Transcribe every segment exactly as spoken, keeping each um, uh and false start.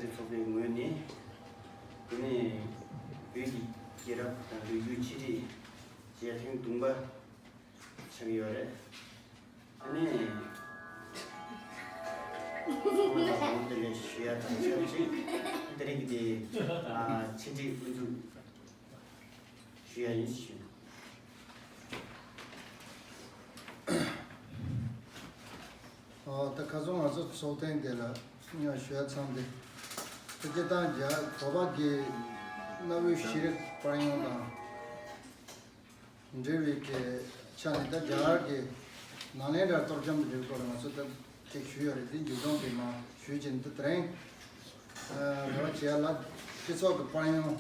ཚོགས་པའི་ངོས་ནས། དེ་ནས་བོད་ཀྱི་རྒྱལ་རབས་དང་ལོ་རྒྱུས་ཆེད་སྒྲིག་བྱས་ཐེངས་བདུན་པ་ཆགས་ཡོད་རེད། ཨ་ནི། ཚང་མ་ལ་འོང་དེ་ལས་ཞུ་ཡ་དང་ཆབས་ཅིག་དེ་རིང་གི་དེ་ཆེད་སྒྲིག་དབུ་འཛུགས་ཞུ་ཡ་ཡིན་ཞུ། ཨོ། ད་ཁ་སང་ང་ཚོ་ཚོགས་ཐེངས་དེ་ལ་ང་ཞུ་ཡ་ཚང་དེ། ད་སྤྱིར་བཏང་རྒྱ་བོད་པ་གི་གནའ་བོའི་ཤེས་རིག་པར་ཡོང་དང་འབྲེལ་བའི་གི་ཆ་ནས། ད་རྒྱ་གར་གྱི་ནཱ་ལེནྡྲ་གཏོར་བཅོམ་གྱི་འབྲེལ་སྐོར་ལ་ང་ཚོ་ད་ཅིག་ཞུས་ཡོད་རེད། འདི་མཇུག་སྡོམ་དེ་མ་ཞུས་ཀྱི་འདི་དེ་རིང་རེ་བ་བྱེད་ཡ་ལ་སྤྱི་ཚོགས་ཀྱི་དཔལ་ཡོན་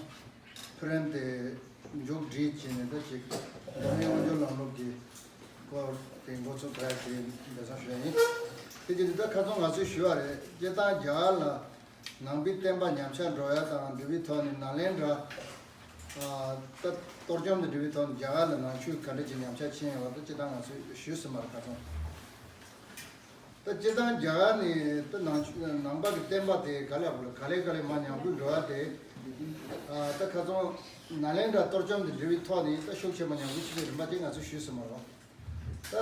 འཕེལ་རིམ་དེ་མཇུག་སྒྲིལ་བྱས་ནས། ད་ཅིག་མདོ་སྨད་དབང་སྒྱུར་ལམ་ལུགས་ཀྱི་སྐོར་དེ་འགོ་ཚུགས་པ་དེ་འབད་བརྩོན་ཞུ་ཡ་ཡིན། དེ་བྱས་ནས་ད་ཁ་སང་ང་ཚོས་ཞུས་པ་རེད། སྤྱིར་བཏང་རྒྱ་གར་ལ་ནང་པའི་བསྟན་པ་ཉམས་ཆག་འགྲོ་ཡ་དང་འབྲེལ་བའི་ཐོག་ནས། ནཱ་ལེནྡྲ་ད་གཏོར་བཅོམ་དང་འབྲེལ་བའི་ཐོག་ནས་རྒྱ་གར་ལ་ནང་ཆོས་ག་འདྲ་ཅིག་ཉམས་ཆག་ཕྱིན་ཡོད་པ་དེ་སྤྱིར་བཏང་ང་ཚོས་ཞུས་ཟིན་པ་རེད། ཁ་སང་། ད་སྤྱིར་བཏང་རྒྱ་གར་ནས་ད་ནང་ཆོས་ནང་པ་གི་བསྟན་པ་དེ་ག་ལེ་ག་ལེ་ག་ལེ་མར་ཉམས་རྒུད་འགྲོ་བ་དེ། ཨ། ད་ཁ་སང་ནཱ་ལེནྡྲ་གཏོར་བཅོམ་དང་འབྲེལ་བའི་ཐོག་ནས་ད་ཤུགས་ཆེན་པོ་ཉམས་རྒུད་ཕྱིན་པའི་རིམ་པ་དེ་ང་ཚོས་ཞུས་ཟིན་པ་རེད། ད་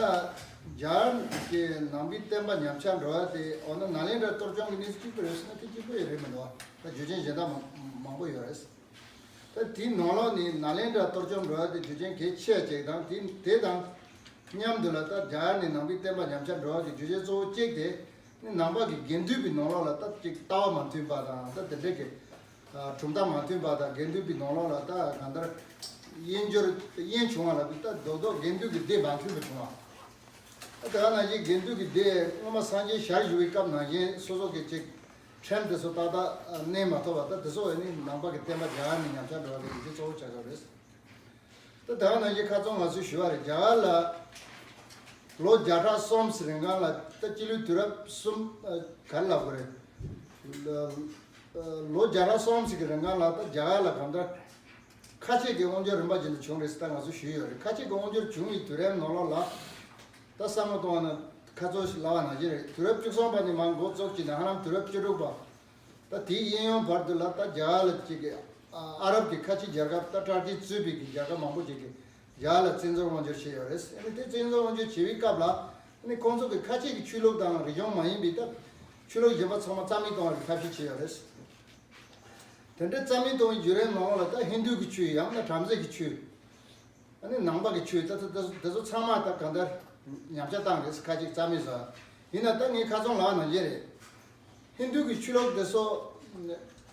རྒྱ་གར་གྱི་ནང་པའི་བསྟན་པ་ཉམས་ཆག་འགྲོ་བ་དེ། འོ་ན་ནཱ་ལེནྡྲ་གཏོར་བཅོམ་གྱི་གནས་ཚུལ་གཅིག་པུ་རེད་ཟེར་ན་དེ་གཅིག་པུ་ཡང་རེད་མི་འདུག་ད་རྒྱུ་རྐྱེན་གཞན་དག་མང་མང་པོ་ཡོད་རེད། ད་དེའི་ནང་ལོགས་ནས་ནཱ་ལེནྡྲ་གཏོར་བཅོམ་འགྲོ་བ་དེ་རྒྱུ་རྐྱེན་གལ་ཆེ་བ་ཅིག་དང་། དེ་དེ་དང་མཉམ་དུ་ལ་ད་རྒྱ་གར་ནས་ནང་པའི་བསྟན་པ་ཉམས་ཆག་འགྲོ་བ་གི་རྒྱུ་རྐྱེན་གཙོ་བོ་གཅིག་དེ་ནི་ནང་པ་གི་དགེ་འདུན་པའི་ནང་ལོགས་ལ་ད་ཅིག་ལྟ་བ་མ་མཐུན་པ་དང་། ད་དེ་འདྲ་གི་ཨ། གྲུབ་མཐའ་མ་མཐུན་པ་དང་། དགེ་འདུན་པའི་ནང་ལོགས་ལ་ད་གང་ལྟར་དབྱེན་སྦྱོར་དབྱེན་བྱུང་བ་ལ་ད་རྡོག་རྡོག་དགེ་འདུན་གྱི་སྡེ་མ་མཐུན་པ་བྱུང་བ། ད་ག་ནང་བཞིན་དགེ་འདུན་གྱི་སྡེ་སྔོན་མ་སངས་རྒྱས་ཞལ་བཞུགས་པའི་སྐབས་ནང་བཞིན་སོ་སོ་གི་ཅིག་ཁྲིམས་དེ་ཚོ་ཏག་ཏག་གནས་མ་ཐུབ་པ། ད་དེ་ཚོ་ནི་ནང་པ་གི་བསྟན་པ་རྒྱ་གར་ནས་ཉམས་ཆག་འགྲོ་བ་གི་རྒྱུ་རྐྱེན་གཙོ་བོ་ཆགས་ཀྱི་རེད། ད་དེ་ག་ནང་བཞིན་ཁ་སང་ང་ཚོས་ཞུས་པ་རེད། རྒྱ་གར་ལ་ལོ་བརྒྱ་ཕྲག་གསུམ་ཟེར་རིང་གང་ལ་ད་སྤྱི་ལོའི་དུས་རབས་གསུམ། ཨ། ག་རེ་ལབ་དགོས་རེད། ལོ་བརྒྱ་ཕྲག་གསུམ་ཟེར་གྱི་རིང་གང་ལ་ད་རྒྱ་གར་ལ་གང་ལྟར་ཁ་ཆེ་གི་དབང་སྒྱུར་རིམ་པ་བཞིན་དུ་བྱུང་རེད་ཟེར་ད་ང་ཚོས་ཞུས་ཡོད་རེད། ཁ་ཆེ་གི་དབང་སྒྱུར་བྱུང་བའི་དུས་རིམ་ནང་ལོགས་ལ་ད་བསམ་བློ་གཏོང་བ་ན་ཁ་ཚོ་ཞིག་ལབ་པ་ནང་བཞིན་རེད། དུས་རབས་བཅུ་གསུམ་པ་ནས་མར་འགོ་བཙུགས་ཀྱི་ནས་ཧ་ལམ་དུས་རབས་བཅུ་དྲུག་པ། ད་དེའི་གཡས་གཡོན་བར་དུ་ལ་ད་རྒྱ་གར་ལ་ཅིག་གི་ཨ་ཨ་རབ་ཀྱི་ཁ་ཆེ་རྒྱལ་ཁབ། ད་ཊར་ཀི་གཙོས་པའི་གི་རྒྱལ་ཁབ་མང་པོ་ཅིག་གིས་རྒྱ་གར་ལ་བཙན་འཛུལ་དབང་སྒྱུར་བྱས་ཡོད་རེད། ཨ་ནི་དེ་བཙན་འཛུལ་དབང་སྒྱུར་བྱེད་པའི་སྐབས་ལ་ཨ་ནི་ཁོང་ཚོ་གི་ཁ་ཆེ་གི་ཆོས་ལུགས་དང་རིག་གཞུང་མ་ཡིན་པའི་ད་ཆོས་ལུགས་གཞན་པ་ཚང་མ་རྩ་མེད་གཏོང་བའི་ཐབས་ཤེས་བྱས་ཡོད་རེད། དེ་འདྲའི་རྩ་མེད་གཏོང་བའི་བརྒྱུད་རིམ་ནང་ལ་ད་ཧིན་རྡུ་གི་ཆོས་ཡང་ན་བྲམ་ཟེ་གི་ཆོས། ཨ་ནི་ནང་པ་གི་ཆོས་ད་ད་ད་དེ་ཚོ་ཚང་མ་ད་གང་ལྟར་ཉམས་ཆག་བཏང་རེད། ཁ་ཅིག་རྩ་མེད་བཟོ། ཡིན་ན་ད་ངས་ཁ་སང་ལབ་པ་ནང་བཞིན་རེད། ཧིན་རྡུ་གི་ཆོས་ལུགས་དེ་ཚོ་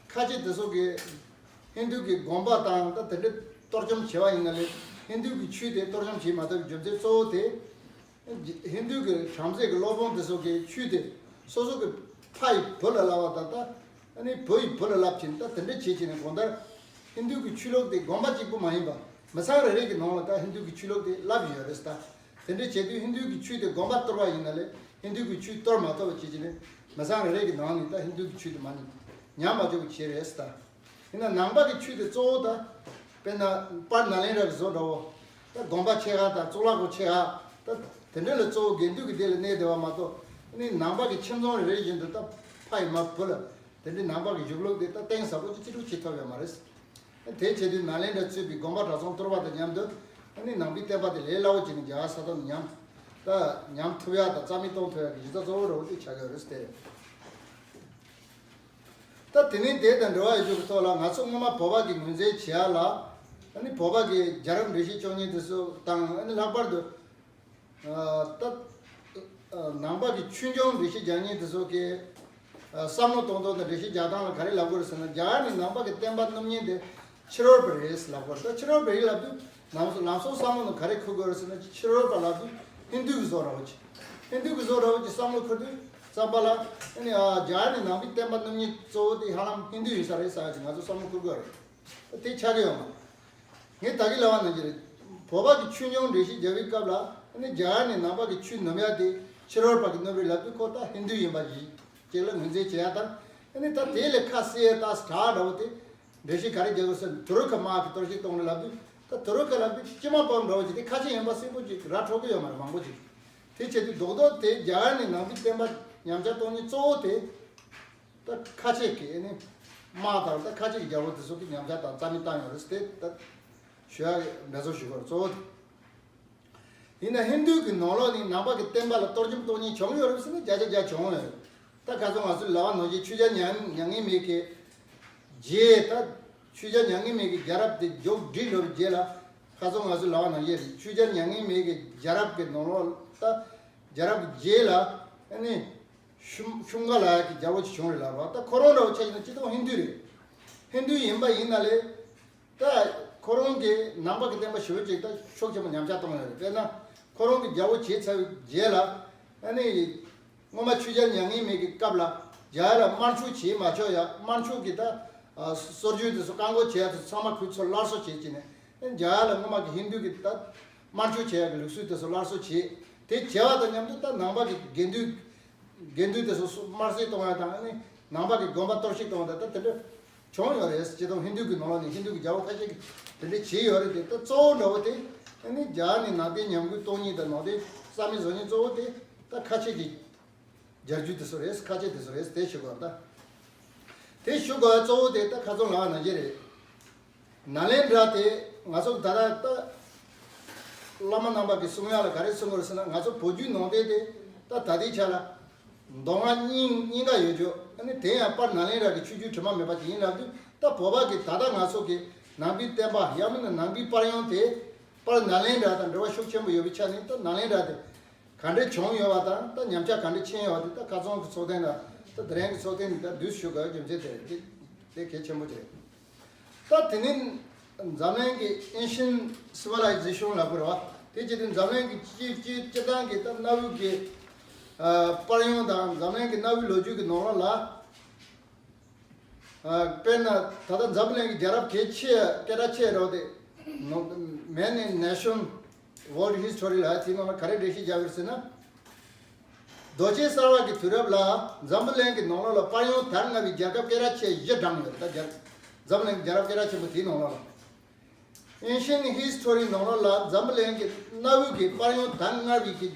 ཁ་ཅིག་དེ་ཚོ་གི་ཧིན་རྡུ་གི་དགོན་པ་དང་ད་དེ་འདྲ་གཏོར་བཅོམ་བྱས་པ་ཡིན་ན་ལས། ཧིན་རྡུ་གི་ཆོས་དེ་གཏོར་བཅོམ་བྱེད་མ་ཐུབ་པའི་རྒྱུ་མཚན་གཙོ་བོ་དེ། ཧིན་རྡུ་གི་བྲམ་ཟེ་གི་སློབ་དཔོན་དེ་ཚོ་གི་ཆོས་དེ་སོ་སོ་གི་ཕ་ཡི་བུ་ལ་བསླབ་པ་དང་། ད་ཨ་ནི་བུ་ཡི་བུ་ལ་བསླབ་ཕྱིན། ད་དེ་འདྲ་བྱེད་ཕྱིན་ནས་གང་ལྟར་ཧིན་རྡུ་གི་ཆོས་ལུགས་དེ་དགོན་པ་གཅིག་པུ་མ་ཡིན་པ་མི་ཚང་རེ་རེ་གི་ནང་ལ་ད་ཧིན་རྡུ་གི་ཆོས་ལུགས་དེ་བསླབ་ཡོད་རེད། ད་དེ་འདྲ་བྱེད་དུས་ཧིན་རྡུ་གི་ཆོས་དེ་དགོན་པ་གཏོར་བ་ཡིན་ན་ལས་ཧིན་རྡུ་གི་ཆོས་གཏོར་མ་ཐུབ་པ་བྱེད་ཕྱིན་ནས་མི་ཚང་རེ་རེ་གི་ནང་ནས་ད་ཧིན་རྡུ་གི་ཆོས་དེ་མ་ཉམས་མ་བཅུག་པ་བྱས་རེད། ད་ཡིན་ན་ནང་པ་གི་ཆོས་དེ་གཙོ་བོ་ད་དཔེར་ན་དཔལ་ནཱ་ལེནྡྲ་གི་བཟོ་འདྲ་བོ། ད་དགོན་པ་ཆེ་ཁག་དང་གཙུག་ལག་ཁང་ཆེ་ཁག་ད་དེ་འདྲ་ལ་གཙོ་བོ་དགེ་འདུན་གྱི་སྡེ་ལ་གནས་བསྡད་པ་མ་གཏོགས། ཨ་ནི་ནང་པ་གི་ཁྱིམ་ཚང་རེ་རེ་བཞིན་དུ་ད་ཕ་ཡི་མ་བུ་ལ་དེ་འདྲའི་ནང་པ་གི་གཞུང་ལུགས་དེ་ད་གཏིང་ཟབ་པོ་ཅིག་ཅི་འདྲ་བྱེད་ཐུབ་ཡོད་མ་རེད། དེ་བྱེད་དུས་ནཱ་ལེནྡྲ་གཙོས་པའི་དགོན་པ་གྲྭ་ཚང་གཏོར་བ་དང་མཉམ་དུ། ཨ་ནི་ནང་པའི་བསྟན་པ་དེ་ལས་སླ་བོ་བྱས་ནས་རྒྱ་གར་ས་ཐོག་ནས་ཉམས། ད་ཉམས་ཐུབ་ཡག་དང་རྩ་མེད་གཏོང་ཐུབ་ཡག་གི་གཞི་རྩ་གཙོ་བོ་འདྲ་བོ་དེ་ཆགས་ཡོད་རེད་ཟེར། ད་དེ་ནས་དེ་དང་འབྲེལ་བ་ཡོད་རྒྱུ་གི་ཐོག་ལ་ང་ཚོ་སྔོན་མ་བོད་པ་གི་ངོས་འཛིན་བྱེད་ཡག་ལ། ཨ་ནི་བོད་པ་གི་རྒྱལ་རབས་འགྲེལ་བཤད་བཅུ་གཉིས་དེ་ཚོ་དང་། ཨ་ནི་ལྷག་པར་དུ་ཨ་ད་ཨ་ནང་པ་གི་ཆོས་འབྱུང་འགྲེལ་བཤད་རྒྱག་མཁན་དེ་ཚོ་གི་ཨ་བསམ་བློ་གཏོང་སྟངས་དང་འགྲེལ་བཤད་རྒྱག་སྟངས་ལ་ག་རེ་ལབ་དགོས་རེད་ཟེར་ན། རྒྱ་གར་ནས་ནང་པ་གི་བསྟན་པ་བསྣུབས་མཁན་དེ་ཕྱི་རོལ་པ་རེད་ལབ་དགོས་རེད། ད་ཕྱི་རོལ་པ་རེད་ལབ་དུས་ནང་ལམ་སང་བསམ་བློ་ནང་ག་རེ་འཁོར་དགོས་རེད་ཟེར་ན། ཕྱི་རོལ་པ་ལབ་དུས་ཧིན་རྡུ་གི་བཟོ་འདྲ་བོ་ཅིག་ཧིན་རྡུ་གི་བཟོ་འདྲ་བོ་ཅིག་བསམ་བློ་འཁོར་དུས་ཙམ་པ་ལ། ཨ་ནི་ཨ་རྒྱ་གར་ནས་ནང་པའི་བསྟན་པ་བསྣུབས་མཁན་གཙོ་བོ་དེ་ཧ་ལམ་ཧིན་རྡུ་ཡིན་ས་རེད་ཟེར་ཡག་ཅིག་ང་ཚོ་བསམ་བློ་འཁོར་དགོས་རེད། དེ་ཆགས་ཀྱི་ཡོད་མ་རེད། ངས་ད་གིན་ལབ་པ་ནང་བཞིན་རེད། བོད་པ་གི་ཆོས་འབྱུང་འགྲེལ་བཤད་རྒྱག་པའི་སྐབས་ལ། ཨ་ནི་རྒྱ་གར་ནས་ནང་པ་གི་ཆོས་བསྣུབས་ཡག་དེ་ཕྱི་རོལ་པ་གིས་བསྣུབས་རེད་ལབ་དུས་ཁོ་ད་ཧིན་རྡུ་ཡིན་པ་ཡིན་ཅེས་ལ་ངོས་འཛིན་བྱེད་ཡག་དང་། ཨ་ནི་ད་དེ་ལས་ཁ་གསལ་ཡག་ད་དྲག་འདྲ་བོ་དེ་འགྲེལ་བཤད་ག་རེ་རྒྱག་དགོས་ཟེར་ན། ཏུ་རུ་ཁ་དམག་གིས་གཏོར་བཤིག་གཏོང་རེད་ལབ་དུས། ད་ཏུ་རུ་ཁ་ལབ་དུས་སྤྱི་དམངས་དཔོན་འདྲ་བོ་ཅིག་དེ་ཁ་ཆེ་ཡིན་པ་གསལ་པོ་ཅིག་ར་འཕྲོད་ཀྱི་ཡོད་མ་རེད། མང་པོ་ཅིག་དེ་བྱེད་དུས་རྡོག་རྡོག་དེ་རྒྱ་གར་ནས་ནང་པའི་བསྟན་པ་ཉམས་ཆག་གཏོང་མཁན་གཙོ་བོ་དེ། ད་ཁ་ཆེ་གི་ཨ་ནི་དམག་དང་ད་ཁ་ཆེ་གི་རྒྱལ་པོ་དེ་ཚོ་གི་ཉམས་ཆག་དང་རྩ་མེད་བཏང་ཡོད་རེད་ཟེར་ཏེ་ད་ཞུ་ཡག་གི་འབད་རྩོལ་ཞུ་དགོས་རེད་གཙོ་བོ་དེ། ཡིན་ན་ཧིན་རྡུ་གི་ནང་ལོགས་ནས་ནང་པ་གི་བསྟན་པ་ལ་གཏོར་བཅོམ་གཏོང་མཁན་བྱུང་ཡོད་རེད་ཟེར་ན་བརྒྱ་ཆ་བརྒྱ་བྱུང་ཡོད་རེད། ད་ཁ་སང་ང་ཚོས་ལབ་པ་ནང་བཞིན་ཆོས་རྒྱལ་མྱ་མྱ་ངན་མེད་ཀྱི་རྗེས་ད་ཆོས་རྒྱལ་མྱ་ངན་མེད་ཀྱི་རྒྱལ་རབས་དེ་མཇུག་སྒྲིལ་འགྲོ་བའི་རྗེས་ལ་ཁ་སང་ང་ཚོས་ལབ་པ་ནང་བཞིན་རེད། ཆོས་རྒྱལ་མྱ་ངན་མེད་ཀྱི་རྒྱལ་རབས་ཀྱི་ནང་ལོགས་ད་རྒྱལ་རབས་ཀྱི་རྗེས་ལ་ཨ་ནི་ཤུང་ཤུང་ག་ལ་ཡ་གི་རྒྱལ་པོ་ཅིག་བྱུང་རེད་ལབ་པ། ད་ཁོ་རང་འདྲ་བོ་ཆ་བཞག་ན་སྤྱིར་བཏང་ཧིན་རྡུ་རེད། ཧིན་རྡུ་ཡིན་པ་ཡིན་ན་ལས། ད་ཁོ་རང་གིས་ནང་པ་གི་བསྟན་པ་ཞེ་པོ་ཅིག་ད་ཤུགས་ཆེན་པོ་ཉམས་ཆག་བཏང་ཡོད་རེད། དཔེར་ན་ཁོ་རང་གི་རྒྱལ་པོ་བྱས་ཚར་བའི་རྗེས་ལ་ཨ་ནི་སྔོན་མ་ཆོས་རྒྱལ་མྱ་ངན་མེད་ཀྱི་སྐབས་ལ་རྒྱ་གར་ལ་དམར་མཆོད་བྱེད་མ་ཆོག་ཡ། དམར་མཆོད་ཀྱི་ད་ཨ་སྲོལ་རྒྱུན་དེ་ཚོ་བཀག་འགོག་བྱས་ཡ་དེ་ཚོ་ཚང་མ་ཁོས་ཚུར་སླར་གསོ་བྱེད་ཀྱི་ནས་རྒྱ་གར་ལ་སྔོན་མ་གི་ཧིན་རྡུ་གི་ད་དམར་མཆོད་བྱེད་ཡ་གི་ལུགས་སྲོལ་དེ་ཚོ་སླར་གསོ་བྱེད། དེ་བྱས་པ་དང་མཉམ་དུ་ད་ནང་པ་གི་དགེ་འདུན་དགེ་འདུན་དེ་ཚོ་དམར་གསོད་གཏོང་ཡ་དང་ཨ་ནི་ནང་པ་གི་དགོན་པ་གཏོར་བཤིག་གཏོང་ཡ་དང་ད་དེ་འདྲ་བྱུང་ཡོད་རེད། སྤྱིར་བཏང་ཧིན་རྡུ་གི་ནང་ལོགས་ནས་ཧིན་རྡུ་གི་རྒྱལ་པོ་ཁ་ཤས་ཀྱིས་དེ་འདྲ་བྱས་ཡོད་རེད་དེ། ད་གཙོ་བོ་འདྲ་བོ་དེ་ཨ་ནི་རྒྱ་གར་ནས་ནང་བསྟན་ཉམས་རྒུད་གཏོང་མཁན་དང་ནང་བསྟན་རྩ་མེད་བཟོ་མཁན་གཙོ་བོ་དེ་ད་ཁ་ཆེ་གི་རྒྱལ་རྒྱུད་དེ་ཚོ་རེད། ཁ་ཆེ་དེ་ཚོ་རེད། དེ་ཞུ་དགོས་པ་ད། དེ་ཞུ་དགོས་པ་གཙོ་བོ་དེ་ད་ཁ་སང་ལབ་པ་ནང་བཞིན་རེད། ནཱ་ལེནྡྲ་དེ་ང་ཚོ་ད་ལྟ་ད་བླ་མ་རྣམ་པ་གི་གསུང་ཡག་ལ་ག་རེ་གསུང་དགོས་རེད་ཟེར་ན། ང་ཚོ་བོད་བརྒྱུད་ནང་བསྟན་དེ་ད་ད་ལྟའི་ཆ་ལ་མདོ་སྔགས་གཉིས་གཉིས་ཀ་ཡོད་རྒྱུ། ཨ་ནི་དེ་ཡང་དཔལ་ནཱ་ལེནྡྲ་གི་ཆོས་བརྒྱུད་དྲི་མ་མེད་པ་ཅིག་ཡིན་ལབ་དུས། ད་བོད་པ་གི་ད་ལྟ་ང་ཚོ་གི་ནང་པའི་བསྟན་པ་ཡང་མིན་ན་ནང་པའི་དཔལ་ཡོན་དེ་དཔལ་ནཱ་ལེནྡྲ་དང་འབྲེལ་བ་ཤུགས་ཆེན་པོ་ཡོད་པའི་ཆ་ནས། ད་ནཱ་ལེནྡྲ་དེ་ག་འདྲ་བྱུང་ཡོད་པ་དང་ད་ཉམས་ཆག་ག་འདྲ་ཕྱིན་ཡོད་པ་དེ་ད་ཁ་སང་གི་ཚོགས་ཐེངས་ལ་ད་དེ་རིང་གི་ཚོགས་ཐེངས་འདི་ད་བསྡུས་ཞུ་དགོས་རྒྱུ་མཚན་དེ་རེད། དེ་དེ་གལ་ཆེན་པོ་ཅིག་རེད། ད་དེ་ནི་འཛམ་གླིང་གི་ཨེན་ཤན་སི་ཝི་ལའི་ཛེ་ཤན་ལབ་དགོས་རེད་བ། དེ་བྱས་ཏེ་འཛམ་གླིང་གི་སྤྱི་སྤྱི་སྤྱི་བཏང་གི་ད་གནའ་བོའི་གི་ཨ་དཔལ་ཡོན་དང་འཛམ་གླིང་གི་གནའ་བོའི་ལོ་རྒྱུས་ཀྱི་ནང་ལོགས་ལ། ཨ་དཔེར་ན་ད་ལྟ་འཛམ་གླིང་གི་རྒྱལ་རབས་གལ་ཆེ་སྐད་གྲགས་ཆེ་རོགས་དེ་Man and Nation World History ལ་དེའི་ནང་ལ་ག་རེ་འགྲེལ་བཤད་རྒྱག་ཡོད་ཟེར་ན། རྡོ་རྗེ་གསར་པ་གི་དུས་རབས་ལ་འཛམ་བུ་གླིང་གི་ནང་ལོགས་ལ་དཔལ་ཡོན་དར་སྔ་བའི་རྒྱལ་ཁབ་སྐད་གྲགས་ཆེ་བཞི་བགྲངས་ཡོད། ད་རྒྱལ་འཛམ་བུ་གླིང་གི་རྒྱལ་རབས་སྐད་གྲགས་ཆེན་པོ་དེའི་ནང་ལོགས་ལ། Ancient History ནང་ལོགས་ལ་འཛམ་བུ་གླིང་གི་གནའ་བོའི་གི་དཔལ་ཡོན་དར་སྔ་བའི་གི་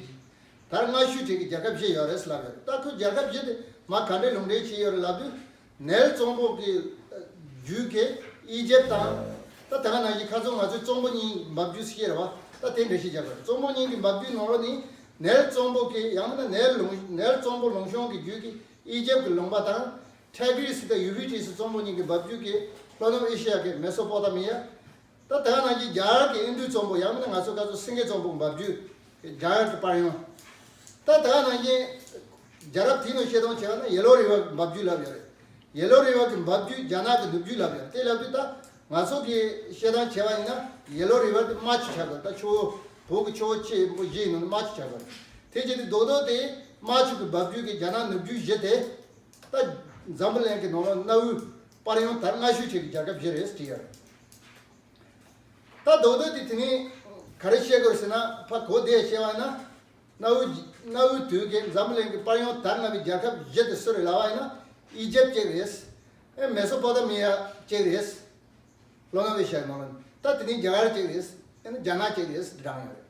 དར་སྔ་ཤོས་དེ་གི་རྒྱལ་ཁབ་བཞི་ཡོད་རེད་ལབ་ཡོད་རེད། ད་ཁོའི་རྒྱལ་ཁབ་བཞི་དེ་མ་ག་འདྲའི་ལུང་འདྲེན་བྱས་ཡོད་རེད་ལབ་དུས། ནེལ་གཙང་པོ་གི་རྒྱུད་ཀྱི་ཨི་ཇེབ་དང་། ད་དེ་ག་ནང་བཞིན་ཁ་སང་ང་ཚོས་གཙང་པོ་གཉིས་འབབ་རྒྱུད་ཟེར་གྱི་རེད་བ། ད་དེ་འགྲེལ་བཤད་རྒྱག་དགོས་རེད། གཙང་པོ་གཉིས་ཀྱི་འབབ་རྒྱུད་ནང་ལོགས་ནས་ནེལ་གཙང་པོ་གི་ཡང་ན་ནེལ་ལུང་ནེལ་གཙང་པོ་ལུང་གཤོང་གི་རྒྱུད་ཀྱི་ཨི་ཇེབ་ཀྱི་ལུང་པ་དང་། ཊའི་གྷི་རི་སི་དང་ཡུ་ཕི་ཏི་རི་སི་གཙང་པོ་གཉིས་ཀྱི་འབབ་རྒྱུད་ཀྱི་ལྷོ་ནུབ་ཨེ་ཤི་ཡ་གི་མེ་སོ་པོ་ཏ་མི་ཡ། ད་དེ་ག་ནང་བཞིན་རྒྱ་གར་གྱི་ཨིན་རྡུ་གཙང་པོ་ཡང་མིན་ན་ང་ཚོ་སྐབས་སུ་སེང་གེ་གཙང་པོ་འབབ་རྒྱུད་རྒྱ་གར་གྱི་དཔལ་ཡོན། ད་དེ་ག་ནང་བཞིན་རྒྱལ་རབས་དེའི་ནང་བཤད་སྟངས་བྱས་པ་ན་ཡེ་ལོ་རི་ཝར་འབབ་རྒྱུད་ལབ་ཡོད་རེད། ཡེ་ལོ་རི་ཝར་གྱི་འབབ་རྒྱུད་རྒྱ་ནག་གི་ནུབ་རྒྱུད་ལབ་ཡོད་རེད། དེ་ལབ་དུས་ད་ང་ཚོ་གི་བཤད་སྟངས་བྱས་པ་ཡིན་ན་ཡེ་ལོ་རི་ཝར་དེ་རྨ་ཆུ་ཆགས་དགོས། ད་ཆུ་བོ་བོད་ཀྱི་ཆུ་བོ་ཆེན་པོ་བཞི་ཡིན་ནོ་རྨ་ཆུ་ཆགས་དགོས། དེ་བྱས་ཏེ་རྡོག་རྡོག་དེ་རྨ་ཆུ་གི་འབབ་རྒྱུད་ཀྱི་རྒྱ་ནག་ནུབ་རྒྱུད་བཞི་དེ་ད་འཛམ་བུ་གླིང་གི་ནང་ལ་གནའ་བོའི་དཔལ་ཡོན་དར་སྔ་ཤོས་ཆེ་གི་རྒྱལ་ཁབ་བཞི་རེད་བྲིས་ཡོད་རེད། ད་རྡོག་རྡོག་དེ་དེ་ནི་ག་རེ་བཤད་དགོས་ཟེར་ན། ཕ་གོ་བདེ་བཤད་པ་ཡིན་ན། གནའ་བོའི་གནའ་བོའི་དུས་ཀྱི་འཛམ་བུ་གླིང་གི་དཔལ་ཡོན་དར་སྔ་བའི་རྒྱལ་ཁབ་བཞི་དེ་སུ་རེད་ལབ་པ་ཡིན་ན། ཨི་ཇེབ་གཅིག་རེད། ཨེ་མེ་སོ་པོ་ཏ་མི་ཡ་གཅིག་རེད། ལྷོ་ནུབ་ཨེ་ཤི་ཡའི་ནང་ལ། ད་དེ་ནི་རྒྱ་གར་གཅིག་རེད། ཨེ་ནི་རྒྱ་ནག་གཅིག་རེད་བགྲངས་ཡོད་རེད།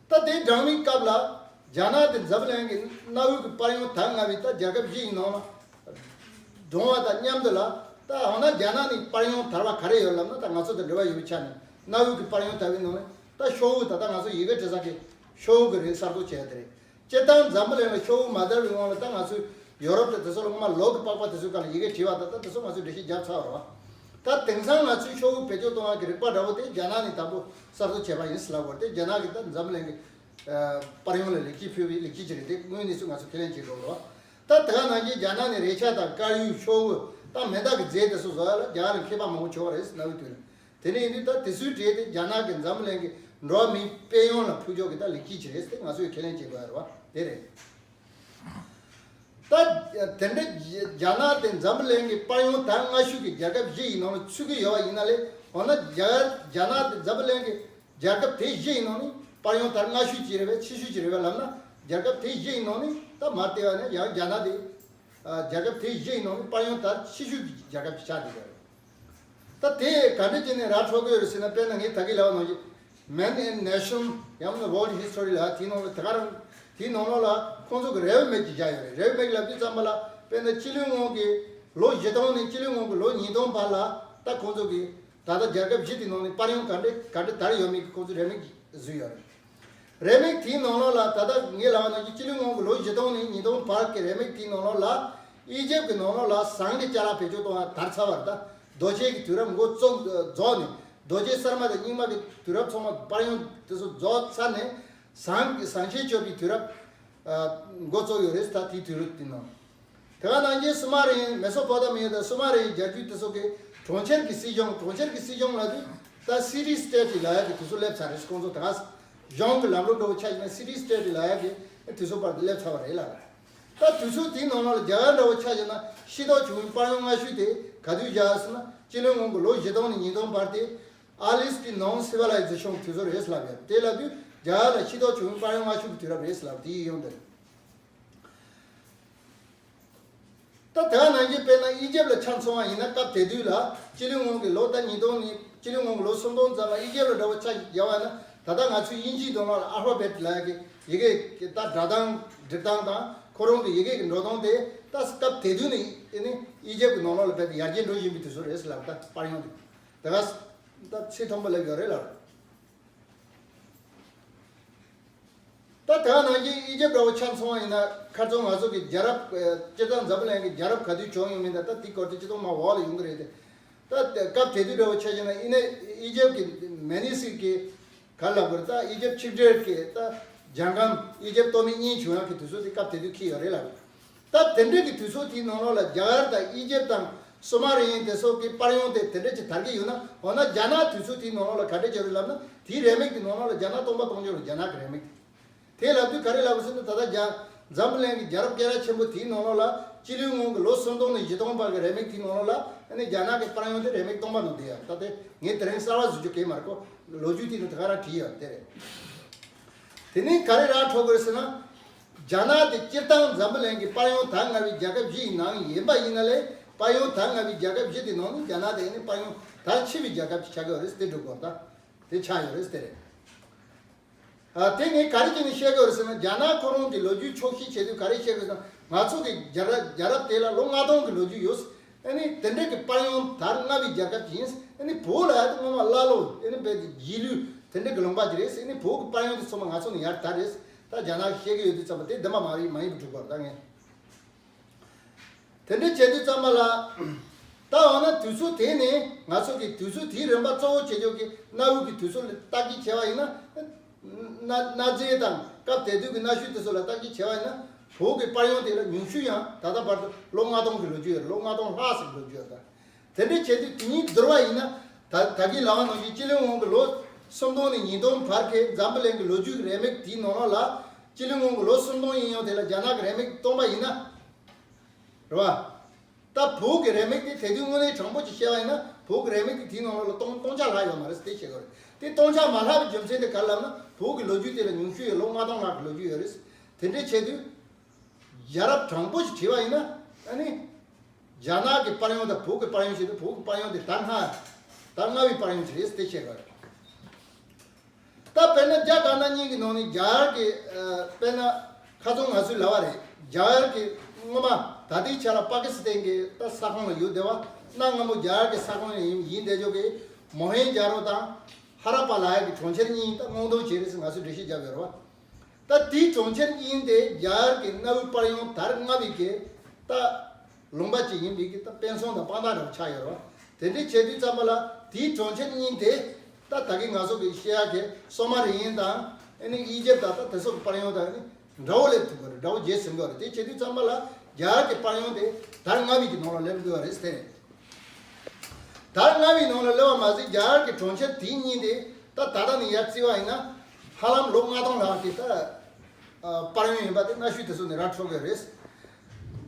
ད་དེ་བགྲངས་པའི་སྐབས་ལ་རྒྱ་ནག་དེ་འཛམ་བུ་གླིང་གི་གནའ་བོའི་གི་དཔལ་ཡོན་དར་སྔ་བའི་ད་རྒྱལ་ཁབ་བཞི་ཡི་ནང་ལ་བགྲངས་པ་དང་མཉམ་དུ་ལ། ད་འོ་ན་རྒྱ་ནག་ནི་དཔལ་ཡོན་དར་བ་ག་རེ་ཡོད་ལབ་ན། ད་ང་ཚོ་དང་འབྲེལ་བ་ཡོད་པའི་ཆ་ནས་གནའ་བོའི་གི་དཔལ་ཡོན་དར་བའི་ནང་ནས་ད་ཤོག་བུ། ད་ལྟ་ང་ཚོ་ཡི་གེ་འབྲི་ས་གི་ཤོག་བུ་གི་རིགས་གསར་གཏོད་བྱས་དེ་རེད། སྤྱིར་བཏང་འཛམ་བུ་གླིང་ལ་ཤོག་བུ་མ་དར་བའི་སྔོན་ལ་ད་ང་ཚོས་ཡོ་རོབ་དང་དེ་ཚོ་ལ་སྔོན་མ་ལོ་གི་པགས་པ་དེ་ཚོའི་སྒང་ལ་ཡི་གེ་བྲིས་པ་དང་། ད་དེ་ཚོ་ང་ཚོས་འགྲེལ་བཤད་བརྒྱབ་ཚར་བ་རེད་བ། ད་དེང་སང་ང་ཚོས་ཤོག་བུ་བེད་སྤྱོད་གཏོང་བ་གི་རིག་པ་འདྲ་བོ་དེ་རྒྱ་ནག་ནས་དང་པོ་གསར་གཏོད་བྱས་པ་ཡིན་ཟེར་ལབ་དགོས་རེད། དེ་རྒྱ་ནག་གི་ད་འཛམ་བུ་གླིང་གི་ཨ་དཔལ་ཡོན་ལ་ལེགས་སྐྱེས་ཕུལ་བའི་ལེགས་སྐྱེས་ཅིག་རེད། དེ་དངོས་གནས་སུ་ང་ཚོས་ཁས་ལེན་བྱེད་དགོས་རེད་བ། ད་དེ་ག་ནང་བཞིན་རྒྱ་ནག་ནས་རས་ཆ་དང་དཀར་ཡོལ། ཤོག་བུ་དང་མེ་མདའ་གི་རྫས་དེ་ཚོ་བཟོ་ཡ་ལ་རྒྱ་གར་ནས་མཁས་པ་མང་པོ་བྱུང་བ་རེད་གནའ་བོའི་དུས་ནས། དེ་ནས་ཡིན་དུས་ད་དེ་ཚོའི་གྲས་དེ་རྒྱ་ནག་གིས་འཛམ་བུ་གླིང་གི་འགྲོ་བ་མིའི་དཔལ་ཡོན་ལ་ཕུལ་ཕྱོགས་ཀྱི་ད་ལེགས་སྐྱེས་ཅིག་རེད་ཟེར་ང་ཚོས་ཁས་ལེན་བྱེད་དགོས་ཡ་རེད་བ། དེ་རེད། ད་དེ་འདྲ་རྒྱ་ནག་དེ་འཛམ་བུ་གླིང་གི་དཔལ་ཡོན་དར་སྔ་ཤོས་ཀྱི་རྒྱལ་ཁབ་བཞི་ཡི་ནང་ལ་ཚུད་ཀྱི་ཡོད་པ་ཡིན་ན་ལས། འོ་ན་རྒྱ་རྒྱ་ནག་དེ་འཛམ་བུ་གླིང་གི་རྒྱལ་ཁབ་དེ་བཞི་ཡི་ནང་ནས་དཔལ་ཡོན་དར་སྔ་ཤོས་ཅིག་རེད་པས་ཆེ་ཤོས་ཅིག་རེད་པས་ལབ་ན། རྒྱལ་ཁབ་དེ་བཞི་ཡི་ནང་ནས་ད་མར་བལྟས་པ་ན་ཡང་རྒྱ་ནག་དེ་ཨ་རྒྱལ་ཁབ་དེ་བཞི་ཡི་ནང་ནས་དཔལ་ཡོན་དར་ཆེ་ཤོས་ཀྱི་རྒྱལ་ཁབ་ཅིག་ཆགས་བསྡད་ཡོད་རེད། ད་དེ་ག་འདྲ་བྱས་ནས་ར་འཕྲོད་ཀྱི་ཡོད་རེད་ཟེར་ན། དཔེར་ན་ངས་ད་གིན་ལབ་པ་ནང་བཞིན་Man and Nation ཡང་ན་World History ལ་དེའི་ནང་ལ་དེ་ག་རང་དེའི་ནང་ལོགས་ལ་ཁོང་ཚོ་གི་རེ་བ་མེད་ཀྱི་བཞག་ཡོད་རེད། རེ་བ་མེད་ཀྱི་ལབ་དུས་ཙམ་པ་ལ་ དཔེར་ན་སྤྱི་ལོའི་སྔོན་གྱི་ལོ་བཞི་སྟོང་ནས་སྤྱི་ལོའི་སྔོན་གྱི་ལོ་ཉིས་སྟོང་བར་ལ་ད་ཁོང་ཚོ་གི་ད་ལྟ་རྒྱལ་ཁབ་བཞི་དེ་ནང་ནས་པར་ཡང་ག་འདྲ་ག་འདྲ་དར་ཡོད་མེད་ཀྱི་ཁོང་ཚོས་རེ་མིག་བཟོས་ཡོད་རེད། རེ་མིག་དེའི་ནང་ལོགས་ལ་ད་ལྟ་ངས་ལབ་པ་ནང་བཞིན་སྤྱི་ལོའི་སྔོན་གྱི་ལོ་བཞི་སྟོང་ནས་ཉིས་སྟོང་བར་གྱི་རེ་མིག་དེའི་ནང་ལོགས་ལ་ཨི་ཇེབ་ཀྱི་ནང་ལོགས་ལ་ཟངས་ཀྱི་ཅ་ལག་བེད་སྤྱོད་གཏོང་བ་དར་ཚར་བ་རེད། ད་རྡོ་ཆས་ཀྱི་དུས་རབས་འགོ་བཙུགས་རྫོགས་ནས་རྡོ་ཆས་གསར་མ་དང་རྙིང་མ་གི་དུས་རབས་ཚང་མ་པར་ཡང་དེ་ཚོ་རྫོགས་ཚར་ནས་ཟངས་ཀྱི་ཟངས་ཆས་སྤྱོད་པའི་དུས་རབས་འགོ་བཙུགས་ཡོད་རེད། ད་དེའི་དུས་རབས་དེ་ནང་། དེ་ག་ནང་བཞིན་སུ་མ་རི་ཡན་མེ་སོ་པོ་ཏ་མི་ཡ་དང་སུ་མ་རི་ཡན་རྒྱལ་རྒྱུད་དེ་ཚོ་གི་གྲོང་ཁྱེར་གྱི་སྲིད་གཞུང་གྲོང་ཁྱེར་གྱི་སྲིད་གཞུང་ལབ་དུས་ད་སི་ཊི་སི་ཊེཊ་ལབ་ཡ་གི་དུས་ཚོད་སླེབས་ཚར་རེད། ཁོང་ཚོ་ད་ག་གཞུང་གི་ལམ་ལུགས་འདྲ་བོ་ཆ་བཞག་ན་སི་ཊི་སི་ཊེཊ་ལབ་ཡ་གི་དུས་ཚོད་བར་དུ་སླེབས་ཚར་བ་རེད་ལ། ད་དུས་ཚོད་དེའི་ནང་ལ་རྒྱ་གར་འདྲ་བོ་ཆ་བཞག་ན་ཤེས་རྟོགས་བྱུང་བའི་པར་ཡང་སྔ་ཤོས་དེ་ག་དུས་བཞག་ཟེར་ན་སྤྱི་ལོའི་སྔོན་གྱི་ལོ་བཞི་སྟོང་ནས་ཉིས་སྟོང་བར་དེ་ཨ་ལིས་ཀྱི་ནོན་སི་ཝི་ལའི་ཛེ་ཤོན་གྱི་དུས་ཚོད་རེད་ལབ་ཡ་དེ་ལབ་དུས་རྒྱ་གར་ལ་ཤེས་རྟོགས་བྱུང་བའི་པར་ཡང་སྔ་ཤོས་ཀྱི་དུས་རབས་རེད་ལབ་དེ་ཡི་ཡོང་དེ་རེད། ད་དེ་ག་ནང་བཞིན་དཔེར་ན་ཨི་ཇེབ་ལ་ཆ་མཚོན་པ་ཡིན་ན་སྐབས་དེ་དུས་ལ་སྤྱི་ལོའི་སྔོན་གྱི་ལོ་ད་ཉིས་སྟོང་ནས་སྤྱི་ལོའི་སྔོན་གྱི་ལོ་སུམ་སྟོང་ཙམ་ལ་ཨི་ཇེབ་ལ་འདྲ་བོ་ཆ་བཞག་པ་ན་ད་ལྟ་ང་ཚོའི་དབྱིན་ཇིའི་དོན་ལ་ཨལ་ཕ་བེ་ཊི་ལབ་ཡ་གི་ཡི་གེ་གི་ད་སྒྲ་གདངས་སྒྲིག་སྟངས་དང་ཁོ་རང་གི་ཡི་གེ་གི་འགྲོ་སྟངས་དེ་ད་སྐབས་དེ་དུས་ནས་ཨེ་ནི་ཨི་ཇེབ་གི་ནང་ལོགས་ལ་རྦད་དེ་ཡར་རྒྱས་འགྲོ་བཞིན་པའི་དུས་ཚོད་རེད་ཟེར་ལབ། ད་པར་ཡང་དེ་ད་ག་ད་ཚེ་ཐུང་པོ་སླེབས་ཡོད་རེད་ལབ། ད་དེ་ག་ནང་བཞིན་ཨི་ཇེབ་འདྲ་བོ་ཆ་མཚོན་པ་ཡིན་ན་ཁ་སང་ང་ཚོ་གི་རྒྱལ་རབས་ཨ་སྤྱིར་བཏང་འཛམ་བུ་གླིང་གི་རྒྱལ་རབས་ག་དུས་བྱུང་ཡོད་མེད་ད་ད་དེའི་སྐོར་དེ་སྤྱིར་བཏང་མ་འོག་ལ་ཡོང་གི་རེད་དེ། ད་སྐབས་དེ་དུས་འདྲ་བོ་ཆ་བཞག་ན་ཨི་ནི་ཨི་ཇེབ་ཀྱི་མེ་ནི་སི་ཀྱི་ག་ལབ་དགོས་རེད། ད་ཨི་ཇེབ་ཆིབ་བགྲེས་ཀྱི་ད་ལྗང་སྒམ་ཨི་ཇེབ་སྟོད་སྨད་གཉིས་བྱུང་ཡག་གི་དུས་ཚོད་དེ་སྐབས་དེ་དུས་འཁེལ་ཡོད་རེད་ལབ། ད་དེ་འདྲ་གི་དུས་ཚོད་དེའི་ནང་ལོགས་ལ་རྒྱ་གར་དང་ཨི་ཇེབ་དང་སོ་མ་རི་ཡན་དེ་སོགས་ཀྱི་པར་ཡང་དེ་དེ་འདྲ་ཅིག་དར་གྱི་ཡོད་ན། འོ་ན་རྒྱ་ནག་དུས་ཚོད་དེའི་ནང་ལོགས་ལ་ག་འདྲ་ཅིག་རེད་ལབ་ན་དེའི་རེ་མིག་གི་ནང་ལོགས་ལ་རྒྱ་ནག་སྟོང་པ་སྟོང་རྐྱང་རེད། རྒྱ་ནག་གི་རེ་མིག་དེ་ལབ་དུས་ག་རེ་ལབ་ཟེར་ན་ད་ལྟ་རྒྱ་འཛམ་བུ་གླིང་གི་རྒྱལ་རབས་སྐད་གྲགས་ཆེན་པོ་དེའི་ནང་ལོགས་ལ་སྤྱི་ལོའི་སྔོན་གྱི་ལོ་སུམ་སྟོང་ནས་བཞི་སྟོང་བར་གྱི་རེ་མིག་དེའི་ནང་ལོགས་ལ་ཨ་ནི་རྒྱ་ནག་གི་པར་ཡང་དེ་རེ་མིག་སྟོང་པ་ནང་བསྡད་ཡོད། ད་དེ་ངས་དེ་རིང་གསར་བ་བཟོ་རྒྱུ་གང་ཡང་མ་རེད་ཁོ། ལོ་རྒྱུས་དེ་ནི་དེ་ག་རང་བྲིས་ཡོད་དེ་རེད། དེ་ནས་ག་རེ་ར་འཕྲོད་དགོས་ཟེར་ན། རྒྱ་ནག་དེ་སྤྱིར་བཏང་འཛམ་བུ་གླིང་གི་པར་ཡང་དར་སྔ་བའི་རྒྱལ་ཁབ་བཞི་ཡི་ནང་ཡིན་པ་ཡིན་ན་ལས་པར་ཡང་དར་སྔ་བའི་རྒྱལ་ཁབ་བཞི་དེ་ནང་ནས་རྒྱ་ནག་དེ་ནི་པར་ཡང་དར་ཆེ་བའི་རྒྱལ་ཁབ་ཅིག་ཆགས་ཀྱི་ཡོད་རེད་དེ་འགྲོ་དགོས་ད། དེ་ཆགས་ཡོད་རེད་དེ་རེད། ཨ་དེ་ངས་ག་རེ་བྱས་ནས་བཤད་ཀྱི་ཡོད་རེད་ཟེར་ན་རྒྱ་ནག་ཁོ་རང་གི་ལོ་རྒྱུས་ཕྱོགས་བཞི་བྱེད་དུས་ག་རེ་བཤད་ཀྱི་ཡོད་ཟེར་ན་ང་ཚོ་གི་རྒྱལ་རབས་རྒྱལ་རབས་དེ་ལ་ལོ་ལྔ་སྟོང་གི་ལོ་རྒྱུས་ཡོད། ཨ་ནི་དེ་འདྲ་གི་པར་ཡང་དར་སྔ་བའི་རྒྱལ་ཁབ་ཅིག་ཡིན། ཨ་ནི་བོད་ལ་ཡ་དེ་སྔོན་མ་ཀླ་ཀློ་ཨ་ནི་བོད་ཀྱི་རྗེས་ལུས་དེ་འདྲ་གི་ལུང་པ་ཅིག་རེད། ཨ་ནི་བོད་ཀྱི་པར་ཡང་དེ་ཚང་མ་ང་ཚོ་ནས་ཡར་དར་རེད། ད་རྒྱ་ནག་གིས་བཤད་ཀྱི་ཡོད་དུས་ཙམ་པ་དེ་བདེན་པ་མ་རེད་མ་ཡིན་པ་སྒྲུབ་པར་ད་ངས་དེ་འདྲ་བྱས་དུས་ཙམ་པ་ལ། ད་འོ་ན་དུས་ཚོད་དེ་ནས་ང་ཚོ་གི་དུས་ཚོད་དེའི་རིམ་པ་གཙོ་བོ་བྱེད་ཆོག་གི་གནའ་བོའི་གི་དུས་ཚོད་ལ་བརྟག་དཔྱད་བྱས་པ་ཡིན་ན། གནའ་གནའ་རྫས་དང་སྐབས་དེ་དུས་ཀྱི་གནའ་ཤུལ་དེ་ཚོ་ལ་བརྟག་དཔྱད་བྱས་པ་ཡིན་ན་བོད་ཀྱི་པར་ཡང་དེ་ལ་ཉུང་ཤོས་ཡང་ད་ལྟ་བར་དུ་ལོ་ལྔ་སྟོང་གི་ལོ་རྒྱུས་ཡོད་རེད། ལོ་ལྔ་སྟོང་ལྷག་ཙམ་གྱི་ལོ་རྒྱུས་ཡོད་རེད། དེ་འདྲ་བྱས་དུས་དེ་ཉིད་བསྡུར་བ་ཡིན་ན་ད་ད་གིན་ལབ་པ་ནང་བཞིན་སྤྱི་ལོའི་སྔོན་གྱི་ལོ་སུམ་སྟོང་ནས་ཉིས་སྟོང་བར་གྱི་འཛམ་བུ་གླིང་གི་ལོ་རྒྱུས་ཀྱི་རེ་མིག་དེའི་ནང་ལོགས་ལ་སྤྱི་ལོའི་སྔོན་གྱི་ལོ་སུམ་སྟོང་ཡིན་ཡང་དེ་ལ་རྒྱ་ནག་གི་རེ་མིག་སྟོང་པ་ཡིན་ན། རེད་བ། ད་བོད་ཀྱི་རེ་མིག་དེ་དེ་དུས་དངོས་གནས་དྲང་པོ་ཅིག་བཤད་པ་ཡིན་ན་བོད་ཀྱི་རེ་མིག་དེ་དེའི་ནང་ལོགས་ལ་སྟོང་སྟོང་ཆ་ལྷག་ཡོད་མ་རེད་དེ་བཤད་དགོས་རེད། དེ་སྟོང་ཆ་མ་ལྷག་པའི་རྒྱུ་མཚན་དེ་ག་རེ་ལབ་ན་བོད་ཀྱི་ལོ་རྒྱུས་དེ་ལ་ཉུང་ཤོས་ཡོད་ལོ་ལྔ་སྟོང་ལྷག་གི་ལོ་རྒྱུས་ཡོད་རེད། དེ་འདྲའི་བྱས་དུས། རྒྱལ་རབས་དྲང་པོ་ཞིག་བྲིས་པ་ཡིན་ན་ཨ་ནི། རྒྱ་ནག་གི་པར་ཡང་དང་བོད་ཀྱི་པར་ཡང་བྱས་ཏེ་བོད་ཀྱི་པར་ཡང་དེ་དར་སྔ། དར་སྔ་བའི་པར་ཡང་ཞིག་རེད་དེ་བཤད་དགོས་རེད། ད་དཔེར་ན་རྒྱ་དཀར་ནག་གཉིས་ཀྱི་ནང་ནས་རྒྱ་གར་གྱི་ཨ་དཔེར་ན་ཁ་སང་ང་ཚོས་ལབ་པ་རེད། རྒྱ་གར་གྱི་སྔོན་མ་ད་ལྟའི་ཆ་ལ་པ་ཀི་སི་ཐན་གྱི་ད་ས་ཁོངས་ལ་ཡོད་བསྡད་པ་གནའ་སྔ་མོ་རྒྱ་གར་གྱི་ས་ཁོངས་ཡིན་ཡིན་བསྡད་ཆོག་གི་མོ་ཧེན་ཇ་རོ་དང་ཧ་ར་པ་ལབ་ཡག་གི་གྲོང་ཁྱེར་གཉིས་ད་སྔོག་འདོན་བྱས་རེད་ཟེར་ང་ཚོས་འགྲེལ་བཤད་བརྒྱབ་ཡོད་རེད་བ། ད་དེའི་གྲོང་ཁྱེར་གཉིས་དེ་རྒྱ་གར་གྱི་གནའ་བོའི་པར་ཡང་དར་སྔ་བའི་གི་ད་ལུང་པ་ཅིག་ཡིན་པའི་གི་ད་དཔེ་མཚོན་དང་དཔང་རྟགས་འདྲ་བོ་ཆགས་ཡོད་རེད་བ། དེ་འདྲའི་བྱས་དུས་ཙམ་པ་ལ་དེའི་གྲོང་ཁྱེར་གཉིས་དེ་ད་ད་གིན་ང་ཚོ་གི་བཤད་ཡག་གི་སོ་མ་རི་ཡན་དང་ཨ་ནི་ཨི་ཇེབ་དང་ད་དེ་ཚོ་གི་པར་ཡང་དང་ཨ་ནི་འདྲ་བོ་སླེབས་ཐུབ་པ་རེད། འདྲ་བོ་བརྗེ་ཟིན་པ་རེད། དེ་བྱས་དུས་ཙམ་པ་ལ་རྒྱ་གར་གྱི་པར་ཡང་དེ་དར་སྔ་བའི་གི་ནང་ལ་སླེབས་དགོས་པ་རེད་ཟེར། དར་སྔ་བའི་ནང་ལ་སླེབས་པ་མ་ཟད་རྒྱ་གར་གྱི་གྲོང་ཁྱེར་དེ་གཉིས་དེ་ད་ད་ལྟ་ནས་ཡར་བརྩི་བ་ཡིན་ན་ཧ་ལམ་ལོ་ལྔ་སྟོང་ལྷག་གི་ད་པར་ཡང་ཡིན་པ་དེ་གནའ་ཤུལ་དེ་ཚོ་ནས་ར་འཕྲོད་ཀྱི་རེད།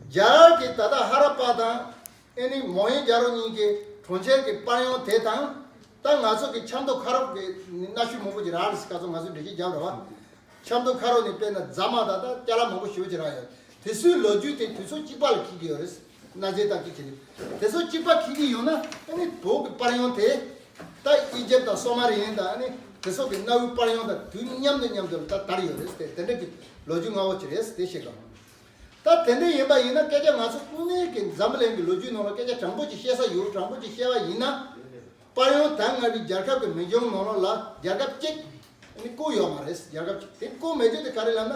རྒྱ་གར་གྱི་ད་ལྟ་ཧ་ར་པ་དང་ཨེ་ནི་མོ་ཧེན་ཇ་རོ་གཉིས་ཀྱི་གྲོང་ཁྱེར་གྱི་པར་ཡང་དེ་དང་ད་ང་ཚོ་གི་ཆབ་མདོ་ཁ་རོག་གི་གནའ་ཤུལ་མང་པོ་ཅིག་རག་རེད་ཟེར་ཁ་སང་ང་ཚོས་འགྲེལ་བཤད་བརྒྱབ་རེད་བ། ཆབ་མདོ་ཁ་རོག་ནས་དཔེར་ན་རྫ་མ་དང་ད་ཅ་ལག་མང་པོ་ཞེ་པོ་ཅིག་རག་ཡོད། དེ་ཚོའི་ལོ་རྒྱུས་དེ་དུས་ཚོད་གཅིག་པ་ལ་འཁེལ་གྱི་ཡོད་རེད། གནའ་རྫས་དང་གཅིག་བྱས་ཏེ། དེ་ཚོ་གཅིག་པ་འཁེལ་གྱི་ཡོད་ན་ཨ་ནི་བོད་ཀྱི་པར་ཡང་དེ་ད་ཨི་ཇེབ་དང་སོ་མ་རི་ཡན་དང་ཨ་ནི་དེ་ཚོ་གི་གནའ་བོའི་པར་ཡང་དང་དུས་མཉམ་དུ་མཉམ་དུ་ད་དར་ཡོད་རེད་དེ་དེ་འདྲ་གི་ལོ་རྒྱུས་སྔ་བོ་ཅིག་རེད་དེ་བཤད་གམ། ད་དེ་འདྲ་ཡིན་པ་ཡིན་ན་སྐད་ཆ་ང་ཚོ་དངོས་གནས་ཀྱི་འཛམ་བུ་གླིང་གི་ལོ་རྒྱུས་ནང་ལ་སྐད་ཆ་དྲང་པོ་ཅིག་བཤད་ས་ཡོད། དྲང་པོ་ཅིག་བཤད་པ་ཡིན་ན། དཔལ་ཡོན་ད་སྔ་བའི་རྒྱལ་ཁབ་ཀྱི་མི་ལྗོངས་ནང་ལོགས་ལ་རྒྱལ་ཁབ་གཅིག་ནི་བཀོད་ཡོད་མ་རེད། རྒྱལ་ཁབ་གཅིག་དེ་བཀོད་མེད་རྒྱུ་དེ་ག་རེ་ལབ་ན།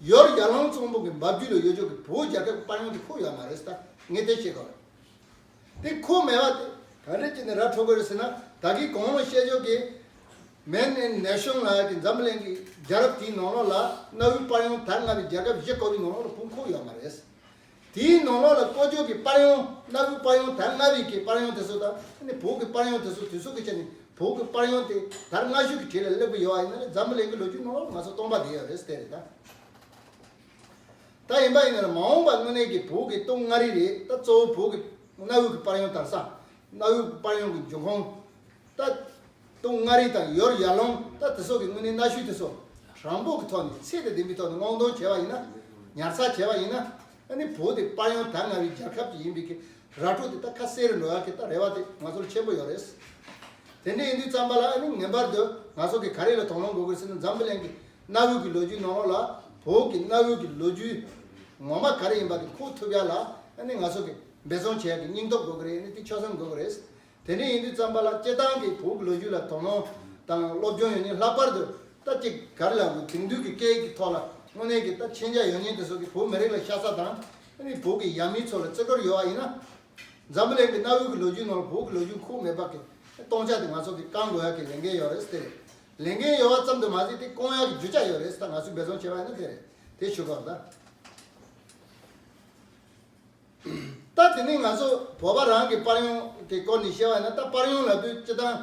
ཡོར་ཡར་ལུང་གཙང་པོ་གི་འབབ་རྒྱུད་ལ་ཡོད་ཆོག་གི་བོད་རྒྱལ་ཁབ་ཀྱི་དཔལ་ཡོན་དེ་བཀོད་ཡོད་མ་རེད། ད་ངས་དེ་བཤད་དགོས་རེད། དེ་ཁོ་མེད་པ་དེ་ག་འདྲ་བྱས་ནས་ར་འཕྲོད་དགོས་རེད་ཟེར་ན། ད་གིན་གོང་ལ་བཤད་ཕྱོགས་ཀྱི་མེན་ཨེན་ནེ་ཤོན་ལབ་ཡག་གི་འཛམ་བུ་གླིང་གི་རྒྱལ་རབས་དེའི་ནང་ལོགས་ལ་གནའ་བོའི་དཔལ་ཡོན་ད་སྔ་བའི་རྒྱལ་ཁབ་བཞི་བཀོད་པའི་ནང་ལོགས་ལ་བོད་བཀོད་ཡོད་མ་རེད། དེའི་ནང་ལོགས་ལ་བཀོད་ཕྱོགས་ཀྱི་དཔལ་ཡོན། གནའ་བོའི་དཔལ་ཡོན་ད་སྔ་བའི་གི་དཔལ་ཡོན་དེ་ཚོ་དང་ཨ་ནི་བོད་ཀྱི་དཔལ་ཡོན་དེ་ཚོ་དུས་ཚོད་ཀྱི་ཆ་ནས་བོད་ཀྱི་དཔལ་ཡོན་དེ་དར་སྔ་ཤོས་ཀྱི་གྲས་ལ་སླེབས་ཀྱི་ཡོད་པ་ཡིན་ན་ནི་འཛམ་བུ་གླིང་གི་ལོ་རྒྱུས་ནང་ལོགས་ལ་ང་ཚོ་སྟོང་པ་བསྡད་ཡོད་རེད་ཟེར་དེ་རེད་ད། ད་ཡིན་པ་ཡིན་ན་མ་འོངས་པ་དངོས་གནས་ཀྱི་བོད་ཀྱི་སྟོང་མངའ་རིས་རེད། ད་གཙོ་བོ་བོད་ཀྱི་གནའ་བོའི་གི་དཔལ་ཡོན་དར་ས། གནའ་བོའི་གི་དཔལ་ཡོན་གྱི་འབྱུང་ཁུངས། ད་སྟོང་མངའ་རིས་དང་ཡོར་ཡར་ལུང་ད་དེ་ཚོ་གི་དངོས་གནས་གནའ་ཤུལ་དེ་ཚོ་དྲང་པོ་གི་ཐོག་ནས་ཚད་དང་ལྡན་པའི་ཐོག་ནས་སྔོག་འདོན་བྱས་པ་ཡིན་ན། ཉར་ཚགས་བྱས་པ་ཡིན་ན། ཨ་ནི་བོད་དེ་དཔལ་ཡོན་ད་སྔ་བའི་རྒྱལ་ཁབ་ཅིག་ཡིན་པའི་གི་ར་སྤྲོད་དེ་ད་ཁ་གསལ་རུ་འགྲོ་ཡག་གི་ད་རེ་བ་དེ་ང་ཚོར་ཆེན་པོ་ཡོད་རེད། དེ་འདྲ་ཡིན་དུས་ཙམ་པ་ལ་ཨ་ནི་ངེས་པར་དུ་ང་ཚོ་གི་ག་རེ་ལ་དོ་སྣང་དགོས་ཀྱི་རེད་ཟེར་ན། འཛམ་བུ་གླིང་གི་གནའ་བོའི་གི་ལོ་རྒྱུས་ནང་ལོགས་ལ་བོད་ཀྱི་གནའ་བོའི་གི་ལོ་རྒྱུས་ངོ་མ་ག་རེ་ཡིན་པ་དེ་འཁོད་ཐུབ་ཡག་ལ་ཨ་ནི་ང་ཚོ་གི་འབད་བརྩོན་བྱེད་ཡག་གི་སྙིང་སྟོབས་དགོས་ཀྱི་རེད། ཨ་ནི་དེ་ཆོད་སེམས་དགོས་ཀྱི་རེད། དེ་འདྲ་ཡིན་དུས་ཙམ་པ་ལ་སྤྱིར་བཏང་གི་བོད་ཀྱི་ལོ་རྒྱུས་ལ་དོ་སྣང་དང་སློབ་སྦྱོང་ཡོད་མཁན། ལྷག་པར་དུ་ད་ཅིག་ག་རེ་ལབ་དགོས། དེང་དུས་ཀྱི་སྐད་ཀྱི་ཐོག་ལ་དངོས་གནས་ཀྱི་ད་མཁྱེན་རྒྱ་ཡོད་མཁན་དེ་ཚོ་གིས་བོད་མི་རིགས་ལ་ཤ་ཚ་དང་ཨ་ནི་བོད་ཀྱི་ཡབ་མེས་ཚོ་ལ་བརྩི་བཀུར་ཡོད་པ་ཡིན་ན། འཛམ་བུ་གླིང་གི་གནའ་བོའི་གི་ལོ་རྒྱུས་ནང་ལ་བོད་ཀྱི་ལོ་རྒྱུས་འཁོད་མེད་པ་གི་སྟོང་ཆ་དེ་ང་ཚོ་གིས་བསྐང་དགོས་ཡག་གི་ལས་འགན་ཡོད་རེད་ཟེར། ལས་འགན་ཡོད་པ་ཙམ་དུ་མ་ཟད་དེ་བསྐང་ཡག་གི་རྒྱུ་ཆ་ཡོད་རེད། ད་ང་ཚོས་འབད་བརྩོན་བྱས་པ་ཡིན་ན་དེ་རེད། དེ་ཞུ་དགོས་རེད་ད། ད་དེ་ནས་ང་ཚོ་བོད་པ་རང་གི་དཔལ་ཡོན་གྱི་སྐོར་ནས་བཤད་པ་ཡིན་ན། ད་དཔལ་ཡོན་ལབ་དུས་སྤྱིར་བཏང་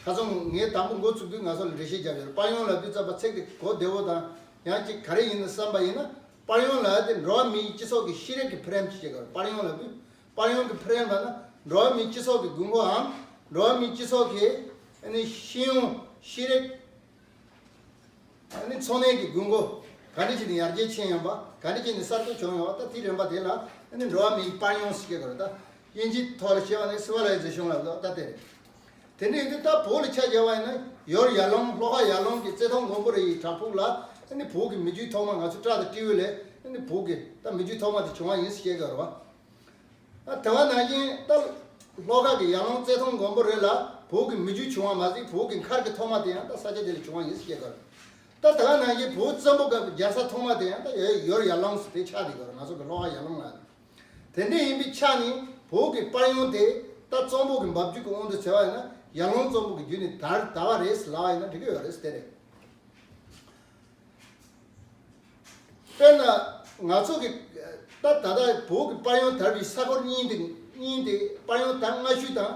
ཁ་སང་ངས་དང་པོ་འགོ་ཚུགས་དུས་ང་ཚོ་ལ་འགྲེལ་བཤད་བརྒྱབ་ཡོད་རེད། དཔལ་ཡོན་ལབ་དུས་ཙམ་པ་ཚིག་དེ་གོ་བདེ་བོ་དང་ཡང་ཅིག་ག་རེ་ཡིན་ན་བསམ་པ་ཡིན་ན། དཔལ་ཡོན་ལབ་ཡག་དེ་འགྲོ་བ་མིའི་སྤྱི་ཚོགས་ཀྱི་ཤེས་རིག་གི་འཕེལ་རིམ་ཅིག་བྱེད་དགོས་རེད། དཔལ་ཡོན་ལབ་དུས་དཔལ་ཡོན་གྱི་འཕེལ་རིམ་ལབ་ན་འགྲོ་བ་མིའི་སྤྱི་ཚོགས་ཀྱི་དགོས་མཁོའམ་འགྲོ་བ་མིའི་སྤྱི་ཚོགས་ཀྱི་ཨ་ནི་ཤེས་ཡོན། ཤེས་རིག་ཨ་ནི་འཚོ་གནས་ཀྱི་དགོས་མཁོ་ག་འདྲ་བྱས་ནས་ཡར་རྒྱས་ཕྱིན་ཡོང་པ། ག་འདྲ་བྱས་ནས་གསར་གཏོད་བྱུང་ཡོང་བ། ད་དེའི་རིམ་པ་དེ་ལ་ཨ་ནི་འགྲོ་བ་མིའི་དཔལ་ཡོན་ཟེར་གྱི་ཡོད་རེད། ད་དབྱིན་ཇིའི་ཐོག་ལ་བཤད་པ་ནི་སི་ཝི་ལའི་ཛེ་ཤོན་ལབ་འདུག་ད་དེ་རེད། དེ་འདྲ་ཡིན་དུས་ད་བོད་ལ་ཆ་བཞག་པ་ཡིན་ན་ཡོར་ཡར་ལུང་། ལྷོ་ཁ་ཡར་ལུང་གི་རྩེ་ཐང་མགོན་པོ་རི་ཡི་བྲག་ཕུག་ལ་ཨ་ནི་བོད་ཀྱི་མི་རྒྱུད་ཐོག་མ། ང་ཚོ་བྲག་དང་སྤྲེའུ་ལས་ཨ་ནི་བོད་ཀྱི་ད་མི་རྒྱུད་ཐོག་མ་དེ་བྱུང་བ་ཡིན་ཟེར་བཤད་ཀྱི་ཡོད་རེད་བ། ཨ་དེ་བ་ནང་བཞིན་ད་ལྷོ་ཁ་གི་ཡར་ལུང་རྩེ་ཐང་མགོན་པོ་རི་ལ་བོད་ཀྱི་མི་རྒྱུད་བྱུང་བ་མ་ཟད་བོད་ཀྱི་མཁར་གྱི་ཐོག་མ་དེ་ཡང་ད་ས་ཆ་དེ་ལ་བྱུང་བ་ཡིན་ཟེར་བཤད་ཀྱི་ཡོད་རེད། ད་དེ་བ་ནང་བཞིན་བོད་བཙན་པོ་སྐབས་ཀྱི་རྒྱལ་ས་ཐོག་མ་དེ་ཡང་ད་ཡོ་ཡོར་ཡར་ལུང་ཟེར་དེ་ཆགས་བསྡད་ཀྱི་ཡོད་རེད། ང་ཚོ་གི་ལྷོ་ཁ་ཡར་ལུང་ལ། དེ་འདྲ་ཡིན་པའི་ཆ་ནས་བོད་ཀྱི་དཔལ་ཡོན་དེ་ད་གཙང་པོ་གི་འབབ་རྒྱུད་ཀྱི་དབང་དུ་བྱས་པ་ཡིན་ན་ཡར་ལུང་གཙང་པོ་གི་བརྒྱུད་ནས་དར་དར་བ་རེད་ལབ་པ་ཡིན་ན་འགྲིག་གི་ཡོད་རེད་ཟེར་དེ་རེད། དཔེར་ན་ང་ཚོ་གི་ད་ད་ལྟ་བོད་ཀྱི་དཔལ་ཡོན་དར་བའི་ས་ཁུལ་གཉིས་དེ། གཉིས་དེ་དཔལ་ཡོན་ད་སྔ་ཤོས་དང་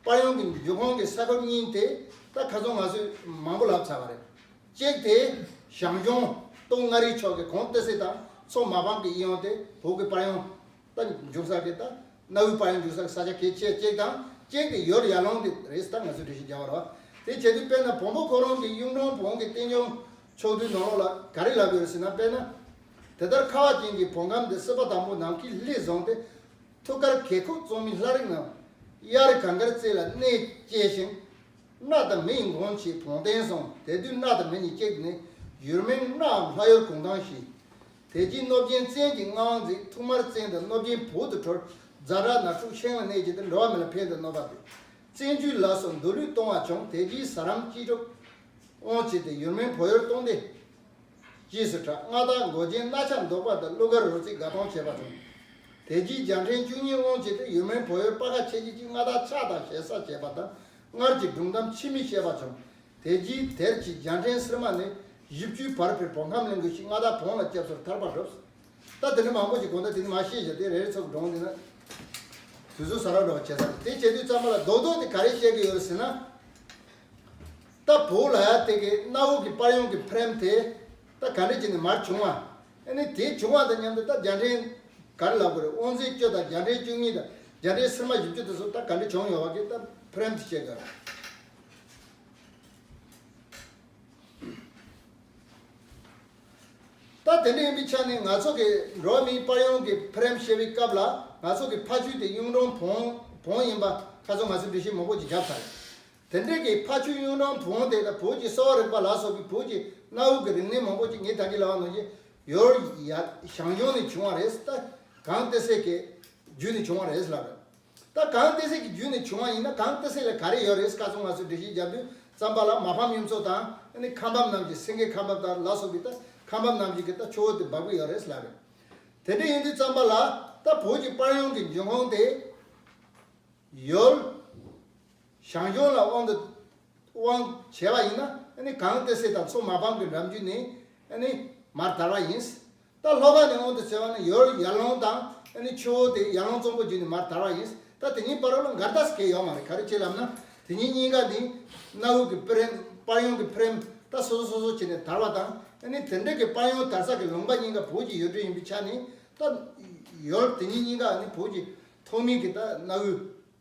དཔལ་ཡོན་གྱི་འབྱུང་ཁུངས་ཀྱི་ས་ཁུལ་གཉིས་དེ་ད་ཁ་སང་ང་ཚོས་མང་པོ་ལབ་ཚར་བ་རེད། གཅིག་དེ་ཞང་ཞུང་སྟོད་མངའ་རིས་ཕྱོགས་ཀྱི་གངས་ཏི་སེ་དང་མཚོ་མ་ཕམ་གྱི་གཡས་གཡོན་དེ་བོད་ཀྱི་དཔལ་ཡོན་ད་འབྱུང་ས་གི་ད་གནའ་བོའི་དཔལ་ཡོན་འབྱུང་ས་གི་ས་ཆ་གལ་ཆེ་གཅིག་དང་། གཅིག་དེ་ཡོར་ཡར་ལུང་དེ་རེད་ཟེར་ད་ང་ཚོས་འགྲེལ་བཤད་རྒྱག་པ་རེད་བ། དེ་བྱེད་དུས་དཔེར་ན་བོན་པོ་ཁོ་རང་གི་གཡུང་དྲུང་བོན་གྱི་བསྟན་སྐྱོང་ཕྱོགས་བསྡུས་ནང་ལོགས་ལ་ག་རེ་ལབ་ཡོད་རེད་ཟེར་ན། དཔེར་ན། དེ་ལྟར་ཁ་བ་ཅན་གྱི་བོན་ཁམས་འདི། སྲིད་པ་དང་པོ་ནམ་མཁའི་ལྷས་བཟུང་སྟེ། ཐུགས་ཀར་གད་ཁུག་བཙོ་མའི་ལྷ་རིགས་རྣམས། དབྱར་གངས་དཀར་རྩེ་ལ་གནས་བཅས་ཤིང་། སྣ་དང་མི་ཡི་མགོན་བྱས་བོན་བསྟན་བཟུང་། དེ་དུས་སྣ་དང་མི་གཉིས་གཅིག་ནས། ཡུལ་མིང་སྣའམ་ལྷ་ཡུལ་གུང་ཐང་ཞེས། དེ་རྗེས་གནོད་སྦྱིན་བཙན་གྱིས་མངའ་དབང་མཛད། ཐུགས་དམར་བཙན་དང་གནོད་སྦྱིན་བོད་དུ་གྲོལ། ཛ་དྲག་ནག་ཕྱོགས་ཤིང་ལ་གནས་བཅས་ཏེ། འགྲོ་བ་མི་ལ་ཕན་དང་གནོད་པ་སྟེ། བཙན་བྱོལ་ལ་སོགས་མདོ་ལུས་གཏོང་བ་བྱུང་། དེ་རྗེས་ཟ་རམ་སྐྱིད་གྲོགས་དབང་བྱས་ཏེ། ཡུལ་མིང་བོད་ཡུལ་སྟོང་སྡེ་ཞེས་སུ་གྲགས། མངའ་བདག་མགོ་ཅན་རྣ་ཆ་མདོག་པ་དང་། ཀླུ་མཁར་རོལ་རྩེད་དགའ་སྟོན་བྱས་པ་བྱུང་། དེ་རྗེས་རྒྱལ་ཕྲན་བཅུ་གཉིས་དབང་བྱས་ཏེ། ཡུལ་མིང་བོད་ཡུལ་སྤ་ཁ་ཆེ་ཆེ་གཅིག་མངའ་བདག་ཕྱག་དང་ཞེ་ས་བྱས་པ་དང་། སྔར་གྱི་སྒྲུང་གཏམ་ཕྱི་མིག་བཤད་པ་བྱུང་། དེ་རྗེས་དེར་གྱི་རྒྱལ་ཕྲན་སིལ་མ་ནས་བཞི་བཅུའི་བར་དཔེར་བོད་ཁམས་གླིང་གི་ཞིང་མངའ་བདག་བོན་ལ་སྐྱབས་སུ་ཐར་པ་བསྒྲུབས། ད་དེ་འདྲ་མང་པོ་ཞིག་གོང་ད་དེ་ནི་མ་ཤེས་བྱ་དེ་རེ་རེ་ཚོ་གི་སྒྲུང་འདི་ན་དུས་ཚོད་ཟ་ར་འགྲོ་བ་བྱས་ས་རེད། དེ་བྱེད་དུས་ཙམ་པ་ལ་རྡོག་རྡོག་དེ་ག་རེ་བཤད་ཀྱི་ཡོད་རེད་ཟེར་ན། ད་བོད་ལ་ཡ་དེ་གི་གནའ་བོ་གི་དཔལ་ཡོན་གྱི་འཕེལ་རིམ་དེ་ད་ག་འདྲ་བྱས་ནས་མར་བྱུང་བ། ཨ་ནི་དེ་བྱུང་བ་དང་མཉམ་དུ་ད་རྒྱལ་ཕྲན་ག་རེ་ལབ་དགོས་རེད། དབང་འཛིན་བཅུ་དང་རྒྱལ་ཕྲན་བཅུ་གཉིས་དང་རྒྱལ་ཕྲན་སིལ་མ་བཞི་བཅུ་དེ་ཚོ་ད་ག་འདྲ་བྱུང་ཡོད་བ་གི་ད་འཕེལ་རིམ་དེ་བཤད་དགོས་རེད། ད་དེ་འདྲ་ཡིན་པའི་ཆ་ནས་ང་ཚོ་གི་འགྲོ་བ་མིའི་དཔལ་ཡོན་གྱི་འཕེལ་རིམ་བཤད་པའི་སྐབས་ལ་ང་ཚོ་གི་ཕ་ཆོས་དེ་གཡུང་དྲུང་བོན་བོན་ཡིན་པ་ཁ་སང་ང་ཚོས་འགྲེལ་བཤད་མང་པོ་ཅིག་བརྒྱབ་ཚར་རེད། དེ་འདྲའི་གི་ཕ་ཆོས་གཡུང་དྲུང་བོན་དེ་དང་བོད་ཀྱི་གསོ་བ་རིག་པ་ལ་སོགས་པའི་བོད་ཀྱི་གནའ་བོའི་གི་རིག་གནས་མང་པོ་ཅིག་ངས་ད་གིན་ལབ་པ་ནང་བཞིན་ ཡོལ་ཡ་ཞང་ཞུང་ནས་བྱུང་བ་རེད། ད་གངས་ཏི་སེ་གི་བརྒྱུད་ནས་བྱུང་བ་རེད་ལབ་རེད། ད་གངས་ཏི་སེ་གི་བརྒྱུད་ནས་བྱུང་བ་ཡིན་ན་གངས་ཏི་སེ་ལ་ག་རེ་ཡོད་རེད། ཁ་སང་ང་ཚོས་འགྲེལ་བཤད་རྒྱབ་དུས་ཙམ་པ་ལ་མ་ཕམ་གཡུ་མཚོ་དང་ཨ་ནི་ཁ་འབབ་རྣམས་ཀྱི་སེང་གེ་ཁ་འབབ་དང་ལ་སོགས་པའི་ད་ཁ་འབབ་རྣམས་ཀྱི་གི་ད་ཆུ་བོ་དེ་འབབ་གི་ཡོད་རེད་ལབ་རེད། དེ་འདྲ་ཡིན་དུས་ཙམ་པ་ལ་ད་བོད་ཀྱི་དཔལ་ཡོན་གྱི་འབྱུང་ཁུངས་དེ། ཡོལ། ཞང་ཞུང་ལ་དབང་དུ་དབང་བྱས་པ་ཡིན་ན་ཨ་ནི་གངས་ཏི་སེ་དང་མཚོ་མ་ཕམ་གྱི་འགྲམ་རྒྱུད་ནས་ཨ་ནི་མར་དར་བ་ཡིན། ད་ལྷོ་ཁ་ནས་དབང་དུ་བྱས་པ་ནི་ཡོལ་ཡར་ཀླུང་དང་ཨ་ནི་ཆུ་བོ་དེ་ཡར་ཀླུང་གཙང་པོ་བརྒྱུད་ནས་མར་དར་བ་ཡིན། ད་དེ་གཉིས་བར་ལ་འགལ་ཟླ་གང་ཡང་ཡོད་མ་རེད། ག་རེ་བྱས་ལབ་ན་དེ་གཉིས་གཉིས་ཀ་ནི་གནའ་བོའི་གི་འཕེལ་རིམ་དཔལ་ཡོན་གྱི་འཕེལ་རིམ་ད་སོ་སོ་སོ་སོ་བྱས་ནས་དར་བ་དང་ཨ་ནི་དེ་འདྲ་གི་དཔལ་ཡོན་དར་ས་གི་ལུང་པ་གཉིས་ཀ་བོད་ཀྱི་ཡུལ་གྲུ་ཡིན་པའི་ཆ་ནས་ད་ཡོལ་དེ་གཉིས་གཉིས་ཀ་ནི་བོད་ཀྱི་ཐོག་མའི་གི་ད་གནའ་བོའི་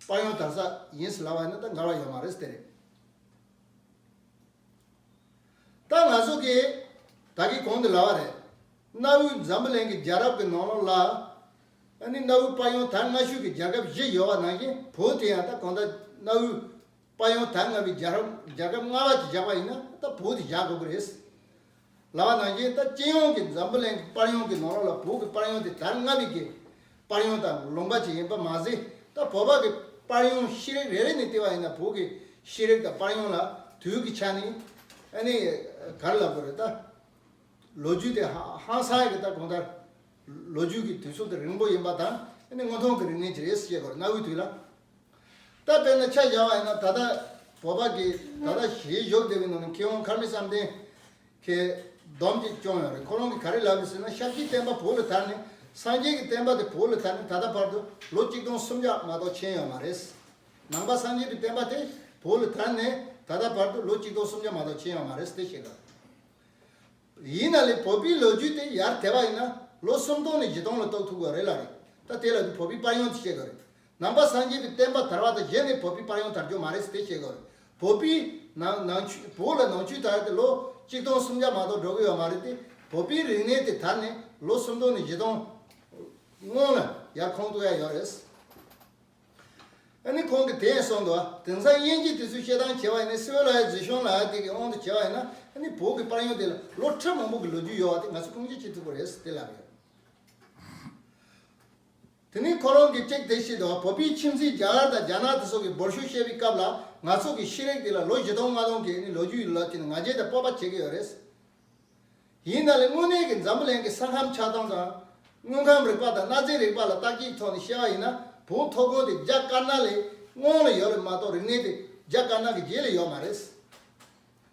དཔལ་ཡོན་དར་ས་ཡིན་ཟེར་ལབ་པ་ཡིན་ན་ད་འགལ་བ་ཡོད་མ་རེད་ཟེར་རེད། ད་ང་ཚོ་གིས་ད་གིན་གོང་དུ་ལབ་པ་རེད། གནའ་བོའི་འཛམ་བུ་གླིང་གི་རྒྱལ་རབས་ཀྱི་ནང་ལོགས་ལ་ཨ་ནི་གནའ་བོའི་དཔལ་ཡོན་དར་སྔ་ཤོས་ཀྱི་རྒྱལ་ཁབ་བཞི་ཡོད་པ་ནང་བཞིན་བོད་དེ་ཡང་ད་གང་ལྟར་གནའ་བོའི་དཔལ་ཡོན་དར་སྔ་བའི་རྒྱལ་རབས་རྒྱལ་ཁབ་ལྔ་པ་ཅིག་བཞག་པ་ཡིན་ན་ད་བོད་དེ་བཞག་དགོས་ཀྱི་རེད། ལབ་པ་ནང་བཞིན་ད་སྤྱི་ཡོངས་ཀྱི་འཛམ་བུ་གླིང་གི་དཔལ་ཡོན་གྱི་ནང་ལོགས་ལ་བོད་ཀྱི་དཔལ་ཡོན་དེ་དར་སྔ་བའི་གི་དཔལ་ཡོན་དང་ལུང་པ་ཅིག་ཡིན་པ་མ་ཟད། ད་བོད་པ་གི་དཔལ་ཡོན་ཤེས་རིག་རེ་རེ་ནས་བལྟས་པ་ཡིན་ན་བོད་ཀྱི་ཤེས་རིག་དང་དཔལ་ཡོན་ལ་དུས་ཀྱི་ཆ་ནས་ཨ་ནི་ག་རེ་ལབ་དགོས་རེད། ད་ལོ་རྒྱུས་དེ་ཧ་ཧང་སང་གི་ད་གང་ལྟར་ལོ་རྒྱུས་ཀྱི་དུས་ཚོད་དེ་རིང་པོ་ཡིན་པ་དང་ཨ་ནི་སྔོན་ཐོན་གྱི་རིག་གནས་ཅིག་རེད་ཟེར་དགོས་རེད། གནའ་བོའི་དུས་ལ། ད་དཔེར་ན་ཆ་བཞག་པ་ཡིན་ན་ད་ལྟ་བོད་པ་གི་ད་ལྟ་ཞལ་བཞུགས་བསྡད་པའི་ནང་ནས་མཁས་དབང་མཁར་རྨེའུ་བསམ་གཏན་གྱི་སྡོམ་གཅིག་བསྐྱངས་ཡོད་རེད། ཁོ་རང་གིས་ག་རེ་ལབ་ཡོད་ཟེར་ན་ཤཱཀྱའི་བསྟན་པ་བོད་ལ་དར་ནས་སངས་རྒྱས་ཀྱི་བསྟན་པ་དེ་བོད་ལ་དར་ནས་ད་ལྟ་བར་དུ་ལོ་གཅིག་སྟོང་སུམ་བརྒྱ་མ་གཏོགས་ཕྱིན་ཡོད་མ་རེད། ནང་པ་སངས་རྒྱས་པའི་བསྟན་པ་དེ་བོད་ལ་དར་ནས་ད་ལྟ་བར་དུ་ལོ་གཅིག་སྟོང་སུམ་བརྒྱ་མ་གཏོགས་ཕྱིན་ཡོད་མ་རེད་དེ་བཤད་ཀྱི་ཡོད། ཡིན་ན་ལས་བོད་པའི་ལོ་རྒྱུས་དེ་ཡར་དེད་པ་ཡིན་ན་ལོ་སུམ་སྟོང་ནས་བཞི་སྟོང་ལ་གཏོགས་ཐུབ་དགོས་རེད་ལབ་རེད། ད་དེ་ལ་དུ་བོད་པའི་དཔལ་ཡོན་དེ་བཤད་དགོས་རེད། ནང་པ་སངས་རྒྱས་པའི་བསྟན་པ་དར་བ་དང་གཞི་ནས་བོད་པའི་དཔལ་ཡོན་དར་རྒྱུ་མ་རེད་ཟེར་དེ་བཤད་དགོས་རེད། བོད་པའི་ནང་ནང་ཆོས་བོད་ལ་ནང་ཆོས་དར་དེ་ལོ་གཅིག་སྟོང་སུམ་བརྒྱ་མ་གཏོགས་འགྲོ་གི་ཡོད་མ་རེད་དེ། བོད་པའི་རིག་གནས་དེ་དར་ནས་ལོ་སུམ་སྟོང་ནས་བཞི་སྟོང་སྔོན་ལ་ཡར་ཁོང་གཏུག་ཡ་ཡོད་རེད། ཨ་ནི་ཁོང་གིས་དེ་ཡང་གསུངས་འདུག་དེང་སང་དབྱིན་ཇི་དེ་ཚོས་བཤད་སྟངས་བྱས་པ་ཡིན་ན་སི་བི་ལ་ཡི་ཛེ་ཤོན་ལབ་ཡ་དེ་གི་དབང་དུ་བྱས་པ་ཡིན་ན་ཨ་ནི་བོད་ཀྱི་དཔལ་ཡོན་དེ་ལ་ལོ་ཁྲི་མང་པོ་གི་ལོ་རྒྱུས་ཡོད་པ་དེ་ང་ཚོ་སྤུན་མཆེད་བྱེད་ཐུབ་ཀྱི་རེད་ཟེར་དེ་ལབ་ཡོད། དེ་ནས་ཁོ་རང་གིས་གཅིག་དེ་བཤད་འདུག་བོད་པའི་ཁྱིམ་མཚེས་རྒྱ་གར་དང་རྒྱ་ནག་དེ་ཚོ་གིས་འབོར་ཤུགས་བཤད་པའི་སྐབས་ལ་ང་ཚོ་གི་ཤེས་རིག་དེ་ལ་ལོ་བཞི་སྟོང་ལྔ་སྟོང་གི་ཨ་ནི་ལོ་རྒྱུས་ཡོད་ལབ་བྱས་ནས་ང་རྒྱལ་དང་སྤོབས་པ་བྱེད་ཀྱི་ཡོད་རེད། ཡིན་ན་ལས་དངོས་གནས་ཀྱི་འཛམ་བུ་གླིང་གི་ས་ཁམས་ཆགས་སྟངས་དང་། དངོས་ཁམས་རིག་པ་དང་གནའ་རྫས་རིག་པ་ལ་བརྟག་དཔྱད་ཐོག་ནས་བཤད་པ་ཡིན་ན་བོད་མཐོ་སྒང་དེ་རྒྱ་དཀར་ནག་ལས་སྔོན་ལ་ཡོད་རེད་མ་གཏོགས་རིག་གནས་དེ་རྒྱ་དཀར་ནག་གི་རྗེས་ལ་ཡོད་མ་རེད།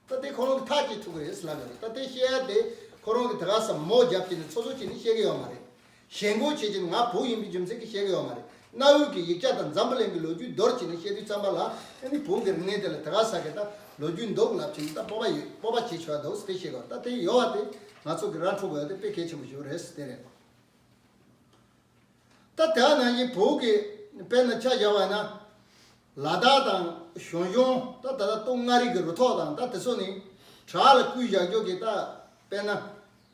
ད་དེ་ཁོ་རང་གིས་ཐག་བཅད་ཐུབ་ཀྱི་རེད་ལབ་ཡོད་རེད། ད་དེ་བཤད་ཡ་དེ་ཁོ་རང་གིས་དེ་ག་ས་མོ་རྒྱབ་ཀྱི་ནས་ཚོ་ཚོ་བྱས་ནས་བཤད་ཀྱི་ཡོད་མ་རེད། ཞེན་ཁོག་བྱེད་ཀྱི་ང་བོད་ཡིན་པའི་རྒྱུ་མཚན་གྱིས་བཤད་ཀྱི་ཡོད་མ་རེད། གནའ་བོའི་གི་ཡིག་ཆ་དང་འཛམ་བུ་གླིང་གི་ལོ་རྒྱུས་འདོར་བྱས་ནས་བཤད་དུས་ཙམ་པ་ལ་ཨ་ནི་བོད་ཀྱི་རིག་གནས་དེ་ལ་དེ་ག་ས་གི་ད་ལོ་རྒྱུས་འདུག་ལབ་བྱས་ནས་ད་སྤོབས་པ་ཡོད་སྤོབས་པ་བྱེད་ཆོག་འདུག་དེ་བཤད་དགོས། ད་དེ་ཡོད་པ་དེ་ང་ཚོ་གི་ར་འཕྲོད་དགོས་ཡ་དེ་དཔེ་གལ་ཆེན་པོ་ཞིག་རེད་དེ་རེད། ད་དེ་ནང་བཞིན་བོད་ཀྱི་དཔེར་ན་ཆ་བཞག་པ་ན་ལ་དྭགས་དང་ཞང་ཞུང་ད་ད་ལྟ་སྟོད་མངའ་རིས་ཀྱི་རུ་ཐོག་དང་ད་དེ་ཚོ་ནི་བྲག་ལ་བརྐོས་བཞག་རྒྱུ་གི་ད་དཔེར་ན་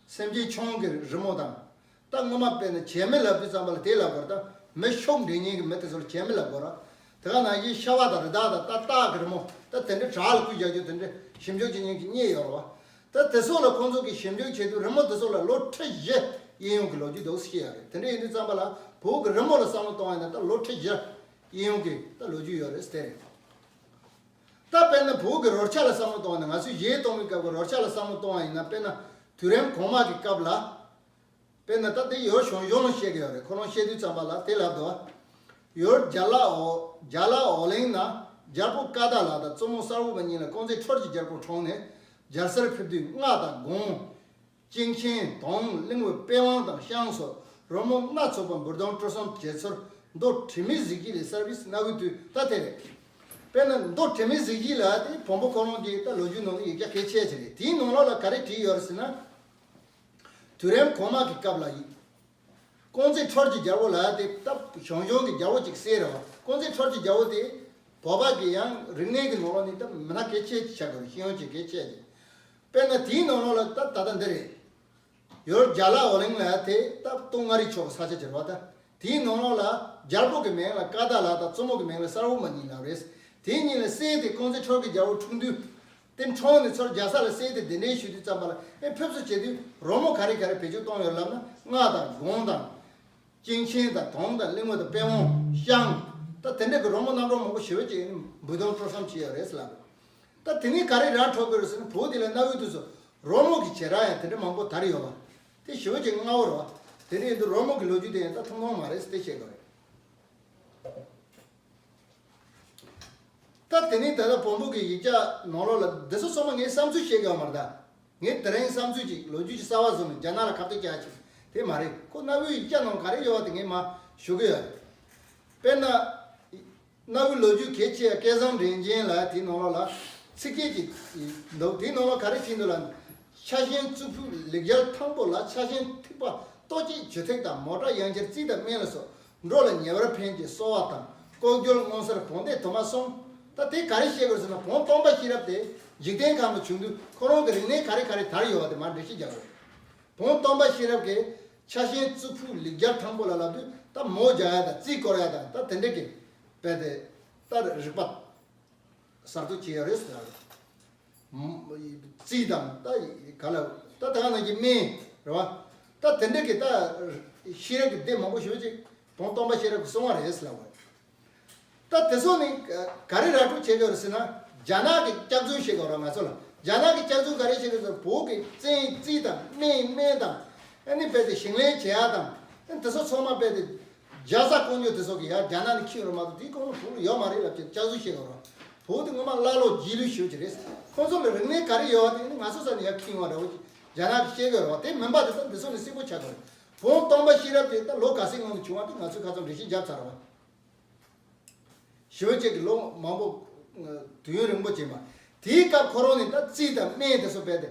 སེམས་ཅན་ཆུང་གི་རི་མོ་དང་། ད་སྔོན་མ་དཔེར་ན་བྱེ་མི་ལབ་དུས་ཙམ་པ་ལ་དེ་ལབ་དགོས་རེད། ད་མི་ཤུགས་འགྲན་མཁན་གྱི་མི་དེ་ཚོ་ལ་བྱེ་མི་ལབ་དགོས་རེད། དེ་ག་ནང་བཞིན་ཤ་བ་དང་རི་དྭགས་དང་ད་སྟག་གི་རི་མོ་ད་དེ་འདྲའི་བྲག་ལ་བརྐོས་བཞག་རྒྱུ་དེ་འདྲའི་ཞིབ་འཇུག་བྱེད་མཁན་གྱི་རྙེད་ཡོད་རེད་བ། ད་དེ་ཚོ་ལ་ཁོང་ཚོ་གིས་ཞིབ་འཇུག་བྱེད་དུས་རི་མོ་དེ་ཚོ་ལ་ལོ་ཁྲི་བཞི་གཡས་གཡོན་གྱི་ལོ་རྒྱུས་འདུག་ཟེར་ཡ་རེད། དེ་འདྲ་ཡིན་དུས་ཙམ་པ་ལ་བོད་ཀྱི་རི་མོ་ལ་བསམ་བློ་གཏོང་བ་ཡིན་ན་ད་ལོ་ཁྲི་བཞི་གཡས་གཡོན་གྱི་ད་ལོ་རྒྱུས་ཡོད་རེད་ཟེར་དེ་རེད། ད་དཔེར་ན་བོད་ཀྱི་རོལ་ཆ་ལ་བསམ་བློ་གཏོང་བ་ན་ང་ཚོས་གཞས་གཏོང་བའི་སྐབས་ཀྱི་རོལ་ཆ་ལ་བསམ་བློ་གཏོང་བ་ཡིན་ན་དཔེར་ན་དུས་རིམ་གོང་མ་གི་སྐབས་ལ། དཔེར་ན་ད་དེ་ཡོལ་ཞང་ཞུང་ལ་བཤད་ཀྱི་ཡོད་རེད། ཁོ་རང་བཤད་དུས་ཙམ་པ་ལ་དེ་ལབ་འདུག་ཡོལ་རྒྱ་ལ་འོ་རྒྱ་ལ་འོག་གླིང་ན་རྒྱལ་པོ་ཀ་དྷ་ལ་དང་བཙུན་མོ་གསར་བུ་མ་གཉིས་ལ་ཀོང་ཙེ་ཁྲོར་གྱི་རྒྱལ་པོ་འཁྲུངས་ནས་རྒྱལ་སར་ཕེབས་དུས་རྔ་དང་དགུང་། གཅིན་ཆེན་དོང་གླིང་བུ་པི་ཝང་དང་ཤང་སོགས་རོལ་མོ་སྣ་ཚོགས་པ་འབུར་དོང་སྤྲུལ་གསུམ་བྱེད་ཚུལ་མདོ་དྲི་མེད་གཟི་བརྗིད་ལས་གསར་བའི་གནའ་བོའི་དུས་ད་དེ་རེད། དཔེར་ན་མདོ་དྲི་མེད་གཟི་བརྗིད་ལ་དེ་བོན་པོ་ཁོ་རང་གི་ད་ལོ་རྒྱུས་ནང་ལ་ཡིག་ཆ་གལ་ཆེ་ཆེ་རེད། དེའི་ནང་ལོགས་ལ་ག་རེ་བྲིས་ཡོད་རེད་ཟེར་ན། དུས་རིམ་གོང་མ་གི་སྐབས་ལ་ཡིག་ཀོང་ཙེ་ཁྲོར་གྱི་རྒྱལ་པོ་ལ་དེ་ད་ཞང་ཞུང་གི་རྒྱལ་པོ་ཅིག་གསལ་རེད་བ། ཀོང་ཙེ་ཁྲོར་གྱི་རྒྱལ་པོ་དེ་བོད་པ་གི་ཡང་རིག་གནས་ཀྱི་ནང་ལོགས་ནས་ད་མི་སྣ་གལ་ཆེ་ཆགས་དགོས་རེད། ཤེས་ཡོན་ཅན་གལ་ཆེ་ཆེ། དཔེར་ན་དེའི་ནང་ལོགས་ལ་ད་ད་ལྟ་འདི་རེད། ཡོལ་རྒྱ་ལ་འོག་གླིང་ལ་དེ་ད་སྟོད་མངའ་རིས་ཕྱོགས་ཀྱི་ས་ཆ་ཅིག་རེད་བ། ད་དེའི་ནང་ལོགས་ལ་རྒྱལ་པོ་གི་མིང་ལ་ཀ་དྷ་ལ་དང་བཙུན་མོ་གི་མིང་ལ་གསར་བུ་མ་གཉིས་ལབ་རེད། དེ་གཉིས་ལ་སྲས་དེ་ཀོང་ཙེ་ཁྲོར་གྱི་རྒྱལ་པོ་འཁྲུངས་དུས། དེ་འཕྲོག་ནས་ཚུར་རྒྱལ་ས་ལ་བསད་དེ་གདན་འདྲེན་ཞུ་དུས་ཙམ་པ་ལ་ཨེ་ཕེབས་བསུ་བྱེད་དུས་རོལ་མོ་ག་རེ་ག་རེ་བེད་སྤྱོད་གཏོང་ཡོད་ལབ་ན། རྔ་དང་གུང་དང་། ཅིང་ཆེན་དང་དོང་དང་གླིང་བུ་དང་པད་ཝང་ཤང་། ད་དེ་འདྲ་གི་རོལ་མོ་རྣམ་གྲངས་མང་པོ་ཞེ་པོ་ཅིག་འབུལ་གཏོང་སྤྲོ་བསམ་བྱས་ཡོད་རེད་ལབ། ད་དེ་ནས་ག་རེ་ར་འཕྲོད་དགོས་རེད་ཟེར་ན། བོད་དེ་ལ་གནའ་བོའི་དུས་སུ་རོལ་མོ་གི་བྱེ་བྲག་ཡང་དེ་འདྲ་མང་པོ་དར་ཡོད་པ། དེ་ཞེ་པོ་ཅིག་སྔ་བོ་རེད་པ། དེ་འདྲ་ཡིན་དུས་རོལ་མོ་གི་ལོ་རྒྱུས་དེ་ཡང་ད་ཐུང་ཐུང་མ་རེད་ཟེར་དེ་བཤད་དགོས་རེད། ད་དེ་ནས་ད་ལྟ་བོན་པོ་གི་ཡིག་ཆ་ནང་ལོགས་ལ་འདི་ཚོ་ཚང་མ་ངའི་བསམ་ཚུལ་བཤད་དགོས་པ་མ་རེད་ད། ངས་དེ་རིང་བསམ་ཚུལ་ཅིག་ལོ་རྒྱུས་ཀྱི་གསར་བ་བཟོ་ནས་རྒྱ་ནག་ལ་ཁ་གཏད་བཅག་ཅིག་དེ་མ་རེད། ཁོ་གནའ་བོའི་ཡིག་ཆ་ནང་ག་རེ་ཡོད་པ་དེ་ངས་མར་ཞུ་གི་ཡོད་རེད། དཔེར་ན། གནའ་བོའི་ལོ་རྒྱུས་གལ་ཆེ་བ་སྐལ་བཟང་འདྲེན་ཅན་ལ་དེའི་ནང་ལོགས་ལ་ཚིག་བཅད་ཅིག་འདུག་དེའི་ནང་ལོགས་ག་རེ་བྲིས་འདུག་ལབ་ན། ཕྱག་ཆེན་གཙུག་ཕུད་ལེགས་སྦྱར་ཐང་པོ་ལ། ཕྱག་ཆེན་ཐིགས་པ་ལྟོ་སྐྱེས་ཇོ་ཐེག་དང་། མོ་ཊ་ཡང་ཁྱེར་རྩིས་དང་སྨན་ལ་སོགས། འགྲོ་ལ་ཉེ་བར་ཕན་གྱི་གསོལ་བ་དང་། ལྐོག་གྱུར་མངོན་གསལ་བོན་སྡེ་དུ་མ་གསུམ། ད་དེ་ག་རེ་བཤད་དགོས་ཟེར་ན། བོན་སྟོང་པ་ཤེས་རབ་དེ་འཇིག་རྟེན་ཁམས་ལ་བྱུང་དུས་ཁོ་རང་གི་རིག་གནས་ག་རེ་ག་རེ་དར་ཡོད་པ་དེ་མར་འགྲེལ་བཤད་རྒྱག་དགོས། བོན་སྟོང་པ་ཤེས་རབ་ཀྱི་ཕྱག་ཆེན་གཙུག་ཕུད་ལེགས་སྦྱར་ཐང་པོ་ལ་ལབ་དུས་ད་མོ་རྒྱག་ཡ་དང་རྩིས་སྐོར་ཡ་དང་ད་དེ་འདྲ་གི་དཔེ་དེ་ད་རིག་པ་གསར་གཏོད་བྱས་ཡོད་རེད་ཟེར། རྩིས་དང་ད་ག་ལ་ད་ད་ག་ནང་གི་སྨན་རེད་པ། ད་དེ་འདྲ་གི་ད་ཤེས་རབ་ཀྱི་སྡེ་མང་པོ་ཞེ་པོ་ཅིག་བོན་སྟོང་པ་ཤེས་རབ་ཀྱིས་གསུངས་པ་རེད་ཟེར་ལབ་པ་རེད། ད་དེ་ཚོ་ནི་ག་རེ་ར་སྤྲོད་བྱེད་དགོས་རེད་ཟེར་ན། རྒྱ་ནག་གི་སྐྱག་རྫུན་བཤད་དགོས་རེད་ང་ཚོ་ལ། རྒྱ་ནག་གི་སྐྱག་རྫུན་ག་རེ་བཤད་དགོས་ཟེར་ན། བོད་ཀྱི་བཙན་རྩིས་དང་སྨན་སྨན་དང་། ཨ་ནི་རྦད་དེ་ཞིང་ལས་བྱེད་ཡ་དང་། ཨ་ནི་དེ་ཚོ་ཚང་མ་རྦད་དེ་རྒྱ་བཟའ་ཀུན་སྤྱོད་དེ་ཚོ་གི་ཡ་རྒྱ་ནག་ནས་ཁྱེར་ཡོང་རེད་མ་གཏོགས་དེའི་གོང་ལ་བོད་ལ་ཡོད་མ་རེད་ལབ་བྱས་སྐྱག་རྫུན་བཤད་དགོས་རེད། བོད་དེ་ངོ་མ་ཀླ་ཀློ་རྗེས་ལུས་ཞེ་པོ་ཅིག་རེད། ཁོང་ཚོ་ལ་རིག་གནས་ག་རེ་ཡོད་པ་དེ་ནི་ང་ཚོ་ས་ནས་ཡར་ཁྱེར་ཡོང་བ་འདྲ་བོ་ཅིག་རྒྱ་ནག་གིས་བཤད་དགོས་རེད་པ། དེ་མིན་པ་དེ་ཚོ་འདི་ཚོ་ནས་གསལ་པོ་ཆགས་དགོས་རེད། བོན་སྟོང་པ་ཤེས་རབ་དེ་ད་ལོ་ག་ཚོད་སྔོན་ནས་བྱུང་བ་དེ་ང་ཚོས་ཁ་སང་འགྲེལ་བཤད་བརྒྱབ་ཚར་བ། ཞེ་པོ་ཅིག་གི་ལོ་མང་པོ་དུས་ཡུན་རིང་པོ་ཕྱིན་པ། དེའི་སྐབས་ཁོ་རང་ནས་ད་རྩིས་དང་སྨན་དེ་ཚོ་རྦད་དེ་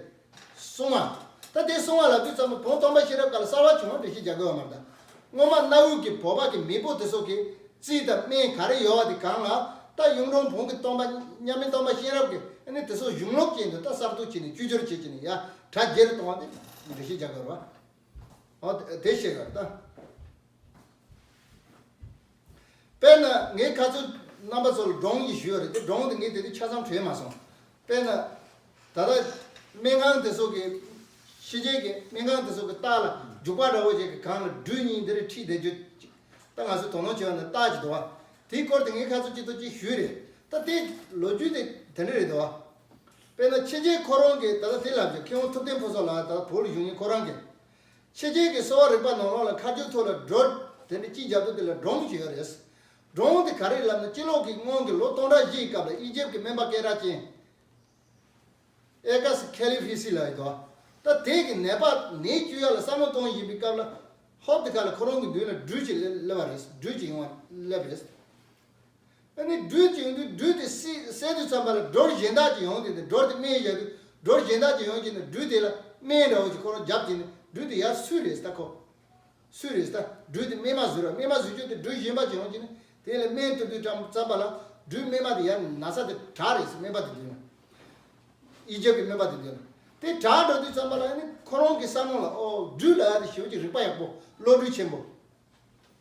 གསུངས་པ། ད་དེ་གསུངས་པ་ལབ་དུས་ཙམ་པ་བོན་སྟོང་པ་ཤེས་རབ་སྐབས་ལ་གསར་བ་བྱུང་བ་འགྲེལ་བཤད་རྒྱག་དགོས་པ་མ་རེད་ད། སྔོན་མ་གནའ་བོའི་གི་བོད་པ་གི་མེས་པོ་དེ་ཚོ་གིས་རྩིས་དང་སྨན་ག་རེ་ཡོད་པ་དེ་གང་ལ་ད་གཡུང་དྲུང་བོན་གྱི་སྟོན་པ་མཉམ་མེད་སྟོན་པ་ཤེས་རབ་ཀྱིས་ཨ་ནི་དེ་ཚོ་གཞུང་ལུགས་ཅན་དུ་ད་གསར་གཏོད་བྱས་ནས་བཅོས་བསྒྱུར་བྱས་བྱས་ནས་ཡར་གྲ་རྒྱས་གཏོང་བ་དེ་འགྲེལ་བཤད་རྒྱག་དགོས་རེད་པ། ཨོ་དེ་བཤད་དགོས་རེད་ད། དཔེར་ན་ངས་ཁ་སང་རྣམ་པ་ཚོ་ལ་སྒྲུང་ཞིག་ཞུས་ཡོད་རེད་དེ། སྒྲུང་དེ་ངས་དེ་དུས་ཆ་ཚང་བྲིས་མ་སོང་། དཔེར་ན། ད་ལྟ་སྨན་ཁང་དེ་ཚོ་གི་ཕྱི་རྒྱལ་གྱི་སྨན་ཁང་དེ་ཚོ་གི་ལྟག་ལ་རྒྱུག་པ་འདྲ་བོ་ཅིག་གི་སྒང་ལ་སྦྲུལ་གཉིས་འདི་རུ་ཁྲིད་བསྡད་རྒྱུ་ཅིག་ད་ང་ཚོས་དོ་སྣང་བྱས་པ་ན་ལྟག་ཅིག་འདུག་པ། དེའི་སྐོར་དེ་ངས་ཁ་སང་ཅིག་ཏུ་ཅིག་ཞུས་རེད། ད་དེ་ལོ་རྒྱུས་དེ་དེ་འདྲ་རེད་འདུག་པ། དཔེར་ན་ཕྱི་རྒྱལ་ཁོ་རང་གི་ད་ལྟ་དེ་ལབ་ཀྱི་མཁས་དབང་ཐུབ་བསྟན་ཕུན་ཚོགས་ལགས་ད་ལྟ་བོད་ལ་བཞུགས་མཁན་ཁོ་རང་གི་ཕྱི་རྒྱལ་གྱི་གསོ་བ་རིག་པ་ནང་ལོགས་ལ་མཁའ་སྤྱོད་ཐོག་ལ་སྒྲུར་དེ་འདྲ་ཅིག་རྒྱབ་དུས་དེ་ལ་སྒྲུང་ཞིག་ཡོད་རེད། སྒྲུང་དེ་ག་རེ་ལབ་ན། སྤྱི་ལོ་གི་སྔོན་གྱི་ལོ་སྟོང་ཕྲག་བཞིའི་སྐབས་ལ་ཨི་ཇིབ་ཀྱི་སྨན་པ་སྐད་གྲགས་ཅན་ཨེ་ཀ་སི་ཁེ་ལི་ཧྥི་སི་ལབ་ཡོད་དོ། ད་དེ་གི་ནད་པ་ནད་བཅོས་ཡ་ལ་བསམ་བློ་གཏོང་བཞིན་པའི་སྐབས་ལ་ཧོབ་དེ་ག་ལ་ཁོ་རང་གི་མདུན་ལ་སྦྲུལ་ཅིག་སླེབས་པ་རེད། སྦྲུལ་ཅིག་ཡོང་བ་སླེབས་རེད། ཨ་ནི་སྦྲུལ་ཅིག་ཡོང་དུས་སྦྲུལ་དེ་བསད་བསད་དུས་ཙམ་པ་ལ་སྒྲུར་གཞན་དག་ཅིག་ཡོང་དེ་ནས་སྒྲུར་དེ་སྨན་བཞག་དུས་སྒྲུར་གཞན་དག་ཅིག་ཡོང་གི་ནས་སྦྲུལ་དེ་ལ་སྨན་འདྲ་བོ་ཅིག་ཁོ་རང་བརྒྱབ་དེ་ནས་སྦྲུལ་དེ་ཡར་སུ་རེད་ད་ཁོ། སུ་རེད་ད། སྦྲུལ་དེ་སྨན་མ་བཟོས་ར། སྨན་མ་བཟོས་རྒྱུ་དེ་སྦྲུལ་གཞན་པ་ཅིག་ཡོང་གི་ནས་དེ་ལ་སྨན་གཏོང་དུས་ཙམ་པ་ལ་སྦྲུལ་སྨན་མ་དེ་ཡར་ན་ཚ་དེ་དྲག་རེད་ཟེར། སྨན་པ་དེ་མདུན་ལ། ཨི་ཇིབ་ཀྱི་སྨན་པ་དེ་མདུན་ལ། དེ་དྲག་འགྲོ་དུས་ཙམ་པ་ལ་ནི་ཁོ་རང་གི་བསམ་བློ་ལ་ཨོ་སྦྲུལ་ལབ་ཡ་དེ་ཞེ་པོ་ཅིག་རིག་པ་ཡག་པོ་བློ་གྲོས་ཆེན་པོ།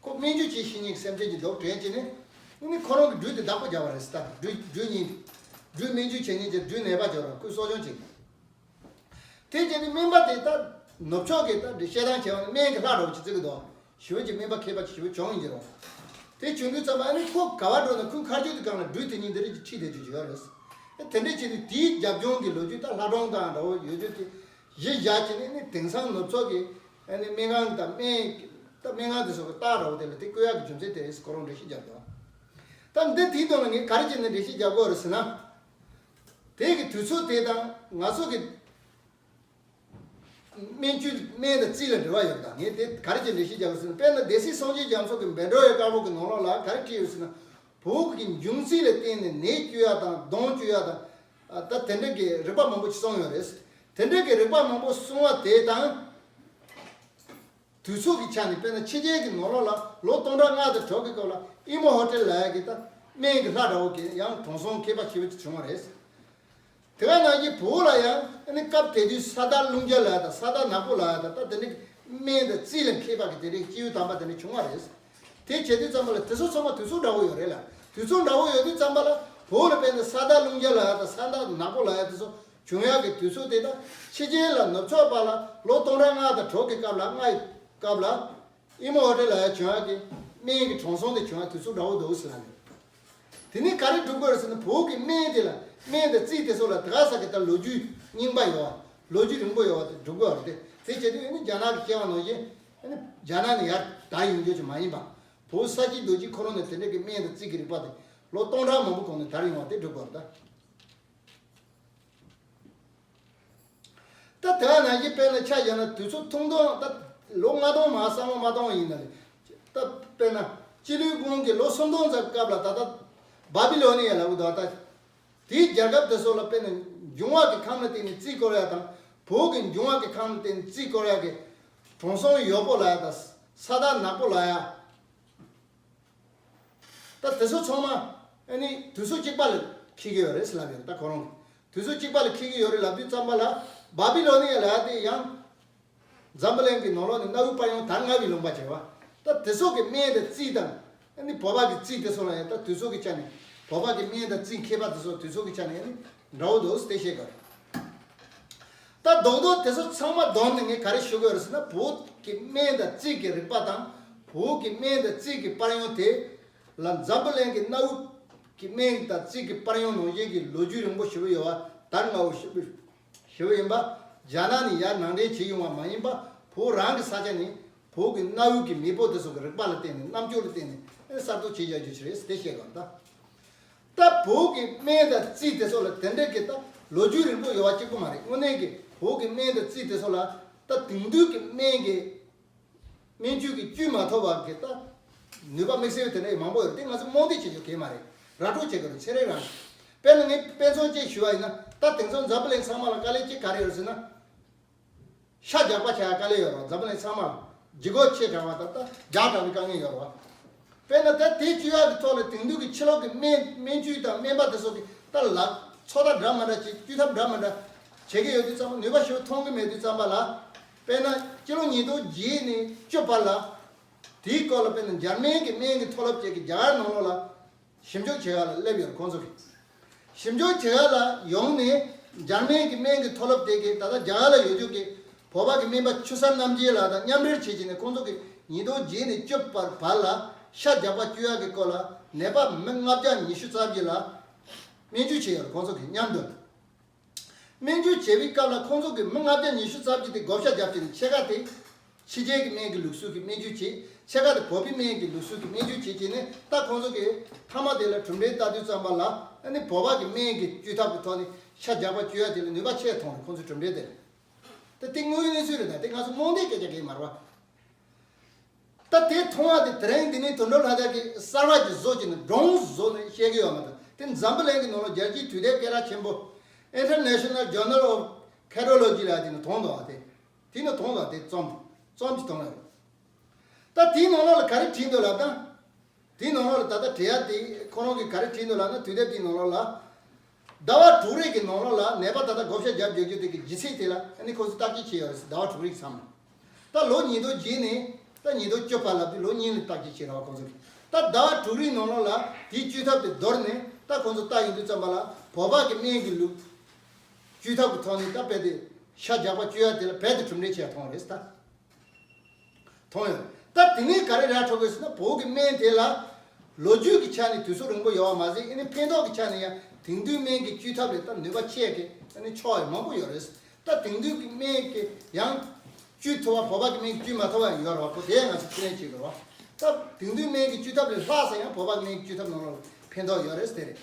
ཁོ་སྨན་བཅོས་བྱེད་ཤེས་མཁན་གྱི་སེམས་ཅན་ཅིག་འདུག་དྲན་བྱས་ནས། ཨ་ནི་ཁོ་རང་གི་སྦྲུལ་དེ་བདག་པོ་རྒྱབ་པ་རེད་ཟེར། ད་སྦྲུལ་སྦྲུལ་གཉིས། སྦྲུལ་སྨན་བཅོས་བྱེད་མཁན་གྱི་སྦྲུལ་ནད་པ་རྒྱབ་ར་ཁོས་གསོ་སྐྱོང་བྱེད། དེ་བྱས་ཏེ་སྨན་པ་དེ་ད་ནུབ་ཕྱོགས་ཀྱི་ད་བཤད་སྟངས་བྱས་པ་ནི་སྨན་གྱི་ལྷ་འདྲ་བོ་ཅིག་བརྩི་གི་འདུག་ཞེ་པོ་ཅིག་སྨན་པ་མཁས་པ་ཅིག་ཞེ་པོ་བྱུང་ཡིན་གྱི་རེད། དེ་བྱུང་དུས་ཙམ་པ་ཨ་ནི་ཁོ་ག་པར་འགྲོ་ན་ཁོའི་མཁའ་སྤྱོད་དེ་སྒང་ལ་སྦྲུལ་དེ་གཉིས་འདི་རིགས་ཀྱིས་ཁྲིད་བསྡད་རྒྱུ་ཅིག་ཡོད་རེད། དེ་འདྲ་བྱས་ཏེ་དེའི་རྒྱབ་ལྗོངས་ཀྱི་ལོ་རྒྱུས་ད་ལྷ་སྒྲུང་དང་འདྲ་བོ་ཡོད་རྒྱུ་དེ་གཞི་བཞག་བྱས་ནས་ནི་དེང་སང་ནུབ་ཕྱོགས་ཀྱི་ཨ་ནི་སྨན་ཁང་དང་སྨན་ད་སྨན་ཁང་དེ་ཚོ་གི་རྟགས་འདྲ་བོ་དེ་ལ་དེ་བཀོད་ཡག་གི་རྒྱུ་མཚན་དེ་རེད་ཁོ་རང་འགྲེལ་བཤད་རྒྱབ་འདུག་ད་འདི་དེའི་དོན་ལ་ངས་ག་རེ་བྱས་ནས་འགྲེལ་བཤད་རྒྱག་དགོས་རེད་ཟེར་ན། དེ་གི་དུས་ཚོད་དེ་དང་ང་ཚོ་གི་སྨན་བཅོས་སྨན་དང་རྩིས་ལ་འབྲེལ་བ་ཡོད་ད། ངས་དེ་ག་རེ་བྱས་འགྲེལ་བཤད་རྒྱག་དགོས་ཟེར་ན། དཔེར་ན་སྡེ་སྲིད་སངས་རྒྱས་རྒྱ་མཚོ་གི་བཻ་ཌཱུརྱ་དཀར་པོ་གི་ནང་ལོགས་ལ་ག་རེ་བྲིས་ཡོད་ཟེར་ན། བོད་ཀྱི་འབྱུང་རྩིས་ལ་བརྟེན་ནས་ནད་བཅོས་ཡ་དང་གདོན་བཅོས་ཡ་དང་། ད་དེ་འདྲ་གི་རིག་པ་མང་པོ་ཅིག་གསུངས་ཡོད་རེད། དེ་འདྲ་གི་རིག་པ་མང་པོ་གསུངས་པ་དེ་དང་། དུས་ཚོད་ཀྱི་ཆ་ནས་དཔེར་ན་ཕྱི་རྒྱལ་གྱི་ནང་ལོགས་ལ་ལོ་སྟོང་ཕྲག་ལྔ་དང་དྲུག་གི་སྐབས་ལ་ཨི་མོ་ཧོ་ཊལ་ལབ་ཡ་གི་ད་སྨན་གྱི་ལྷ་འདྲ་བོ་གི་ཡང་དྲང་སྲོང་མཁས་པ་ཞེ་པོ་ཅིག་བྱུང་བ་རེད། དེ་ག་ནང་བཞིན་བོད་ལ་ཡང་ཨ་ནི་སྐབས་དེ་དུས་ས་དར་རླུང་རྒྱས་ལབ་ཡ་དང་ས་དར་ནག་པོ་ལབ་ཡ་དང་ད་དེ་འདྲ་སྨན་དང་རྩིས་ལ་མཁས་པ་གི་དེ་འདྲའི་སྐྱེས་བུ་དམ་པ་དེ་འདྲ་བྱུང་བ་རེད། དེ་བྱེད་དུས་ཙམ་པ་ལ་དེ་ཚོ་ཚང་མ་དུས་ཚོད་འདྲ་བོ་ཡོད་རེད་ལ། དུས་ཚོད་འདྲ་བོ་ཡོད་དུས་ཙམ་པ་ལ་ བོད་ལ་དཔེར་ན་ས་དྭགས་ཀླུང་རྒྱལ་ལབ་ཡ་དང་ས་དྭགས་ནག་པོ་ལབ་ཡ་དེ་ཚོ་བྱུང་ཡག་གི་དུས་ཚོད་དེ་དང་ཕྱི་རྒྱལ་ལ་ནུབ་ཕྱོགས་པ་ལ་ལོ་སྟོང་ཕྲག་ལྔ་དང་དྲུག་གི་སྐབས་ལ་ལྔ་ཡི་སྐབས་ལ་ཨི་མོ་ཧོ་ཏེ་ལབ་ཡ་བྱུང་ཡག་གི་སྨན་གྱི་དྲང་སྲོང་དེ་བྱུང་ཡག་དུས་ཚོད་འདྲ་བོ་འདུག་ཟེར་ལབ་ནས། དེ་ནས་ག་རེ་སྒྲུབ་དགོས་རེད་ཟེར་ན་བོད་ཀྱི་སྨན་དེ་ལ་སྨན་དང་རྩིས་དེ་ཚོ་ལ་དེ་ག་ས་གི་ད་ལོ་རྒྱུས་རྙིང་པ་ཡོད་བ། ལོ་རྒྱུས་རིང་པོ་ཡོད་བ་དེ་སྒྲུབ་དགོས་རེད་དེ། དེ་བྱེད་དུས་ཨ་ནི་རྒྱ་ནག་གི་སྐྱེ་བ་ནང་བཞིན་ཨ་ནི་རྒྱ་ནག་ནས་ཡར་དར་ཡོང་རྒྱུ་ཅིག་མ་ཡིན་པ། བོད་ས་སྐྱེས་རྡོ་རྗེ་ཁོ་རང་ནས་དེ་འདྲ་གི་སྨན་དང་རྩིས་ཀྱི་རིག་པ་དེ་ལོ་སྟོང་ཕྲག་མང་པོ་གོང་ནས་དར་ཡོང་བ་དེ་སྒྲུབ་དགོས་རེད་ད། ད་དེ་ག་ནང་བཞིན་དཔེར་ན་ཆ་བཞག་ན་དུས་ཚོད་ཐུང་ཐུང་ད་ལོ་ལྔ་སྟོང་མ་བསམ་བློ་མ་གཏོང་བ་ཡིན་ན་རེད། ད་དཔེར་ན་སྤྱི་ལོའི་གོང་གི་ལོ་སུམ་སྟོང་ཙམ་སྐབས་ལ་ད་ལྟ་བྷ་བི་ལོ་ནི་ཡ་ལབ་དགོས་འདུག་ད་དེའི་རྒྱལ་ཁབ་དེ་ཚོ་ལ་དཔེར་ན་འབྱུང་བ་གི་ཁམས་ལ་བརྟེན་ནས་རྩིས་བཀོད་ཡ་དང་བོད་ཀྱི་འབྱུང་བ་གི་ཁམས་ལ་བརྟེན་ནས་རྩིས་བཀོད་ཡ་གི་དྲང་སྲོང་ཡོག་པོ་ལབ་ཡ་དང་ས་དྭགས་ནག་པོ་ལབ་ཡ། ད་དེ་ཚོ་ཚང་མ་ཨ་ནི་དུས་ཚོད་གཅིག་པ་ལ་འཁེལ་གྱི་ཡོད་རེད་ཟེར་ལབ་ཡོད། ད་ཁོ་རང་གིས་དུས་ཚོད་གཅིག་པ་ལ་འཁེལ་གྱི་ཡོད་རེད་ལབ་དུས་ཙམ་པ་ལ་བྷ་བི་ལོ་ནི་ཡ་ལབ་ཡ་དེ་ཡང་འཛམ་བུ་གླིང་གི་ནང་ལོགས་ནས་གནའ་བོའི་དཔལ་ཡོན་ད་ལྔ་བའི་ལུང་པ་བྱས་པ། ད་དེ་ཚོ་གི་སྨན་དང་རྩིས་དང་ཨ་ནི་བོད་པ་གི་རྩིས་དེ་ཚོ་ལ་ཡང་ད་དུས་ཚོད་ཀྱི་ཆ་ནས་བོད་པ་གི་སྨན་དང་རྩིས་མཁས་པ་དེ་ཚོ་དུས་ཚོད་ཀྱི་ཆ་ནས་ཨ་ནི་འདྲ་བོ་འདུག་ཟེར་བཤད་དགོས་རེད། ད་རྡོག་རྡོག་དེ་ཚོ་ཚང་མ་བསྡོམས་ནས་ངས་ག་རེ་ཞུ་དགོས་རེད་ཟེར་ན་བོད་ཀྱི་སྨན་དང་རྩིས་ཀྱི་རིག་པ་དང་བོད་ཀྱི་སྨན་དང་རྩིས་ཀྱི་དཔལ་ཡོན་དེ་ལ་འཛམ་བུ་གླིང་གི་གནའ་བོའི་གི་སྨན་དང་རྩིས་ཀྱི་དཔལ་ཡོན་ནང་བཞིན་གྱི་ལོ་རྒྱུས་རིང་པོ་ཞེ་པོ་ཡོད་པ་དར་སྔ་བོ་ཞེ་པོ་ཞེ་པོ་ཡིན་པ། རྒྱ་ནག་ནས་ཡར་ནང་འདྲེན་བྱས་ཡོང་བ་མ་ཡིན་པ་བོད་རང་གི་ས་ཆ་ནས་བོད་ཀྱི་གནའ་བོའི་གི་མེས་པོ་དེ་ཚོ་གི་རིག་པ་ལ་བརྟེན་ནས་རྣམ་དཔྱོད་ལ་བརྟེན་ནས་གསར་གཏོད་བྱས་བཞག་རྒྱུ་ཞིག་རེད་ཟེར་དེ་བཤད་དགོས་ད། ད་བོད་ཀྱི་སྨན་དང་རྩིས་དེ་ཚོ་ལ་དེ་འདྲ་གི་ད་ལོ་རྒྱུས་རིང་པོ་ཡོད་པ་གཅིག་པུ་མ་རེད། དངོས་གནས་ཀྱི་བོད་ཀྱི་སྨན་དང་རྩིས་དེ་ཚོ་ལ་ད་དེང་དུས་ཀྱི་སྨན་གྱི་སྨན་བཅོས་ཀྱི་བཅོས་མ་ཐུབ་པ་གི་ད་ནུས་པ་དམིགས་བསལ་དེ་འདྲ་ཡི་མང་པོ་ཡོད་རེད། དེ་ང་ཚོ་རྨོངས་དད་བྱེད་རྒྱུ་གལ་མ་རེད། ར་སྤྲོད་བྱེད་དགོས་རེད་ཚན་རིག་རང་གི། དཔེར་ན་ངས་དཔེ་མཚོན་གཅིག་ཞུ་བ་ཡིན་ན་ད་དེང་སང་འཛམ་བུ་གླིང་ཚང་མ་ལ་དཀའ་ལས་གཅིག་ག་རེ་ཡོད་རེད་ཟེར་ན། ཤ་རྒྱགས་པ་བྱ་ཡ་དཀའ་ལས་ཡོད་རེད། འཛམ་བུ་གླིང་ཚང་མ་ལ་ལྗིད་ཁོག་ཆེ་དྲགས་པ་དང་ད་རྒྱགས་དྲགས་པའི་དཀའ་ངལ་ཡོད་རེད་བ། དཔེར་ན་ད་དེ་བཅོས་ཡག་གི་ཐོག་ལ་དེང་དུས་ཀྱི་ཕྱི་ལོགས་ཀྱི་སྨན་སྨན་བཅོས་དང་སྨན་པ་དེ་ཚོ་གི་ད་ལག་ཚོད་ལྟ་འདྲ་མི་འདྲ་བྱེད་བཅོས་ཐབས་འདྲ་མི་འདྲ་བྱེད་ཀྱི་ཡོད་དུས་ཙམ་པ་ནུས་པ་ཞེ་པོ་ཐོན་གྱི་མེད་དུས་ཙམ་པ་ལ། དཔེར་ན་སྤྱི་ལོ་ཉིས་སྟོང་བརྒྱད་ནས་བཅུ་བར་ལ་དེའི་སྐོར་ལ་དཔེར་ན་འཇར་མན་གྱི་སྨན་གྱི་མཐོ་སློབ་བཅས་ཀྱི་རྒྱ་གར་ནང་ལོགས་ལ་ཞིབ་འཇུག་བྱེད་ཡག་ལ་སླེབས་ཡོད་རེད་ཁོང་ཚོ་གིས། ཞིབ་འཇུག་བྱེད་ཡག་ལ་ཡོང་ནས་འཇར་མན་གྱི་སྨན་གྱི་མཐོ་སློབ་དེ་གིས་ད་ལྟ་རྒྱ་གར་ལ་ཡོད་རྒྱུ་གི་བོད་པ་གི་སྨན་པ་ཆུ་བཟང་རྣམ་རྒྱལ་ལགས་དང་མཉམ་འབྲེལ་བྱས་བྱས་ནས་ཁོང་ཚོ་གིས་ཉིས་སྟོང་བརྒྱད་ནས་བཅུ་བར་བར་ལ་ཤ་རྒྱགས་པ་བཅོས་ཡག་གི་སྐོར་ལ་ནད་པ་མི་ལྔ་བརྒྱ་ཉི་ཤུ་རྩ་བཞི་ལ་སྨན་བཅོས་བྱས་ཡོད་རེད་ཁོང་ཚོ་གིས་མཉམ་དུ། སྨན་བཅོས་བྱེད་པའི་སྐབས་ལ་ཁོང་ཚོ་གིས་མི་ལྔ་བརྒྱ་ཉི་ཤུ་རྩ་བཞི་དེ་བགོ་བཤའ་བརྒྱབ་བྱས་ནས་ཕྱེད་ཀ་དེ་ཕྱི་རྒྱལ་གྱི་སྨན་གྱི་ལུགས་སྲོལ་གྱི་སྨན་བཅོས་བྱེད། ཕྱེད་ཀ་དེ་བོད་པའི་སྨན་གྱི་ལུགས་སྲོལ་གྱི་སྨན་བཅོས་བྱེད་བྱས་ནས་ད་ཁོང་ཚོ་གིས་མཐའ་མ་དེ་ལ་གྲུབ་འབྲས་ལྟ་དུས་ཙམ་པ་ལ་ཨ་ནི་བོད་པ་གི་སྨན་གྱི་བཅོས་ཐབས་ཀྱི་ཐོག་ནས་ཤ་རྒྱགས་པ་བཅོས་ཡ་དེ་ལ་ནུས་པ་ཆེ་མཐོང་རེད་ཁོང་ཚོའི་གྲུབ་འབྲས་དེ་ལ། ད་དེ་དངོས་ཡོད་གནས་ཚུལ་རེད། ད་དེ་ང་ཚོ་རྨོངས་དད་སྐད་ཆ་གང་ཡང་མ་རེད་བ། ད་དེ་མཐོང་བ་དེ་དེ་རིང་འདི་ནས་དོན་གྲུབ་ལྷ་དར་གྱིས་གསར་བ་ཅིག་བཟོ་བྱས་ནས་སྒྲུང་བཟོ་ནས་བཤད་ཀྱི་ཡོད་མ་རེད། དེ་འཛམ་བུ་གླིང་གི་ནང་ལ་རྒྱལ་སྤྱིའི་དུས་དེབ་སྐད་གྲགས་ཆེན་པོ་International Journal of Cardiology་ལ་དེ་ནས་མཐོང་འདུག་བ། དེ་དེ་ནས་མཐོང་འདུག་བ། དེ་རྩོམ་རྩོམ་གྱི་མཐོང་བ་རེད། ད་དེའི་ནང་ལོགས་ལ་ག་རེ་བྲིས་འདུག་ལབ་ན། དེའི་ནང་ལོགས་ལ་ད་ལྟ་བྲིས་ཡ་དེ་ཁོ་རང་གིས་ག་རེ་བྲིས་འདུག་ལབ་ན་དུས་དེབ་དེའི་ནང་ལོགས་ལ། ཟླ་བ་དྲུག་རེ་གི་ནང་ལོགས་ལ་ནད་པ་ད་ལྟ་བགོ་བཤའ་རྒྱབ་བརྒྱབ་རྒྱུ་དེ་གི་ལྗིད་ཚད་དེ་ལ་ཨ་ནི་ཁོ་ཚོས་བརྟག་དཔྱད་བྱས་ཡོད་རེད་ཟླ་བ་དྲུག་རེ་གི་མཚམས་ལ། ད་ལོ་ཉིས་སྟོང་བརྒྱད་ནས་ད་ཉིས་སྟོང་བཅུ་བར་ལབ་དུས་ལོ་གཉིས་ལ་བརྟག་དཔྱད་བྱས་རེད་བ་ཁོང་ཚོ་གིས། ད་ཟླ་བ་དྲུག་རེའི་ནང་ལོགས་ལ་དེའི་བཅོས་ཐབས་དེ་དོར་ནས་ད་ཁོང་ཚོ་བལྟ་ཡོང་དུས་ཙམ་པ་ལ་བོད་པ་གི་སྨན་གྱི་ལུགས་བཅོས་ཐབས་ཀྱི་ཐོག་ནས་ད་རྦད་དེ་ཤ་རྒྱགས་པ་བཅོས་ཡ་དེ་ལ་རྦད་དེ་གྲུབ་འབྲས་ཆེ་བ་མཐོང་བ་རེད་ད། མཐོང་ཡོད། ད་དེ་ནས་ག་རེ་ར་འཕྲོད་དགོས་ཟེར་ན་བོད་ཀྱི་སྨན་དེ་ལ་ལོ་རྒྱུས་ཀྱི་ཆ་ནས་དུས་ཚོད་རིང་པོ་ཡོད་པ་མ་ཟད་ཨ་ནི་ཕན་ཐོགས་ཀྱི་ཆ་ནས་ཡང་དེང་དུས་སྨན་གྱི་བཅོས་ཐབས་ལས་ད་ནུས་པ་ཆེ་གི་ཨ་ནི་ཆོག་ཡ་མང་པོ་ཡོད་རེད། ད་དེང་དུས་ཀྱི་སྨན་གྱི་ཡང་བཅོས་ཐུབ་པ་བོད་པ་གི་སྨན་གྱིས་བཅོས་མ་ཐུབ་པ་ཡང་ཡོད་རེད་བ། ཁོ་དེ་ཡང་ང་ཚོས་ཁས་ལེན་བྱེད་དགོས་རེད་བ། ད་དེང་དུས་སྨན་གྱི་བཅོས་ཐབས་ལས་ལྷག་ཙམ་ཡང་བོད་པ་གི་སྨན་གྱི་བཅོས་ཐབས་ནང་ལ་ཕན་ཐོགས་ཡོད་རེད་ཟེར་རེད།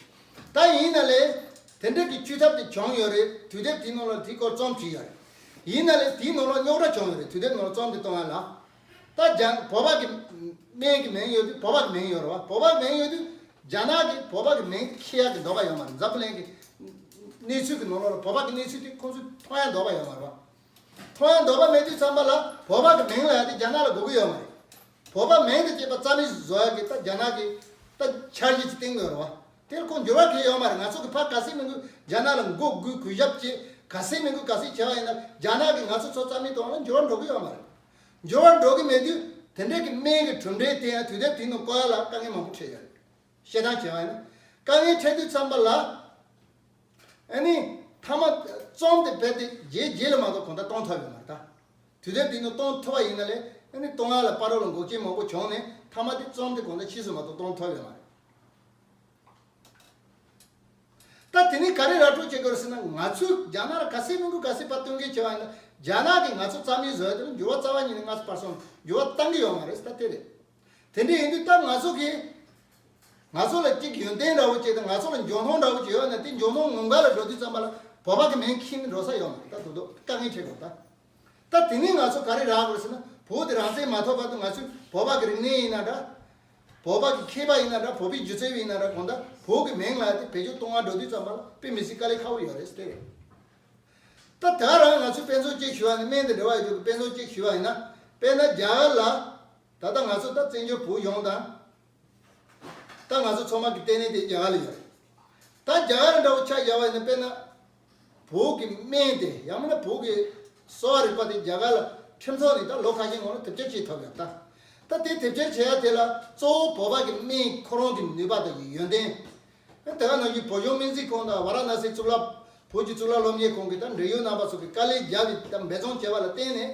ད་ཡིན་ན་ལས་དེ་འདྲ་གི་བཅོས་ཐབས་དེ་བྱུང་ཡོད་རེད། དུས་དེབ་དེའི་ནང་ལ་དེའི་སྐོར་རྩོམ་བྲིས་ཡོད་རེད། ཡིན་ན་ལས་དེའི་ནང་ལ་རྙོག་དྲ་བྱུང་ཡོད་རེད། དུས་དེབ་ནང་ལ་རྩོམ་དེ་གཏོང་ཡ་ལ། ད་རྒྱ་བོད་པ་གི་སྨན་གྱི་མིང་ཡོད་དུས་བོད་པ་གི་མིང་ཡོད་རེད་བ། བོད་པ་གི་མིང་ཡོད་དུས་རྒྱ་ནག་གིས་བོད་པ་གི་མིང་འཁྱེར་ཡག་གི་འདོད་པ་ཡོད་མ་རེད། འཛམ་བུ་གླིང་གི་གནས་ཚུལ་གི་ནང་ལོགས་ལ་བོད་པ་གི་གནས་ཚུལ་དེ་ཁོང་ཚོས་མཐོང་ཡག་འདོད་པ་ཡོད་མ་རེད་བ། མཐོང་ཡག་འདོད་པ་མེད་དུས་ཙམ་པ་ལ་བོད་པ་གི་མིང་ལབ་ཡག་དེ་རྒྱ་ནག་ལ་དགོས་ཀྱི་ཡོད་མ་རེད། བོད་པ་མིང་དང་བཅས་པ་རྩ་མེད་བཟོ་ཡག་གི་ད་རྒྱ་ནག་གིས་ད་འཆར་གཞི་ཅིག་བཏིང་དགོས་རེད་བ། དེར་ཁོང་འགྱུར་བ་གང་ཡང་ཡོད་མ་རེད། ང་ཚོ་གི་ཕར་ག་ཚོད་མི་དགོས་རྒྱ་ནག་ལ་མགོ་སྒུར་གུས་ཞབས་བྱེད་ག་ཚོད་མི་དགོས་ག་ཚོད་བྱས་པ་ཡིན་ན་རྒྱ་ནག་གིས་ང་ཚོ་ཚོ་རྩ་མེད་གཏོང་ལ་འགྱུར་བ་འགྲོ་གི་ཡོད་མ་རེད། འགྱུར་བ་འགྲོ་གི་མེད་དུས་དེ་འདྲའི་གི་སྨན་གྱི་གྲུབ་འབྲས་དེ་ཡང་དུས་དེབ་དེའི་ནང་བཀོད་ཡ་ལ་དཀའ་ངལ་མང་པོ་འཕྲད་ཡོད་རེད། བཤད་སྟངས་བྱས་པ་ཡིན་ན། དཀའ་ངལ་འཕྲད་དུས་ཙམ་པ་ལ། ཨ་ནི་མཐའ་མ་རྩོམ་དེ་རྦད་དེ་རྗེས་རྗེས་ལ་མ་གཏོགས་གང་ལྟར་གཏོང་ཐུབ་ཡོད་མ་རེད་ད། དུས་དེབ་དེ་ནི་གཏོང་ཐུབ་པ་ཡིན་ན་ལས་ཨ་ནི་གཏོང་བ་ལ་བར་རོ་ལ་འགོག་རྐྱེན་མང་པོ་བྱུང་ནས་མཐའ་མ་དེ་རྩོམ་དེ་གང་ལྟར་ཕྱིས་སུ་མ་གཏོགས་གཏོང་ཐུབ་ཡོད་མ་རེད། ད་དེ་ནི་ག་རེ་ར་སྤྲོད་བྱེད་དགོས་ཟེར་ན། ང་ཚོས་རྒྱ་ནག་ལ་ག་ཚད་མི་འགུལ་ག་ཚད་ཕར་གཏོང་གི་བྱེད་པ་ཡིན་ན། རྒྱ་ནག་གིས་ང་ཚོ་རྩ་མེད་བཟོ་ཡ་དེ་ལ་འགྱུར་བ་རྩ་བ་ཉིད་ནས་ང་ཚོ་ཕར་སོང་འགྱུར་བ་གཏང་གི་ཡོད་མ་རེད་ཟེར། ད་དེ་རེད། དེ་འདྲ་ཡིན་དུས་ད་ང་ཚོ་གིས་ང་ཚོ་ལ་གཅིག་ཡོན་ཏན་འདྲ་བོ་ཅིག་དང་ང་ཚོ་ལ་འཇོན་ཐང་འདྲ་བོ་ཅིག་ཡོད་ན། དེ་འཇོན་ཐང་ངོ་མ་ལ་འགྲོ་དུས་ཙམ་པ་ལ་བོད་པ་གི་མིང་ཁྱིམ་ནས་འགྲོ་ས་ཡོད་མ་རེད། ད་དུ་དུ་དཀའ་ངལ་འཕྲད་དགོས་ད། ད་དེ་ནས་ང་ཚོ་ག་རེ་རག་དགོས་ཟེར་ན། བོད་དེ་རང་བཙན་མ་ཐོབ་བར་དུ་ང་ཚོས་བོད་པ་གི་རིག་གནས་ཡིན་ན་འདྲ། བོད་པ་གི་མཁས་པ་ཡིན་ན་འདྲ། བོད་པའི་སྒྱུ་རྩལ་བ་ཡིན་ན་འདྲ། གང་ལྟར་བོད་ཀྱི་མིང་ལ་དེ་བེད་སྤྱོད་གཏོང་བ་འགྲོ་དུས་ཙམ་པ་ལ་དཔེ་མི་སྲིད་དཀའ་ལས་ཁག་པོ་ཡོད་རེད་ཟེར་ཏེ་རེད། ད་ད་རང་ང་ཚོས་དཔེ་མཚོན་གཅིག་ཞུ་བ་ནི། སྨན་དང་འབྲེལ་བ་ཡོད་རྒྱུ་གི་དཔེ་མཚོན་གཅིག་ཞུ་བ་ཡིན་ན། དཔེར་ན་རྒྱ་གར་ལ་ད་ལྟ་ང་ཚོ་ད་བཙན་བྱོལ་བོད་ཡོངས་དང་། ད་ང་ཚོ་ཚང་མ་གི་ལྟེ་གནས་དེ་རྒྱ་གར་ལ་ཡོད་རེད། ད་རྒྱ་གར་འདྲ་བོ་ཆ་བཞག་པ་ཡིན་ན། དཔེར་ན་བོད་ཀྱི་སྨན་དེ་ཡང་མིན་ན་བོད་ཀྱི་གསོ་བ་རིག་པ་དེ་རྒྱ་གར་ལ་ཁྲིམས་ཚོགས་ནས་ད་ལོ་ཁ་ཤས་སྔོན་ལ་དེབ་སྐྱེལ་བྱེད་ཐུབ་ཡོད་ད། ད་དེ་དེབ་སྐྱེལ་བྱེད་ཡ་དེ་ལ་གཙོ་བོ་བོད་པ་གི་སྨན་ཁོ་རང་གི་ནུས་པ་དང་ཡོན་ཏན། ད་ག་ནང་བཞིན་བོད་གཞུང་སྨན་རྩིས་ཁང་དང་ཝཱ་ར་ཎ་སི་གཙུག་ལག་བོད་ཀྱི་གཙུག་ལག་སློབ་གཉེར་ཁང་གི་ད་འབྲེལ་ཡོད་རྣམ་པ་ཚོ་གིས་དཀའ་ལས་བརྒྱབ་པའི་ད་འབད་བརྩོན་བྱས་པ་ལ་བརྟེན་ནས།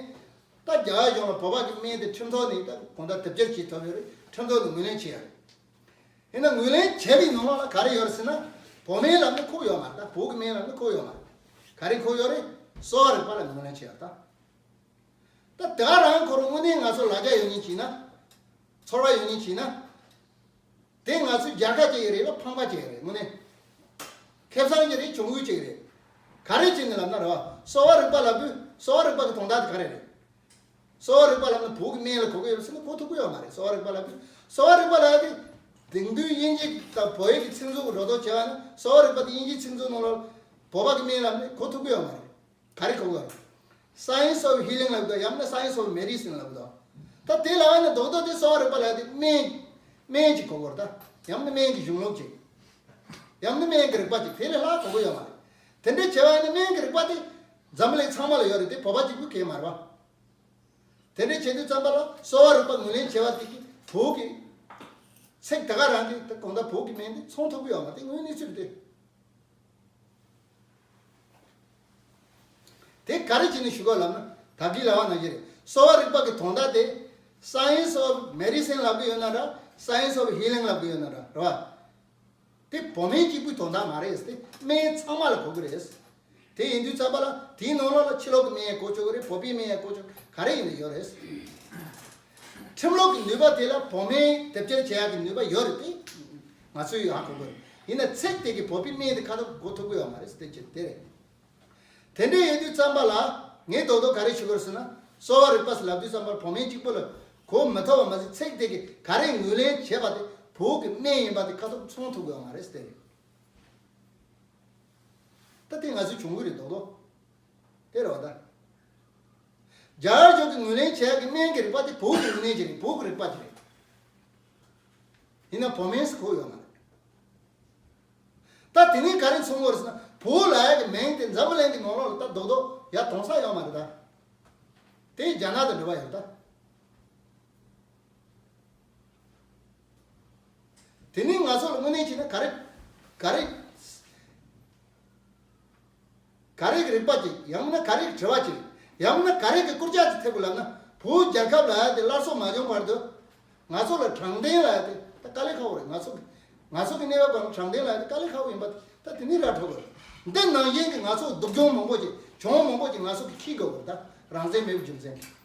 ད་རྒྱ་གར་གཞུང་ལ་བོད་པ་གི་སྨན་དེ་ཁྲིམས་ཐོག་ནས་ད་གང་ལྟར་དེབ་སྐྱེལ་བྱེད་ཐུབ་ཡོད་རེད། ཁྲིམས་ཐོག་ནས་ངོས་ལེན་བྱས་ཡོད་རེད། ཡིན་ན་ངོས་ལེན་བྱས་པའི་ནང་ལོགས་ལ་ག་རེ་ཡོད་རེད་ཟེར་ན། བོད་སྨན་ལབ་ནི་འཁོར་ཡོད་མ་རེད། ད་བོད་ཀྱི་སྨན་ལབ་ནི་འཁོར་ཡོད་མ་རེད། ག་རེ་འཁོར་ཡོད་རེད། གསོ་བ་རིག་པ་ལ་ངོས་ལེན་བྱས་ཡོད་ད། ད་དེ་ག་རང་ཁོ་རང་དངོས་གནས་ང་ཚོ་ལ་རྒྱ་ཡོད་མཁན་བྱས་ན། ཚོར་བ་ཡོད་མཁན་བྱས་ན། དེ་ང་ཚོའི་རྒྱལ་ཁ་ཅིག་རེད་ལ་ཕངས་པ་ཅིག་རེད། དངོས་གནས་ཁེ་བཟང་ཅིག་རེད། གྱོང་གུན་ཅིག་རེད། ག་རེ་བྱས་ནས་ལབ་ན་རེད་བ། གསོ་བ་རིག་པ་ལབ་དུས་གསོ་བ་རིག་པ་གི་དོན་དག་དེ་ག་རེ་རེད། གསོ་བ་རིག་པ་ལབ་ན་བོད་ཀྱི་སྨན་ལ་གོ་གི་ཡོད་ཟེར་ན་གོ་ཐུབ་ཀྱི་ཡོད་མ་རེད། གསོ་བ་རིག་པ་ལབ་དུས་གསོ་བ་རིག་པ་ལབ་ཡ་དེ་དེང་དུས་དབྱིན་ཇི་དང་བོད་ཡིག་གི་ཚིག་མཛོད་ཀྱི་རོ་ཏོག་བྱས་པ་ན། གསོ་བ་རིག་པ་དེ་དབྱིན་ཇིའི་ཚིག་མཛོད་ནང་ལ་བོད་པ་གི་སྨན་ལབ་ནས་གོ་ཐུབ་ཀྱི་ཡོད་མ་རེད། ག་རེ་གོ་གི་ཡོད་རེད། Science of Healing ལབ་དང་། ཡང་ན་Science of Medicine ལབ་དང་། ད་དེ་ལབ་ཡ་ནི་རྡོག་རྡོག་དེ་གསོ་བ་རིག་པ་ལབ་ཡ་དེ་སྨན་སྨན་གྱི་གོ་གི་ཡོད་རེད་ད། ཡང་ན་སྨན་གྱི་གཞུང་ལུགས་ཅིག་ཡང་ན་སྨན་གྱི་རིག་པ་ཅིག་དེ་ལས་ལྷག་གོ་གི་ཡོད་མ་རེད། དེ་འདྲ་བྱས་པ་ཡིན་ན་སྨན་གྱི་རིག་པ་དེ་འཛམ་བུ་གླིང་ཚང་མ་ལ་ཡོད་རེད། དེ་བོད་པ་གཅིག་པུ་གང་ཡང་མ་རེད་བ། དེ་འདྲ་བྱེད་དུས་ཙམ་པ་ལ་གསོ་བ་རིག་པ་ངོས་ལེན་བྱས་པ་དེ་གིས་བོད་ཀྱི་ཚིག་དེ་ག་རང་གིས་ད་གང་ལྟར་བོད་ཀྱི་སྨན་དེ་ཚང་ཐུབ་ཀྱི་ཡོད་མ་རེད། དངོས་གནས་ཚུལ་དེ། དེ་ག་རེ་བྱས་ནས་ཞུ་གི་ལབ་ན། ད་གིན་ལབ་པ་ནང་བཞིན་རེད། གསོ་བ་རིག་པ་གི་དོན་དག་དེ་Science of Medicine ལབ་གི་ཡོད་ན་འདྲ། Science of Healing ལབ་གི་ཡོད་ན་འདྲ་རེད་བ། དེ་བོད་སྨན་གཅིག་པུའི་དོན་དག་མ་རེད་དེ། སྨན་ཚང་མ་ལ་གོ་གི་རེད། དེ་ཡིན་དུས་ཙམ་པ་ལ་དེའི་ནང་ལོགས་ལ་ཕྱི་ལོགས་ཀྱི་སྨན་ཡང་གོ་ཆོག་གི་རེད། བོད་པའི་སྨན་ཡང་གོ་ཆོག་ག་རེ་ཡིན་ན་ཡོད་རེད། ཁྲིམས་ལུགས་ཀྱི་ནུས་པ་དེ་ལ་བོད་སྨན་དེབ་སྐྱེལ་བྱེད་ཡག་གི་ནུས་པ་ཡོད་རེད་དེ། ང་ཚོས་ཡང་གོ་གི་རེད། ཡིན་ན་ཚིག་དེ་གིས་བོད་པའི་སྨན་དེ་ཁ་ཐུག་གོ་ཐུབ་ཀྱི་ཡོད་མ་རེད་ཟེར་དེ་ཅིག་དེ་རེད། དེ་འདྲ་ཡོད་དུས་ཙམ་པ་ལ་ངས་རྡོག་རྡོག་ག་རེ་ཞུ་དགོས་ཟེར་ན། གསོ་བ་རིག་པ་ཟེར་ལབ་དུས་ཙམ་པར་བོད་སྨན་གཅིག་པུ་ལ་གོ་མི་ཐུབ་པ་མ་ཟད། ཚིག་དེ་གིས་ག་རེ་ངོས་ལེན་བྱས་པ་དེ་བོད་ཀྱི་སྨན་ཡིན་པ་དེ་ཁ་ཐུག་མཚོན་ཐུབ་ཀྱི་ཡོད་མ་རེད་ཟེར་དེ་རེད། ད་དེ་ང་ཚོའི་གྱོང་གུད་རེད། རྡོག་རྡོག་དེ་རེད་བ་ད། རྒྱ་གར་ཕྱོགས་ཀྱིས་ངོས་ལེན་བྱས་ཀྱི་སྨན་གྱི་རིག་པ་དེ་བོད་ཀྱི་རིག་གནས་ཅིག་རེད། བོད་ཀྱི་རིག་པ་ཅིག་རེད། ཡིན་ན་བོད་སྨན་ཟེར་གོ་ཡོད་མ་རེད། ད་དེ་ནས་ག་རེ་མཚོན་གྱི་ཡོད་རེད་ཟེར་ན། བོད་ལབ་ཡག་གི་མིང་དེ་འཛམ་བུ་གླིང་གི་ནང་ལོགས་ལ་ད་རྡོག་རྡོག་ཡར་གཏོང་ས་ཡོད་མ་རེད་ད། དེ་རྒྱ་ནག་དང་འབྲེལ་བ་ཡོད་ད། དེ་ནས་ང་ཚོ་ལ་དངོས་གནས་བྱས་ན་ག་རེ་ག་རེ་ག་རེ་གི་རིག་པ་ཅིག་ཡང་ན་ག་རེ་གི་དྲི་བ་ཅིག་ཡང་ན་ག་རེ་གི་སྐུལ་ལྕག་ཅིག་ཐེབས་དགོས་ལབ་ན། བོད་རྒྱལ་ཁབ་ལབ་ཡག་དེ་སླར་གསོ་མ་བྱུང་བར་དུ། ང་ཚོ་ལ་དྲང་བདེན་ལབ་ཡག་དེ་ད་དཀའ་ལས་ཁག་པོ་རེད། ང་ཚོ་གི་ང་ཚོ་གི་གནས་བབ་སྒང་ལ་དྲང་བདེན་ལབ་ཡག་དེ་དཀའ་ལས་ཁག་པོ་ཡིན་པ་ད་དེ་ནི་ར་འཕྲོད་དགོས་རེད། འདི་ནང་བཞིན་གྱི་ང་ཚོ་སྡུག་གྱོང་མང་པོ་ཅིག་གྱོང་མང་པོ་ཅིག་ང་ཚོ་གིས་འཁྱེར་དགོས་རེད། ད་རང་བཙན་མེད་པའི་རྒྱུ་མཚན་གྱིས།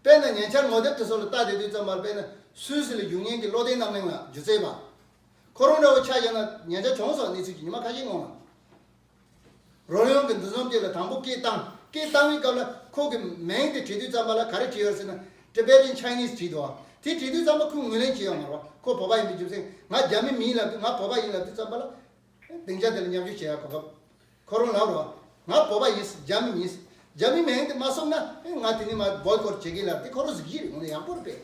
དཔེར་ན་ཉེ་ཆར་ངོ་དེབ་དེ་ཚོ་ལ་ལྟ་བསྡད་དུས་ཙམ་པར། དཔེར་ན་སུད་སི་ལ་བཞུགས་མཁན་གྱི་བློ་ལྡན་རྣམ་གླིང་ལགས། སྒྱུ་རྩལ་པ། ཁོ་རང་འདྲ་བོ་ཆ་བཞག་ན་ཉེ་ཆར་བྱུང་སོང་། གནས་ཚུལ་གྱི་ཉི་མ་ཁ་ཤས་སྔོན་ལ། རོལ་དབྱངས་ཀྱི་འདུ་འཛོམས་དེ་ལ་དང་པོ་སྐད་བཏང་། སྐད་བཏང་བའི་སྐབས་ལ་ཁོ་གི་མིང་དེ་བྲིས་དུས་ཙམ་པ་ལ་ག་རེ་བྲིས་ཡོད་ཟེར་ན། Tibetan Chinese བྲིས་འདུག་ཨ། དེ་བྲིས་དུས་ཙམ་པ་ཁོས་ངོས་ལེན་བྱས་ཡོད་མ་རེད་བ། ཁོ་བོད་པ་ཡིན་པའི་རྒྱུ་མཚན། ང་རྒྱ་མི་མིན་ལབ་དུས། ང་བོད་པ་ཡིན་ལབ་དུས་ཙམ་པ་ལ། སྡིངས་ཆ་དེ་ལ་མཉམ་ཞུགས་བྱེད་ཡ་གོ་སྐབས། ཁོ་རང་ལབ་རོགས། ང་བོད་པ་ཡིན། རྒྱ་མི་མིན། རྒྱ་མི་མིན་དེ་མ་སོང་ན་ང་དེ་ནི་མ་བོའི་ཀོཊ་བྱེད་ཀྱི་ལབ་དེ་ཁོ་རང་གཟིགས་ཀྱི་རེད། དངོས་གནས་ཡག་པོ་རེད་པས།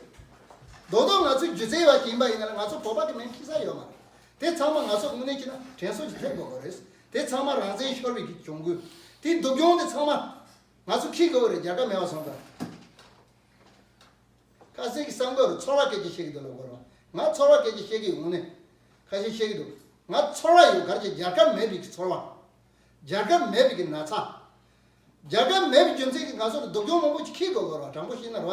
རྡོག་རྡོག་ང་ཚོའི་སྒྱུ་རྩལ་བ་ཞིག་ཡིན་པ་ཡིན་ན་ལ་ང་ཚོ་བོད་པ་གི་མིང་འཁྱེར་ས་ཡོད་མ་རེད། དེ་ཚང་མ་ང་ཚོ་དངོས་གནས་བྱས་ན་དྲན་གསོ་ཞིག་ཐེབས་དགོས་པ་རེད། དེ་ཚང་མ་རང་བཙན་ཤོར་བའི་གི་གྱོང་གུད། དེ་སྡུག་གྱོང་དེ་ཚང་མ་ང་ཚོ་འཁྱེར་དགོས་པ་རེད། རྒྱལ་ཁབ་མེད་པ་སོང་ཙང་། ཁ་སང་གི་བསམ་དགོས་རུ་ཚོར་བ་སྐད་ཆ་བཤད་ཀྱི་འདུག་ལབ་དགོས་རུ། ང་ཚོར་བ་སྐད་ཆ་བཤད་ཀྱི་ཡོང་ནས་ཁ་ཤས་བཤད་ཀྱི་འདུག་ང་ཚོར་བ་ཡོད་གར་གྱི་རྒྱལ་ཁབ་མེད་པའི་གི་ཚོར་བ། རྒྱལ་ཁབ་མེད་པའི་གི་ན་ཚ། རྒྱལ་ཁབ་མེད་པའི་རྒྱུ་མཚན་གྱིས་ང་ཚོ་ལ་སྡུག་སྦྱོང་མང་པོ་ཞིག་འཁྱེར་དགོས་དགོས་ར། དྲང་པོ་བཤད་ན་ར།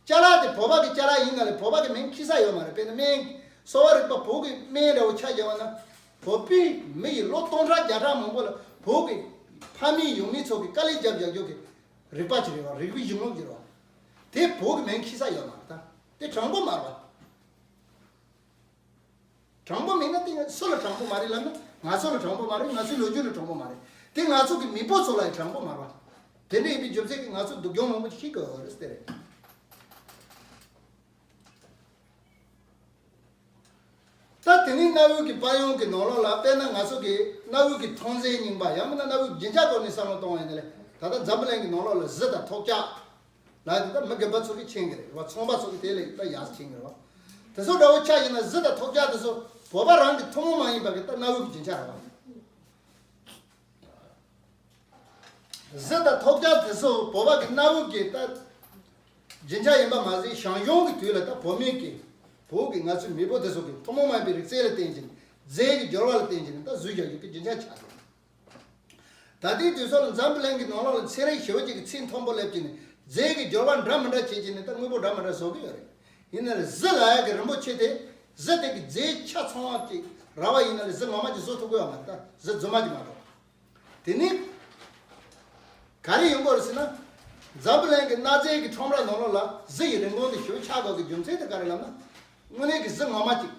ཅ་ལག་དེ་བོད་པ་གི་ཅ་ལག་ཡིན་ན་ལས་བོད་པ་གི་སྨན་འཁྱེར་ས་ཡོད་མ་རེད། དཔེར་ན་སྨན་གསོ་བ་རིག་པ་བོད་ཀྱི་སྨན་འདྲ་བོ་ཆ་བཞག་པ་ན། བོད་པའི་མི་ཡི་ལོ་སྟོང་ཕྲག་བརྒྱ་ཕྲག་མང་པོ་ལ་བོད་ཀྱི་ཕ་མེས་ཡང་མེས་ཚོ་གི་དཀའ་ལས་བརྒྱབ་བཞག་རྒྱུ་གི་རིག་པ་ཅིག་རེད་བ། རིག་པའི་གཞུང་ལུགས་ཅིག་རེད་བ། དེ་བོད་ཀྱི་སྨན་འཁྱེར་ས་ཡོད་མ་རེད། ད་དེ་དྲང་པོ་མ་རེད་བ། དྲང་པོ་མིན་ན་དེ་སུ་ལ་དྲང་པོ་མ་རེད་ལབ་ན། ང་ཚོ་ལ་དྲང་པོ་མ་རེད། ང་ཚོའི་ལོ་རྒྱུས་ལ་དྲང་པོ་མ་རེད། དེ་ང་ཚོ་གི་མེས་པོ་ཚོ་ལ་ཡང་དྲང་པོ་མ་རེད། དེ་འདྲ་ཡིན་པའི་རྒྱུ་མཚན་གྱིས་ང་ཚོ་སྡུག་སྦྱོང་མང་པོ་ཞིག་འཁྱེར་དགོས་པ་རེད་ཟེར་རེད། ད་དེ་ནས་གནའ་བོའི་གི་དཔལ་ཡོན་གྱི་ནང་ལོགས་ལ། དཔེར་ན་ང་ཚོ་གི་གནའ་བོའི་གི་ཐོན་རྫས་རྙིང་པ་ཡང་མིན་ན་གནའ་བོའི་རྒྱན་ཆ་སྐོར་ནས་བསམ་བློ་གཏོང་བ་ཡིན་ན་ལས། ད་ལྟ་འཛམ་བུ་གླིང་གི་ནང་ལོགས་ལ་གཟི་དང་ཐོག་ལྕགས་ལ་དེ་ད་མི་རྒན་པ་ཚོ་གིས་མཁྱེན་གི་རེད་བ། ཚོང་པ་ཚོ་གིས་དེ་ལས་ད་ཡག་མཁྱེན་གི་རེད་བ། དེ་ཚོ་འདྲ་བོ་ཆ་བཞག་ན་གཟི་དང་ཐོག་ལྕགས་དེ་ཚོ་བོད་པ་རང་གི་ཐུན་མོང་མ་ཡིན་པ་གི་ད་གནའ་བོའི་གི་རྒྱན་ཆ་རེད་བ། གཟི་དང་ཐོག་ལྕགས་དེ་ཚོ་བོད་པ་གི་གནའ་བོའི་གི་ད་རྒྱན་ཆ་ཡིན་པ་མ་ཟད། ཞང་ཞུང་གི་དུས་ལ་ད་བོད་མི་གི་བོད་གི་ང་ཚོའི་མེས་པོ་དེ་ཚོ་གི་ཐུན་མོང་མ་ཡིན་པའི་རིག་རྩལ་ལ་བརྟེན་བྱས་ནས། རྫས་ཀྱི་སྦྱོར་བ་ལ་བརྟེན་བྱས་ནས་ད་གཟི་བཞག་རྒྱུ་གི་རྒྱན་ཆ་ཆགས་ཡོད། ད་ལྟའི་དུས་ཚོད་ལ་འཛམ་བུ་གླིང་གི་ནང་ལོགས་ལ་ཚན་རིག་ཞེ་པོ་ཅིག་གི་ཚད་མཐོན་པོ་སླེབས་བྱས་ནས། རྫས་ཀྱི་སྦྱོར་བ་འདྲ་མི་འདྲ་བྱས་བྱས་ནས་ད་དངོས་པོ་འདྲ་མི་འདྲ་བཟོ་གི་ཡོད་རེད། ཡིན་ན་ལས་གཟི་ལབ་ཡག་གི་རིན་པོ་ཆེ་དེ། གཟི་དེ་གི་རྫས་ཆ་ཚང་བ་ཅིག་རག་པ་ཡིན་ན་ལས་གཟི་ངོ་མ་ཅིག་བཟོ་ཐུབ་ཀྱི་ཡོད་མ་རེད། ད་གཟི་རྫུན་མ་ཅིག་མ་གཏོགས། དེ་ནི་ག་རེ་ཡོང་གི་རེད་ཟེར་ན། འཛམ་བུ་གླིང་གི་གནའ་རྫས་ཀྱི་ཁྲོམ་ར་ནང་ལོགས་ལ་གཟི་ཡི་རིན་གོང་དེ་ཞེ་པོ་ཆག་དགོས་ཀྱི་རྒྱུ་མཚན་དེ་ག་རེ་ལབ་ན། དངོས་གནས་ཀྱི་གཟི་ངོ་མ་ཅིག་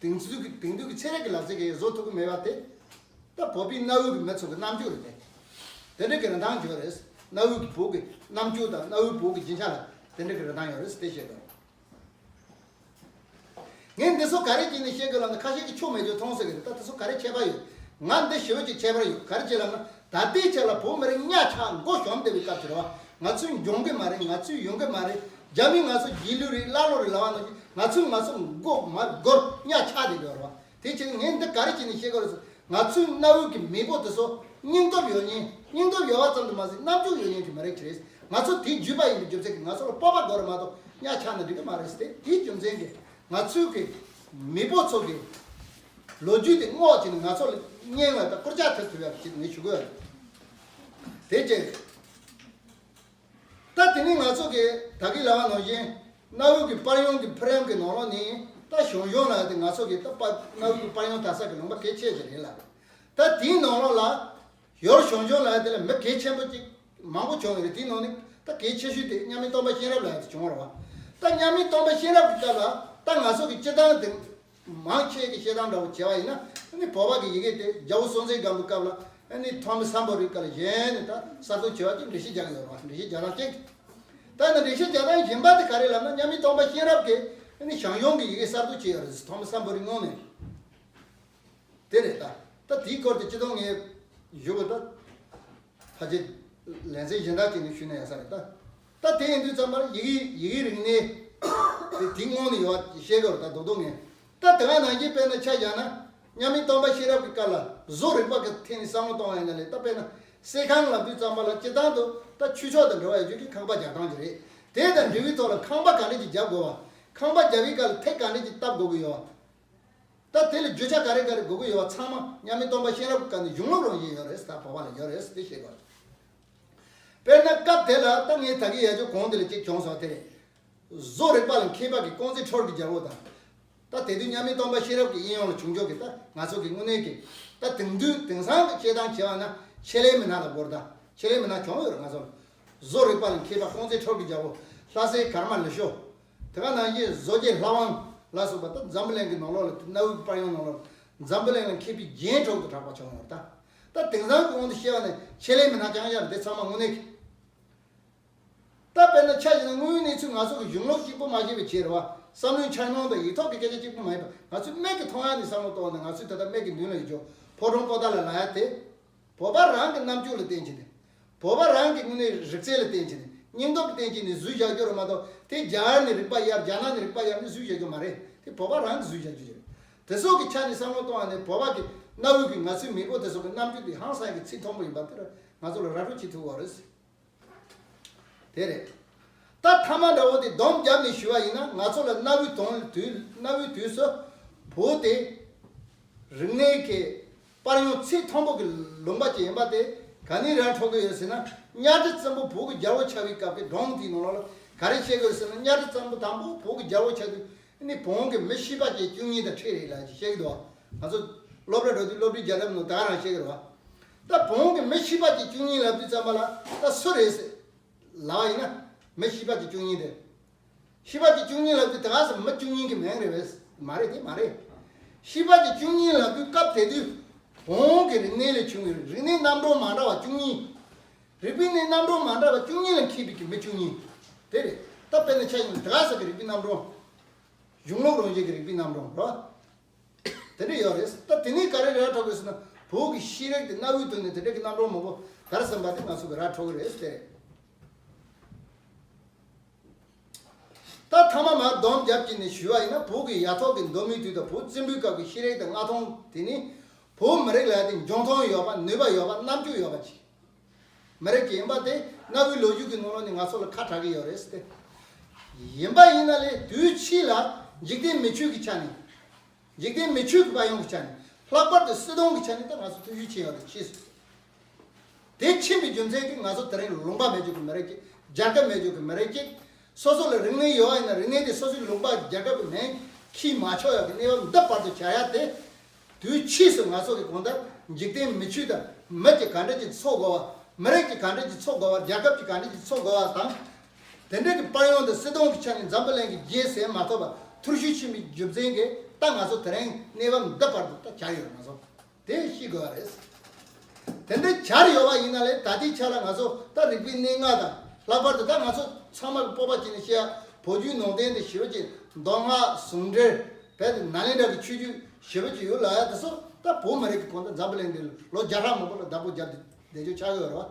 དེང་དུས་ཀྱི་དེང་དུས་ཀྱི་ཚན་རིག་གི་ལག་རྩལ་གྱིས་བཟོ་ཐུབ་ཀྱི་མེད་པ་དེ། ད་བོད་པའི་གནའ་བོའི་གི་མི་ཚོ་གི་རྣམ་འགྱུར་རེད་དེ། དེ་འདྲ་གི་རིན་ཐང་ཡོད་རེད། གནའ་བོའི་གི་བོད་ཀྱི་རྣམ་འགྱུར་དང་གནའ་བོའི་བོད་ཀྱི་རྒྱན་ཆ་ལ་དེ་འདྲ་གི་རིན་ཐང་ཡོད་རེད་ཟེར་དེ་བཤད་དགོས། ངས་འདི་ཚོ་ག་རེ་བྱས་ནས་བཤད་དགོས་ལབ་ན། ཁ་ཤས་ཀྱིས་ཆོ་མེད་ཆོ་མཐོང་ཟེར་གི་རེད། ད་དེ་ཚོ་ག་རེ་ཁྱད་པར་ཡོད། ང་འདི་ཞེ་པོ་ཅིག་ཁྱད་པར་ཡོད། ག་རེ་བྱས་ལབ་ན། ད་ལྟའི་ཆ་ལ་བོད་མི་རིགས་གཉའ་ཆག་མགོ་གཞོམ་བསྡད་པའི་སྐབས་དེ་རེད་བ། ང་ཚོས་འགྱོང་གི་མ་རེད། ང་ཚོས་ཡོང་གི་མ་རེད། རྒྱ་མིས་ང་ཚོ་རྗེས་ལུས་རེད། ཀླ་ཀློ་རེད་ལབ་པ་ནང་བཞིན། ང་ཚོས་ང་ཚོ་མགོ་མ་སྒུར་གཉའ་ཆག་བསྡད་ཡོད་རེད་བ། དེ་ཕྱིར་ངས་འདི་ག་རེ་བྱས་ནས་བཤད་དགོས་རེད་ཟེར། ང་ཚོའི་གནའ་བོའི་གི་མེས་པོ་དེ་ཚོ་སྙིང་སྟོབས་ཡོད་མཁན། སྙིང་སྟོབས་ཡོད་པ་ཙམ་དུ་མ་ཟད། རྣམ་དཔྱོད་ཡོད་མཁན་དེ་མི་རིགས་ཅིག་རེད། ང་ཚོ་དེའི་བརྒྱུད་པ་ཡིན་པའི་རྒྱུ་མཚན་གྱིས་ང་ཚོ་ལ་སྤོབས་པ་དགོས་རེད་མ་གཏོགས་གཉའ་ཆག་ན་འགྲིག་གི་མ་རེད་ཟེར་ཏེ། དེའི་རྒྱུ་མཚན་གྱིས་ང་ཚོའི་གི་མེས་པོ་ཚོ་གི་ལོ་རྒྱུས་དེ་སྔོག་བྱས་ནས་ང་ཚོ་ལ་སྙིང་ལ་ད་བསྐུར་ལྕག་ཐེབས་ཐུབ་ཡག་ཅིག་ངས་ཞུ་གི་ཡོད་རེད། དེ་བྱས། ད་དེ་ནས་ང་ཚོ་གི་ད་གིན་ལབ་པ་ནང་བཞིན། གནའ་བོའི་གི་དཔལ་ཡོན་གི་ཕི་རེམ་གི་ནང་ལོགས་ནས་ད་ཞང་ཞུང་ལབ་ཡག་དེ་ང་ཚོ་གི་ད་པ་གནའ་བོའི་གི་དཔལ་ཡོན་དར་ས་གི་ལུང་པ་གལ་ཆེ་ཞིག་རེད་ལ། ད་དེའི་ནང་ལོགས་ལ་ཡོར་ཞང་ཞུང་ལབ་ཡག་དེ་ལ་མི་གལ་ཆེན་པོ་ཅིག་མང་པོ་བྱུང་ཡོད་རེད། དེའི་ནང་ནས་ད་གལ་ཆེ་ཤོས་དེ་མཉམ་མེད་སྟོན་པ་གཤེན་རབ་ལབ་ཡག་དེ་བྱུང་བ་རེད་བ། ད་མཉམ་མེད་སྟོན་པ་གཤེན་རབ་གི་སྐབས་ལ་ད་ང་ཚོ་གི་སྤྱིར་བཏང་དེ། མང་ཆེ་གི་བཤད་སྟངས་འདྲ་བོ་བྱས་པ་ཡིན་ན། ཨ་ནི་བོད་པ་གི་ཡི་གེ་དེ་རྒྱལ་པོ་སྲོང་བཙན་སྒམ་པོའི་སྐབས་ལ། ཨ་ནི་ཐོན་མི་སམ་བྷོ་ཊ་གི་སྐབས་ལ་གཞན་ནས་ད་གསར་གཏོད་བྱས་པ་ཅིག་འགྲེལ་བཤད་རྒྱག་གི་ཡོད་རེད་བ། འགྲེལ་བཤད་རྒྱག་སྟངས་གཅིག་ད་ནི་འགྲེལ་བཤད་རྒྱག་སྟངས་གཞན་པ་དེ་ག་རེ་ལབ་ན། མཉམ་མེད་སྟོན་པ་གཤེན་རབ་ཀྱིས་ཨ་ནི་ཞང་ཞུང་གི་ཡི་གེ་གསར་གཏོད་བྱས་ཡོད་རེད། ཐོན་མི་སམ་བྷོ་ཊའི་སྔོན་ནས། དེ་རེད་ད། ད་དེའི་སྐོར་དེ་སྤྱིར་བཏང་ངས་ཞུ་དགོས་ད། ཕལ་ཆེར་ལེ་ཚན་གཞན་དག་ཅིག་ནས་ཞུས་ན་ཡག་ས་རེད་ད། ད་དེ་ཡིན་དུས་ཙམ་པར་ཡི་གེ་ཡི་གེ་རིག་གནས་དེ་དེ་སྔོན་ནས་ཡོད་བཤད་དགོས་རེད་ད། རྡོག་རྡོག་ངས། ད་དེ་ག་ནང་བཞིན་དཔེར་ན་ཆ་བཞག་ན། མཉམ་མེད་སྟོན་པ་གཤེན་རབ་ཀྱི་སྐབས་ལ་བཟོ་རིག་པ་གི་ཐད་ནས་བསམ་བློ་གཏོང་བ་ཡིན་ན་ལས། ད་དཔེར་ན་གསེར་ཁང་ལབ་དུས་ཙམ་པ་ལ་སྤྱིར་བཏང་དུ་ད་ཆོས་ཕྱོགས་དང་འབྲེལ་བ་ཡོད་རྒྱུ་གི་ཁང་པ་རྒྱག་སྟངས་ཅིག་རེད། དེ་དང་འབྲེལ་བའི་ཐོག་ལ་ཁང་པ་ག་འདྲ་ཅིག་རྒྱག་དགོས་པ། ཁང་པ་རྒྱག་པའི་སྐབས་ལ་ཐིག་ག་འདྲ་ཅིག་བཏབ་དགོས་ཀྱི་ཡོད་པ། ད་དེ་ལ་རྒྱུ་ཆ་ག་རེ་ག་རེ་དགོས་ཀྱི་ཡོད་པ་ཚང་མ་མཉམ་མེད་སྟོན་པ་གཤེན་རབ་ཀྱི་སྐབས་ནས་གཞུང་ལུགས་རང་བཞིན་ཡོད་རེད། ད་བོད་པ་ལ་ཡོད་རེད་དེ་བཤད་དགོས། དཔེར་ན་སྐབས་དེ་ལ་ད་ངས་ད་གིན་ཡ་ཅོ་གོང་དེ་ལ་གཅིག་བྱུང་སོང་། དེ་རེད། བཟོ་རིག་པ་ལ་མཁས་པ་གི་ཀོང་ཙེ་ཁྲོར་གྱི་རྒྱལ་པོ་དང་། ད་དེ་དུས་མཉམ་མེད་སྟོན་པ་གཤེན་རབ་ཀྱི་དབྱིངས་ཡོངས་ལ་བྱུང་ཆོག་གི། ད་ང་ཚོ་གི་དངོས་གནས་ཀྱི་ད་དེང་དུས་དེང་སང་གི་བཤད་སྟངས་བྱས་པ་ན་ཆེད་ལས་མི་སྣ་ལ་གོ་རེད་ད། ཆེད་ལས་མི་སྣ་བྱུང་ཡོད་རེད་ང་ཚོ་ལ། བཟོ་རིག་པ་ལ་མཁས་པ་ཀོང་ཙེ་ཁྲོར་གྱི་རྒྱལ་པོ། ལྷ་སའི་ཀརྨ་ལི་ཤོ། དེ་ག་ནང་བཞིན་བཟོ་རྗེ་ལྷ་དབང་ལ་སོགས་པ། ད་འཛམ་བུ་གླིང་གི་ནང་ལོགས་ལ་གནའ་བོའི་དཔལ་ཡོན་ནང་ལོགས་འཛམ་བུ་གླིང་ལ་མཁས་པའི་རྒྱན་དྲུག་ཏུ་གྲགས་པ་བྱུང་ཡོད་རེད་ད། ད་དེང་སང་གི་དབང་དུ་བཤད་པ་ནས་ཆེད་ལས་མི་སྣ་རྐྱང་རྐྱང་རེད། དེ་ཚང་མ་དངོས་གནས་ཀྱི། ད་དཔེར་ན་ཆ་བཞག་ན་དངོས་ཡོད་གནས་ཚུལ་ང་ཚོ་གི་གཞུང་ལུགས་གཅིག་པུ་མ་ཤེས་པའི་ཕྱིར་རེད་བ། བསམ་བློའི་འཆར་སྣང་དང་ཡིག་ཐོག་གི་སྐད་ཆ་གཅིག་པུ་མ་ཡིན་པ། ང་ཚོས་མིག་གིས་མཐོང་ཡག་ནས་བསམ་བློ་གཏོང་བ་ན། ང་ཚོས་ད་ལྟ་མིག་གི་མདུན་ལ་ཡོད་ཆོག་ཕོ་བྲང་པོ་ཏཱ་ལ་ལབ་ཡག་དེ། བོད་པ་རང་གི་རྣམ་དཔྱོད་ལ་བརྟེན་བྱས་ནས། བོད་པ་རང་གི་དངོས་གནས་རིག་རྩལ་ལ་བརྟེན་བྱས་ནས། སྙིང་སྟོབས་ཀྱི་བརྟེན་བྱས་ནས་བཟོས་བཞག་རྒྱུ་རེད་མ་གཏོགས། དེ་རྒྱ་གར་ནས་རིག་པ་གཡར། རྒྱ་ནག་ནས་རིག་པ་གཡར་ནས་བཟོས་བཞག་རྒྱུ་མ་རེད། དེ་བོད་པ་རང་གིས་བཟོས་བཞག་རྒྱུ་རེད། དེ་ཚོ་གི་ཆ་ནས་བསམ་བློ་གཏོང་བ་ནས། བོད་པ་གི་གནའ་བོའི་གི་ང་ཚོའི་མེས་པོ་དེ་ཚོ་གི་རྣམ་དཔྱོད་དེ་ཧང་སང་གི་ཚད་མཐོན་པོ་ཡིན་པ་དེ་ར་ང་ཚོ་ལ་ར་སྤྲོད་བྱེད་ཐུབ་པ་རེད། དེ་རེད། ད་ཐ་མ་འདྲ་བོ་དེ་སྡོམ་བརྒྱབ་ནས་ཞུ་བ་ཡིན་ན། ང་ཚོ་ལ་གནའ་བོའི་དུས་དུས་གནའ་བོའི་དུས་སུ་བོད་དེ་རིག་གནས་ཀྱི་དཔལ་ཡོན་ཚད་མཐོན་པོ་གི་ལུང་པ་ཅིག་ཡིན་པ་དེ་ག་ནས་ར་འཕྲོད་ཀྱི་ཡོད་ཟེར་ན། གཉའ་ཁྲི་བཙན་པོ་བོད་ཀྱི་རྒྱལ་པོ་ཆགས་པའི་སྐབས་ཀྱི་སྒྲུང་དེའི་ནང་ལོགས་ལ་ག་རེ་བཤད་ཀྱི་ཡོད་ཟེར་ན། གཉའ་ཁྲི་བཙན་པོ་དང་པོ་བོད་ཀྱི་རྒྱལ་པོ་ཆགས་དུས་ནི་བོན་གྱི་མི་ཤེས་པ་ཅན་བཅུ་གཉིས་དང་འཕྲད་རེད་ལབ་ཅིག་བཤད་ཀྱི་འདུག་ང་ཚོ་སློབ་གྲྭ་འགྲོ་དུས་སློབ་གྲྭའི་རྒྱལ་རབས་ནང་ད་ག་རང་བཤད་ཀྱི་རེད་བ། ད་བོན་གྱི་མི་ཤེས་པ་ཅན་བཅུ་གཉིས་ལབ་དུས་ཙམ་པ་ལ་ད་སུ་རེད་ཟེར་ལབ་པ་ཡིན་ན། མི་ཤེས་པ་ཅན་བཅུ་གཉིས་དེ། ཤེས་པ་ཅན་བཅུ་གཉིས་ལབ་དུས་ད་ག་ཟེར་མི་བཅུ་གཉིས་ཀྱི་མིང་རེད་བས། མ་རེད། དེ་མ་རེད། ཤེས་པ་ཅན་བཅུ་གཉིས་ལབ་དུས་སྐབས་དེ་དུས་བོན་གྱི་རིག་གནས་ལས་བྱུང་བའི་རིག་གནས་རྣམ་གྲངས་མ་འདྲ་བ་བཅུ་གཉིས། རིག་པའི་གནས་རྣམ་གྲངས་མ་འདྲ་བ་བཅུ་གཉིས་ལ་མཁས་པའི་གི་མི་བཅུ་གཉིས་དེ་རེད། ད་དཔེར་ན་ཆ་བཞག་ན་ད་ག་ཟེར་གི་རིག་པའི་རྣམ་གྲངས། གཞུང་ལུགས་རང་བཞིན་གྱི་རིག་པའི་རྣམ་གྲངས་རེད་བ། དེ་འདྲ་ཡོད་རེད། ད་དེ་ནས་ག་རེ་ར་འཕྲོད་དགོས་ཟེར་ན། བོད་ཀྱི་ཤེས་རིག་དེ་གནའ་བོའི་དུས་ནས་དེ་འདྲ་གི་རྣམ་གྲངས་མང་པོ་ག་རེ་ཟིན་པ་དེ་ང་ཚོ་གི་ར་འཕྲོད་ཀྱི་རེད་དེ། ད་ཐ་མ་མར་སྡོམ་རྒྱབ་ཀྱི་ནས་ཞུ་བ་ཡིན་ན། བོད་ཀྱི་ཡ་ཐོག་གི་མདོ་སྨད་དུས་དང་བོད་བཙན་པོའི་སྐབས་ཀྱི་ཤེས་རིག་དང་མངའ་ཐང་དེ་ནི་བོད་མི་རིགས་ལ་དེ་འཇོན་ཐང་ཡོད་པ། ནུས་པ་ཡོད་པ། རྣམ་དཔྱོད་ཡོད་པ་ཅིག་མི་རིགས་ཀྱི་ཡིན་པ་དེ་གནའ་བོའི་ལོ་རྒྱུས་ཀྱི་ནང་ལོགས་ནས་ང་ཚོ་ལ་ཁ་གྲག་གི་ཡོད་རེད་དེ། ཡིན་པ་ཡིན་ན་ལས་དུས་ཕྱིས་ལ་འཇིག་རྟེན་མི་ཆོས་ཀྱི་ཆ་ནས། འཇིག་རྟེན་མི་ཆོས་ཀྱི་དཔལ་ཡོན་གྱི་ཆ་ནས། ལྷག་པར་དུ་སྲིད་དོན་གྱི་ཆ་ནས་ད་ང་ཚོ་ཐུགས་རྗེ་ཆེ་ཡོད་རེད། ཕྱིས་སུ་དེ་ཕྱིན་པའི་རྒྱུ་མཚན་གྱིས་ང་ཚོ་དེ་རིང་ལུང་པ་མེད་རྒྱུ་གི་མི་རིགས་ཅིག་རྒྱལ་ཁབ་མེད་རྒྱུ་གི་མི་རིགས་ཅིག་སོ་སོ་ལ་རིག་གནས་ཡོད་པ་ཡིན་ན་རིག་གནས་དེ་སོ་སོའི་ལུང་པ་རྒྱལ་ཁབ་ཀྱི་མིང་འཁྱེར་མ་ཆོག་ཡག་གི་གནས་བབ་འདི་བར་དུ་གྱར་ཡག་དེ། དུས་ཕྱིས་སུ་ང་ཚོ་གི་གང་ལྟར་འཇིག་རྟེན་མི་ཆོས་དང་མི་གཅིག་ག་འདྲ་ཅིག་འཚོ་དགོས་པ། མི་རིགས་གཅིག་ག་འདྲ་ཅིག་འཚོ་དགོས་པ། རྒྱལ་ཁབ་ཅིག་ག་འདྲ་ཅིག་འཚོ་དགོས་པ་དང་། དེ་འདྲ་གི་དཔལ་ཡོན་དང་སྲིད་དོན་གྱི་ཆ་ནས་འཛམ་བུ་གླིང་གི་རྗེས་ཟིན་མ་ཐུབ་པ། ཐུར་ཤུལ་ཕྱིན་པའི་རྒྱུ་མཚན་གྱིས་ད་ང་ཚོ་དེ་རིང་གནས་བབ་འདི་བར་དུ་ད་གྱར་ཡོད། ང་ཚོ་དེ་ཤེས་དགོས་པ་རེད། དེ་འདྲ་གྱར་ཡོད་པ་ཡིན་ན་ལས་ད་ལྟའི་ཆ་ལ་ང་ཚོ་ད་རིག་པའི་གནས་ལྔ་དང་། ལྷག་པར་དུ་ད་ང་ཚོ་ཚང་མ་གི་སྤོབས་པ་བྱས་ནས་བཤད་ཡ། བོད་བརྒྱུད་ནང་བསྟན་དེ་ཞེ་པོ་ཅིག་མདོ་སྔགས་ཟུང་འབྲེལ། རྦད་དེ་ནཱ་ལེནྡྲ་གི་ཆོས་བརྒྱུད་ཞེ་པོ་ཅིག་ཡོད་ལབ་ཡ་དེ་ཚོ་ད་བོད་མི་རིགས་ཀྱི་གང་ལྟར་འཛམ་བུ་གླིང་འདི་ལོ་བརྒྱ་ཕྲག་མང་པོ་ལ་བདག་པོ་བརྒྱབ་སྟེ་བསྡད་རྒྱུ་ཆགས་ཡོད་རེད་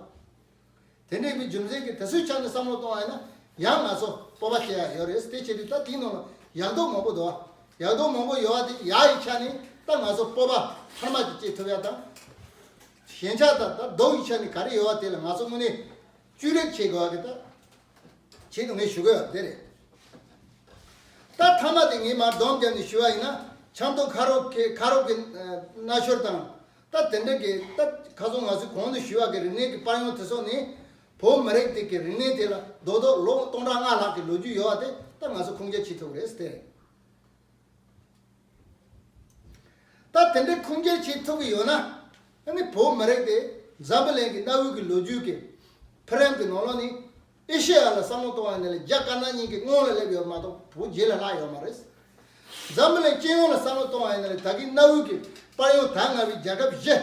བ། དེ་འདྲ་ཡིན་པའི་རྒྱུ་མཚན་གྱིས་དེ་ཚོའི་ཆ་ནས་བསམ་བློ་གཏོང་བ་ཡིན་ན་ཡང་ང་ཚོ་སྤོབས་པ་སྐྱེ་ཡ་ཡོད་རེད། དེ་བྱེད་དུས་ད་དེའི་ནང་ལ་ཡག་སྡུག་མང་པོ་འདུག་བ། ཡག་སྡུག་མང་པོ་ཡོད་པ་དེ་ཡག་གི་ཆ་ནས་ད་ང་ཚོ་སྤོབས་པ་འཕར་མ་ཅིག་སྐྱེ་ཐུབ་ཡ་དང་། ཞན་ཆ་དང་ད་སྡུག་གི་ཆ་ནས་ག་རེ་ཡོད་པ་དེ་ལ་ང་ཚོ་དངོས་གནས་བཅོས་སྒྲིག་བྱེད་དགོས་པ་གི་ད་ཆེད་དུ་ངས་ཞུ་གི་ཡོད་དེ་རེད། ད་མཐའ་མ་དེ་ངས་མར་སྡོམ་བརྒྱབ་ནས་ཞུ་བ་ཡིན་ན། ཆབ་མདོ་ཁ་རོག་གི་ཁ་རོག་གི་ཨ་རྣ་ཤོར་དང་། ད་དེ་འདྲ་གི་ད་ཁ་སང་ང་ཚོས་གོང་དུ་ཞུས་པ་གི་རིག་གནས་ཀྱི་དཔལ་ཡོན་དེ་ཚོ་ནི། བོད་མི་རིགས་དེ་གི་རིག་གནས་དེ་ལ་རྡོག་རྡོག་ལོ་སྟོང་ཕྲག་ལྔ་ལྷག་གི་ལོ་རྒྱུས་ཡོད་པ་དེ་ད་ང་ཚོ་ཁུངས་སྐྱེལ་བྱེད་ཐུབ་ཀྱི་རེད་ཟེར་ཏེ། ད་དེ་འདྲའི་ཁུངས་སྐྱེལ་བྱེད་ཐུབ་ཀྱི་ཡོད་ན། ཨ་ནི་བོད་མི་རིགས་དེ་འཛམ་བུ་གླིང་གི་གནའ་བོའི་གི་ལོ་རྒྱུས་ཀྱི་ཕི་རེམ་གྱི་ནང་ལོགས་ནས། ཨེ་ཤེ་ཡ་ལ་བསམ་བློ་གཏོང་བ་ཡིན་ན་ལས་རྒྱ་དཀར་ནག་གཉིས་ཀྱི་སྔོན་ལ་སླེབས་ཡོད་མ་གཏོགས་བོད་རྗེས་ལ་ལྷག་ཡོད་མ་རེད། འཛམ་བུ་གླིང་སྤྱི་ཡོངས་ལ་བསམ་བློ་གཏོང་བ་ཡིན་ན་ལས་ད་གིན་གནའ་བོའི་གི་དཔལ་ཡོན་ད་སྔ་བའི་རྒྱལ་ཁབ་བཞི་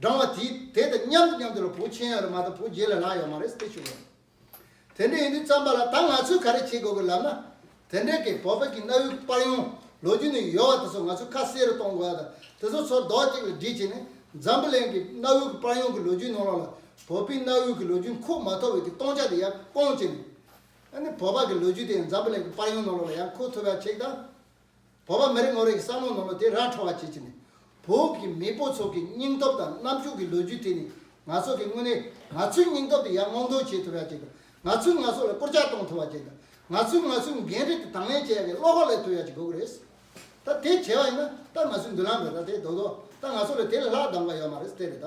བགྲངས་པ་དེ་དེ་དང་མཉམ་དུ་མཉམ་དུ་ལ་བོད་ཕྱིན་ཡོད་རེད་མ་གཏོགས་བོད་རྗེས་ལ་ལྷག་ཡོད་མ་རེད་ཟེར་ཞུ་བ་ཡིན། དེ་འདྲ་ཡིན་དུས་ཙམ་པ་ལ་ད་ང་ཚོས་ག་རེ་བྱེད་དགོས་ཀྱི་ལབ་ན། དེ་འདྲ་གི་བོད་པ་གི་གནའ་བོའི་དཔལ་ཡོན་ལོ་རྒྱུས་ནས་ཡོད་པ་དེ་ཚོ་ང་ཚོས་ཁ་གསལ་རུ་གཏོང་དགོས་ཡ་དང་། དེ་ཚོ་ཚོ་རྡོག་གཅིག་ལ་སྒྲིལ་བྱས་ནས་འཛམ་བུ་གླིང་གི་གནའ་བོའི་དཔལ་ཡོན་གྱི་ལོ་རྒྱུས་ནང་ལོགས་ལ་བོད་པའི་གནའ་བོའི་གི་ལོ་རྒྱུས་འཁོར་མ་ཐུབ་པའི་གི་སྟོང་ཆ་དེ་ཡར་སྐོང་བྱས་ནས། ཨ་ནི་བོད་པ་གི་ལོ་རྒྱུས་དེ་འཛམ་བུ་གླིང་གི་དཔལ་ཡོན་ནང་ལོགས་ལ་ཡར་འཁོར་ཐུབ་ཡ་ཆེད་དང་། བོད་པ་མི་རེ་ངོ་རེ་གི་བསམ་བློ་ནང་ལ་དེ་ར་འཕྲོད་པ་བྱེད་ཀྱི་ནི། བོད་ཀྱི་མེས་པོ་ཚོ་གི་སྙིང་སྟོབས་དང་རྣམ་དཔྱོད་ཀྱི་ལོ་རྒྱུས་དེ་ནི་ང་ཚོ་གི་དངོས་གནས་ང་ཚོའི་སྙིང་སྟོབས་དེ་ཡར་སྔོག་འདོན་བྱེད་ཐུབ་ཡ་ཅིག་དང་། ང་ཚོས་ང་ཚོ་ལ་སྐོར་རྒྱག་གཏོང་ཐུབ་པ་ཅིག་དང་། ང་ཚོས་ང་ཚོའི་འགན་འཁྲི་དེ་དང་ལེན་བྱེད་ཡ་གི་བློ་ཁོག་སླེབས་ཐུབ་ཡ་ཅིག་དགོས་ཀྱི་རེད། ད་དེ་བྱས་པ་ཡིན་ན་ད་ང་ཚོའི་མདུན་ལམ་རེད། ད་དེ་རྡོག་རྡོག་ད་ང་ཚོ་ལ་དེ་ལས་ལྷག་གདམ་ག་ཡོད་མ་རེད། དེ་རེད་ད།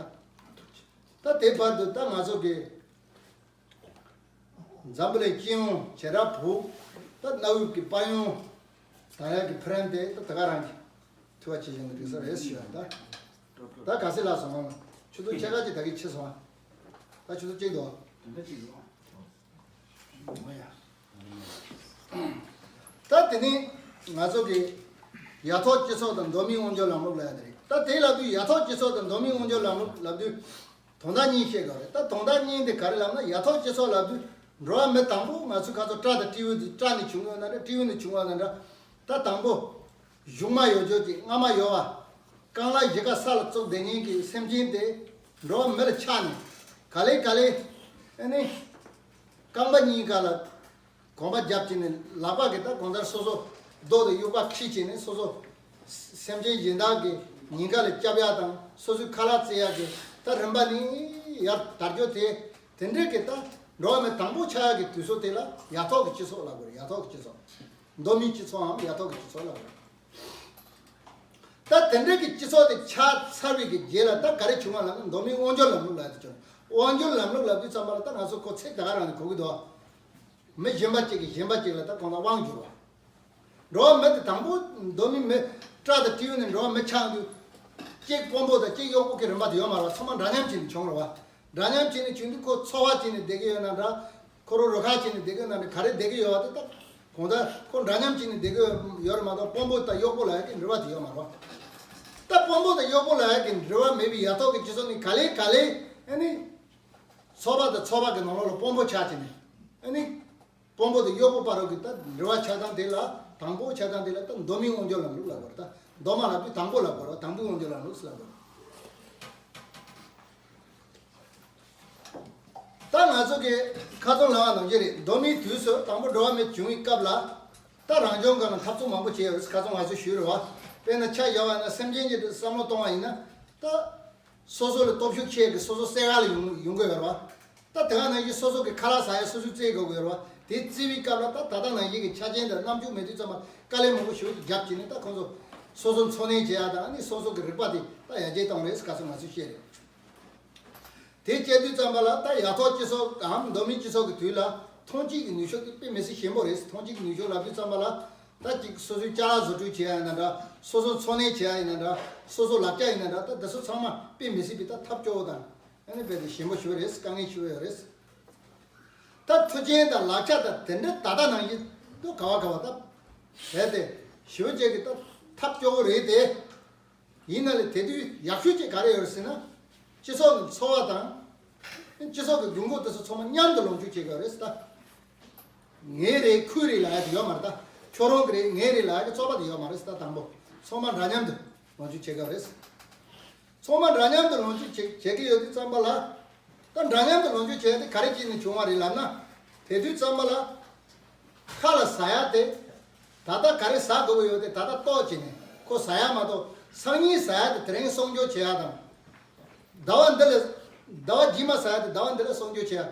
ད་དེ་བར་དུ་ད་ང་ཚོ་གི་འཛམ་བུ་གླིང་སྤྱི་ཡོངས་བྱེ་བྲག་བོད་ད་གནའ་བོའི་གི་དཔལ་ཡོན་དང་ཡ་གི་ཕི་རེམ་དེ་ད་ད་ག་རང་གི་ཐུགས་བ་ཆེ་ཞིང་གི་འགྲིག་ས་རེད་ཞུ་ཡ་ད། ད་ག་སེ་ལ་སོང་ང་ཆུ་ཚོད་ཕྱེད་ཀ་ཅིག་ད་གི་ཕྱི་སོང་ང་། ད་ཆུ་ཚོད་གཅིག་འདུག་ད་དེ་ནི་ང་ཚོ་གི་ཡ་ཐོག་སྤྱི་ཚོགས་དང་མདོ་སྨད་དབང་སྒྱུར་ལམ་ལུགས་ལབ་ཡ་དེ་རེད། ད་དེ་ལབ་དུས་ཡ་ཐོག་སྤྱི་ཚོགས་དང་མདོ་སྨད་དབང་སྒྱུར་ལམ་ལུགས་ལབ་དུས། དོན་དག་གཉིས་བཤད་དགོས་རེད། ད་དོན་དག་གཉིས་འདི་ག་རེ་ལབ་ན། ཡ་ཐོག་སྤྱི་ཚོགས་ལབ་དུས་འགྲོ་བ་མི་དང་པོ་ང་ཚོའི་ཁ་ཚོ་སྐྲ་དང་སྤྲེའུ་འདི་སྐྲ་ནས་བྱུང་ཡོད་ན་འདྲ། སྤྲེའུ་ནས་བྱུང་བ་ན་འདྲ། ད་དང་པོ་གཞུང་མ་ཡོད་རྒྱུ་ཅིག་རྔ་མ་ཡོད་པ། རྐང་ལག་བཞི་ཀ་ས་ལ་བཙུགས་བསྡད་མཁན་གྱི་སེམས་ཅན་དེ་འགྲོ་བ་མི་ལ་ཆགས་ནས་ག་ལེ་ག་ལེ་ཨ་ནི་རྐང་པ་གཉིས་ཀ་ལ། གོམ་པ་རྒྱབ་ཀྱི་ནི་ལག་པ་གི་ད་གང་ལྟར་སོ་སོ་རྡོ་དང་དབྱུག་པ་ཁྲིད་ཀྱི་ནི་སོ་སོ་སེམས་ཅན་གཞན་དག་གི་ཉེན་ཁ་ལ་སྐྱབས་ཡག་དང་སོ་སོའི་ཁ་ལག་བཙལ་ཡག་གི་ད་རིམ་པ་ནི་ཡར་དར་རྒྱུ་དེ་དེ་འདྲའི་གི་ད་ འགྲོ་བ་མི་དང་པོ་ཆགས་ཡག་གི་དུས་ཚོད་དེ་ལ་ཡ་ཐོག་གི་སྤྱི་ཚོགས་ལབ་དགོས་རེད། ཡ་ཐོག་གི་སྤྱི་ཚོགས། མདོ་མིའི་སྤྱི་ཚོགས་འམ་ཡ་ཐོག་གི་སྤྱི་ཚོགས་ལབ་དགོས་རེད། ད་དེ་འདྲ་གི་སྤྱི་ཚོགས་དེ་ཆགས་ཚར་བའི་གི་རྗེས་ལ་ད་ག་རེ་བྱུང་བ་ལབ་ན། མདོ་མིའི་དབང་སྒྱུར་ལམ་ལུགས་ལབ་དེ་བྱུང་། དབང་སྒྱུར་ལམ་ལུགས་ལབ་དུས་ཙམ་པ་ལ་ད་ང་ཚོ་ཁོ་ཚིག་ད་ག་རང་ནས་གོ་གི་འདུག་མི་གཞན་པ་གཅིག་གིས་གཞན་པ་གཅིག་ལ་ད་གང་ལྟར་དབང་བསྒྱུར་བ། འགྲོ་བ་མི་དེ་དང་པོ་མདོ་མི་མི་སྐྲ་དང་སྤྲེའུ་ནས་འགྲོ་བ་མི་ཆགས་དུས། གཅིག་དཔོན་པོ་དང་གཅིག་གཡོག་པོ་གི་རིམ་པ་དེ་ཡོད་མ་རེད་བ། ཚང་མ་འདྲ་མཉམ་བྱས་ནས་བྱུང་རེད་བ། འདྲ་མཉམ་བྱས་ནས་བྱུང་དུས་ཁོ་འཚོ་བ་བྱས་ནས་བསྡད་ཀྱི་ཡོད་ན་འདྲ། ཁོ་རང་རུ་ཁག་བྱས་ནས་བསྡད་ཀྱི་ཡོད་ན་འདྲ། ག་རེ་བསྡད་ཀྱི་ཡོད་བ་དེ་ད་གང་ལྟར་ཁོ་འདྲ་མཉམ་བྱས་ནས་བསྡད་ཀྱི་ཡོད་རེད་མ་གཏོགས། དཔོན་པོ་དང་གཡོག་པོ་ལབ་ཡག་གི་འབྲེལ་བ་དེ་ཡོད་མ་རེད་བ། ད་དཔོན་པོ་དང་གཡོག་པོ་ལབ་ཡག་གི་འབྲེལ་བ་མེད་པའི་ཡ་ཐོག་གི་སྤྱི་ཚོགས་ནི་ག་ལེ་ག་ལེ་ཨ་ནི་ཚོགས་པ་དང་ཚོགས་པ་གི་ནང་ལོགས་ལ་དཔོན་པོ་ཆགས་བྱས་ནས། ཨ་ནི་དཔོན་པོ་དང་གཡོག་པོ་བར་གྱི་ད་འབྲེལ་བ་ཆགས་སྟངས་དེ་ལ་དང་པོ་ཆགས་སྟངས་དེ་ལ་ད་མདོ་མིའི་དབང་སྒྱུར་ལམ་ལུགས་ལབ་དགོས་རེད། ད་མདོ་མ་ལབ་དུས་དང་པོ་ལབ་དགོས་རེད། དང་པོའི་དབང་སྒྱུར་ལམ་ལུགས་ལབ་དགོས་རེད། ད་ང་ཚོ་གི་ཁ་སང་ལབ་པ་ནང་བཞིན་རེད། མདོ་མིའི་དུས་སུ་དང་པོ་འགྲོ་བ་མི་བྱུང་བའི་སྐབས་ལ་ད་རང་བྱུང་སྒང་ལ་འཐབ་རྩོད་མང་པོ་བྱས་ཡོད་རེད། ཁ་སང་ང་ཚོ་ཞུས་རེད་བ། དཔེར་ན་ཆ་བཞག་པ་ན་སེམས་ཅན་གྱི་བསམ་བློ་གཏོང་བ་ཡིན་ན། ད་སོ་སོ་ལ་སྟོབས་ཤུགས་ཆེ་གི་སོ་སོ་སེམས་ཁ་ལ་ཡོང་ཡོང་གི་ཡོད་རེད་བ། ད་དེ་ག་ནང་བཞིན་སོ་སོ་གི་ཁ་ལག་ཟ་ཡ་སོ་སོས་བཙལ་དགོས་ཀྱི་ཡོད་རེད་བ། དེ་བཙལ་བའི་སྐབས་ལ་ད་ད་ལྟ་ནང་བཞིན་གྱི་ཆ་རྐྱེན་དང་རྣམ་འགྱུར་མེད་དུས་ཙམ་པ་དཀའ་ལས་མང་པོ་ཞེ་པོ་ཅིག་བརྒྱབ་བྱས་ནས། ད་ཁོང་ཚོ་སོ་སོ་འཚོ་གནས་བྱེད་ཡ་དང་ཨ་ནི་སོ་སོ་གི་རིག་པ་དེ་ད་ཡར་རྒྱས་བཏང་རེད། ཁ་སང་ང་ཚོས་བཤད་རེད། དེ་བྱེད་དུས་ཙམ་པ་ལ་ད་ཡ་ཐོག་སྤྱི་ཚོགས་གམ་མདོ་མིའི་སྤྱི་ཚོགས་ཀྱི་དུས་ལ་ཐོན་སྐྱེད་ཀྱི་ནུས་ཤུགས་དེ་དཔེ་མི་སྲིད་ཞན་པོ་རེད། ཐོན་སྐྱེད་ཀྱི་ནུས་ཤུགས་ལབ་དུས་ཙམ་པ་ལ་ད་ཅིག་སོ་སོའི་ཅ་ལག་བཟོ་སྐྲུན་བྱེད་ཡ་ཡིན་ན་འདྲ། སོ་སོ་འཚོ་གནས་བྱེད་ཡ་ཡིན་ན་འདྲ། སོ་སོ་ལག་ཆ་ཡིན་ན་འདྲ། ད་དེ་ཚོ་ཚང་མ་དཔེ་མི་སྲིད་པའི་ད་ཐབས་སྐྱོ་བོ་དང་ཨ་ནི་རྦད་དེ་ཞན་པོ་ཞེ་པོ་རེད། དཀའ་ངལ་ཞེ་པོ་ཡོད་རེད། ད་མཐུན་རྐྱེན་དང་ལག་ཆ་དང་དེ་འདྲ་ད་ལྟ་ནང་བཞིན་དུ་ག་བ་ག་བ་ད་རྦད་དེ་ཞེ་པོ་ཅིག་གི་ད་ཐབས་སྐྱོ་བོ་རེད་དེ། ཡིན་ན་ལས་དེ་དུས་ཡག་ཤོས་ཅིག་ག་རེ་ཡོད་རེད་ཟེར་ན། སྤྱི་ཚོགས་ཀྱི་འཚོ་བ་དང་། སྤྱི་ཚོགས་ཀྱི་དགོས་མཁོ་དེ་ཚོ་ཚང་མ་མཉམ་དུ་ལོངས་སྤྱོད་བྱེད་དགོས་རེད་ད། ངའི་རེད་ཁོའི་རེད་ལབ་ཡ་དེ་ཡོད་མ་རེད་ད། ཁྱོད་རང་གི་རེད་ངའི་རེད་ལབ་ཡ་གི་རྩོད་པ་དེ་ཡོད་མ་རེད་ད། དང་པོ་ཚང་མ་འདྲ་མཉམ་དུ་ལོངས་སྤྱོད་བྱེད་དགོས་རེད། ཚང་མ་འདྲ་མཉམ་དུ་ལོངས་སྤྱོད་བྱེད་བྱེད་ཀྱི་ཡོད་དུས་ཙམ་པ་ལ། ད་འདྲ་མཉམ་དུ་ལོངས་སྤྱོད་བྱས་ཏེ་ག་རེ་བྱས་ནས་བྱུང་བ་རེད་ལབ་ན། དེ་དུས་ཙམ་པ་ལ། ཁ་ལ་ཟ་ཡ་དེ། ད་ལྟ་ག་རེ་ཟ་དགོས་ཀྱི་ཡོད་དེ་ད་ལྟ་ལྟོགས་བྱས་ནས་ཁོ་ཟ་ཡ་མ་གཏོགས། སང་ཉིན་ཟ་ཡ་དེ་དེ་རིང་སྲུང་སྐྱོབ་བྱེད་ཡ་དང་། ཟླ་བ་འདི་ལ། ཟླ་བ་རྗེས་མ་ཟ་ཡ་དེ་ཟླ་བ་འདི་ལ་སྲུང་སྐྱོབ་བྱེད་ཡ།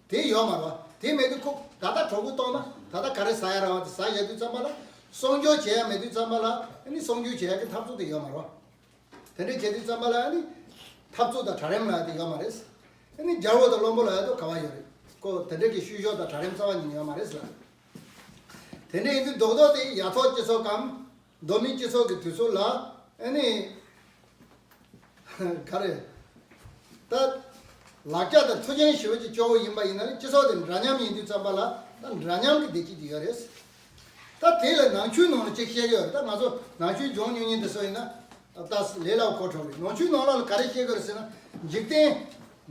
དེ་ཡོད་མ་རེད་བ། དེ་མེད་དུས་ཁོ་ད་ལྟ་གྲོད་ཁོག་ལྟོགས་ན་ད་ལྟ་ག་རེ་ཟ་ཡ་རེད་བ། དེ་ཟ་ཡ་དུས་ཙམ་པ་ལ། སྲུང་སྐྱོབ་བྱེད་ཡ་མེད་དུས་ཙམ་པ་ལ་ཨ་ནི་སྲུང་སྐྱོབ་བྱེད་ཡ་གི་འཐབ་རྩོད་དེ་ཡོད་མ་རེད་བ། དེ་འདྲ་བྱེད་དུས་ཙམ་པ་ལ་ཨ་ནི། འཐབ་རྩོད་དང་གྲལ་རིམ་ལབ་ཡ་དེ་ཡོད་མ་རེད། ཨ་ནི་རྒྱལ་པོ་དང་བློན་པོ་ལབ་ཡ་དེ་ག་བ་ཡོད་རེད། ཁོ་དེ་འདྲ་གི་བཤུ་གཞོག་དང་གྲལ་རིམ་རྩ་བ་ཉིད་ནས་ཡོད་མ་རེད་ཟེར་ལ། དེ་འདྲ་ཡིན་དུས་རྡོག་རྡོག་དེ་ཡ་ཐོག་སྤྱི་ཚོགས་གམ། མདོ་མིའི་སྤྱི་ཚོགས་ཀྱི་དུས་ཚོད་ལ་ཨ་ནི། ག་རེ། ད། ལག་ཆ་དང་མཐུན་རྐྱེན་ཞེ་པོ་ཅིག་སྐྱོ་བོ་ཡིན་པ་ཡིན་ན་ནི་སྤྱི་ཚོགས་དེ་འདྲ་མཉམ་ཡིན་དུས་ཙམ་པ་ལ་ད་འདྲ་མཉམ་གྱི་བདེ་སྐྱིད་ཅིག་ཡོད་རེད། ད་དེ་ལ་ནང་ཆོས་ནང་ལ་ཅིག་བཤད་ཀྱི་ཡོད་རེད། ད་ང་ཚོ་ནང་ཆོས་སྦྱོང་མྱོང་མཁན་དེ་ཚོ་ཡིན་ན་ད་ལས་སླ་པོ་གོ་ཆོག་རེད། ནང་ཆོས་ནང་ལ་ག་རེ་བཤད་ཀྱི་ཡོད་རེད་ཟེར་ན། འཇིག་རྟེན།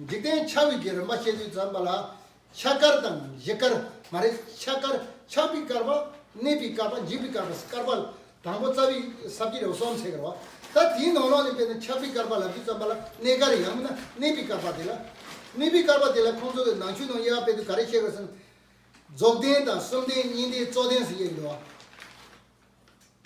འཇིག་རྟེན་ཆགས་པའི་གི་རིམ་པ་བཤད་དུས་ཙམ་པ་ལ། ཆགས་སྐར་དང་འཇིག་སྐར་མ་རེད། ཆགས་སྐར་ཆགས་པའི་སྐར་པ། གནས་པའི་སྐར་པ། འཇིག་པའི་སྐར་པ། སྐར་པ་དང་པོ་རྩ་བའི་ས་བཅད་རེ་བ་གསུམ་ཟེར་གི་རེད་བ། ད་དེའི་ནང་ལོགས་ནས་དཔེར་ན་ཆགས་པའི་སྐར་པ་ལབ་དུས་ཙམ་པ་ལ་གནས་སྐར་ཡང་མིན་ན་གནས་པའི་སྐར་པ་དེ་ལ། གནས་པའི་སྐར་པ་དེ་ལ་ཁོང་ཚོ་གི་ནང་ཆོས་ནང་དབྱེ་བ་སྤེལ་དུས་ག་རེ་བཤད་དགོས་ཟེར་ན། རྫོགས་ལྡན་དང་གསུམ་ལྡན་གཉིས་ལྡན་རྩོག་ལྡན་ཟེར་དབྱེ་གི་འདུག་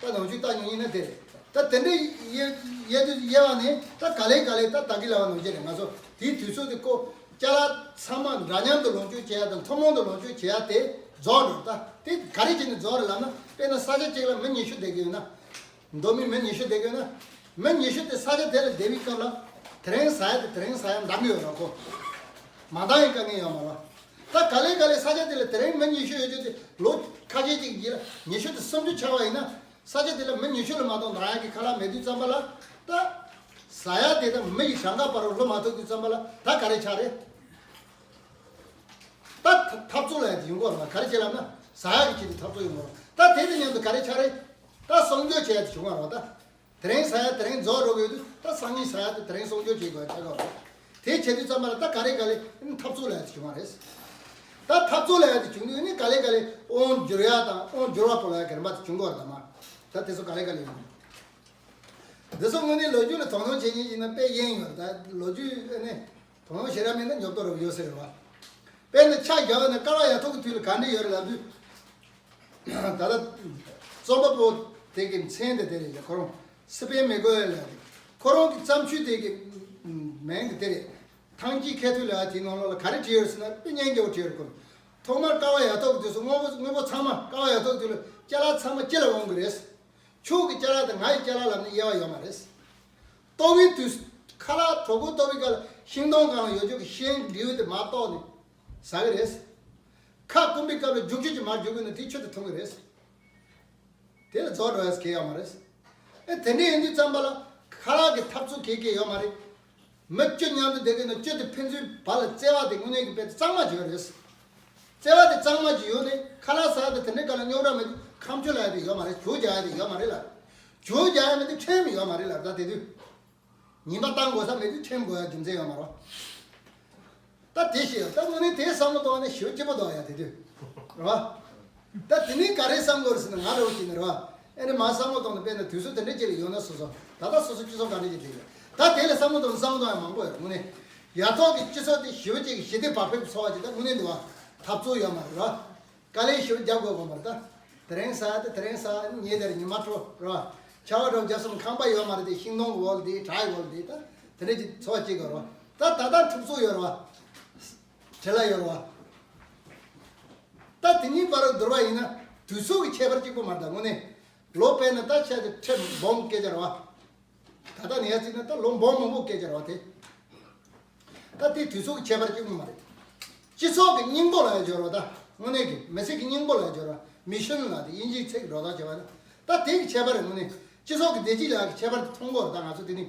བ། ད་ནང་ཆོས་ལྟ་མྱོང་ཡིན་ན་དེ་རེད། ད་དེ་འདྲའི་དབྱེ་དབྱེ་དུས་དབྱེ་བ་ནི་ད་ག་ལེ་ག་ལེ་ད་ད་གི་ལ་བ་ནང་བཞིན་རེད། ང་ཚོ་དེའི་དུས་ཚོད་དེ་ཀོ་ཅ་ལག་ཚང་མ་འདྲ་མཉམ་དུ་ལོངས་སྤྱོད་བྱེད་ཡ་དང་ཐུན་མོང་དུ་ལོངས་སྤྱོད་བྱེད་ཡ་དེ་རྫོགས་འགྲོ། ད་དེ་ག་རེ་བྱས་ནས་རྫོགས་རེད་ལབ་ན། དཔེར་ན་ས་ཆ་གཅིག་ལ་མི་ཉི་ཤུ་བསྡད་ཀྱི་ཡོད་ན། མདོ་མི་མི་ཉི་ཤུ་བསྡད་ཀྱི་ཡོད་ན། མི་ཉི་ཤུ་དེ་ས་ཆ་དེ་ལ་བསྡད་པའི་སྐབས་ལ་དེ་རིང་ཟ་ཡ་དེ་དེ་རིང་ཟ་ཡ་འདང་གི་ཡོད་ར་ཁོ། མ་འདང་ཡི་དཀའ་ངལ་ཡོད་མ་རེད། ད་ག་ལེ་ག་ལེ་ས་ཆ་དེ་ལ་དེ་རིང་མི་ཉི་ཤུ་ཡོད་རྒྱུ་དེ་ལོ་ཁ་ཤས་ཅིག་རྗེས་ལ་ཉི་ཤུ་དང་སུམ་ཅུ་ཆགས་པ་ཡིན་ན། ས་ཆ་དེ་ལ་མི་ཉི་ཤུ་ལས་མ་གཏོགས་འདང་ཡག་གི་ཁ་ལག་མེད་དུས་ཙམ་པ་ལ། ད་ཟ་ཡ་དེ་དང་མི་ཡི་གྲངས་ཀ་བར་རུ་ལོ་མ་ཐུག་དུས་ཙམ་པ་ལ་ད་ག་རེ་ཆགས་རེད། ད་འཐབ་རྩོད་ལ་ཡ་དེ་ཡོང་གི་ཡོད་རེད། ག་རེ་བྱས་ལབ་ན་ཟ་ཡག་གི་ཆེད་དུ་འཐབ་རྩོད་ཡོང་གི་ཡོད་རེད། ད་དེ་དང་མཉམ་དུ་ག་རེ་ཆགས་རེད། ད་སྲུང་སྐྱོབ་བྱེད་ཡ་དེ་བྱུང་བ་རེད་བ། ད། དེ་རིང་ཟ་ཡ་དེ་རིང་རྫོགས་འགྲོ་གི་ཡོད་དུས་ད་སང་ཉིན་ཟ་ཡ་དེ་དེ་རིང་སྲུང་སྐྱོབ་བྱེད་དགོས་ཆགས་ཀྱི་ཡོད་རེད། དེ་བྱེད་དུས་ཙམ་པ་ལ་ད་ག་རེ་ག་ལེ་འཐབ་རྩོད་ལ་ཡ་དེ་བྱུང་བ་རེད། ད་འཐབ་རྩོད་ལ་ཡ་དེ་བྱུང་དུས་ནི་ག་ལེ་ག་ལེ་དབང་བསྒྱུར་ཡ་དང་དབང་བསྒྱུར་བ་པོ་ལ་ཡ་གི་རིམ་པ་དེ་བྱུང་གི་ཡོད་རེད་ད་མ། ད་དེ་ཚོ་ག་ལེ་ག་ལེ་ཡོང་། འདི་ཚོ་དངོས་གནས་ལོ་རྒྱུས་ལ་དོ་སྣང་བྱེད་མཁན་ཡིན་ན་དཔེ་གཡེང་ཡོད་རེད། ད་ལོ་རྒྱུས་ཨ་ནི་དོ་སྣང་བྱེད་ར་མེད་ན་ཉོབ་ཏོ་རུ་ཡོད་ཟེར་རེད་བ། དཔེར་ན་ཆ་བཞག་པ་ན་ཀ་བ་ཡ་ཐོག་གི་དུས་ལ་ག་འདྲ་ཡོད་རེད་ལབ་དུས། ད་ལྟ་རྩོམ་པ་པོ་དེ་གི་མཚན་དེ་དེ་རེད། ཁོ་རང་སི་པན་མི་གོ་ཡ་ལ་རེད། ཁོ་རང་གི་བརྩམས་ཆོས་དེ་གི་མིང་དེ་དེ་རེད། ཐང་སྐྱིད་མཁས་གྲུབ་ལབ་ཡ་དེའི་ནང་ལོགས་ལ་ག་རེ་བྲིས་ཡོད་ཟེར་ན། དཔེ་སྙན་རྒྱ་བོ་བྲིས་ཡོད་ཁོ། ཐོག་མར་ཀ་བ་ཡ་ཐོག་གི་དུས་སུ་དངོས་པོ་དངོས་པོ་ཚང་མ། ཀ་བ་ཡ་ཐོག་དུས་ལ་ཅ་ལག་ཚང་མ་ཅི་ལ་འོང་གི་རེད། ཁྱོད་ཀྱི་ཅ་ལག་དང་ང་ཡི་ཅ་ལག་ལབ་ན་དབྱེ་བ་ཡོད་མ་རེད། ལྟོ་བའི་དུས་སུ་ཁ་ལག་གྲོད་ཁོག་ལྟོ་བའི་སྐབས་ལ་ཤིང་སྡོང་སྒང་ལ་ཡོད་ཆོག་གི་ཤིང་འབྲས་བུ་དེ་མར་བཏོག་ནས་ཟ་གི་རེད། ཁ་སྐོམ་པའི་སྐབས་ལ་རྒྱུག་ཆུ་ཅིག་མར་རྒྱུག་གི་ན་དེའི་ཆུ་དེ་འཐུང་གི་རེད། དེ་ལ་རྫོགས་འགྲོ་ཡ་གང་ཡང་ཡོད་མ་རེད། ཨེ་དེ་འདྲ་ཡིན་དུས་ཙམ་པ་ལ་ཁ་ལག་གི་འཐབ་རྩོད་གང་ཡང་ཡོད་མ་རེད། མི་བཅུ་མཉམ་དུ་བསྡད་ཀྱི་ན་བཅུ་དེ་ཕན་ཚུན་བར་ལ་བརྩེ་བ་དེ་དངོས་གནས་ཀྱི་དཔེ་དེ་གཙང་མ་ཅིག་ཡོད་རེད། བརྩེ་བ་དེ་གཙང་མ་ཅིག་ཡོད་ནས་ཁ་ལག་ཟ་ཡ་དེ་དེ་འདྲའི་སྐབས་ལ་རྙོག་དྲ་མེད་དུས་ཁ་མཆུ་ལབ་ཡ་དེ་ཡོད་མ་རེད། གྱོད་རྒྱག་ཡ་དེ་ཡོད་མ་རེད་ལ། གྱོད་རྒྱག་ཡ་མེད་དུས་ཁྲེལ་མི་ཡོད་མ་རེད་ལ། ད་དེ་དུས་ཉེས་པ་བཏང་དགོས་ས་མེད་དུས་ཁྲེལ་དགོས་ཡ་རྒྱུ་མཚན་ཡོད་མ་རེད། ད་དེ་ཤེས་ཡོད། ད་དངོས་གནས་དེ་བསམ་བློ་གཏོང་བ་ནི་ཞེ་པོ་སྐྱིད་པོ་འདུག་ཡ་དེ་དུས། རེད་བ། ད་དེ་ནས་ག་རེ་བསམ་དགོས་རེད་ཟེར་ན། ང་རང་ཅིག་ནི་རེད་བ། ཨེ་ནས་མར་བསམ་བློ་གཏོང་ནས་དཔེར་ན་དུས་ཚོད་དེ་འདྲ་ཅིག་ལ་ཡོད་ན་སོ་སོ། ད་ལྟ་སོ་སོ་སྤྱི་ཚོགས་ག་འདྲ་ཅིག་བསྡད་ཡོད། ད་དེ་ལ་བསམ་བློ་གཏོང་ན་བསམ་བློ་གཏོང་ཡ་མང་པོ་ཡོད། དངོས་གནས་ཡ་ཐོག་གི་སྤྱི་ཚོགས་དེ་ཞེ་པོ་ཅིག་གི་ཞི་བདེ་བག་ཕེབས་ཀྱི་འཚོ་བ་ཅིག་ད་དངོས་གནས་འདུག་བ། འཐབ་རྩོད་ཡོད་མ་རེད་བ། དཀའ་ལས་ཞེ་པོ་རྒྱག་དགོས་དགོས་མ་རེད་ད། དེ་རིང་ཟ་ཡ་དེ་དེ་རིང་ཟ། ཉིན་དེར་ཉི་མ་དྲོ་རེད་བ། ཆར་པ་དྲོ་རྒྱབ་སོང་ན་ཁང་པ་ཡོད་མ་རེད་དེ། ཤིང་སྡོང་གི་འོག་ལ་དེ། བྲག་གི་འོག་ལ་དེ། ད་དེ་འདྲ་ཅིག་འཚོ་བ་སྐྱེལ་དགོས་རེད་བ། ད་ད་ལྟ་འཐབ་རྩོད་ཡོད་རེད་བ། བྲེལ་བ་ཡོད་རེད་བ། ད་དེ་གཉིས་བར་དུ་བསྡུར་བ་ཡིན་ན་དུས་ཚོད་ཀྱི་ཁྱད་པར་གཅིག་པོ་མ་རེད་ད། དངོས་གནས་ལོ་དཔེར་ན་ད་ཆ་དེ་ཁྲི་སྦོམ་སྐད་ཆ་རེད་བ། ད་ལྟ་ནས་ཡར་བརྩིས་ན་ད་ལོ་སྦོམ་མང་པོ་སྐད་ཆ་རེད་བ་དེ། ད་དེ་དུས་ཚོད་ཀྱི་ཁྱད་པར་གཅིག་པོ་མ་རེད། སྤྱི་ཚོགས་ཀྱི་སྙིང་པོ་ལ་ཡང་སྦྱོར་བ། ད་དངོས་གནས་ཀྱི་མི་ཚེ་གི་སྙིང་པོ་ལ་ཡང་སྦྱོར་བ། མི་ཤོན་ལ་དེ་དབྱིན་ཇིའི་ཚིག་འགྲོ་སྟངས་བྱས་པ་ན། ད་དེ་གི་ཁྱད་པར་རེད། དངོས་གནས་སྤྱི་ཚོགས་ཀྱི་བདེ་སྐྱིད་ལ་ཡང་ཁྱད་པར་དེ་མཐོང་གི་ཡོད་རེད། ད་ང་ཚོ་དེ་ནི་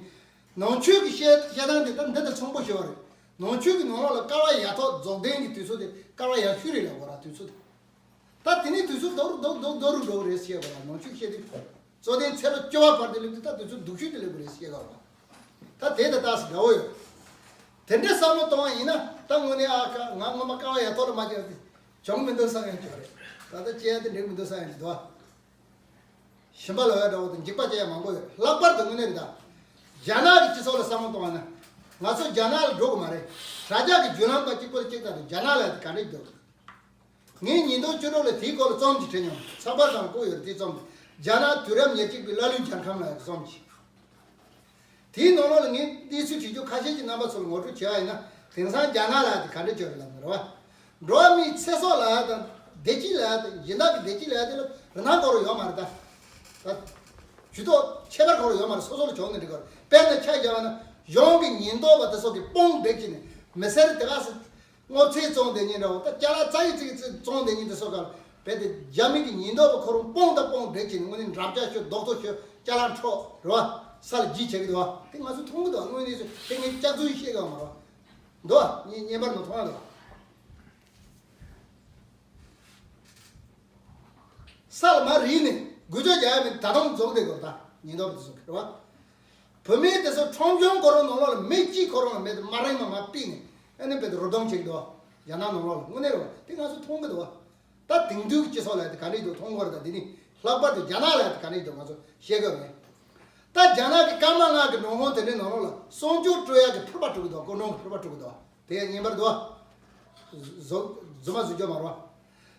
ནང་ཆོས་ཀྱི་བཤད་བཤད་སྟངས་དེ་ད་འདི་དང་མཚུངས་པོ་ཞིག་རེད། ནང་ཆོས་ཀྱི་ནང་ལོགས་ལ་དཀའ་བ་ཡ་ཐོག་རྫོགས་ལྡན་གྱི་དུས་ཚོད་དེ་དཀའ་བ་ཡ་ཤོས་རེད་ལབ་དགོས་ར། དུས་ཚོད་དེ། ད་དེ་ནས་དུས་ཚོད་རྡོ་རུ་རྡོ་རུ་རྡོ་རུ་འགྲོ་གི་རེད་ཟེར་བ་ལ། ནང་ཆོས་བཤད་དུས་རྩོད་ལྡན་ཚེ་ལོ་བཅུ་པ་བར་དུ་སླེབས་དུས་ད་དུས་ཚོད་སྡུག་ཤོས་དེ་སླེབས་གི་རེད་ཟེར་བ་ལ། ད་དེ་དང་ཏོག་ཙམ་འདྲ་བོ་ཡོད། དེ་འདྲའི་བསམ་བློ་གཏོང་བ་ཡིན་ན་ད་དངོས་གནས་ཨ་ཁ་ང་ངོ་མ་དཀའ་བ་ཡ་ཐོག་ལ་མ་བྱས་ཏེ་བྱུང་མི་འདུག་བསམ་ཡང་ཅིག་རེད། ད་ལྟ་བྱས་ཏེ་འགྲིག་མི་འདུག་བསམ་ཡང་ཅིག་འདུག་ཨ། ཞིམ་པ་ལབ་ཡ་འདྲ་བོ་དང་འཇིགས་པ་སྐྱེ་ཡ་མང་པོ་ཡོད། ལྷག་པར་དུ་དངོས་གནས་རེད་ད། རྒྱ་ནག་གི་སྤྱི་ཚོགས་ལ་བསམ་བློ་གཏོང་བ་ན། ང་ཚོ་རྒྱ་ནག་ལ་འགྲོ་དགོས་མ་རེད། དྲ་རྒྱ་གི་བརྒྱུད་ལམ་ཁག་གཅིག་པོ་ལ་གཅིག་ལྟ་དུས་རྒྱ་ནག་ལ་ག་འདྲས་འདུག་ངས་ཉིས་སྟོང་བཅུ་དྲུག་ལ་དེའི་སྐོར་ལ་རྩོམ་ཅིག་བྲིས་མྱོང་། ཚགས་པར་སྒང་བཀོད་ཡོད་རེད། དེའི་རྩོམ་དེ། རྒྱ་ནག་དུས་རབས་ཉེར་གཅིག་པའི་ཀླ་ཀློའི་རྒྱལ་ཁམས་ལབ་ཡག་གི་རྩོམ་ཅིག་དེའི་ནང་ལོགས་ལ་ངས་གནས་ཚུལ་བྲིས་རྒྱུ་ཁ་ཤས་ཅིག་རྣམ་པ་ཚོ་ལ་ངོ་སྤྲོད་བྱས་པ་ཡིན་ན། དེང་སང་རྒྱ་ནག་ལབ་ཡག་དེ་ག་འདྲས་བྱུང་རེད་ལབ་ན་རེད་བ། འགྲོ་བ་མིའི་ཚེ་སྲོག་ལབ་ཡག་དང་བདེ་སྐྱིད་ལབ་ཡག་དང་སྦྱིན་བདག་གི་བདེ་སྐྱིད་ལབ་ཡག་དེ་ལ་རིན་ཐང་སྐོར་ཡོད་མ་རེད་ད། ད་ཇུས་གཏོགས་ཁྱད་པར་སྐོར་ཡོད་མ་རེད། སོ་སོ་ལ་བྱུང་ནས་འགྲིག་གི་རེད། དཔེར་ན་ཆ་བཞག་ན་གཞུང་གི་ཉེན་རྟོག་པ་དེ་ཚོ་གིས་དཔུང་བསྒྲིགས་བྱས་ནས་མི་སེར་དེ་ག་སེ་སྔོ་ཚལ་བཙོང་བསྡད་མཁན་འདྲ་བོ། ད་ཅ་ལག་རྩ་ཡི་ཙིག་ཙིག་བཙོང་བསྡད་མཁན་དེ་ཚོ་ག་རྦད་དེ་རྒྱ་མི་གི་ཉེན་རྟོག་པ་ཁོ་རང་དཔུང་དང་དཔུང་སྒྲིག་བྱས་ནས་དངོས་གནས་འགྲམ་ལྕག་གཞུས་རྡོག་ཐོ་གཞུས་ཅ་ལག་འཕྲོག་རེད་བ། ས་ལ་འཇིགས་བྱེད་ཀྱི་འདུག་བ། དེ་ང་ཚོས་མཐོང་གི་འདུག་དངོས་གནས་སུ་དེ་ངས་སྐྱག་རྫུན་བཤད་ཀྱི་ཡོད་མ་རེད་བ། འདུག་བ། ངས་བརྙན་པར་ནང་མཐོང་ཡ་འདུག་བ། ས་ལ་མར་རིལ་ནས་འགུལ་སྐྱོད་རྒྱག་ཡ་མེད། ད་དུང་རྫོགས་བསྡད་དགོས་ད། ཉེན་རྟོག་པ་དེ་ཚོ་གིས་རེད་བ། བུད་མེད་དེ་ཚོ་ཁྲོམ་གཞུང་ཁོ་རང་ནང་ལོགས་ལ་མི་གཅིག་ཁོ་རང་ལ་མེད་དེ་མ་རིང་མ་མ་ཕུད་ནས་ཨ་ནི་རྦད་དེ་རུབ་སྡོམ་བྱེད་ཀྱི་འདུག་བ། རྒྱ་ནག་ནང་ལོགས་ལ་དངོས་གནས་རེད་བ། དེ་ང་ཚོས་མཐོང་གི་འདུག་བ། ད་དེང་དུས་ཀྱི་སྤྱི་ཚོགས་ལ་དེ་ག་འདྲས་འདུག་མཐོང་གི་རེད། ད་འདི་ནི་ལྷག་པར་དུ་རྒྱ་ནག་ལ་དེ་ག་འདྲས་འདུག་ང་ཚོ་ཤེས་དགོས་རེད། ད་རྒྱ་ནག་གི་སྐར་མ་ལྔ་གི་འགྲོ་སོང་དེ་འདྲའི་ནང་ལོགས་ལ་སྲུང་སྐྱོབ་སྤྲོད་ཡག་གི་ཕུར་པ་སྤྲོད་ཀྱི་འདུག་སྐུ་མགྲོན་གྱི་ཕུར་པ་སྤྲོད་ཀྱི་འདུག་དེ་ཡང་ཉན་པར་འདུག་བ། བཟོ་རྫུན་མ་བཟོ་རྒྱུ་མ་རེད་བ།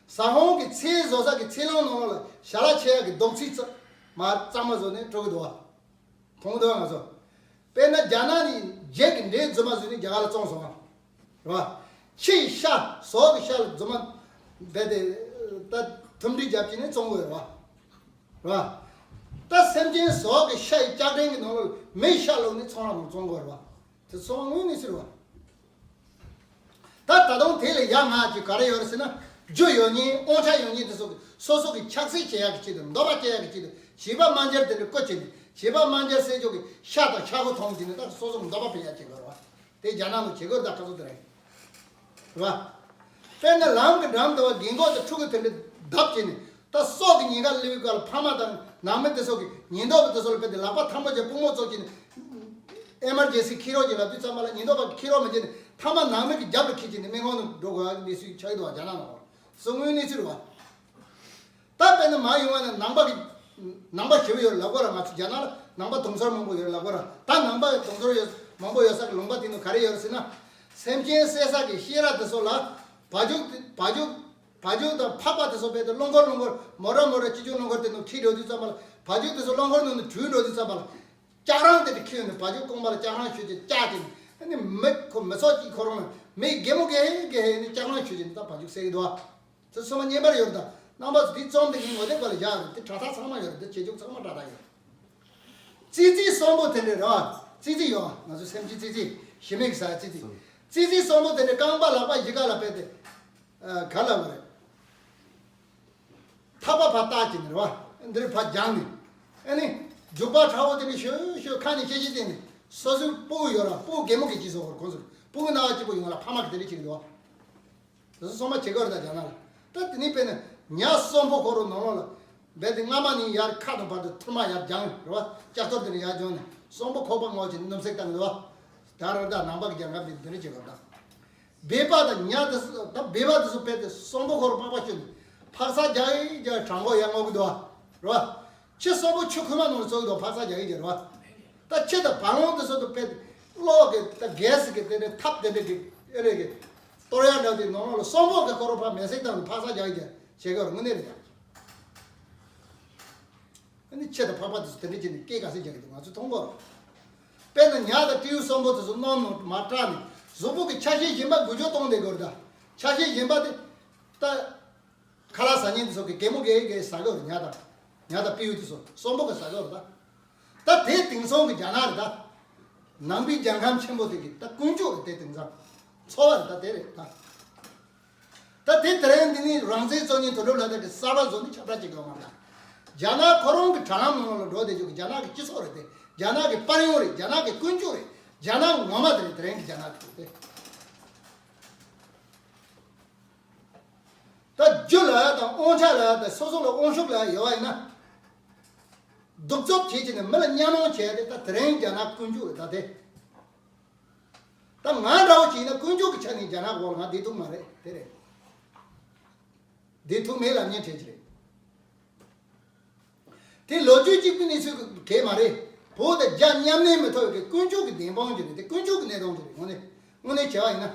ཟ་ཁང་གི་ཚལ་བཟོ་ས་གི་ཚལ་སློང་ནང་ལོགས་ལ་ཞལ་ལག་མཆོད་ཡག་གི་རྡོག་ཚིག་ཙམ་མར་གཙང་མ་བཟོས་ནས་སྤྲོད་ཀྱི་འདུག་བ། མཐོང་འདུག་བ་ང་ཚོ། དཔེར་ན་རྒྱ་ནག་ནས་བྱེ་གི་འབྲས་རྫུན་མ་བཟོས་ནས་རྒྱ་གར་ལ་བཙོང་སོང་བ། རེད་བ། ཁྱི་ཤ་ཟོག་གི་ཤ་ལ་རྫུན་མ་རྦད་དེ་ད་ཐུམ་སྒྲིལ་རྒྱབ་ཀྱི་ནས་བཙོང་དགོས་རེད་བ། རེད་བ། ད་སེམས་ཅན་ཟོག་གི་ཤ་ཡི་ལྕགས་ཕྲན་གྱི་ནང་ལོགས་ལ་མིའི་ཤ་བླུགས་ནས་ཚོང་ར་ནང་བཙོང་དགོས་རེད་བ། དེ་ཚོ་དངོས་གནས་ཟེར་བ། ད་ད་དུང་དེ་ལས་ཡ་ང་ཅིག་ག་རེ་ཡོད་རེད་ཟེར་ན། རྒྱུ་ཡོད་མཁན་དབང་ཆ་ཡོད་མཁན་དེ་ཚོ་གིས་སོ་སོ་གི་ཆགས་སྲེད་བྱེད་ཡག་གི་ཆེད་དུ། འདོད་པ་སྐྱེ་ཡག་གི་ཆེད་དུ། བྱིས་པ་དམར་འབྱར་དེ་འདྲ་བཀོལ་བྱས་ནས། བྱིས་པ་དམར་འབྱར་སེལ་ཆོག་གི་ཤ་དང་ཤ་ཁུ་འཐུང་བྱས་ནས་ད་སོ་སོ་གི་འདོད་པ་འཕེན་ཡག་བྱེད་དགོས་རེད་བ། དེ་རྒྱ་ནག་ནང་བྱེད་དགོས་རེད། ད་ཁ་སོ་དེ་རེད། རེད་བ། དཔེར་ན་ལམ་གྱི་འགྲམ་དུ་བ་རྒན་གོག་དང་ཕྲུ་གུ་དེ་འདྲ་བརྡབ་བྱས་ནས། ད་སྲོག་གི་ཉེན་ཁ་སླེབས་པའི་སྐབས་ལ་ཕ་མ་དང་ནང་མི་དེ་ཚོ་གིས་ཉེན་རྟོག་པ་དེ་ཚོ་ལ་རྦད་དེ་ལག་པ་ཐལ་མོ་སྦྱར་པུས་མོ་བཙུགས་བྱས་ནས། ཨེ་མར་ཇེན་སི་འཁྱེར་རོགས་བྱེད་ལབ་དུས་ཙམ་པ་ལ་ཉེན་རྟོག་པ་འཁྱེར་རོགས་མ་བྱས་ནས་མཐའ་མ་ནང་མི་གི་རྒྱབ་ལ་འཁྱེར་བྱས་ནས་སྨན་ཁང་ནང་འགྲོ་དགོས་ཡག་གི་གནས་ཚུལ་ཆགས་ཀྱི་འདུག་བ། རྒྱ་ནག་ནང་ལ་སོ་དངོས་གནས་ཚུལ་རེད་བ། ད་དཔེར་ན་མར་ཡོང་བ་ན་ནང་པ་གི་ནང་པ་ཞེ་པོ་ཡོད་རེད་ལབ་དགོས་ར། ང་ཚོ་རྒྱ་ནག་ལ་ནང་པ་དུང་ཟོར་མང་པོ་ཡོད་རེད་ལབ་དགོས་ར། ད་ནང་པ་དུང་ཟོར་ཡོད་མང་པོ་ཡོད་ས་གི་ལུང་པ་དེ་ནང་ག་རེ་ཡོད་རེད་ཟེར་ན། སེམས་ཅན་བསད་ས་གི་བཤས་ར་དེ་ཚོ་ལ་བ་ཕྱུགས་བ་ཕྱུགས་བ་ཕྱུགས་དང་ཕག་པ་དེ་ཚོ་རྦད་དེ་རླངས་འཁོར་རླངས་འཁོར་མོ་ཊ་མོ་ཊ་སྤྱི་སྤྱོད་རླངས་འཁོར་དེ་ནང་ཁྲིད་འགྲོ་དུས་ཙམ་པ་ལ་བ་ཕྱུགས་དེ་ཚོ་རླངས་འཁོར་ནང་ནས་བྲོས་འགྲོ་དུས་ཙམ་པ་ལ། ལྕགས་རང་དེ་དེ་ཁྱེར་ནས་བ་ཕྱུགས་རྐང་པ་ལ་ལྕགས་རང་གཞུས་ཏེ་བཀྱགས་ཏེ། ཨ་ནི་མི་ཁོ་མི་ཚོགས་ཀྱིས་ཁོ་རང་ལ་མི་རྒན་མོ་རྒས་ཧེ་རྒས་ཧེ་ནི་ལྕགས་ལང་ཆུ་ཅན་ད་བ་འཇུག་སེ་གི་འདུག་ཨ། ཚོ་སོ་མ་བརྙན་པར་ཡོད་ད། རྣམ་པ་ཚོ་དེ་རྩོམ་དེ་ངའི་ངོ་དེབ་པ་ལ་བཞག་རེད། དེ་དྲ་ཐག་ཚང་མ་ཡོད་རེད། དེ་བྱེད་ཆོག་ཚང་མ་དྲ་ཐག་ཡོད། ཙི་ཙིའི་གསོན་པོ་དེ་འདྲ་རེད་བ། ཙི་ཙི་ཡོད་ང་ཚོ་སེམས་ཀྱི་ཙི་ཙི། ཞི་མིག་ཟ་ཙི་ཙི། ཙི་ཙིའི་གསོན་པོ་དེ་འདྲ་རྐང་པ་ལག་པ་གཞི་ག་ལ་ཕེབས་ཏེ། ག་ལ་བ་རེད། ཐག་པ་ཕར་བཏགས་ཀྱི་ནི་རེད་བ། འདིར་ཕར་རྒྱང་ནས། ཨ་ནི། རྒྱུག་པ་ཁྲ་བོ་དེ་ནི་ཤོད་ཤོད་ཁ་ནས་ཤེས་ཤེས་བསྟན་ནས་སོ་སོའི་སྤུ་གུ་ཡོད་ར་སྤུ་གུ་རྒན་མོ་གི་ཅི་སོ་ཧོར་ཁོང་ཚོ་སྤུ་གུ་ན་བ་གཅིག་པོ་ཡོང་ལ་ཕ་མ་གི་དེ་རིགས་ཅིག་འདུག་བ། དེ་ཚོ་སོ་མ་བྱེད་དགོས་རེད་ད་རྒྱ་ནག་ལ། ད་དེ་ནི་དཔེར་ན་ཉ་གསོན་པོ་ཁོ་རོ་ནང་ལོགས་ལ། རྦད་དེ་སྔ་མ་ནས་ཡར་ཁ་དང་བར་དུ་ཐུར་མ་ཡར་རྒྱང་རེད་བ། ལྕགས་ཐོར་དེ་ནས་ཡར་རྒྱང་ནས་གསོན་པོ་ཁོག་པ་ངོ་ཅིག་སྣུམ་སེག་བཏང་གི་འདུག་བ། ད་རེད་ད་ནང་པ་གི་རྒྱལ་ཁབ་དེ་འདི་འདྲ་བྱེད་དགོས་ད། སྦལ་པ་དང་ཉ་དེ་ཚོ་ད་སྦལ་པ་དེ་ཚོ་དཔེ་དེ་གསོན་པོ་ཁོ་རོ་པགས་པ་བཤུས་ནས་ཕག་ཚ་རྒྱག་ཡི་རྒྱག་གྲང་གོ་ཡར་ངོ་གི་འདུག་བ། རེད་བ། ཁྱི་གསོན་པོ་ཆུ་ཁོལ་མ་ནང་ལ་བཙོག་གི་འདུག་ཕག་ཚ་རྒྱག་ཡི་རྒྱག་རེད་བ། ད་ཁྱི་དང་བ་ལང་དེ་ཚོ་དང་དཔེ་དེ་གློག་གི་ད་གེ་སི་གི་དེ་འདྲ་ཐབ་དེ་འདྲ་གི་ཨེ་རེད་གི་གཏོར་ཡ་འདྲ་དེ་ནང་ལོགས་ལ་གསོན་པོ་གི་ཁོ་རོ་ཕ་མེ་སྲེག་བཏང་ནས་ཕག་ཚ་རྒྱག་ཡི་རྒྱག་བྱེད་གི་རེད་དངོས་གནས་རེད་ད། ཨ་ནི་ཁྱི་དང་ཕག་པ་དེ་ཚོ་དེ་འདྲ་བྱས་ནས་སྐད་ག་ཚོད་རྒྱག་གི་འདུག་ང་ཚོས་མཐོང་གོ། དཔེར་ན་ཉ་དང་སྤྲེའུ་གསོན་པོ་དེ་ཚོ་སྣུམ་ནང་མར་བཀྲ་ནས་གཟུགས་པོ་གི་ཆ་ཤས་གཞན་པ་འགུལ་སྐྱོད་གཏོང་བསྡད་དགོས་རེད་ད། ཆ་ཤས་གཞན་པ་དེ་ད་ཁ་ལག་ཟ་མཁན་དེ་ཚོ་གི་རྒན་མོ་རྒས་རྒས་ཟ་གི་རེད། ཉ་དང་ཉ་དང་སྤྲེའུ་དེ་ཚོ་གསོན་པོ་གི་ཟ་གི་རེད་ད། ད་དེ་དེང་སང་གི་རྒྱ་ནག་རེད་ད། ནང་པའི་རྒྱལ་ཁམས་ཆེན་པོ་དེ་གི་ད་ཀུན་སྤྱོད་རེད་དེ་དེང་སང་། འཚོ་བ་རེད་ད་དེ་རེད་ད། ད་དེ་དེ་རིང་འདི་ནི་རང་བཙན་རྩོད་མཁན་དོན་གྲུབ་ལགས་དེ་གི་གསར་པ་བཟོ་ནི་ཁྱབ་བསྒྲགས་བྱེད་དགོས་མ་རེད། རྒྱ་ནག་ཁོ་རང་གི་དྲ་ལམ་ནང་ལ་འགྲོ་བསྡད་རྒྱུ་གི་རྒྱ་ནག་གི་སྤྱི་ཚོགས་རེད་དེ། རྒྱ་ནག་གི་དཔལ་ཡོན་རེད། རྒྱ་ནག་གི་ཀུན་སྤྱོད་རེད། རྒྱ་ནག་ངོ་མ་དེ་རེད། དེ་རིང་གི་རྒྱ་ནག་དེ་རེད་དེ། ད་རྒྱུ་ལ་དང་དབང་ཆ་ལ་དང་སོ་སོ་ལ་དབང་ཤུགས་ལ་ཡོད་བ་ཡིན་ན། གདུག་རྩུབ་བྱེད་ཀྱི་ནི་མི་ལ་གཉའ་གནོན་བྱས་ཏེ་ད་དེ་རིང་རྒྱ་ནག་ཀུན་སྤྱོད་རེད་ད་དེ། ད་ང་འདྲ་བོ་བྱས་ན་ཀུན་སྤྱོད་ཀྱི་ཆ་ནས་རྒྱ་ནག་འོག་ལ་ང་བསྡད་ཐུབ་མ་རེད་དེ་རེད། བསྡད་ཐུབ་མེད་ལབ་མཁན་བྲལ་གྱི་རེད། དེ་ལོ་རྒྱུས་གཅིག་པུའི་གནས་ཚུལ་གྱི་མ་རེད། བོད་དང་རྒྱ་མཉམ་གནས་མི་ཐུབ་ཀྱི་ཀུན་སྤྱོད་ཀྱི་བདེན་དཔང་ཅིག་རེད་དེ་ཀུན་སྤྱོད་ཀྱི་གནས་སྟངས་ཅིག་རེད། དངོས་གནས་དངོས་གནས་བྱས་པ་ཡིན་ན།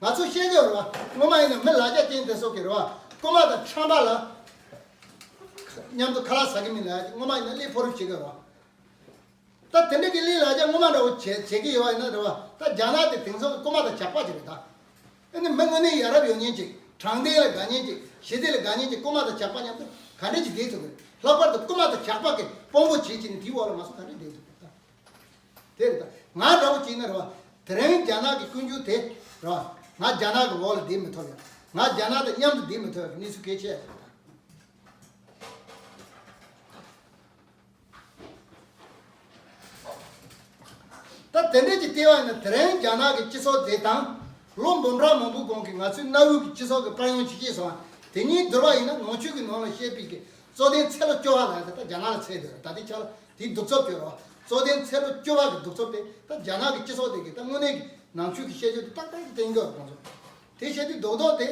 ང་ཚོ་ཤེས་ཀྱི་ཡོད་རེད་བ། སྔོན་མ་ཡིན་ན་མི་ལ་རྒྱ་ཅན་དེ་ཚོ་གི་རེད་བ། རྐུན་མ་དང་ཁྲམ་པ་ལ་མཉམ་དུ་ཁ་ལག་ཟ་གི་མིན་ལ་སྔོན་མ་ཡིན་ན་གླེ་ཕོ་རུབ་བྱེད་ཀྱི་ཡོད་རེད་བ། ད་དེ་འདྲ་གི་གླེ་ལ་རྒྱ་སྔོན་མ་འདྲ་བོ་བྱེད་བྱེད་ཀྱི་ཡོད་པ་ཡིན་ན་རེད་བ། ད་རྒྱ་ནག་དེ་དེང་སང་གི་རྐུན་མ་དང་ཇག་པ་ཅིག་རེད་ད། ཨ་ནི་མི་དངོས་གནས་ཡ་རབས་ཡོད་མཁན་ཅིག་དྲང་བདེན་ལ་དགའ་མཁན་ཅིག་ཞི་བདེ་ལ་དགའ་མཁན་ཅིག་རྐུན་མ་དང་ཇག་པ་མཉམ་དུ་ག་འདྲ་ཅིག་བསྡད་ཐུབ་ཀྱི་རེད། ལྷག་པར་དུ་རྐུན་མ་དང་ཇག་པ་གི་དཔོན་པོ་བྱེད་ཀྱི་ནི་དེའི་འོག་ལ་ང་ཚོ་ག་འདྲ་བསྡད་ཐུབ་ཀྱི་རེད་ད། དེ་རེད་ད། ང་འདྲ་བོ་བྱས་ན་རེད་བ། དེ་རིང་རྒྱ་ནག་གི་ཀུན་སྤྱོད་དེ་རེད་བ། ང་རྒྱ་ནག་གི་འོག་ལ་བསྡད་མི་ཐུབ་ཡ། ང་རྒྱ་ནག་དང་མཉམ་དུ་བསྡད་མི་ཐུབ་ཡ་གི་གནས་ཚུལ་གལ་ཆེ་ཡ་རེད་ད། ད་དེ་འདྲས་ཀྱི་ལྟེ་བ་ཡིན་ན་དེ་རིང་རྒྱ་ནག་གི་སྤྱི་ཚོགས་དེ་དང་། ལོ་འབུམ་ཕྲག་མང་པོའི་གོང་གི་ང་ཚོའི་གནའ་བོའི་གི་སྤྱི་ཚོགས་ཀྱི་དཔལ་ཡོན་ཇི་སྐྱེས་སོང་བ་དེ་གཉིས་བསྡུར་བ་ཡིན་ན་ནང་ཆོས་ཀྱི་ནང་ལ་བཤད་པའི་གི་རྩོད་ལྡན་ཚེ་ལོ་བཅུ་པ་ལ་ད་ལྟ་རྒྱ་ནག་ལ་ཚད་དུ་ད་ལྟའི་ཆ་ལ་དེའི་གདུག་རྩུབ་སྤྱོད་རོགས། རྩོད་ལྡན་ཚེ་ལོ་བཅུ་པ་གི་གདུག་རྩུབ་དེ་ད་རྒྱ་ནག་གི་སྤྱི་ཚོགས་དེ་གི་ད་དངོས་གནས་ཀྱི་ནང་ཆོས་ཀྱི་བཤད་རྒྱུ་དེ་ཏག་ཏག་གི་བསྟན་གི་ཡོད་རེད་ཁོང་ཚོ། དེ་བཤད་དུས་རྡོག་རྡོག་དེ་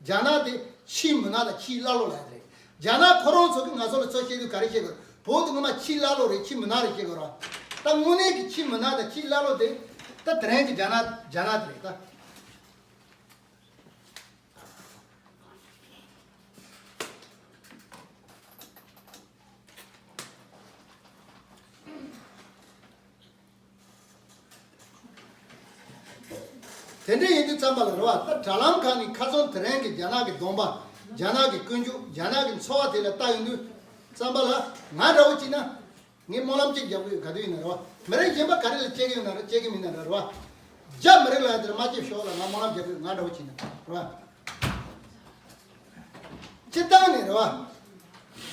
རྒྱ་ནག་དེ་ཕྱིའི་མུན་ནག་དང་ཕྱིའི་ཀླ་ཀློ་ལབ་ཡ་རེད། རྒྱ་ནག་ཁོ་རང་ཚོ་གིས་ང་ཚོ་ལ་ཚུར་བཤད་དུས་ག་རེ་བཤད་དགོས་རེད། བོད་དུ་ངོ་མ་ཕྱིའི་ཀླ་ཀློ་རེད། ཕྱིའི་མུན་ནག་རེད་བཤད་དགོས་རེད། ད་དངོས་གནས་ཀྱི་ཕྱིའི་མུན་ནག་དང་ཕྱིའི་ཀླ་ཀློ་དེ་ད་དེ་རིང་གི་རྒྱ་ནག་རྒྱ་ནག་དེ་རེད་ད། དེ་འདྲ་ཡིན་དུས་ཙམ་པ་ལ་རེད་བ། ད་དྲ་ལམ་ཁག་ནས་ཁ་སང་དེ་རིང་གི་རྒྱ་ནག་གི་གདོང་པ། རྒྱ་ནག་གི་ཀུན་སྤྱོད། རྒྱ་ནག་གི་འཚོ་བ་དེ་ལ་ལྟ་ཡོང་དུས་ཙམ་པ་ལ་ང་འདྲ་བོ་གཅིག་ན། ངས་སྨོན་ལམ་གཅིག་རྒྱག་གི་ཡོད། ག་དུས་ཡིན་ན་རེད་བ། མི་རིགས་གཞན་པ་ག་རེ་ལ་གཅེས་ཀྱི་ཡོད་ན་རེད། གཅེས་ཀྱི་མིན་ན་རེད་བ། རྒྱ་མི་རིགས་ལ་དེ་ལ་མ་གཅེས་ཤོག་ལ་ང་སྨོན་ལམ་རྒྱག་གི་ཡོད། ང་འདྲ་བོ་གཅིག་ན་རེད་བ། སྤྱིར་བཏང་ནས་རེད་བ།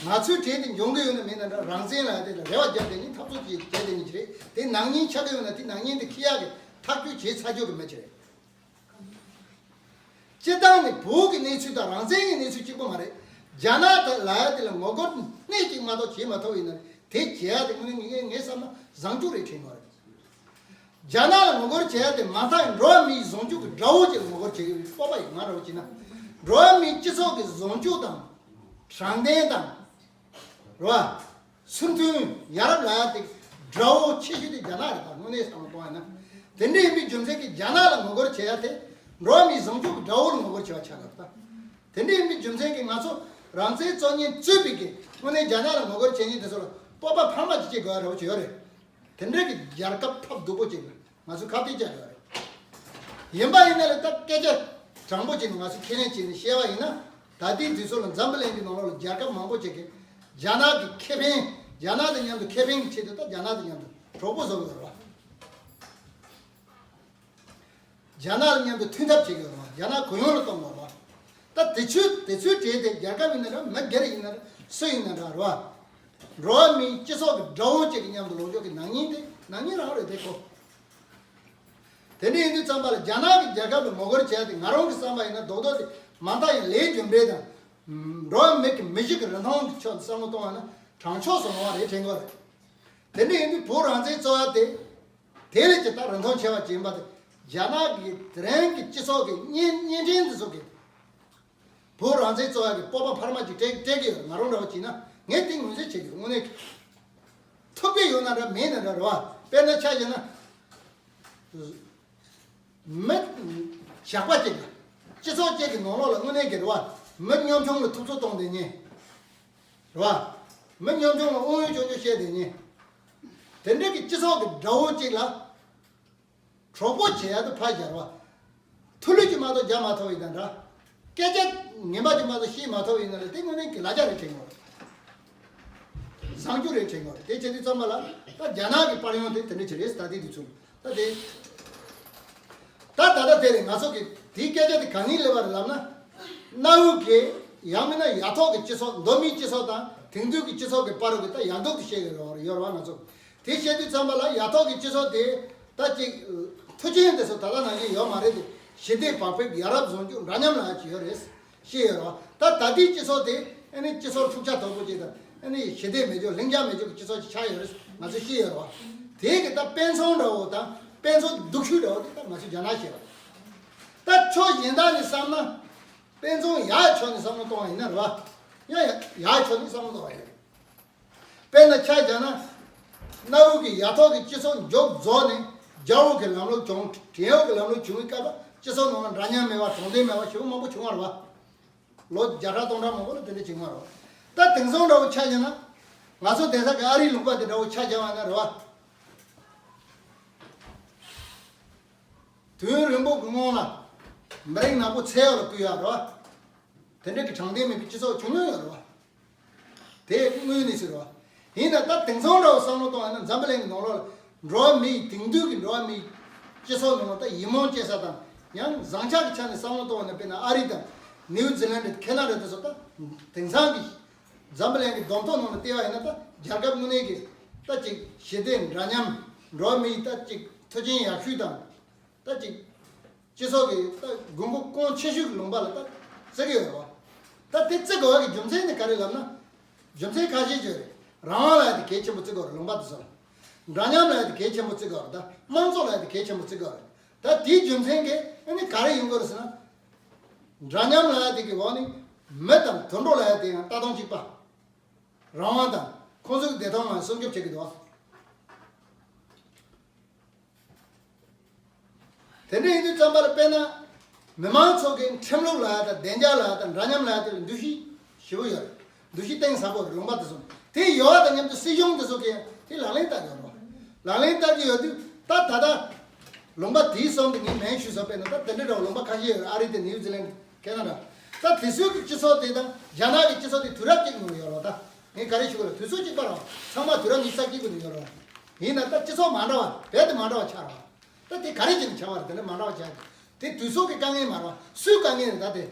ང་ཚོའི་གྲས་དེ་འབྱུང་གི་ཡོད་ན་མེད་ན་འདྲ། རང་བཙན་ལབ་ཡ་དེ་ལ་རེ་བ་བརྒྱབ་བསྡད་མཁན། འཐབ་རྩོད་བྱས་བསྡད་མཁན་ཅིག་རེད། དེ་ནག་ཉེས་ཆགས་ཀྱི་ཡོད་ན་དེ་ནག་ཉེས་དེ་འཁྱེར་ཡག་གི་ཐག་གཅོད་བྱས་ཚར་རྒྱུ་གི་མི་ཅིག་རེད། སྤྱིར་བཏང་ནས་བོད་ཀྱི་གནས་ཚུལ་དང་རང་བཙན་གྱི་གནས་ཚུལ་གཅིག་པ་མ་རེད། རྒྱ་ནག་དང་ལབ་ཡ་དེ་ལ་ངོ་རྒོལ་སྣེ་གཅིག་མ་གཏོགས་བྱེད་མ་ཐུབ་ཡིན་ན་དེ་བྱེད་ཡ་དེ་དངོས་གནས་ངས་ངས་བསམ་ན་བཟང་ཕྱོགས་རེད་དྲན་གྱི་རེད། རྒྱ་ནག་ལ་ངོ་རྒོལ་བྱེད་ཡ་དེ་མ་མཐའ་འགྲོ་བ་མིའི་བཟང་སྤྱོད་ཀྱི་དགྲ་བོ་ཅིག་ལ་ངོ་རྒོལ་བྱེད་ཀྱི་ཡོད་པའི་སྤོབས་པ་ཡོད། ང་འདྲ་བོ་བྱས་ན། འགྲོ་བ་མིའི་སྤྱི་ཚོགས་ཀྱི་བཟང་སྤྱོད་དང་། དྲང་བདེན་དང་། རེད་བ། ཚུལ་མཐུན་ཡ་རབས་ལབ་ཡ་དེ་དགྲ་བོ་ཆེ་ཤོས་དེ་རྒྱ་ནག་རེད་ད། དངོས་གནས་བསམ་བློ་གཏོང་ཡ་ན། དེ་འདྲ་ཡིན་པའི་རྒྱུ་མཚན་གྱིས་རྒྱ་ནག་ལ་ངོ་རྒོལ་བྱེད་ཡ་དེ་འགྲོ་བ་མིའི་བཟང་སྤྱོད་ཀྱི་དགྲ་བོ་ལ་ངོ་རྒོལ་བྱེད་པ་ཆགས་ཡོད་ད། དེ་འདྲ་ཡིན་པའི་རྒྱུ་མཚན་གྱིས་ང་ཚོ་རང་བཙན་རྩོད་མཁན་གཙོས་པའི་གི་དངོས་གནས་རྒྱ་ནག་ལ་ངོ་རྒོལ་བྱེད་མཁན་དེ་ཚོ་ལ་སྤོབས་པ་འཕར་མ་ཅིག་སྐྱེ་དགོས་ཡ་འདྲ་བོ་ཅིག་ཡོད་རེད། དེ་འདྲ་གི་རྒྱལ་ཁབ་ཕབ་སྡུག་པོ་ཅིག་ལ་ང་ཚོས་ཁ་གཏད་བཅག་ཡོད་རེད། ཡིན་པ་ཡིན་ན་ལ་ད་སྐད་ཆ་དྲང་པོ་བྱས་ནས་ང་ཚོ་ཁས་ལེན་བྱས་ནས་བཤད་པ་ཡིན་ན། ད་ལྟའི་དུས་ཚོད་ལ་འཛམ་བུ་གླིང་གི་ནང་ལོགས་ལ་རྒྱལ་ཁབ་མང་པོ་ཅིག་གིས་རྒྱ་ནག་གི་ཁེ་ཕན། རྒྱ་ནག་དང་མཉམ་དུ་ཁེ་ཕན་གྱི་ཆེད་དུ་ད་རྒྱ་ནག་དང་མཉམ་དུ་གྲོགས་པོ་བཟོ་གི་ཡོད་རེད་བ། རྒྱ་ནག་ལ་མཉམ་དུ་མཐུན་ཐབས་བྱེད་ཀྱི་ཡོད་རེད་བ། རྒྱ་ནག་གུ་ཡངས་ལ་གཏོང་དགོས་རེད་བ། ད་དེ་ཚོའི་དེ་ཚོའི་གྲས་དེ་རྒྱལ་ཁབ་ཡིན་ན་འདྲ། མི་སྒེར་ཡིན་ན་འདྲ། སུ་ཡིན་ན་འདྲ་རེད་བ། འགྲོ་བ་མིའི་སྤྱི་ཚོགས་ཀྱི་དགྲ་བོ་གཅིག་གི་མཉམ་དུ་ལངས་ཕྱོགས་ཀྱི་ནག་ཉེས་དེ་ནག་ཉེས་རང་རེད་དེ་ཁོ། དེ་འདྲ་ཡིན་དུས་ཙམ་པ་ལ་རྒྱ་ནག་གི་རྒྱལ་ཁབ་ལ་ངོ་རྒོལ་བྱས་ཏེ། ང་རང་གི་བསམ་པ་ཡིན་ན་རྡོག་རྡོག་དེ་མ་མཐའ་ཡང་ལས་རྒྱུ་འབྲས་དང་། འགྲོ་བ་མི་གི་མི་གཤིས་ཀྱི་རིན་ཐང་གི་ཕྱོགས་ནས་བསམ་བློ་གཏོང་བ་ན་དྲང་ཕྱོགས་སུ་ལངས་པ་རེད་དྲན་གྱི་ཡོད་རེད། དེ་འདྲ་ཡིན་དུས་བོད་རང་བཙན་རྩོད་ཡ་དེ། དེ་ལས་ཀྱི་ད་རིན་ཐང་ཆེ་བ་ཅིག་ཡིན་པ་དེ། རྒྱ་ནག་གི་དེ་རིང་གི་སྤྱི་ཚོགས་ཀྱི་བརྙན་བརྙན་འཕྲིན་འདི་ཚོ་གིས་བོད་རང་བཙན་རྩོད་ཡ་གི་སྤོབས་པ་འཕར་མ་ཅིག་སྤྲད་སྤྲད་ཀྱི་ཡོད། ང་རང་འདྲ་བ་བྱས་ན་ངས་དེ་ངོས་འཛིན་བྱེད་ཀྱི་ཡོད། དངོས་གནས་ཐུབ་ཀྱི་ཡོད་ན་འདྲ་མེད་ན་འདྲ་རེད་བ། དཔེར་ན་ཆ་བཞག་ན། མི་ཞག་པ་གཅིག་ལ། སྤྱི་ཚོགས་གཅིག་གི་ནང་ལོགས་ལ་དངོས་གནས་ཀྱི་རེད་བ། མི་ཉམ་ཆུང་ལ་ཐུབ་ཚོད་གཏོང་བསྡད་མཁན། རེད་བ། མི་ཉམ་ཆུང་ལ་དབང་ཡོད་ཅོག་ཅོག་བཤད་བསྡད་མཁན། དེ་འདྲ་གི་སྤྱི་ཚོགས་ཀྱི་དགྲ་བོ་གཅིག་ལ་གྲོགས་པོ་བྱེད་ཡ་དེ་ཕར་བཞག་རེད་བ། ཐུགས་ལུས་ཀྱིས་མ་གཏོགས་རྒྱག་མ་ཐུབ་པ་ཡིན་ན་འདྲ། སྐད་ཆ་ངན་པ་ཅིག་མ་གཏོགས་བཤད་མ་ཐུབ་པ་ཡིན་ན་ལ། དེ་དངོས་གནས་ཀྱི་ལ་རྒྱ་རེད་དྲན་གྱི་ཡོད་རེད། གསར་འགྱུར་རེད་དྲན་གྱི་ཡོད་རེད། དེ་བྱེད་དུས་ཙམ་པ་ལ་ད་རྒྱ་ནག་གི་དཔལ་ཡོན་དེ་དེ་འདྲ་ཅིག་རེད། ད་ལྟའི་དུས་ཚོད་ད་དེ། ད་ད་ལྟ་དེ་རེད། ང་ཚོ་གི་དེའི་སྐད་ཆ་དེ་གང་ཡིན་སླེབས་པ་རེད་ལབ་ན། གནའ་བོའི་གི་ཡང་མིན་ན་ཡ་ཐོག་གི་སྤྱི་ཚོགས། མདོ་སྨད་སྤྱི་ཚོགས་དང་དེང་དུས་ཀྱི་སྤྱི་ཚོགས་ཀྱི་བར་གྱི་ད་ཡག་སྡུག་དེ་བཤད་ཀྱི་ཡོད་རེད་བ། ང་ཚོ་དེ་བཤད་དུས་ཙམ་པ་ལ་ཡ་ཐོག་གི་སྤྱི་ཚོགས་དེ་ད་ཅིག་མཐུན་རྐྱེན་དེ་ཚོ་ད་ལྟ་ནང་བཞིན་ ཡོད་མ་རེད་དེ། ཞི་བདེ་བག་ཕེབས། ཡ་རབས་བཟང་སྤྱོད། འདྲ་མཉམ་ལབ་ཡ་ཅིག་ཡོད་རེད། ཤེས་ཡོད་རེད་བ། ད་ད་ལྟའི་སྤྱི་ཚོགས་དེ་ཨ་ནི་སྤྱི་ཚོགས་འཁྲུག་ཆ་དོད་པོ་ཅིག་དང་། ཨ་ནི་ཞི་བདེ་མེད་ཅོག་ལྷིང་འཇགས་མེད་ཅོག་གི་སྤྱི་ཚོགས་ཅིག་ཆགས་ཡོད་རེད། ང་ཚོས་ཤེས་ཡོད་རེད་བ། དེ་གི་ད་དཔེ་མཚོན་འདྲ་བོ་དང་དཔེ་མཚོན་སྡུག་ཤོས་འདྲ་བོ་དེ་ད་ང་ཚོས་རྒྱ་ནག་ཤེས་རེད། ད་ཕྱོགས་གཞན་དག་ནས་བསམ་ན། དཔེ་མཚོན་ཡག་ཕྱོགས་ནས་བསམ་བློ་གཏོང་བ་ཡིན་ན་རེད་བ། ཡང་ཡག་ཕྱོགས་ནས་བསམ་བློ་གཏོང་བ་ཡིན། དཔེར་ན་ཆ་བཞག་ན། གནའ་བོའི་གི་ཡ་ཐོག་གི་སྤྱི་ཚོགས་མགྱོགས་རྫོགས་ནས་རྒྱལ་པོ་གི་ལམ་ལུགས་བྱུང་། བྲན་གཡོག་གི་ལམ་ལུགས་བྱུང་བའི་སྐབས་ལ་སྤྱི་ཚོགས་ནང་ལ་འདྲ་མཉམ་མེད་པ། དྲང་བདེན་མེད་པ་ཞེ་པོ་མང་པོ་བྱུང་བ་རེད་བ། ལོ་བརྒྱ་ཕྲག་སྟོང་ཕྲག་མང་པོ་ལ་དེ་འདྲ་བྱུང་བ་རེད་བ། ད་དེང་སང་འདྲ་བོ་ཆ་བཞག་ན། ང་ཚོ་དེང་སང་གི་ཨ་རིའི་ལུང་པ་དེ་འདྲ་བོ་ཆ་བཞག་པ་ན་རེད་བ། དུས་རིང་པོ་གི་སྔོན་ལ་མི་རིགས་ནག་པོ་ཚེ་ཡོད་ལ་བསྐུལ་ཡག་རེད་བ། དེ་འདྲ་གི་དྲང་བདེན་མེད་པའི་སྤྱི་ཚོགས་བྱུང་མྱོང་ཡོད་རེད་བ། དེ་དངོས་གནས་སུ་རེད་བ། ཡིན་ན་ད་དེང་སང་འདྲ་བོ་བསམ་བློ་གཏོང་བ་ན། འཛམ་བུ་གླིང་གི་ནང་ལོགས་ལ་འགྲོ་བ་མིའི་དེང་དུས་ཀྱི་འགྲོ་བ་མིའི་སྤྱི་ཚོགས་ནང་ལ་ད་ཡིད་སྨོན་སྐྱེ་ས་དང་། ཡང་བཟང་ཕྱོགས་ཀྱི་ཆ་ནས་བསམ་བློ་གཏོང་བ་ན། དཔེར་ན་ཨ་རི་དང་ནིའུ་ཛི་ལན་དང་ཁེ་ན་ཌ་དེ་ཚོ་ད་དེང་སང་གི་འཛམ་བུ་གླིང་གི་གདོང་ཐོག་ནང་ལ་བལྟས་པ་ཡིན་ན། ད་རྒྱལ་ཁབ་དངོས་གནས་ཀྱི་ད་ཅིག་ཞི་བདེ་འདྲ་མཉམ། འགྲོ་བ་མིའི་ད་ཅིག་མཐུན་རྐྱེན་ཡག་ཤོས་དང་། ད་ཅིག་སྤྱི་ཚོགས་ཀྱི་ད་དགོས་མཁོ་གལ་ཆེ་ཤོས་ཀྱི་ལུང་པ་ལ་ད་བརྩི་གི་ཡོད་རེད་བ། ད་དེ་བརྩི་དགོས་པ་གི་རྒྱུ་མཚན་ནི་ག་རེ་ལབ་ན། རྒྱུ་མཚན་ཁ་ཤས་ཅིག་ཡོད་རེད། རང་དབང་ལབ་ཡ་དེ་གལ་ཆེན་པོ་བརྩི་དགོས་རེད། ལུང་པ་དེ་ཚོ་ལ། འདྲ་མཉམ་ལབ་ཡ་དེ་གལ་ཆེན་པོ་བརྩི་དགོས་རེད། ད་དམངས་གཙོ་ལབ་ཡ་དེ་གལ་ཆེན་པོ་བརྩི་དགོས་རེད། ད་དེའི་རྒྱུ་མཚན་གྱིས་ཨ་ནི་ག་རེ་ཡོང་གི་རེད་ཟེར་ན། འདྲ་མཉམ་ལབ་ཡ་དེ་གི་འོག་ནས་མི་དང་དུད་འགྲོ་ལབ་ཡ་དེ་ཡང་ལྟ་སྟངས་གཅིག་པ། རང་དབང་དང་ཁོང་ཚོའི་བདེ་ཐང་ལ་སྲུང་སྐྱོབ་བྱེད་ཀྱི་འདུག། དེ་འདྲ་ཡིན་དུས་ཙམ་པ་ལ། དཔེར་ན་མི་མང་ཚོ་གི་ཁྲིམས་ལུགས་ལ་དང་བདེ་འཇགས་ལ་དང་འདྲ་མཉམ་ལ་དེ་ལ་འདུ་ཤེས་ཞེ་པོ་ཡོད་རེད། འདུ་ཤེས་གཏིང་ཟབ་པོ་རེད། ལུང་པ་དེ་ཚོ་དེ་ཡོད་པ་དང་མཉམ་དུ་སྲིད་གཞུང་དེ་ཚོ་གིས་དེ་ལག་ལེན་བསྟར་གྱི་ཡོད་རེད། ལག་ལེན་བསྟར་གྱི་ཡོད་དུས་ད་ད་ལྟ་ལུང་པ་དེའི་གསུམ་དེ་ངས་མིང་ཞུས་སོང་། དཔེར་ན་ད་དེ་འདྲ་འདྲ་བོ་ལུང་པ་ཁ་ཤས་ཡོད་རེད། ཨ་རི་དང་ནིའུ་ཛི་ལན། ཁེ་ན་ཌ། ད་དེ་ཚོའི་གི་སྤྱི་ཚོགས་དེ་དང་རྒྱ་ནག་གི་སྤྱི་ཚོགས་དེ་དུས་རབས་གཅིག་ནང་ཡོད་རེད་བ། ད་ངས་ག་རེ་ཞུ་དགོས་རེད། དུས་ཚོད་གཅིག་པ་རེད་བ། ཚང་མ་དུས་རབས་ཉི་ཤུ་རྩ་གཅིག་པའི་ནང་ཡོད་རེད་བ། ཡིན་ན་ད་སྤྱི་ཚོགས་མ་འདྲ་བ། རྦད་དེ་མ་འདྲ་བ་ཆགས་རེད་བ། ད་དེ་ག་རེ་བྱས་ནས་ཆགས་པ་རེད། དེ་འདྲ་མ་འདྲ་བ་ཆགས་ཀྱི། དེ་དུས་ཚོད་ཀྱི་དཀའ་ངལ་མ་རེད་བ། སུའི་དཀའ་ངལ་རེད། ད་དེ་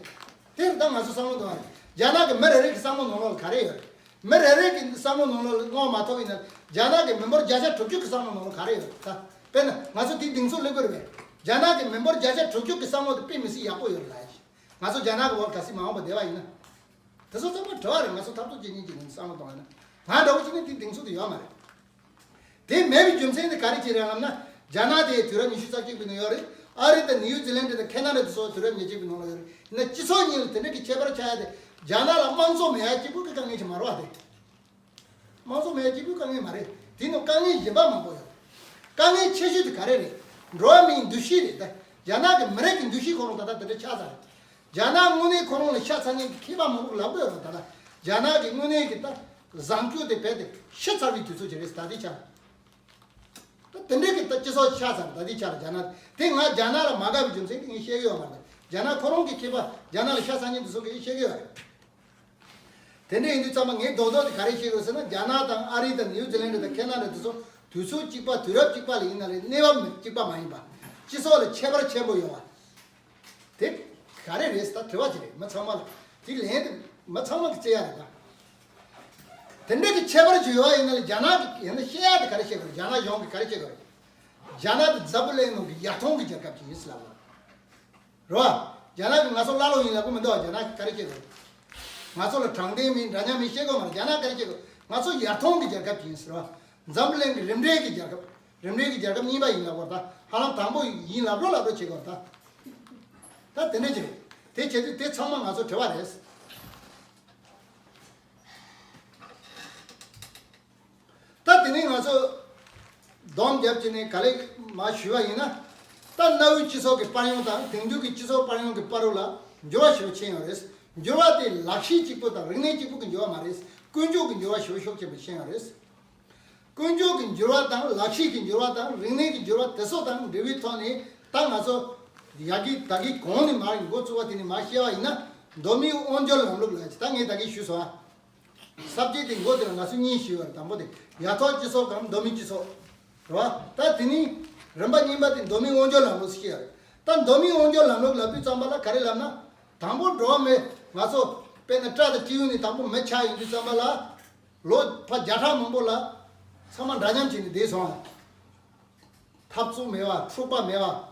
དེར་ད་ང་ཚོ་བསམ་བློ་གཏོང་བ་རེད། རྒྱ་ནག་གི་མི་རེ་རེ་གི་བསམ་བློ་ནང་ལོགས་ལ་ག་རེ་ཡོད་རེད། མི་རེ་རེ་གི་བསམ་བློ་ནང་ལོགས་ལ་བསྔོག་མ་ཐུབ་ཡིན་ན། རྒྱ་ནག་གི་མི་འབོར་བརྒྱ་ཆ་དྲུག་ཅུ་གི་བསམ་བློ་ནང་ལོགས་ག་རེ་ཡོད་རེད། ད་དཔེར་ན་ང་ཚོ་དེའི་གདེང་ཚོད་སླེབས་ཀྱི་རེད་པས། རྒྱ་ནག་གི་མི་འབོར་བརྒྱ་ཆ་དྲུག་ཅུ་གི་བསམ་བློ་དེ་དཔེ་མི་སྲིད་ཡག་པོ་ཡོད་རེད་ལབ་ཡ་ཞིག། ང་ཚོ་རྒྱ་ནག་གི་འོག་གལ་སྲིད་མ་འོངས་པ་བསྡད་པ་ཡིན་ན། དེ་ཚོ་ཚང་མ་དྲི་བ་རེད། ང་ཚོ་འཐབ་རྩོད་བྱེད་མཁན་གྱི་ནང་བསམ་བློ་གཏོང་བ་ན། ང་འདྲ་བོ་ཅིག་ནི་དེ་གདེང་ཚོད་དུ་ཡོད་མ་རེད། དེ་མེད་པའི་རྒྱུ་མཚན་དེ་ག་རེ་བྱས་རེད་ལབ་ན། རྒྱ་ནག་དེ་དུས་རབས་ཉི་ཤུ་རྩ་གཅིག་པའི་ནང་ཡོད་རེད། ཨ་རི་དང་ནིའུ་ཛི་ལན་དང་ཁེ་ན་ཌ་དེ་ཚོ་དུས་རབས་ཉེར་གཅིག་པའི་ནང་ལ་ཡོད་རེད། ཡིན་ན་སྤྱི་ཚོགས་གཉིས་ལ་དེ་འདྲ་གི་ཁྱད་པར་ཆགས་ཡ་དེ། རྒྱ་ནག་ལ་དམངས་གཙོ་མེད་ཡ་གཅིག་པུ་གི་དཀའ་ངལ་ཞིག་མ་རེད་བ། དེ་དམངས་གཙོ་མེད་ཡ་གཅིག་པུའི་དཀའ་ངལ་མ་རེད། དེ་ནང་དཀའ་ངལ་གཞན་པ་མང་པོ་ཡོད། དཀའ་ངལ་ཆེ་ཤོས་དེ་ག་རེ་རེད། འགྲོ་བ་མིའི་འདུ་ཤེས་རེད། ད་རྒྱ་ནག་གི་མི་རིགས་ཀྱི་འདུ་ཤེས་ཁོ་རང་ད་ལྟ་དེ་འདྲ་ཆགས་ཚར་རེད། རྒྱ་ནག་དངོས་གནས་ཁོ་རང་ལ་ཤ་ཚ་མཁན་གྱི་མཁས་པ་མང་པོ་ལབ་ཀྱི་ཡོད་རེད། ད་ལྟ་རྒྱ་ནག་གི་དངོས་གནས་ཀྱི་ད་བཟང་སྤྱོད་དེ་རྦད་དེ་ཤི་ཚར་བའི་དུས་ཚོད་ཅིག་རེད། ད་ལྟའི་ཆ། ད་དེ་འདྲའི་གི་ད་སྤྱི་ཚོགས་ཆགས་ཚར། ད་ལྟའི་ཆ་ལ་རྒྱ་ནག་དེ། ང་རྒྱ་ནག་ལ་མ་དགའ་བའི་རྒྱུ་མཚན་དེ་ངས་བཤད་གི་ཡོད་མ་རེད། རྒྱ་ནག་ཁོ་རང་གི་ཁྱད་པར། རྒྱ་ནག་ལ་ཤ་ཚ་མཁན་དེ་ཚོ་གིས་བཤད་གི་ཡོད་རེད། དེ་འདྲ་ཡིན་དུས་ཙམ་པ་ངས་རྡོག་རྡོག་དེ་ག་རེ་བཤད་དགོས་ཟེར་ན། རྒྱ་ནག་དང་ཨ་རི་དང་ནིའུ་ཛི་ལན་དང་ཁེ་ན་ཌ་དེ་ཚོ་དུས་ཚོད་གཅིག་པ། དུས་རབས་གཅིག་པ་ལ་ཡིན་ན་རེད། གནས་བབ་གཅིག་པ་མ་ཡིན་པ། སྤྱི་ཚོགས་ལ་ཁྱད་པར་ཆེན་པོ་ཡོད་པ། དེ་ག་རེ་རེད་ཟེར། ད་དྲི་བ་ཅིག་རེད། མི་ཚང་མ་ལ་དེ་ལན་དེ་མི་ཚང་མ་གིས་བརྩི་ཡ་རེད་ད། དེ་འདྲ་གི་ཁྱད་པར་ཅིག་ཡོད་པ་ཡིན་ན་ལ། རྒྱ་ནག་གི་ཡིན་ན་བཤད་ཡ་དེ་ག་རེ་བཤད་དགོས་རེད། རྒྱ་ནག་གཞུང་གིས་ག་རེ་བཤད་དགོས་རེད། རྒྱ་ནག་དེ་འཛམ་བུ་གླིང་ནང་གི་ཡར་ཐོན་གྱི་རྒྱལ་ཁབ་ཅིག་ཡིན་ཟེར་ལབ་དགོས་རེད་བ། རྒྱ་ནག་གིས་ང་ཚོ་ཀླ་ཀློ་ཡིན་ལབ་གི་མི་འདུག་བ། རྒྱ་ནག་གིས་ག་རེ་བཤད་དགོས་རེད། ང་ཚོ་ལ་དྲང་བདེན་མེད། འདྲ་མཉམ་མེད་བཤད་དགོས་མ་རེད། རྒྱ་ནག་གིས་ག་རེ་བཤད་དགོས་རེད། ང་ཚོ་ཡར་ཐོན་གྱི་རྒྱལ་ཁབ་ཅིག་ཡིན་ཟེར་བ། འཛམ་བུ་གླིང་གི་རིམ་གྲས་ཀྱི་རྒྱལ་ཁབ། རིམ་གྲས་ཀྱི་རྒྱལ་ཁབ་གཉིས་པ་ཡིན་ལབ་དགོས་རེད་ད། ཧ་ལམ་དང་པོ་ཡིན་ལབ་རོགས་ལབ་རོགས་བྱེད་དགོས་རེད་ད། ད་དེ་འདྲ་ཅིག་རེད། དེ་བྱེད་དུས་དེ་ཚང་མ་ང་ཚོ་དྲི་བ་རེད། ད་དེ་ནས་ང་ཚོ་སྡོམ་རྒྱབ་བྱས་ནས་ག་ལེ་མར་ཞུས་པ་ཡིན་ན། ད་གནའ་བོའི་སྤྱི་ཚོགས་ཀྱི་དཔལ་ཡོན་དང་དེང་དུས་ཀྱི་སྤྱི་ཚོགས་དཔལ་ཡོན་གྱི་བར་རུ་ལ་འགྱུར་བ་ཞེ་པོ་ཕྱིན་ཡོད་རེད། འགྱུར་བ་དེ་ལག་ཤེས་གཅིག་པུ་དང་རིག་གནས་གཅིག་པུ་གི་འགྱུར་བ་མ་རེད། ཀུན་སྤྱོད་ཀྱི་འགྱུར་བ་ཞེ་པོ་ཤུགས་ཆེན་པོ་ཕྱིན་ཡོད་རེད། ཀུན་སྤྱོད་ཀྱི་འགྱུར་བ་དང་། ལག་ཤེས་ཀྱི་འགྱུར་བ་དང་། རིག་གནས་ཀྱི་འགྱུར་བ་དེ་ཚོ་དང་འབྲེལ་བའི་ཐོག་ནས། ད་ང་ཚོ་ཡ་གི་ད་གི་གོང་ནས་མར་འགོ་བཙུགས་པ་དེ་ནས་མར་བཤད་པ་ཡིན་ན། མདོ་སྨད་དབང་སྒྱུར་ལམ་ལུགས་ལབ་ཡ་ཅིག་ད་ངས་ད་གིན་ཞུས་སོང་ཨ། ས་བཅད་དེ་མགོ་དེ་ལ་ང་ཚོས་གཉིས་ཞུས་པ་རེད། དང་པོ་དེ་ཡ་ཐོག་སྤྱི་ཚོགས་གམ་མདོ་སྨད་སྤྱི་ཚོགས་རེད་བ། ད་དེ་ནས་རིམ་པ་གཉིས་པ་དེ་མདོ་སྨད་དབང་སྒྱུར་ལམ་ལུགས་ཟེར་གྱི་ཡོད་རེད། ད་མདོ་སྨད་དབང་སྒྱུར་ལམ་ལུགས་ལབ་དུས་ཙམ་པ་ལ་ག་རེ་ལབ་ན། དང་པོ་འགྲོ་བ་མི་ང་ཚོ་དཔེར་ན་སྤྲ་དང་སྤྲེའུ་ནས་དང་པོ་མི་ཆགས་ཡོང་དུས་ཙམ་པ་ལ། ལོ་ཕར་བརྒྱ་ཕྲག་མང་པོ་ལ་ཚང་མ་འདྲ་མཉམ་བྱས་ནས་བསྡད་སོང་ཨ། འཐབ་རྩོད་མེད་པ། འཁྲུག་པ་མེད་པ།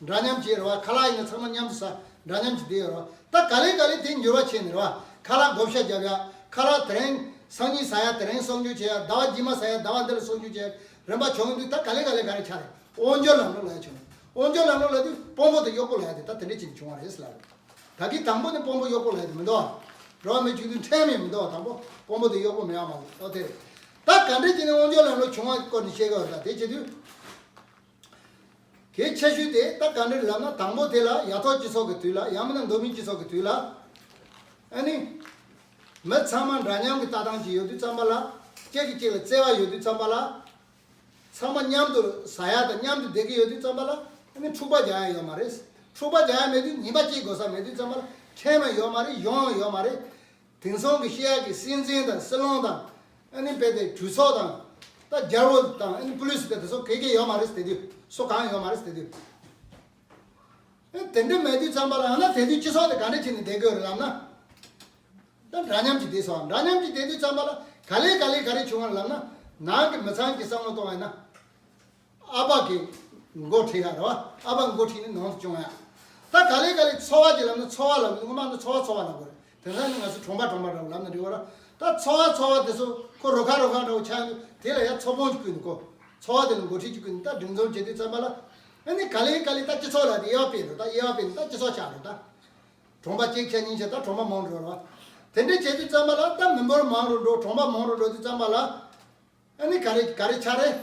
འདྲ་མཉམ་བྱས་རེད་བ། ཁ་ལག་ཡིན་ན་ཚང་མ་མཉམ་དུ་ཟ། འདྲ་མཉམ་གྱིས་བསྡད་ཡོད་རེད་བ། ད་ག་ལེ་ག་ལེ་དེ་འགྱུར་བ་ཕྱིན་ནས་རེད་བ། ཁ་ལག་བགོ་བཤའ་རྒྱབ་ཡ། ཁ་ལག་དེ་རིང་སང་ཉིན་ཟ་ཡ་དེ་རིང་གསོག་འཇོག་བྱེད་ཡ། ཟླ་བ་རྗེས་མ་ཟ་ཡ་ཟླ་བ་འདི་ལ་གསོག་འཇོག་བྱེད་ཡ། རིམ་པ་བྱུང་དུས་ད་ག་ལེ་ག་ལེ་ག་རེ་ཆགས་རེད། དབང་སྒྱུར་ལམ་ལུགས་ལབ་ཡ་བྱུང་ནས། དབང་སྒྱུར་ལམ་ལུགས་ལབ་དུས་དཔོན་པོ་དང་གཡོག་པོ་ལབ་ཡ་དེ་ད་དེ་འདྲ་ཅིག་བྱུང་བ་རེད་ཟེར་ལབ་རེད། ད་གི་དང་པོ་ནི་དཔོན་པོ་གཡོག་པོ་ལབ་ཡ་དེ་མི་འདུག་བ། འགྲོ་བ་མི་གཅིག་མཐུན་ཁྲིམས་ཡང་མི་འདུག་བ། དང་པོ་དཔོན་པོ་དང་གཡོག་པོ་མེད་པ་མ་གཏོགས་དེ་རེད། ད་ག་འདྲ་ཅིག་ནས་དབང་སྒྱུར་ལམ་ལུགས་བྱུང་བ་སྐོར་ནས་བཤད་གི་ཡོད་རེད། ད་དེ་བྱེད་དུས། གལ་ཆེ་ཤོས་དེ་ད་ག་འདྲ་ལབ་ན། དང་པོ་དེ་ལ་ཡ་ཐོག་སྤྱི་ཚོགས་ཀྱི་དུས་ལ། ཡང་མིན་ན་མདོ་སྨད་སྤྱི་ཚོགས་ཀྱི་དུས་ལ། ཨ་ནི། མི་ཚང་མ་འདྲ་མཉམ་གྱི་ལྟ་སྟངས་ཅིག་ཡོད་དུས་ཙམ་པ་ལ། གཅིག་གིས་གཅིག་ལ་བརྩེ་བ་ཡོད་དུས་ཙམ་པ་ལ། ཚང་མ་མཉམ་དུ་ཟ་ཡ་དང་མཉམ་དུ་བསྡད་ཀྱི་ཡོད་དུས་ཙམ་པ་ལ། ཨ་ནི་འཁྲུག་པ་རྒྱག་ཡ་ཡོད་མ་རེད། འཁྲུག་པ་རྒྱག་ཡ་མེད་དུས། ཉེས་པ་གཅོད་དགོས་ས་མེད་དུས་ཙམ་པ་ལ། ཁྲིམས་ཡང་ཡོད་མ་རེད། གཞུང་ཡང་ཡོད་མ་རེད། དེང་སང་གི་བཤད་ཡ་གི་སྲིད་འཛིན་དང་སྲིད་བློན་དང་། ཨ་ནི་དཔེ་དེ་གྲོས་ཚོགས་དང་། ད་རྒྱལ་པོ་དང་། ཨ་ནི་པུ་ལི་སི་དང་དེ་ཚོ་ག་གེ་ཡོད་མ་རེད་ཟེར་དུས། སུ་གང་ཡོད་མ་རེད་ཟེར་དུས། ཨ་དེ་འདྲ་མེད་དུས་ཙམ་པ་ལ། ཨ་ན་དེ་དུས་སྤྱི་ཚོགས་དེ་ག་འདྲ་བྱས་ནས་བསྡད་དགོས་རེད་ལབ་ན། ད་འདྲ་མཉམ་གྱིས་བསྡད་སོང་། འདྲ་མཉམ་གྱིས་བསྡད་དུས་ཙམ་པ་ལ་ག་ལེ་ག་ལེ་ག་རེ་བྱུང་བ་ལབ་ན། ནང་གི་མི་ཚང་གི་བསམ་བློ་གཏོང་བ་ཡིན་ན། ཨ་ཕ་གིས་འགོ་ཁྲིད་ཡ་རེད་བ། ཨ་ཕ་འགོ་ཁྲིད་ནས་ནང་དུ་སྐྱོང་ཡ། ད་ག་ལེ་ག་ལེ་ཚོ་བ་ཅིག་ལབ་ན། ཚོ་བ་ལབ་ན། ངོ་མ་ནི་ཚོ་བ་ཚོ་བ་ལབ་དགོས་རེད། དེང་སང་ནི་ང་ཚོ་གྲོང་པ་གྲོང་པ་འདྲ་བོ་ལབ་ན་འགྲིག་གི་རེད། ད་ཚོ་བ་ཚོ་བ་དེ་ཚོ་ཁོ་རུ་ཁག་རུ་ཁག་འདྲ་བོ་ཆགས་ཡོད་དུས། དེ་ལ་ཡ་ཚོ་དཔོན་ཅིག་བསྐོས་ནས། ཁོ་ཚོ་བ་དེ་ལ་འགོ་ཁྲིད་ཅིག་བསྐོས་ནས་ད་སྒྲིག་འཛུགས་བྱེད་དུས་ཙམ་པ་ལ། ཨ་ནི་ག་ལེ་ག་ལེ་ད་སྤྱི་ཚོགས་ལ་དེ་དབྱེ་བ་ཕྱེ་འགྲོ། ད་དབྱེ་བ་ཕྱེ་ནས་ད་སྤྱི་ཚོགས་ཆགས་འགྲོ་ད། གྲོང་པ་གཅིག་བྱས་གཉིས་བྱས་ད་གྲོང་པ་མང་རུ་འགྲོ་རེད་བ། དེ་འདྲ་བྱེད་དུས་ཙམ་པ་ལ་ད་མི་འབོར་མང་རུ་འགྲོ། གྲོང་པ་མང་རུ་འགྲོ་དུས་ཙམ་པ་ལ། ཨ་ནི་ག་རེ་ག་རེ་ཆགས་རེད།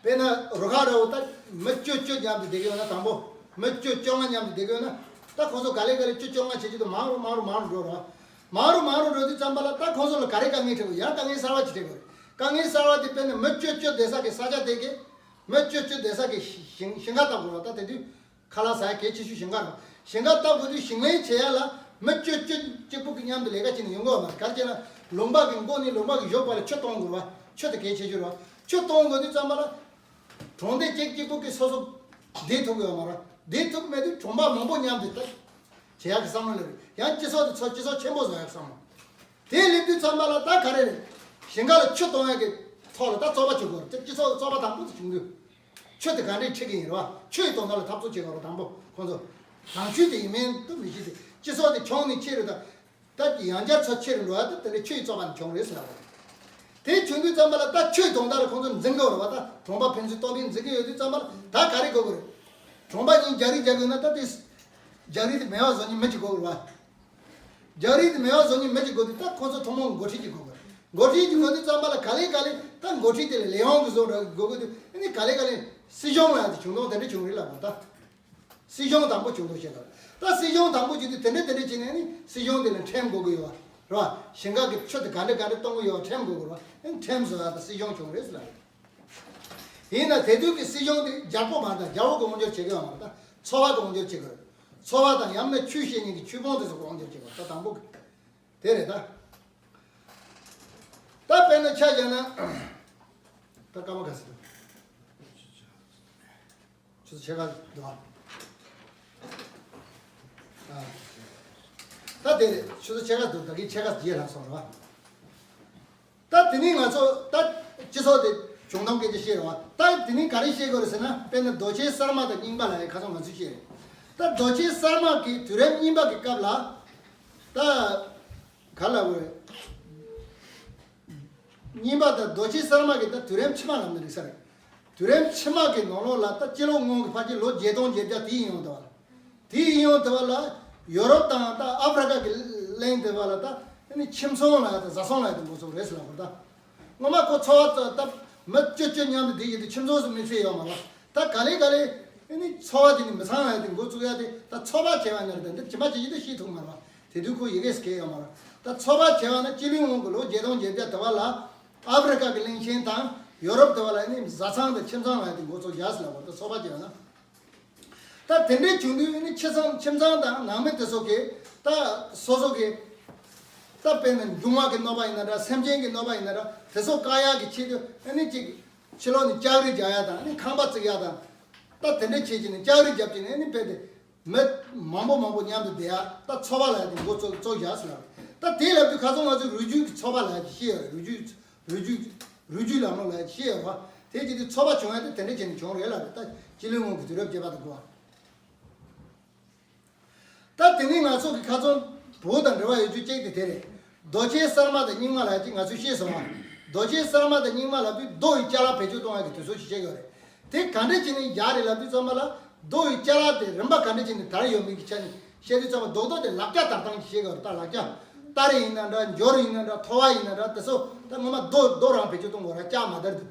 དཔེར་ན་རུ་ཁག་འདྲ་བོ་ད་མི་བཅུ་བཅུ་མཉམ་དུ་བསྡད་ཀྱི་ཡོད་ན། དང་པོ་མི་བཅུ་བཅོ་ལྔ་མཉམ་དུ་བསྡད་ཀྱི་ཡོད་ན། ད་ཁོང་ཚོ་ག་ལེ་ག་ལེ་བཅུ་བཅོ་ལྔ་བྱེད་ཀྱི་འདུག། མང་རུ་མང་རུ་མང་རུ་འགྲོ་རེད་བ། མང་རུ་མང་རུ་འགྲོ་དུས་ཙམ་པ་ལ་ད་ཁོང་ཚོ་ལ་ག་རེ་དཀའ་ངལ་འཕྲད་དགོས། ཡང་དཀའ་ངལ་གསར་བ་ཅིག་འཕྲད་དགོས་རེད། དཀའ་ངལ་གསར་བ་དེ་དཔེར་ན་མི་བཅུ་བཅུ་བསྡད་ས་གི་ས་ཆ་དེ་གི་མི་བཅུ་བཅུ་བསྡད་ས་གི་ཞིང་ཞིང་ཁ་བཏབ་དགོས་རེད་བ། ད་དེ་དུས། ཁ་ལག་ཟ་ཡ་གལ་ཆེ་ཤོས་ཞིང་ཁ་རེད། ཞིང་ཁ་བཏབ་དགོས་དུས་ཞིང་ལས་བྱེད་ཡ་ལ་མི་བཅུ་བཅུ་གཅིག་པུ་གི་མཉམ་དུ་ལས་ཀ་བྱེད་ནས་ཡོང་གི་ཡོད་མ་རེད། ག་རེ་བྱས་ན་ལུང་པ་གི་མགོ་ནས་ལུང་པ་གི་གཞོགས་བར་ལ་ཆུ་གཏོང་དགོས་རེད་བ། ཆུ་དེ་གལ་ཆེ་ཤོས་རེད་བ། ཆུ་གཏོང་དགོས་དུས་ཙམ་པ་ལ་གྲོང་སྡེ་གཅིག་གཅིག་པུ་གི་སོ་སོ་བསྡད་ཐུབ་ཀྱི་ཡོད་མ་རེད། བསྡད་ཐུབ་མེད་དུས་གྲོང་པ་མང་པོ་མཉམ་དུ་ད་བྱེད་ཡ་གི་བསམ་བློ་སླེབས་རེད། ཡང་སྤྱི་ཚོགས་དེ་ཚོ་སྤྱི་ཚོགས་ཆེན་པོ་བཟོ་ཡ་གི་བསམ་བློ། དེ་སླེབས་དུས་ཙམ་པ་ལ་ད་ག་རེ་རེད། ཞིང་ཁ་ལ་ཆུ་གཏོང་ཡ་གི་ཐོག་ལ་ད་རྩོད་པ་བྱེད་དགོས་རེད། སྤྱི་ཚོགས་རྩོད་པ་དང་པོ་དེ་བྱུང་དུས། ཆུ་དེ་ག་འདྲས་ཁྲིད་ཀྱི་ཡིན་རེད་བ། ཆུ་ཡི་དོན་དག་ལ་འཐབ་རྩོད་བྱེད་དགོས་རེད། དང་པོ་ཁོང་ཚོ་རང་ཤུགས་དེ་ཡིན་མིན་དུ་མི་ཤེས་ཏེ། སྤྱི་ཚོགས་དེ་ཆུང་ནས་ཆེ་རུ་དང་། ད་ཡང་བསྐྱར་ཚོ་ཆེ་རུ་འགྲོ་བ་དེ་དེ་འདྲའི་ཆུ་ཡི་རྩོད་པ་ནས་བྱུང་རེད་ཟེར་བ་རེད། དེ་བྱུང་དུས་ཙམ་པ་ལ་ད་ཆུ་ཡི་དོན་དག་ལ་ཁོང་ཚོ་འཛིང་གི་ཡོད་རེད་བ། ད་གྲོང་པ་ཕན་ཚུན་སྟོབས་ལྡན་འཛིང་གི་ཡོད་དུས་ཙམ་པ་ལ་ད་ག་རེ་དགོས་ཀྱི་རེད། གྲོང་པ་གཉིས་རྒྱག་རེས་རྒྱག་དགོས་ན་ད་དེ་རྒྱག་རེས་དེ་མེད་པ་བཟོ་མཁན་མི་གཅིག་དགོས་ཀྱི་རེད་བ། རྒྱག་རེས་དེ་མེད་པ་བཟོ་མཁན་མི་གཅིག་དགོས་དུས་ད་ཁོང་ཚོ་ཐུན་མོང་འགོ་ཁྲིད་ཅིག་དགོས་ཀྱི་རེད། འགོ་ཁྲིད་ཅིག་དགོས་དུས་ཙམ་པ་ལ་ག་ལེ་ག་ལེ་ད་འགོ་ཁྲིད་དེ་ལ་ལས་དབང་གི་བཟོ་འདྲ་དགོས་ཀྱི་དུས། ཨ་ནི་ག་ལེ་ག་ལེ་སྲིད་གཞུང་ལ་ཡང་དེ་བྱུང་དོན་དེ་འདྲ་བྱུང་རེད་ལབ་པ་ད། སྲིད་གཞུང་དང་པོ་བྱུང་དོན་བཤད་ལ། ད་སྲིད་གཞུང་དང་པོ་བྱེད་དུས་དེ་འདྲ་དེ་འདྲ་བྱས་ནས་ནི་སྲིད་གཞུང་དེ་ལ་ཁྲིམས་དགོས་ཀྱི་ཡོད་རེད་བ། ཞིང་ཁ་གི་ཆུ་དེ་ག་འདྲ་ག་འདྲ་གཏོང་གི་ཡོད་བ། ཁྲིམས་དགོས་ཀྱི་རེད་བ། ཨ་ནི་ཁྲིམས་བཟོ་ཡ་ད་སྲིད་གཞུང་བྱུང་རེད་ཟེར་ལ། དེས་ན་དེ་དུས་ཀྱི་སྲིད་གཞུང་དེ་རྒྱལ་པོ་མ་རེད། རྒྱལ་པོ་གི་དབང་སྒྱུར་བྱེད་ཀྱི་ཡོད་མ་རེད། ད་ཚོ་བ་གི་དབང་སྒྱུར་བྱེད་ཀྱི་རེད། ཚོ་བ་དང་ཡང་ན་ཆོས་བཤད་མཁན་གྱི་ཆོས་དཔོན་དེ་ཚོ་གི་དབང་སྒྱུར་བྱེད་ཀྱི་རེད། ད་དང་པོ་གི་དེ་རེད་ད། ད་དཔེར་ན་ཆ་བཞག་ན། ད་སྐར་མ་ག་ཚོད་འདུག་ཆུ་ཚོད་ཕྱེད་ཀ་འདུག་ཨ། ད་དེ་རེད། ཆུ་ཚོད་ཕྱེད་ཀ་འདུག་ད་གིན་ཕྱེད་ཀ་རྗེས་ལྷག་སོང་རེད་བ། ད་དེ་ནས་ང་ཚོ་ད་སྤྱི་ཚོགས་དེ་བྱུང་སྟངས་སྐད་ཆ་བཤད་རེད་བ། ད་དེ་ནས་ག་རེ་བཤད་དགོས་རེད་ཟེར་ན། དཔེར་ན་རྡོ་ཆས་གསར་མ་དང་རྙིང་པ་ལབ་ཡ་ཁ་སང་ང་ཚོས་བཤད་རེད། ད་རྡོ་ཆས་གསར་མ་གི་དུས་རབས་རྙིང་པ་གི་སྐབས་ལ་ད་ག་ལབ་དགོས་རེད། རྙིང་པ་དང་རྡོ་ཆས་གསར་མ་གི་ད་དུས་རབས་ཕྱི་མ་ལབ་ན་འགྲིག་ས་རེད། དུས་རབས་ཕྱི་མ་གི་ནང་ལོགས་ལ་ད་སྤྱི་ལོ་སྔོན་གྱི་ཕལ་ཆེར་ལོ་བརྒྱད་སྟོང་བརྒྱད་བརྒྱ་དེའི་ཡིན་ཡོང་དུས་བ་ལ། དེའི་ཡིན་ཡོང་དུས་བ་ལ་ཡོ་རོབ་དང་ད་ཨ་ཧྥེ་རི་ཁ་གི་གླིང་དུས་བ་ལ་ད་ཨ་ནི་ཁྱིམ་ཚང་ལབ་ཡ་དང་བཟའ་ཚང་ལབ་ཡ་དེ་འགོ་ཚུགས་རེད་ཟེར་ལབ་པ་རེད་ད། སྔོན་མ་ཁོ་ཚོ་བ་ད་མི་བཅུ་བཅུ་མཉམ་དུ་བསྡད་ཀྱི་དུས་ཁྱིམ་ཚང་སུ་མི་ཚེ་ཡོད་མ་རེད། ད་ག་ལེ་ག་ལེ་ཨ་ནི་ཚོ་བ་དེ་ནི་མི་ཚང་ལབ་ཡ་དེ་འགོ་བཙུགས་ཡ་དེ། ད་ཚོ་བ་བྱས་པ་ནི་རེད། ད་འདི་ཇི་མ་ཇི་བཞིན་དུ་ཤེས་ཐུབ་མ་རེད། དེ་དུས་ཁོ་ཡི་གེ་སྐད་ཡོད་མ་རེད། ད་ཚོ་བ་བྱས་པ་ན་སྤྱི་ལོའི་སྔོན་གྱི་ལོ་བརྒྱད་སྟོང་བརྒྱད་བརྒྱ་དུ་བ་ལ་ཨ་ཧྥེ་རི་ཁ་གི་གླིང་ཆེན་དང་ཡོ་རོབ་དུ་བ་ལ་ནི་བཟའ་ཚང་དང་ཁྱིམ་ཚང་ལབ་ཡ་དེ་འགོ་ཚུགས་བཞག་ཟེར་ལབ་པ་རེད། ད་ཚོ་བ་བྱས་པ་ན། ད་དེ་འདྲའི་བྱུང་དུས་ནི་ཁྱིམ་ཚང་ཁྱིམ་ཚང་དང་ནང་མི་དེ་ཚོ་གིས་ད་སོ་སོ་གི་ད་དཔེར་ན་འབྱུང་བ་གི་གནོད་པ་ཡིན་ན་འདྲ། སེམས་ཅན་གྱི་གནོད་པ་ཡིན་ན་འདྲ། དེ་ཚོ་བཀག་ཡག་གི་ཆེད་དུ་ཨ་ནི་ཅིག་ཕྱི་ལོགས་ནས་ལྕགས་རི་རྒྱག་ཡ་དང་ཨ་ནི་ཁང་པ་བརྩིག་ཡ་དང་། ད་དེ་འདྲ་བྱེད་ཀྱི་ནི་ལྕགས་རི་རྒྱབ་ཀྱི་ནི་ཨ་ནི་དཔེ་དེ་མི་མང་པོ་མང་པོ་མཉམ་དུ་བསྡད་ཡ། ད་ཚོ་བ་ལབ་ཡ་དེ་འགོ་བཙུགས་བཙུགས་བཞག་ཟེར་ལབ། ད་དེ་ལབ་དུས་ཁ་སང་ང་ཚོས་རུས་རྒྱུད་ཀྱི་ཚོ་བ་ལབ་ཡ་ཅིག་ཤེས་ཡོད་རེད། རུས་རྒྱུད། རུས་རྒྱུད། རུས་རྒྱུད་ལམ་ལུགས་ལ་ཤེས་ཡོད་པ། དེ་བྱེད་དུས་ཚོ་བ་བྱུང་ཡ་དེ་དེ་འདྲ་བྱས་ནས་བྱུང་རེད་ལབ་རེད། ད་སྤྱི་ལོའི་སྔོན་གྱི་དུས་རབས་བརྒྱད་པ་དང་དགུ་པ། ད་དེ་ནས་ང་ཚོ་གི་ཁ་སང་བོད་དང་འབྲེལ་བ་ཡོད་རྒྱུ་གཅིག་དེ་དེ་རེད། རྡོ་ཆས་གསར་མ་དང་རྙིང་མ་ལབ་ཡ་ཅིག་ང་ཚོས་ཤེས་སོང་བ། རྡོ་ཆས་གསར་མ་དང་རྙིང་མ་ལབ་དུས་རྡོ་ཡི་ཅ་ལག་བེད་སྤྱོད་གཏོང་ཡ་གི་དུས་ཚོད་ཅིག་བཤད་ཀྱི་ཡོད་རེད། དེ་ག་འདྲ་བྱས་ནས་བཞག་རེད་ལབ་དུས་ཙམ་པ་ལ། རྡོ་ཡི་ཅ་ལག་དེ་རིམ་པ་ག་འདྲ་བྱས་ནས་དར་ཡོད་མེད་ཀྱི་ཆ་ནས་བཤད་དུས་ཙམ་པ། རྡོག་རྡོག་དེ་ལག་ཆ་དར་སྟངས་ཀྱི་བཤད་ཀྱི་ཡོད་རེད། ད་ལག་ཆ། སྟ་རེ་ཡིན་ན་འདྲ། འཇོར་ཡིན་ན་འདྲ། ཐོ་བ་ཡིན་ན་འདྲ། དེ་ཚོ་ད་སྔོན་མ་རྡོ་རྡོ་རང་བེད་སྤྱོད་གཏོང་དགོས་ར། ལྕགས་མ་དར་དུས།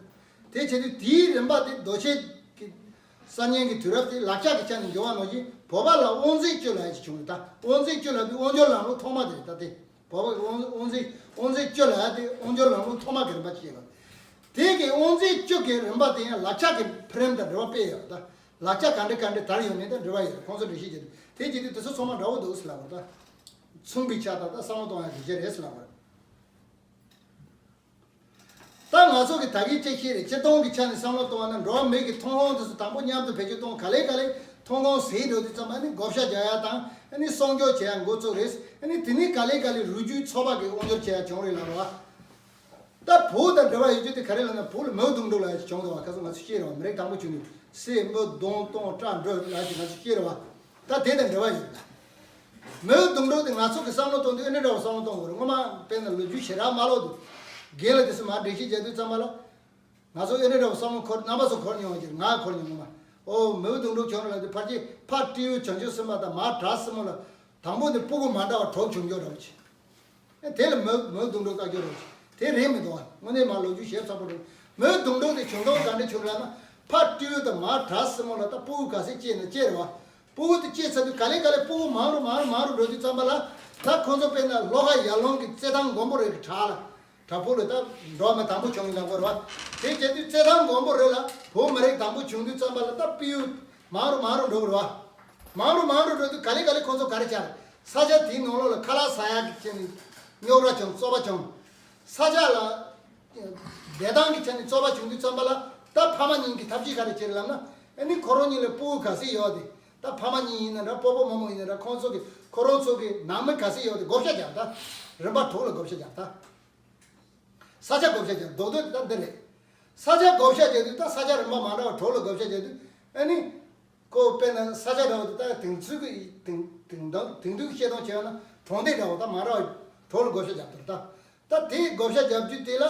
དེ་བྱས་དུས་དེའི་རིམ་པ་དེ་རྡོ་ཆས་ཀྱི་གསར་རྙིང་གི་དུས་རབས་དེ་ལག་ཆ་གི་ཆ་ནས་འགྱུར་བ་ནང་བཞིན། བོད་པ་ལ་དབང་འཛིན་བཅུ་ལབ་ཡ་ཅིག་བྱུང་རེད། ད་དབང་འཛིན་བཅུ་ལབ་དུས་དབང་སྒྱུར་ལམ་ལུགས་ཐོག་མ་དེ་རེད། ད་དེ་བོད་པ་གི་དབང་དབང་འཛིན་དབང་འཛིན་བཅུ་ལབ་ཡ་དེ་དབང་སྒྱུར་ལམ་ལུགས་ཐོག་མ་གི་རིམ་པ་ཅིག་རེད། དེ་གི་དབང་འཛིན་བཅུ་གི་རིམ་པ་དེ་ཡང་ལག་ཆ་གི་འཕེལ་རིམ་དང་འབྲེལ་བ་དཔེ་ཡོད་རེད། ད་ལག་ཆ་ག་འདྲ་ག་འདྲ་དར་ཡོད་མེད་དང་འབྲེལ་བ་ཡོད་རེད། ཁོང་ཚོ་འགྲེལ་བཤད་བྱས་དུས་དེ་བྱེད་དུས་དེ་ཚོ་ཚང་མ་འདྲ་བོ་འདུག་ཟེར་ལབ་པ་རེད། ད་མཚུངས་པའི་ཆ་དང་ད་བསམ་བློ་གཏོང་ཡ་གི་གཞི་རེད་ཟེར་ལབ་པ་རེད། ད་ང་ཚོ་གི་ད་གིན་ཅིག་བཤད་རེད། སྤྱིར་བཏང་གི་ཆ་ནས་བསམ་བློ་གཏོང་བ་ན། འགྲོ་བ་མི་གི་མཐོང་ཁུངས་དེ་ཚོ་དང་པོ་མཉམ་དུ་བེད་སྤྱོད་གཏོང་། ག་ལེ་ག་ལེ་མཐོང་ཁུངས་ཟད་འགྲོ་དུས་ཙམ་པ་ནི་བགོ་བཤའ་རྒྱག་ཡ་དང་ཨ་ནི་སྲུང་སྐྱོབ་བྱེད་ཡ་འགོ་བཙུགས་རེད། ཨ་ནི་དེ་ནས་ག་ལེ་ག་ལེ་རུས་རྒྱུད་ཚོ་བ་གི་དབང་སྒྱུར་བྱེད་ཡ་བྱུང་རེད་ལབ་རེད་བ། ད་བོད་དང་འབྲེལ་བ་ཡོད་རྒྱུ་དེ་ག་རེ་ལབ་ན། བོད་ལ་མིའུ་གདུང་དྲུག་ལབ་ཡ་ཅིག་བྱུང་འདུག་བ། ཁ་སང་ང་ཚོས་བཤད་རེད་བ། མི་རིགས་དང་པོ་བྱུང་ནས་སྲས་མིའུ་གདུང་སྟོང་སྤྲ་འབྲུ་ལབ་ཡ་ཅིག་ང་ཚོས་བཤད་རེད་བ། ད་དེ་དང་འབྲེལ་བ་ཡོད་ད། མིའུ་གདུང་དྲུག་དེ་ང་ཚོ་གི་བསམ་བློ་གཏོང་དུས་ཨེ་འདྲ་འདྲ་བོ་བསམ་བློ་གཏོང་དགོས་རེད། སྔོན་མ་དཔེར་ན་ལོ་རྒྱུས་ཞེ་དྲག་མ་ཀློག་དུས། རྒན་ལགས་དེ་ཚོས་མར་འགྲེལ་བཤད་བརྒྱབ་དུས་ཙམ་པ་ལ། ང་ཚོ་ཨེ་འདྲ་འདྲ་བོ་བསམ་བློ་འཁོར། རྣམ་པ་ཚོ་འཁོར་མྱོང་བ་ཅིག་ང་འཁོར་མྱོང་། ངོ་མ་ཨོ་མིའུ་གདུང་དྲུག་བྱུང་རེད་ལབ་དུས་ཕལ་ཆེར་ཕ་སྤྲེའུ་བྱང་ཆུབ་སེམས་དཔའ་དང་མ་བྲག་སྲིན་མོ་ལ་དང་པོ་ནས་སྤུ་གུ་མ་འདྲ་བ་དྲུག་བྱུང་རྒྱུ་འདྲ་བོ་ཅིག་དེ་ལ་མིའུ་མིའུ་གདུང་དྲུག་བཏགས་རྒྱུ་རེད། དེ་རེད་མི་འདུག་བ། དངོས་གནས་མ་ལོ་རྒྱུས་ཞིབ་ཚགས་པོ་རེད། མིའུ་གདུང་དྲུག་དེ་བྱུང་སྟངས་ག་འདྲ་བྱུང་རེད་ལབ་ན། ཕ་སྤྲེའུ་དང་མ་བྲག་སྲིན་མོ་ལ་ད་སྤུ་གུ་ག་ཚད་སྐྱེས་ན་སྐྱེས་རེད་བ། སྤུ་གུ་དེ་སྐྱེས་ཚར་དུས་ག་ལེ་ག་ལེ་སྤུ་གུ་མང་རུ་མང་རུ་མང་རུ་འགྲོ་དུས་ཙམ་པ་ལ། ད་ཁོང་ཚོ་དཔེར་ན་ལྷོ་ཁ་ཡར་ཀླུང་གི་རྩེད་ཐང་མགོན་པོ་རི་གི་བྲག་ལ། བྲག་ཕུག་ལ་ད་འགྲོ་བ་མི་དང་པོ་བྱུང་ཡིན་ན་དགོས་རེད་བ། དེ་བྱས་དུས་རྩེད་ཐང་མགོན་པོ་རི་ལ་བོད་མི་རིགས་དང་པོ་བྱུང་དུས་ཙམ་པ་ལ་ད་སྤུ་གུ་མང་རུ་མང་རུ་འགྲོ་གི་རེད་བ། མང་རུ་མང་རུ་འགྲོ་དུས་ག་ལེ་ག་ལེ་ཁོ་ཚོ་ག་རེ་བྱས་རེད། ས་ཆ་དེའི་ནང་ལོགས་ལ་ཁ་ལག་ཟ་ཡག་གི་ཆེད་ནས་རྙོག་དྲ་བྱུང་། རྩོད་པ་བྱུང་། ས་ཆ་ལ་བདེ་ཐང་གི་ཆ་ནས་རྩོད་པ་བྱུང་དུས་ཙམ་པ་ལ། ད་ཕ་མ་གཉིས་ཀྱིས་ཐབས་ཤེས་ག་རེ་བྱས་རེད་ལབ་ན། ཨ་ནི་ཁོ་རང་གཉིས་ལ་སྤུ་གུ་ག་ཚད་ཡོད་དེ། ད་ཕ་མ་གཉིས་ཡིན་ན་འདྲ། སྤོ་བོ་རྨོ་མོ་ཡིན་ན་འདྲ། ཁོང་ཚོ་གི་ཁོ་རང་ཚོ་གི་ནང་མི་ག་ཚད་ཡོད་དེ་བགོ་བཤའ་རྒྱག་ད། རིམ་པ་དྲུག་ལ་བགོ་བཤའ་རྒྱག་ད། ས་ཆ་བགོ་བཤའ་རྒྱག་རྡོག་རྡོག་དེ་ད་འདི་རེད། ས་ཆ་བགོ་བཤའ་རྒྱག་དུས་ད་ས་ཆ་རིམ་པ་མ་འདྲ་བ་དྲུག་ལ་བགོ་བཤའ་རྒྱག་དུས། ཨ་ནི་ཁོ་དཔེར་ན་ས་ཆ་འདྲ་བོ་དེ་ད་དེང་དུས་ཀྱི་དེང་དེང་དེང་དུས་ཀྱི་བཤད་སྟངས་བྱས་ན་གྲོང་སྡེ་འདྲ་བོ་ད་མ་འདྲ་བ་དྲུག་ལ་བགོ་བཤའ་རྒྱག་དུས་ད། ད་དེའི་བགོ་བཤའ་རྒྱག་རྒྱུ་དེ་ལ།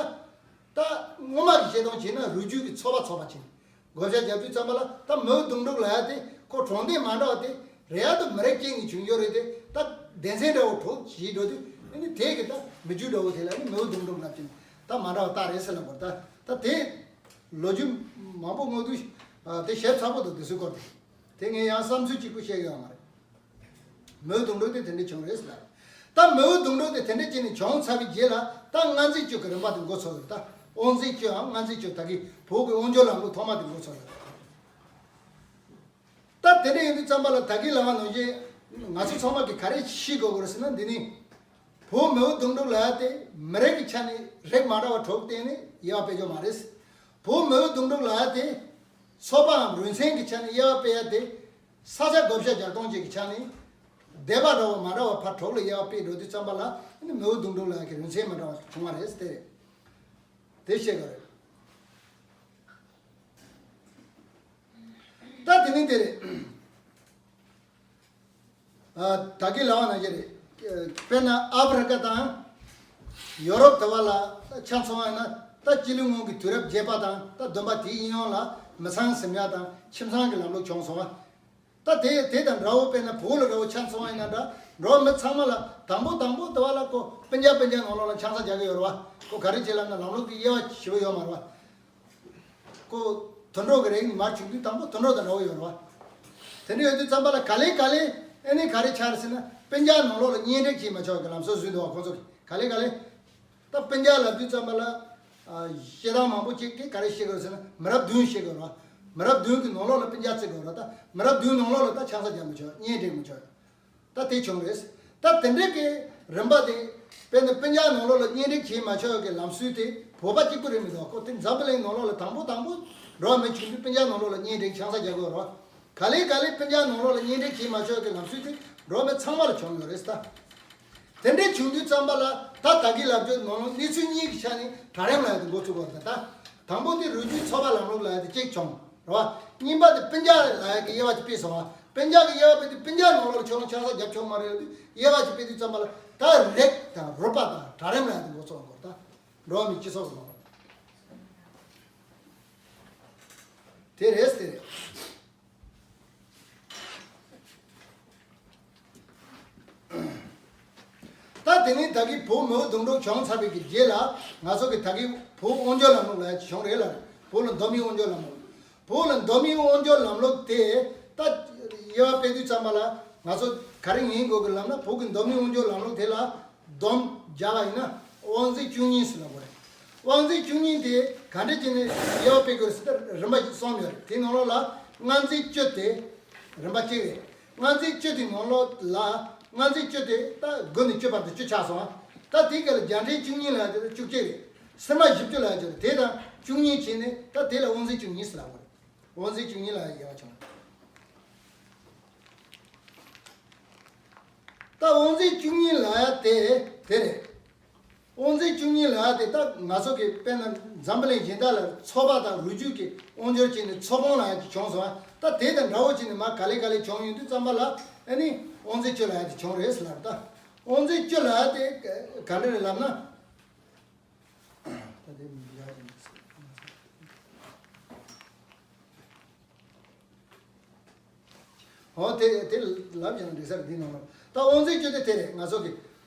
ད་སྔོན་མ་གི་བཤད་སྟངས་བྱས་ན་རུས་རྒྱུད་ཀྱི་ཚོ་བ་ཚོ་བ་བྱས་ནས་བགོ་བཤའ་རྒྱག་དུས་ཙམ་པ་ལ། ད་མིའུ་གདུང་དྲུག་ལབ་ཡ་དེ་ཁོ་གྲོང་སྡེ་མ་འདྲ་བ་དེ་རེད་ཡ། ད་མི་རིགས་གཅིག་ནས་བྱུང་ཡོད་རེད་དེ། ད་སྡེ་ཚན་འདྲ་བོ་དྲུག་བྱས་འགྲོ་དུས་ཨ་ནི་དེ་གི་ད་མི་རྒྱུད་འདྲ་བོ་དེ་ལ་ཨ་ནི་མིའུ་གདུང་དྲུག་ལབ་ཀྱི་ནི་ད་མ་འདྲ་བ་ད་རེད་ཟེར་ལབ་པ་རེད། ད་ད་དེ་ལོ་རྒྱུས་མང་པོ་སྔོན་དུས་དེ་ཞིབ་ཚགས་པོ་འདུག་དེ་ཚོའི་སྐོར་དེ། དེ་ངས་ཡང་བསམ་ཚུལ་གཅིག་པུ་བཤད་ཡོད་མ་རེད། མིའུ་གདུང་དྲུག་དེ་དེ་འདྲ་བྱུང་རེད་ཟེར་ལ། ད་མིའུ་གདུང་དྲུག་དེ་དེ་འདྲ་བྱས་ནས་བྱུང་ཚར་བའི་རྗེས་ལ་ད་སྔ་འཛིན་བཅུ་གི་རིམ་པ་དེ་འགོ་ཚུགས་ཡོད། ད་ དབང་འཛིན་སྤྱོད་འམ་མངའ་འཛིན་སྤྱོད། ད་གིན་བོད་ཀྱི་དབང་སྒྱུར་ལམ་ལུགས་ཐོག་མ་དེ་འགོ་ཚུགས་ཡོད། ད་དེ་འདྲ་ཡིན་དུས་ཙམ་པ་ལ་ད་གིན་ལབ་པ་ནང་བཞིན་ང་ཚོ་ཚང་མ་གིས་ག་རེ་ཤེས་དགོས་ཀྱི་རེད་ཟེར་ན། འདི་ནི་བོད་མི་བུ་གདུང་དྲུག་ལབ་ཡ་དེ་མི་རིགས་ཀྱི་ཆ་ནས་རིགས་མ་འདྲ་བ་དྲུག་བརྟེན་ནས་དབྱེ་བ་སྤེལ་རྒྱུ་མ་རེད། བོད་མི་བུ་གདུང་དྲུག་ལབ་ཡ་དེ་ཚོ་པའམ་རུས་ཚན་གྱི་ཆ་ནས་དབྱེ་བ་སྤེལ་ཡ་དེ་ས་ཆ་བགོ་བཤའ་རྒྱག་སྟངས་ཅིག་གི་ཆ་ནས་སྡེ་པ་འདྲ་བོ་མ་འདྲ་བ་ཕར་དྲུག་ལ་དབྱེ་བ་སྤེལ་འགྲོ་དུས་ཙམ་པ་ལ་ནི་མི་བུ་གདུང་དྲུག་ལབ་ཡ་གི་རུས་ཚན་མི་འདྲ་བ་བྱུང་བ་རེད་ཟེར། དེ་རེད། དེ་བཤད་དགོས་རེད། ད་དེ་ནི་དེ་རེད། ཨ། ད་གིན་ལབ་པ་ནང་བཞིན་རེད། དཔེར་ན་ཨ་ཕི་རི་ཀ་དང་ཡོ་རོབ་དེ་བ་ལ་ཆ་མཚོན་པ་ཡིན་ན། ད་སྤྱི་ལོའི་སྔོན་གྱི་དུས་རབས་བརྒྱད་པ་དང་ད་བདུན་པ་དེའི་གཡས་གཡོན་ལ་མི་ཚང་ཟིན་ཡ་དང་ཁྱིམ་ཚང་གི་ལམ་ལུགས་བྱུང་སོང་བ། ད་དེ་དེ་དང་འདྲ་བོ། དཔེར་ན་བོད་ལ་འདྲ་བོ་ཆ་མཚོན་པ་ཡིན་ན་འདྲ། འགྲོ་བ་མི་ཚང་མ་ལ་དང་པོ་དང་པོ་དེ་བ་ལ་ཁོ་སྤུན་ཀྱག་སྤུན་ཀྱག་ནང་ལོགས་ལ་ཆང་ས་རྒྱག་གི་ཡོད་རེད་བ། ཁོ་ག་རེ་བྱེད་ལབ་ན་ལམ་ལུགས་དེ་དབྱེ་བ་ཞེ་པོ་ཡོད་མ་རེད་བ། ཁོ་དུད་འགྲོ་གི་རིགས་མར་བྱུང་དུས་དང་པོ་དུད་འགྲོ་དང་འདྲ་བོ་ཡོད་རེད་བ། དེ་འདྲ་ཡོད་དུས་ཙམ་པ་ལ་ག་ལེ་ག་ལེ་ཨེ་ནི་ག་རེ་ཆགས་རེད་ཟེར་ན། སྤུན་ཀྱག་ནང་ལོགས་ལ་གཉེན་སྒྲིག་བྱེད་མ་ཆོག་གི་ལམ་སྲོལ་བཟོས་འདུག་བ། ཁོང་ཚོ་གི་ག་ལེ་ག་ལེ། ད་སྤུན་ཀྱག་ལབ་དུས་ཙམ་པ་ལ་ཨ། བཤད་སྟངས་མང་པོ་ཅིག་གིས་ག་རེ་བཤད་དགོས་ཟེར་ན། མི་རབས་བདུན་བཤད་དགོས་རེད་བ། མི་རབས་བདུན་གི་ནང་ལོགས་ལ་སྤུན་ཀྱག་བརྩི་དགོས་རེད། ད་མི་རབས་བདུན་ནང་ལོགས་ལ་ད་ཆང་ས་རྒྱག་མི་ཆོག་གཉེན་སྒྲིག་མི་ཆོག་ད་དེ་བྱུང་རེད། ད་དེ་འདྲའི་གི་རིམ་པ་དེ། དཔེར་ན་སྤུན་ཀྱག་ནང་ལོགས་ལ་གཉེན་སྒྲིག་བྱེད་མ་ཆོག་གི་ལམ་སྲོལ་དེ་བོད་པ་གཅིག་པུ་རེད་མི་འདུག་ཁོ་དེ་འཛམ་བུ་གླིང་ནང་ལོགས་ལ་དང་པོ་དང་པོ་འགྲོ་བ་མི་བྱུང་དུས་སྤུན་ཀྱག་ནང་ལོགས་ལ་གཉེན་སྒྲིག་ཆང་ས་རྒྱག་དགོས་རེད། ག་ལེ་ག་ལེ་སྤུན་ཀྱག་ནང་ལོགས་ལ་གཉེན་སྒྲིག་བྱེད་མ་ཆོག་གི་ལམ་སྲོལ་དེ་འགྲོ་བ་མི་ཚང་མ་ལ་བྱུང་ཡོད་རེད་ད། དེ་འདྲའི་བྱུང་དུས་ཙམ་པ་ལ་ད་ད་གིན་ལབ་རྒྱུ་ནང་ལོགས་གནས་ཚུལ་གཉིས་ཀྱི་ཆ་ནས་གྲལ་རིམ་ལབ་ཡ་དེ་འགོ་ཚུགས་དགོས་རེད་ད། དང་པོ་དེ་རུས་རྒྱུད་ཚོ་པ་ལམ་ལུགས་ལབ་ཡ་དེ་གཅིག་བྱུང་རེད་བ། གཉིས་པ་དེ་སྤུན་ཀྱག་ལབ་ཡ་གི་དབྱེ་བ་ཅིག་སྤེལ་སོང་བ། སྤུན་ཀྱག་གི་དབྱེ་བ་སྤེལ་དུས་སྤུན་ཀྱག་ནང་ལོགས་ལ་ཁྱོད་རང་ཆང་ས་རྒྱབ་ཆོག་མ་རེད་ལབ་དུས་དབྱེ་བ་ཅིག་སྤེལ་དུས་ཙམ་པ་ལ་ད་རིགས་དང་རུས་པ་དང་གྲལ་རིམ་ལབ་ཡ་དེ་འགོ་ཚུགས་དགོས་རེད་ད། འགྲོ་བ་མིའི་སྤྱི་ཚོགས་ཀྱི་ནང་ལོགས་དེ་རེད་ཟེར། ད་དེ་ནས་ད་གིན་བོད་མི་བུ་གདུང་དྲུག་བྱུང་ཚར་བའི་གི་རྗེས་ལ་ང་ཚོ་གི་ད་གིན་བོད་དབང་སྒྱུར་ལམ་ལུགས་ལབ་ཡ་བྱུང་རེད་ལ། བོད་ལ་མདོ་མིའི་དབང་སྒྱུར་ལམ་ལུགས། བོད་ལ་མདོ་མིའི་དབང་སྒྱུར་ལམ་ལུགས་དེ་ད་དབྱེ་བ་སྤེལ་དུས་ཙམ་པ་ལ་ང་ཚོ་ག་རེ་ངེས་དགོས་ཀྱི་ལབ་ན། བོད་ཀྱི་མདོ་མིའི་དབང་སྒྱུར་ལམ་ལུགས་དེ་ལ་སྡོམ་རྒྱག་པ་ཡིན་ན་དབང་འཛིན་བཅུ་གཉིས་ཟེར་ལབ་དགོས་རེད། དབང་འཛིན་བཅུ་གཉིས་དེ་ག་འདྲ་བྱས་ནས་དབྱེ་བ་སྤེལ་དགོས་ཟེར་ན་རིམ་པ་གསུམ་ཡོད་རེད། དེའི་ནང་ལོགས་ལ་མངའ་འཛིན་བཅུ་དེ་རིམ་པ་གཅིག་རེད། མངའ་འཛིན་བཅུ་དེའི་ནང་ལོགས་ལ་མངའ་འཛིན་བཅུ་དེ་ད་དགུ་ནས་བཅུ་བར་དུ་བཅུ་ཆགས་སོང་ང་། ད་དེའི་སྐབས་ལ་རྒྱལ་ཕྲན་བཅུ་གཉིས་ལབ་ཡ་དེ་བཅུ་གཅིག་རེད། སྲིབ་མ་བཞི་བཅུ་ལབ་ཡ་དེ་རེད། དེ་དང་བཅུ་གཉིས་བྱས་ནས་ད་དེ་ལ་དབང་འཛིན་བཅུ་གཉིས་ཟེར་ལབ་དགོས་རེད། དབང་འཛིན་བཅུ་གཉིས་ལབ་ཡ་དབྱེ་བ་བྱུང་། ད་དབང་འཛིན་བཅུ་གཉིས་ལབ་ཡ་དེ་དེ་རེད། དབང་འཛིན་བཅུ་གཉིས་ལབ་ཡ་དེ་ད་ང་ཚོ་གི་དཔེར་ན་འཛམ་བུ་གླིང་གཞན་དག་ལ་ཚོ་པ་དང་རུས་རྒྱུད་ཀྱི་དབང་སྒྱུར་བྱས་ནས་ཚོ་དཔོན་ལབ་ཡ་དེ་བྱུང་སོང་ང་། ད་དེ་དང་འདྲ་བོ་བྱས་ནས་མར་ག་ལེ་ག་ལེ་བྱུང་ཡོང་དུས་ཙམ་པ་ལ་ཨ་ནི་དབང་འཛིན་བཅུ་ལབ་ཡ་དེ་བྱུང་རེད་ཟེར་ལབ། ད་དབང་འཛིན་བཅུ་ལབ་ཡ་དེ་ག་འདྲ་རེད་ལབ་ན། ད་དེ་མི་ཡག་ཅིག་མི་སྲིད། འོ་དེ་དེ་ལབ་ཀྱང་འགྲིག་ས་རེད། འདི་ནང་ལ་ད་དབང་འཛིན་བཅུ་དེ་དེ་རེད། ང་ཚོ་གི་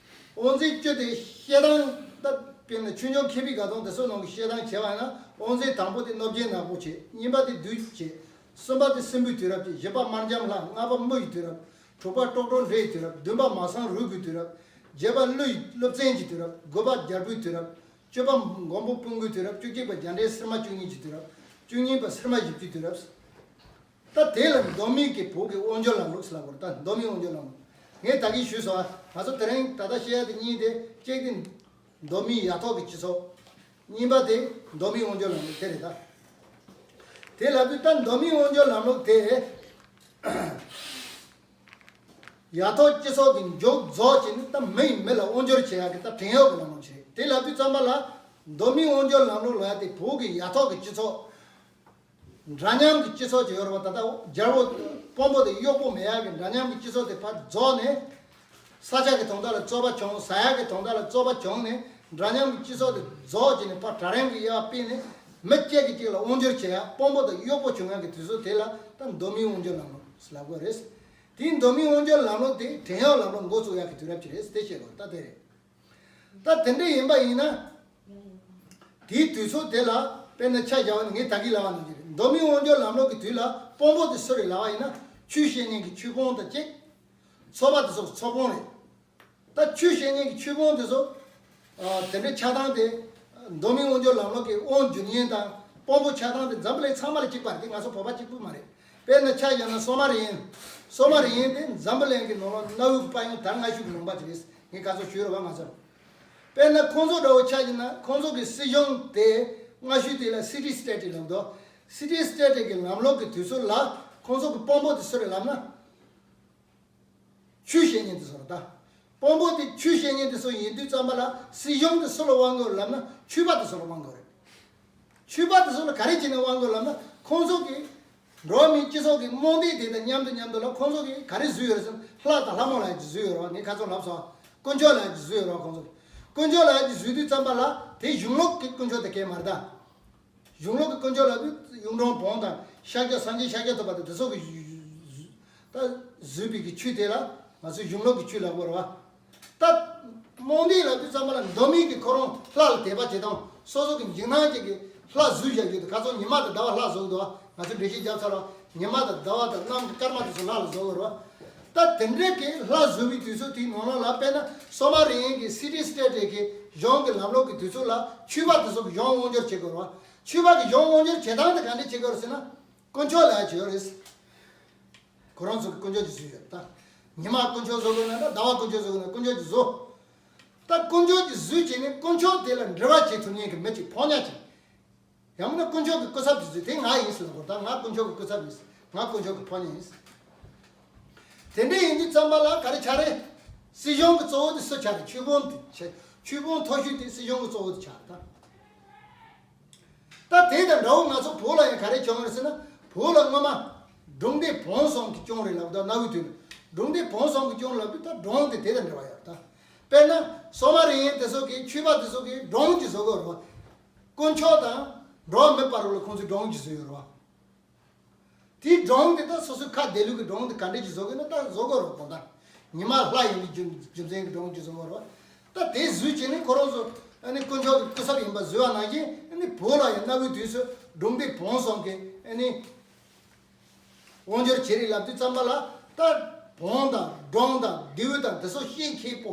དབང་འཛིན་བཅུ་དེ་བཤད་སྟངས་ད་དཔེར་ན་ཆོས་འབྱུང་མཁས་པའི་དགའ་སྟོན་དེ་ཚོ་ནང་གི་བཤད་སྟངས་བྱས་པ་ཡིན་ན། དབང་འཛིན་དང་པོ་དེ་གནོད་སྦྱིན་ནག་པོ་བྱས། གཉིས་པ་དེ་བདུད་བྱས། གསུམ་པ་དེ་སྲིན་པོའི་དུས་རབས་བྱས། བཞི་པ་དམར་འཇམ་ལྷ། ལྔ་པ་མི་ཡི་དུས་རབས། དྲུག་པ་ཀྲོག་ཀྲོ་འདྲེའི་དུས་རབས། བདུན་པ་མ་སངས་རུས་ཀྱི་དུས་རབས། བརྒྱད་པ་ཀླུ་ཡི་ཀླུ་བཙན་གྱི་དུས་རབས། དགུ་པ་རྒྱལ་པོའི་དུས་རབས། བཅུ་པ་མགོན་པོ་སྤུན་དགུའི་དུས་རབས། བཅུ་གཅིག་པ་རྒྱ་འདྲེ་སིལ་མ་བཅུ་གཉིས་ཀྱི་དུས་རབས། བཅུ་གཉིས་པ་སིལ་མ་བཞི་བཅུའི་དུས་རབས། ད་དེ་ལ་མདོ་སྨད་ཀྱི་བོད་ཀྱི་དབང་སྒྱུར་ལམ་ལུགས་ཟེར་ལབ་དགོས་རེད། ད་མདོ་སྨད་དབང་སྒྱུར་ལམ་ལུགས་ངས་ད་གིན་ཞུས་སོང་ང་། ང་ཚོ་དེ་རིང་ད་ལྟ་བཤད་ཡ་དེ་གཉིས་དེ། གཅིག་དེ་མདོ་སྨད་ཡ་ཐོག་གི་སྤྱི་ཚོགས། གཉིས་པ་དེ་མདོ་སྨད་དབང་སྒྱུར་ལམ་ལུགས་དེ་རེད་ད། དེ་ལབ་དུས་ད་མདོ་སྨད་དབང་སྒྱུར་ལམ་ལུགས་དེ། ཡ་ཐོག་སྤྱི་ཚོགས་ཀྱི་མཇུག་རྫོགས་བྱས་ནས་ད་མི་ཡིས་མི་ལ་དབང་སྒྱུར་བྱེད་ཡག་གི་ད་བྲན་གཡོག་གི་ལམ་ལུགས་ཤིག་རེད། དེ་ལབ་དུས་ཙམ་པ་ལ་མདོ་སྨད་དབང་སྒྱུར་ལམ་ལུགས་ལབ་ཡ་དེ་བོད་ཀྱི་ཡ་ཐོག་གི་སྤྱི་ཚོགས། འདྲ་མཉམ་གྱི་སྤྱི་ཚོགས་ཅིག་ཡོད་རེད་བ། ད་ལྟ་རྒྱལ་པོ་དཔོན་པོ་དང་གཡོག་པོ་མེད་ཡག་གི་འདྲ་མཉམ་གྱི་སྤྱི་ཚོགས་དེ་ཕར་རྫོགས་ནས། ས་ཆ་གི་དོན་དག་ལ་རྩོད་པ་བྱུང་། ཟ་ཡག་གི་དོན་དག་ལ་རྩོད་པ་བྱུང་ནས། འདྲ་མཉམ་གྱི་སྤྱི་ཚོགས་དེ་རྫོགས་བྱས་ནས་ཕར་གྲལ་རིམ་གྱི་དབྱེ་བ་སྤེལ་ནས། མི་གཅིག་གིས་གཅིག་ལ་དབང་སྒྱུར་བྱེད་ཡག་དཔོན་པོ་དང་གཡོག་པོ་བྱུང་ཡག་གི་དུས་ཚོད་དེ་ལ་ད་མདོ་སྨད་དབང་སྒྱུར་ལམ་ལུགས་ལབ་དགོས་རེད། དེའི་མདོ་སྨད་དབང་སྒྱུར་ལམ་ལུགས་དེ་བྲན་གཡོག་ལམ་ལུགས་འགོ་བཙུགས་ཡག་གི་དུས་རབས་ཅིག་རེད་ཟེར་བཤད་དགོས་རེད། ད་དེ་རེད། ད་དེ་འདྲ་ཡིན་པ་ཡིན་ན། དེའི་དུས་ཚོད་དེ་ལ་དཔེར་ན་ཆ་བཞག་པ་ན་ངས་ད་གིན་ལབ་པ་ནང་བཞིན་རེད། མདོ་སྨད་དབང་སྒྱུར་ལམ་ལུགས་ཀྱི་དུས་ལ་དཔོན་པོ་དེ་སུ་རེད་ལབ་པ་ཡིན་ན། ཆོས་བཤད་མཁན་གྱི་ཆོས་དཔོན་དང་གཅིག་ཚོ་པ་དེ་ཚོ་ཚོ་དཔོན་རེད། ད་ཆོས་བཤད་མཁན་གྱི་ཆོས་དཔོན་དེ་ཚོ། ཨ། དེ་འདྲའི་ཆགས་སྟངས་དེ། མདོ་སྨད་དབང་འབྱོར་ལམ་ལུགས་ཀྱི་དབང་བསྒྱུར་མཁན་དང་དཔོན་པོ་ཆགས་སྟངས་དེ་འཛམ་བུ་གླིང་ཚང་མ་ལ་གཅིག་པ་རེད། དེ་ང་ཚོ་བོད་པ་གཅིག་པུ་མ་རེད། དཔེར་ན་ཆ་བཞག་ན་སོ་མ་རི་ཡན། སོ་མ་རི་ཡན་དེ་འཛམ་བུ་གླིང་གི་ནང་ལ་གནའ་བོའི་དཔལ་ཡོན་དར་སྔ་ཤོས་ཀྱི་ལུང་པ་ཅིག་རེད། ངས་ཁ་སང་ཞུས་རེད་བ་ང་ཚོར། དཔེར་ན་ཁོང་ཚོ་འདྲ་བོ་ཆ་བཞག་ན་ཁོང་ཚོ་གི་སྲིད་གཞུང་དེ་སྔ་ཤོས་དེ་ལ་སི་ཊི་སི་ཊེ་ཊི་ལབ་འདུག་སི་ཊི་སི་ཊེ་ཊི་གི་ལམ་ལུགས་ཀྱི་དུས་ཚོད་ལ་ཁོང་ཚོ་གི་དཔོན་པོ་དེ་སུ་རེད་ལབ་ན། ཆོས་བཤད་མཁན་དེ་ཚོ་རེད་ད། དཔོན་པོ་དེ་ཆོས་བཤད་མཁན་དེ་ཚོ་ཡིན་དུས་ཙམ་པ་ལ་སྲིད་གཞུང་དེ་སུ་ལ་དབང་དགོས་ལབ་ན་ཆོས་པ་དེ་ཚོ་ལ་དབང་དགོས་རེད། ཆོས་པ་དེ་ཚོ་ལ་ག་རེ་བྱས་ནས་དབང་དགོས་ལབ་ན་ཁོང་ཚོ་གི་འགྲོ་བ་མིའི་སྤྱི་ཚོགས་ཀྱི་རྨོངས་དད་དེ་དང་མཉམ་དུ་མཉམ་དུ་ལ་ཁོང་ཚོ་གིས་ག་རེ་བཟོས་ཡོད་རེད་ཟེར་ན་ལྷ་དང་ལྷ་མོ་ལབ་ཀྱི་བཟོས་ཡོད་རེད་བ། ངས་ཁ་སང་ལབ་སོང་། དཀོན་མཆོག་ལབ་ཀྱི་བཟོས་ཡོད་རེད་བ། ཁོང་ཚོ་གི་དཀོན་མཆོག་ལབ་ཀྱི་བཟོས་དུས་ཙམ་པ་ལ་དེ་གཞུང་ལུགས་ཀྱི་དཀོན་མཆོག་དེ་གས་མ་རེད་ད། གཞུང་ལུགས་ཀྱི་དཀོན་མཆོག་ལབ་དུས་གཡུང་དྲུང་བོན་དང་ཤཱཀྱ་སངས་རྒྱས་ཤཱཀྱ་ཐུབ་པ་དང་དེ་ཚོ་གི་ད་བཟོས་པའི་གི་ཆོས་དེ་ལ་ང་ཚོས་གཞུང་ལུགས་ཀྱི་ཆོས་ལབ་དགོས་རེད་བ། ད་རྨོངས་དད་ལབ་དུས་ཙམ་པ་ལ་མདོ་སྨད་ཀྱི་ཁོ་རང་ལྷ་ལ་དད་པ་བྱེད་སྟངས་སོ་སོ་གི་འཇིགས་སྣང་ཅན་གྱི་ལྷ་བཟོས་བཞག་རྒྱུ་དེ། ཁ་སང་ཉི་མ་དང་ཟླ་བ་ལྷ་བཟོ་གི་འདུག་ང་ཚོས་འགྲེལ་བཤད་བརྒྱབ་ཚར་བ། ཉི་མ་དང་ཟླ་བ་དང་གནམ་གྱི་སྐར་མ་དེ་ཚོ་ལྷ་ལ་བཟོ་དགོས་རེད་བ། ད་དེ་འདྲའི་གི་ལྷ་བཟོ་བའི་དུས་ཚོད་དེའི་ནང་ལོགས་ལ་དཔེར་ན་སོ་མ་རི་ཡན་གྱི་སི་ཊི་སི་ཊེ་ཊི་གི་གཞུང་གི་ལམ་ལུགས་ཀྱི་དུས་ཚོད་ལ་ཆོས་པ་དེ་ཚོ་གི་གཞུང་དབང་སྒྱུར་བྱེད་དགོས་རེད་བ། ཆོས་པ་གི་གཞུང་དབང་སྒྱུར་བྱེད་སྟངས་དེ་ག་འདྲ་བྱེད་དགོས་རེད་ཟེར་ན། དཀོན་མཆོག་ལབ་ཡག་ཅིག་ཡོད་རེད། ཁོ་རང་ཚོ་གི་དཀོན་མཆོག་ཅིག་བཟོས་ཡོད་ད། ཉི་མ་དཀོན་མཆོག་བཟོ་དགོས་ན་འདྲ། ཟླ་བ་དཀོན་མཆོག་བཟོ་དགོས་ན་དཀོན་མཆོག་ཅིག་བཟོ། ད་དཀོན་མཆོག་ཅིག་བཟོས་བྱས་ནས་དཀོན་མཆོག་དེ་ལ་འབྲེལ་བ་བྱེད་ཐུབ་མཁན་གྱི་མི་ཅིག་ཕོ་ཉ་ཅིག་ཡང་མིན་ན་དཀོན་མཆོག་གི་སྐུ་ཚབ་ཅིག་བཟོས། དེ་ང་ཡིན་ཟེར་ལབ་དགོས། ད་ང་དཀོན་མཆོག་གི་སྐུ་ཚབ་ཡིན། ང་དཀོན་མཆོག་གི་ཕོ་ཉ་ཡིན། དེ་འདྲ་ཡིན་དུས་ཙམ་པ་ལ་ག་རེ་ཆགས་རེད། སྲིད་གཞུང་གི་གཙོ་བོ་དེ་སུ་ཆགས་རེད། ཆོས་དཔོན་དེ་ཆགས། ཆོས་དཔོན་མཐོ་ཤོས་དེ་སྲིད་གཞུང་གི་གཙོ་བོ་དེ་ཆགས་རེད་ད། ད་དེ་དང་འདྲ་བོ་ང་ཚོ་བོད་ལ་ཡང་ག་རེ་བྱུང་བ་རེད་ཟེར་ན། བོད་ལ་སྔོན་མ་སྒྲུང་ལྡེ་བོན་གསུམ་གྱི་སྐྱོང་རེད་ལབ་ད། གནའ་བོའི་དུས་ལ་སྒྲུང་ལྡེ་བོན་གསུམ་གྱི་སྐྱོང་ལབ་དུས་ད་སྒྲུང་དེ་དེ་དང་འདྲ་བ་ཡོད་ད། དཔེར་ན་སོ་མ་རི་ཡན་དེ་ཚོ་གིས་ཆོས་པ་དེ་ཚོ་གིས་སྒྲུང་ཅིག་བཟོ་དགོས་རེད་བ། དཀོན་མཆོག་དང་འགྲོ་བ་མི་བར་ལ་ཁོང་ཚོས་སྒྲུང་ཅིག་བཟོས་ཡོད་རེད་བ། དེའི་སྒྲུང་དེ་ད་སོ་སོའི་ཁ་བདེ་ལུགས་ཀྱི་སྒྲུང་དེ་ག་འདྲས་ཀྱིས་བཟོ་དགོས་ན་ད་བཟོ་དགོས་རེད་དགོངས་དག་ཉི་མ་ལྷ་ཡིན་པའི་རྒྱུ་རྒྱུ་མཚན་གྱི་སྒྲུང་ཅིག་བཟོ་དགོས་རེད། ད་དེ་བཟོས་བྱས་ནས་ཁོ་རང་ཚོ་ཨ་ནི་དཀོན་མཆོག་གི་སྐུ་ཚབ་ཡིན་པ་བཟོས་པ་ནང་བཞིན། ཨ་ནི་བོད་ལ་ཡང་གནའ་བོའི་དུས་སུ་སྒྲུང་ལྡེ་བོན་གསུམ་གྱི་ཨ་ནི་དབང་སྒྱུར་བྱེད་རེད་ལབ་དུས་ཙམ་པ་ལ། ད་བོན་དང་སྒྲུང་དང་ལྡེའུ་དང་དེ་ཚོ་ཤེས་མཁས་པོ་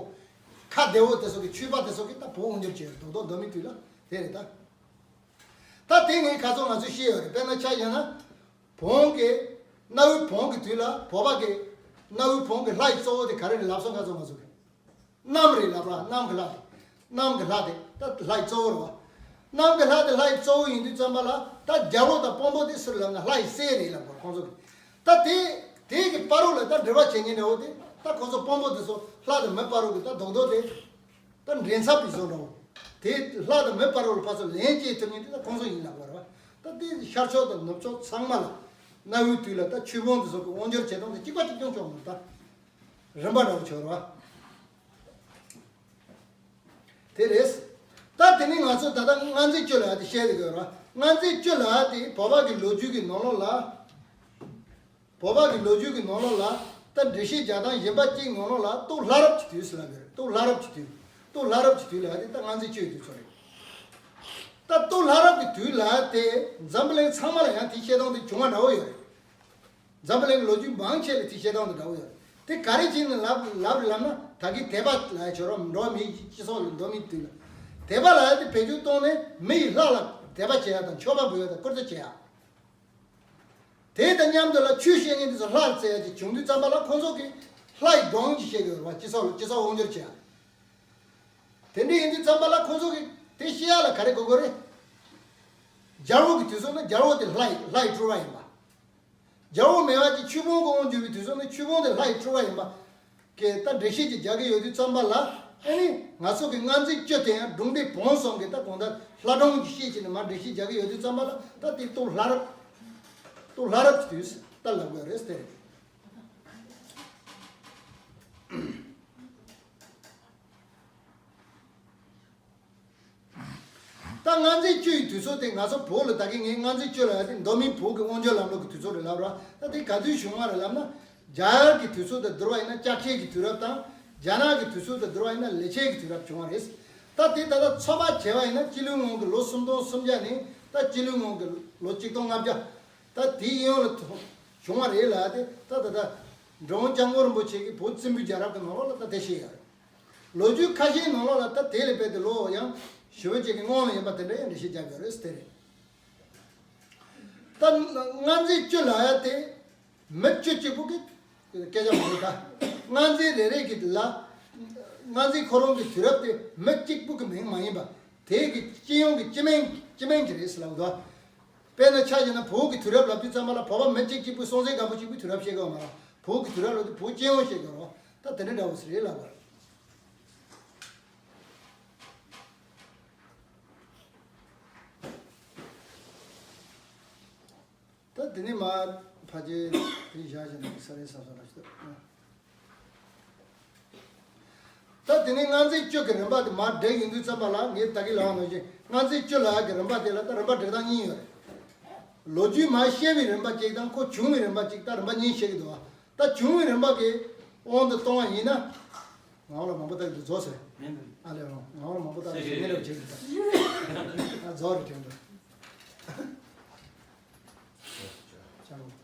ཁ་བདེ་བོ་དེ་ཚོ་གི་ཆོས་པ་དེ་ཚོ་གིས་ད་བོད་དབང་སྒྱུར་བྱས་རེད། རྡོག་རྡོག་མདོ་སྨད་དུས་ལ་དེ་རེད་ད། ད་དེ་ངས་ཁ་སང་ང་ཚོས་བཤད་ཡོད་རེད། དཔེར་ན་ཆ་བཞག་ན། བོན་གྱི་གནའ་བོའི་བོན་གྱི་དུས་ལ་བོད་པ་གི་གནའ་བོའི་བོན་གྱི་ལྷ་ཡི་གཙོ་བོ་དེ་ག་རེ་རེད་ལབ་སོང་། ཁ་སང་ང་ཚོ་གི་གནམ་རེད་ལབ་ར། གནམ་གྱི་ལྷ་དེ། གནམ་གྱི་ལྷ་དེ་ད་ལྷ་ཡི་གཙོ་བོ་རེད་བ། གནམ་གྱི་ལྷ་དེ་ལྷ་ཡི་གཙོ་བོ་ཡིན་དུས་ཙམ་པ་ལ་ད་རྒྱལ་པོ་དང་དཔོན་པོ་དེ་སུ་རེད་ལབ་ན་ལྷ་ཡི་སྲས་རེད་ལབ་དགོས་ཁོང་ཚོ་གི། ད་དེ་དེ་གི་བར་རོ་ལ་ད་འབྲེལ་བ་བྱེད་མཁན་འདྲ་བོ་དེ་ད་ཁོང་ཚོ་དཔོན་པོ་དེ་ཚོ་ལྷ་དང་མི་བར་རོ་གི་ད་རྡོག་རྡོག་དེ། ད་འགྲན་ཚབ་ཀྱི་བཟོ་འདྲ་བོ། དེ་ལྷ་དང་མི་བར་རོ་ལ་ཕར་ཚུར་ལན་སྐྱེལ་ཐུབ་མཁན་དེ་ད་ཁོང་ཚོ་ཡིན་ལབ་པ་རེད་བ། ད་དེ་ཤར་ཕྱོགས་དང་ནུབ་ཕྱོགས་ཚང་མ་ལ་གནའ་བོའི་དུས་ལ་ད་ཆོས་དཔོན་དེ་ཚོ་གི་དབང་སྒྱུར་བྱེད་སྟངས་དེ་གཅིག་པ་གཅིག་རྐྱང་བྱུང་བ་ད་རིམ་པ་འདྲ་བོ་བྱུང་རེད་བ། དེ་རེད། ད་དེ་ནས་ང་ཚོ་ད་ལྟ་སྔ་འཛིན་བཅུ་ལ་དེ་བཤད་དེ་དགོས་རེད་བ། སྔ་འཛིན་བཅུ་ལ་དེ་བོད་པ་གི་ལོ་རྒྱུས་ཀྱི་ནང་ལོགས་ལ། བོད་པ་གི་ལོ་རྒྱུས་ཀྱི་ནང་ལོགས་ལ་ད་འགྲེལ་བཤད་རྒྱག་སྟངས་གཞན་པ་གཅིག་ནང་ལོགས་ལ་སྟོད་ལྷ་རབས་ཀྱི་དུས་སུ་ལབ་ཡོད་རེད། སྟོད་ལྷ་རབས་ཀྱི་དུས། སྟོད་ལྷ་རབས་ཀྱི་དུས་ལ་དེ་ད་སྔ་འཛིན་བཅུ་ཡི་དུས་ཚོད་རེད། ད་སྟོད་ལྷ་རབས་ཀྱི་དུས་ལ་དེ་འཛམ་བུ་གླིང་ཚང་མ་ལ་ཡང་དེ་བཤད་སྟངས་དེ་བྱུང་བ་འདྲ་བོ་ཡོད་རེད། འཛམ་བུ་གླིང་གི་ལོ་རྒྱུས་མང་ཆེ་ལ་དེ་བཤད་སྟངས་དེ་འདྲ་བོ་ཡོད་རེད། དེ་ག་རེ་བྱས་ནས་ལབ་ལབ་རེད་ལབ་ན། ད་གིན་དད་པ་ལབ་ཡ་བྱོས་རོགས། འགྲོ་བ་མིའི་སྤྱི་ཚོགས་ལ་མདོ་སྨད་དུས་ལ་དད་པ་ལབ་ཡ་དེ་བེད་སྤྱོད་གཏོང་ནས་མི་ཡི་ལྷ་ལ་དད་པ་བྱེད་ཡ་དང་མཆོད་པ་འབུལ་ཡ་དང་བཀུར་སྟི་བྱེད་ཡ། དེ་དང་མཉམ་དུ་ལ་ཆོས་བཤད་མཁན་དེ་ཚོ་ལྷར་བརྩི་ཡ་ཅིག་བྱུང་དུས་ཙམ་པ་ལ་ཁོང་ཚོ་གིས་ལྷ་ཡི་སྒྲུང་ཅིག་བཤད་དགོས་རེད་བ། སྤྱི་ཚོགས་ལ་སྤྱི་ཚོགས་དབང་སྒྱུར་བྱེད་ཡ། དེ་འདྲ་ཡིན་དུས་ཙམ་པ་ལ་ཁོང་ཚོ་གིས་དེ་བཤད་ཡ་ལ་ག་རེ་དགོས་དགོས་རེད། རྒྱལ་པོ་གི་དུས་ཚོད་ན་རྒྱལ་པོ་དེ་ལྷ་ཡི་ལྷ་ཡི་སྤྲུལ་པ་ཡིན་པ། རྒྱལ་པོ་མེད་པ་ཅིག་ཆོས་དཔོན་གྱི་དབང་བསྒྱུར་བའི་དུས་ཚོད་ན་ཆོས་དཔོན་དེ་ལྷ་ཡི་སྤྲུལ་པ་ཡིན་པ། གི་ད་འགྲེལ་བཤད་ཅིག་རྒྱག་གི་ཡོད་དུས་ཙམ་པ་ལ། ཨ་ནི་ང་ཚོ་གི་སྔ་འཛིན་བཅུ་དེ་ཡང་སྒྲུང་ལྡེ་བོན་གསུམ་གི་ད་གང་ལྟར་ལྷ་སྒྲུང་གི་བཤད་བྱས་ནས་མར་འགྲེལ་བཤད་རྒྱག་གི་ཡོད་དུས་ཙམ་པ་ལ། ད་དེ་སྟོད་ལྷ་རབས། སྟོད་ལྷ་རབས་ཀྱི་དུས་སུ་ད་ལབ་དགོས་རེད་དེ་རེད། ད་སྔ་འཛིན་བཅུ་ཡི་དུས་ཚོད་དེ་ང་ཚོ་བོད་ལ་ད་གིན་ངས་སྔ་འཛིན་བཅུ་ལབ་ཡ་དེ་མདོ་སྨད་བོད་ཀྱི་དབང་སྒྱུར་ལམ་ལུགས་ཀྱི་དུས་ཚོད་རེད་ལབ་ར། ད་དེ་ག་དུས་བྱུང་བ་རེད་ལབ་ན། རྒྱ་གར་གྱི་དུས་ཚོད་དང་བསྡུར་བ་ཡིན་ན་ལྕགས་ཁྲའི་གི་དུས་རབས་དང་། རྒྱ་ནག་གི་དུས་ཚོད་དང་བསྡུར་བ་ཡིན་ན་ལེགས་ཆའི་གི་དུས་རབས་བྱུང་བ་རེད། ད་དེ་ད་ལྟ་ཚོད་དཔག་བྱས་པ་ཡིན་ན་སྤྱི་ལོའི་སྔོན་གྱི་ལོ་སུམ་སྟོང་སུམ་བརྒྱ་ནས་ད་སྤྱི་ལོའི་སྔོན་གྱི་ལོ་གཅིག་སྟོང་ལྔ་བརྒྱ། ད་དེའི་ཡོངས་ལ་ཐོ་བྱུང་བ་རེད་ལབ་ཡ་དེ་ད་ད་ལྟ་འབྲི་གུང་སྐྱབས་མགོན་རིན་པོ་ཆེ་གིས་བོད་བཙན་པོའི་རྒྱལ་རབས་ཀྱི་ནང་ལོགས་ལ་ད་དེ་བཤད་ཡོད་རེད། ལོ་རྒྱུས་ཁ་ཤས་ནང་ལོགས་ལ་ད་དེ་ལས་རྦད་དེ་ལོ་ཡང་ ཞི་བ་ཅན་གྱི་སྔོན་ལ་ཡིན་པ་དེ་འདྲ་ཡང་འགྲེལ་བཤད་རྒྱག་ཡོད་རེད་དེ་རེད། ད་མངའ་མཛད་བཅུ་ལབ་ཡ་དེ་མི་བཅུ་གཅིག་པུ་གི་སྐད་ཆ་མ་རེད་ད། མངའ་མཛད་རེ་རེ་གི་ལ་མངའ་མཛད་ཁོ་རང་གི་དུས་རབས་དེ་མི་གཅིག་པུ་གི་མིང་མ་ཡིན་པ་དེ་གི་སྤྱི་ཡོངས་ཀྱི་སྤྱི་མིང་སྤྱི་མིང་ཅིག་རེད་ཟེར་ལབ་འདུག་དཔེར་ན་ཆ་བཞག་ན་བོད་ཀྱི་དུས་རབས་ལབ་དུས་ཙམ་པ་ལ་བོད་པ་མི་གཅིག་གཅིག་པུ་སྲོང་བཙན་སྒམ་པོ་གཅིག་པུའི་དུས་རབས་བཤད་དགོས་མ་རེད། བོད་ཀྱི་དུས་རབས་ལབ་དུས་བོད་སྤྱི་ཡོངས་བཤད་དགོས་རེད། ད་དེ་འདྲ་འདྲ་བོ་ཞིག་རེད་ལབ་པ་རེད། ད་དེ་ནས་མར་ཕལ་ཆེར་དེ་བཞག་བཞག་ན་ས་རེ་ས་སོ་ར་ཞིག་ད་དེ་ནས་མངའ་མཛད་བཅུ་གི་རིམ་པ་དེ་མར་བསྒྲིགས་ཡོང་དུས་ཙམ་པ་ལ་ངས་ད་གིན་ལབ་པ་ནང་བཞིན་མངའ་མཛད་བཅུ་ལབ་ཡག་གི་རིམ་པ་དེ་ལ་ད་རིམ་པ་སྒྲིག་སྟངས་གཉིས་ཡོད་རེད། ལོ་རྒྱུས་མར་བཤད་པའི་རིམ་པ་གཅིག་དང་ཁོ་བྱུང་བའི་རིམ་པ་གཅིག་ད་རིམ་པ་གཉིས་བཤད་ཀྱི་འདུག་ད་བྱུང་བའི་རིམ་པ་གི་དབང་དུ་གཏོང་བ་ཡིན་ན། ངག་ལ་མང་པོ་བཏགས་ཀྱི་རྫོགས་ཟེར། མིན་འདུག་ཨ་ལས་རང་ངག་ལ་མང་པོ་བཏགས་ཀྱི་ངེས་ལ་བྱེད་ཀྱི་ད། ཨ་རྫོགས་རེད་དྲན་འདུག་ཅང་།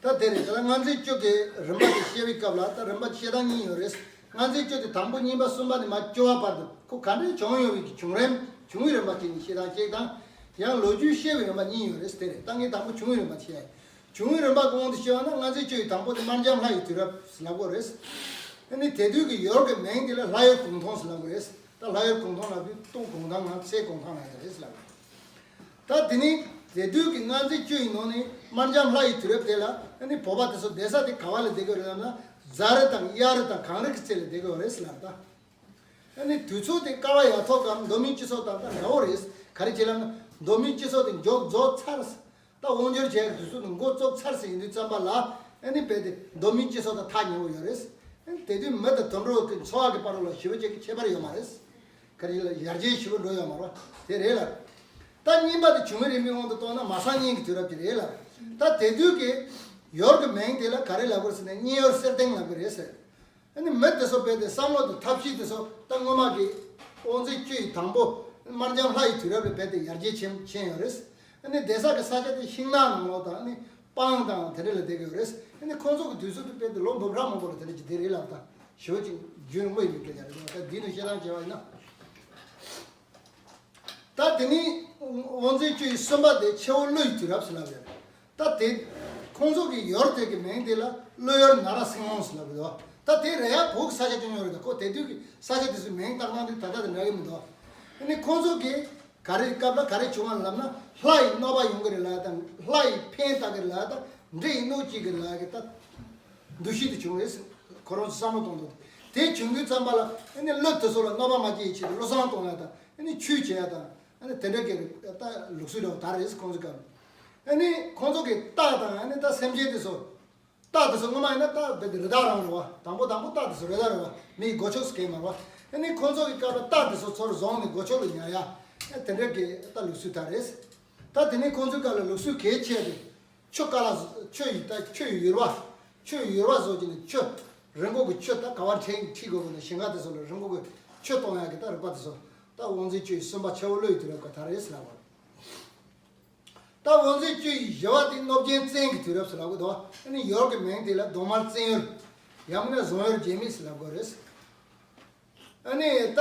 ད་དེ་རེད། ད་མངའ་མཛད་བཅུ་གི་རིམ་པ་དེ་བཤད་པའི་སྐབས་ལ་ད་རིམ་པ་བཤད་སྟངས་གཉིས་ཡོད་རེད། མངའ་མཛད་བཅུ་དེ་དང་པོ་གཉིས་པ་གསུམ་པ་ནས་མར་བཅུ་པ་བར་དུ་ཁོ་ག་འདྲས་བྱུང་ཡོད་པའི་གི་བྱུང་རིམ་བྱུང་བའི་རིམ་པ་དེ་ནས་བཤད་སྟངས་གཅིག་དང་། ཡང་ལོ་རྒྱུས་བཤད་པའི་རིམ་པ་གཉིས་ཡོད་རེད། དེ་རེད། ད་ངས་དང་པོ་བྱུང་བའི་རིམ་པ་བཤད། བྱུང་བའི་རིམ་པ་གོང་དུ་བཤད་པ་ན་མངའ་མཛད་བཅུ་ཡི་དང་པོ་དེ་དམར་འཇམ་ལྷ་ཡི་དུས་རབས་ལབ་དགོས་རེད། ཨ་ནི་དེ་དུས་ཀྱི་ཡུལ་གྱི་མིང་དེ་ལ་ལྷ་ཡུལ་གུང་ཐང་ཟེར་ལབ་དགོས་རེད། ད་ལྷ་ཡུལ་གུང་ཐང་ལབ་དུས་སྟོད་གུང་ཐང་ངམ་སེ་གུང་ཐང་ལབ་ཡ་རེད་ཟེར་ལབ་དགོས། ད་དེ་ནི་དེ་དུས་ཀྱི་མངའ་མཛད་བཅུ་ཡི་ནང་ནས་དམར་འཇམ་ལྷ་ཡི་དུས་རབས་དེ་ལ་ཨ་ནི་བོད་པ་དེ་ཚོ་བསྡད་ས་དེ་ག་བ་ལ་བསྡད་ཀྱི་ཡོད་རེད་ལབ་ན་རྫ་རི་དང་གཡའ་རི་དང་གངས་རི་གི་རྩེ་ལ་བསྡད་ཀྱི་ཡོད་རེད་ཟེར་ལབ་ད། ཨ་ནི་དུས་ཚོད་དེ་ཀ་བ་ཡ་ཐོག་གམ་མདོ་སྨད་སྤྱི་ཚོགས་དང་ད་འདྲ་བོ་རེད། ག་རེ་བྱས་ལབ་ན་མདོ་སྨད་སྤྱི་ཚོགས་དེ་མཇུག་རྫོགས་ཚར། ད་དབང་སྒྱུར་བྱས་དུས་ཚོད་དེ་འགོ་བཙུགས་ཚར་ཟིན་དུས་ཙམ་པ་ལ་ཨ་ནི་རྦད་དེ་མདོ་སྨད་སྤྱི་ཚོགས་དང་ཐག་ཉེ་བོ་ཡོད་རེད། ཨ་ནི་དེ་དུས་མི་དང་དུད་འགྲོ་གི་འཚོ་བ་གི་བར་ལ་ཞི་བ་ཅན་གྱི་ཁྱད་པར་ཡོད་མ་རེད། ག་རེ་ལ་ཡར་རྒྱས་ཞི་བ་འགྲོ་ཡོད་མ་རེད། དེ་རེད་ལ། ད་གཉིས་པ་དེ་བྱུང་བའི་རིམ་པའི་དབང་དུ་གཏོང་ན་མ་སངས་གཉིས་ཀྱི་དུས་རབས་ཀྱི་རེད་ལ། ད་དེ་དུས་ཀྱི་ཡུལ་གྱི་མིང་དེ་ལ་ག་རེ་ལབ་དགོས་ཟེར་ན་མཉན་ཡུལ་གསེར་ལྡེང་ལབ་ཀྱི་རེད་ཟེར། ཨ་ནི་མི་དེ་ཚོ་རྦད་དེ་བསམ་བློ་དང་ཐབས་ཤེས་དེ་ཚོ་ད་སྔོན་མ་གི་དབང་མཛད་བཅུ་ཡི་དང་པོ་དམར་འཇམ་ལྷ་ཡི་དུས་རབས་ལ་རྦད་དེ་ཡར་རྒྱས་ཕྱིན་ཕྱིན་ཡོད་རེད། ཨ་ནི་བསྡད་ས་གི་ས་ཆ་དེ་ཤིང་ནགས་ནང་ལོགས་དང་ཨ་ནི་སྤང་དང་དེ་འདྲ་ལ་བསྡད་ཀྱི་ཡོད་རེད། ཨ་ནི་ཁོང་ཚོ་གི་དུས་ཚོད་དེ་རྦད་དེ་ལོ་འབུམ་ཕྲག་མང་པོ་ལ་དེ་འདྲ་ཅིག་བསྡད་རེད་ལབ་ད་ཞི་བ་ཅིག་རྒྱུན་རིང་པོ་ཡིན་པའི་སྐད་ཆ་རེད། ད་འདི་ནས་བཤད་སྟངས་བྱས་པ་ཡིན་ན། ད་དེ་ནི་དབང་མཛད་བཅུ་ཡི་གསུམ་པ་དེ་ཆུ་བོ་ཀླུ་ཡི་དུས་རབས་སུ་ལབ་ཡོད། ད་དེ་ཁོང་ཚོ་གི་ཡུལ་དེ་གི་མིང་དེ་ལ་ཀླུ་ཡུལ་ན་ར་སེང་ལུང་ཟེར་ལབ་ཡོད། ད་དེ་རེད་ཡ། བོད་ཀྱི་ས་ཆ་ཅུང་ཡོད་རེད། ད་ཁོ་དེ་དུས་ཀྱི་ས་ཆ་དེ་ཚོའི་མིང་བཏགས་སྟངས་དེ་ད་ལྟ་དང་འདྲ་གི་མི་འདུག་ཨ་ནི་ཁོང་ཚོ་གི་ག་རེ་སྐབས་ལ་ག་རེ་བྱུང་བ་ལབ་ན་ལྷ་ཡི་གནོད་པ་ཡོང་གི་རེད་ལབ་དང་ལྷ་ཡི་ཕན་བཏགས་གི་རེད་ལབ་དང་འདྲེ་ཡི་གནོད་བྱེད་གི་ལབ་གི་ད་འདུ་ཤེས་དེ་བྱུང་རེད། ཁོ་རང་ཚོ་བསམ་བློ་གཏོང་འདུག་དེ་བྱུང་དུས་ཙམ་པ་ལ་ཨ་ནི་ཀླུ་དེ་ཚོ་ལ་གནོད་པ་མ་སྐྱེལ་ཡའི་ཆེད་དུ་ཀླུ་བསང་གཏོང་ཡ་དང་ཨ་ནི་ཆོས་བྱེད་ཡ་དང་། ཨ་ནི་དེ་འདྲ་གི་ད་ལུགས་སྲོལ་འདྲ་བོ་དར་རེད། ཁོང་ཚོ་སྐབས། ཨ་ནི་ཁོང་ཚོ་གི་སྟག་དང་ཨ་ནི་ད་སེམས་ཅན་དེ་ཚོ། སྟག་དེ་ཚོ་སྔོན་མ་ཡིན་ན་སྟག་དེ་རི་དྭགས་རང་རེད་བ། དང་པོ་དང་པོ་སྟག་དེ་ཚོ་རི་དྭགས་རེད་བ། མིའི་སྒོ་ཕྱུགས་སུ་གས་མ་རེད་བ། ཨ་ནི་ཁོང་ཚོ་གི་སྐབས་ལ་སྟག་དེ་ཚོ་ཚུར་བཟུང་ནས་སྒོ་ཕྱུགས་ལ་ཉར་ཡ། ཨ་དེ་འདྲ་གི་ད་ལུགས་སྲོལ་དར་རེད། ད་དེ་ནས་ཁོང་ཚོའི་སྐབས་ལ་ལུགས་སྲོལ་གལ་ཆེ་དེ། ཆུ་ཀ་ལ་བཟོ། ཆུ་ཡི་ད་ཆུ་ཡི་ཡུར་བ། ཆུ་ཡི་ཡུར་བ་བཟོ་བྱས་ནས་ཆུ། རི་མགོ་གི་ཆུ་ད་ག་བ་འཕྲེང་གིས་འཁྲིད་དགོས་དགོས་ན་ཞིང་ཁ་དེ་ཚོ་ལ་རི་མགོ་གི་ཆུ་གཏོང་ཡག་གི་ད་རིག་པ་དེ་ཚོ། ད་དབང་མཛད་བཅུ་ཡི་གསུམ་པ་ཆུ་བོ་ཀླུ་ཡི་དུས་རབས་ཀ་ད་རེད་ཟེར་ལབ་པ། ད་དབང་མཛད་བཅུ་ཡི་བཞི་པ་དེ་གནོད་སྦྱིན་བཙན་གྱི་དུས་རབས་ཟེར་ལབ་གི་འདུག་ཨ་ནི་ཡུལ་གྱི་མིང་དེ་ལ་གདོང་དམར་བཙན་ཡུལ། ཡང་མིན་ན་ཟངས་ཡུལ་རྒྱལ་མེས་ཟེར་ལབ་དགོས་རེད། ཨ་ནི་ད་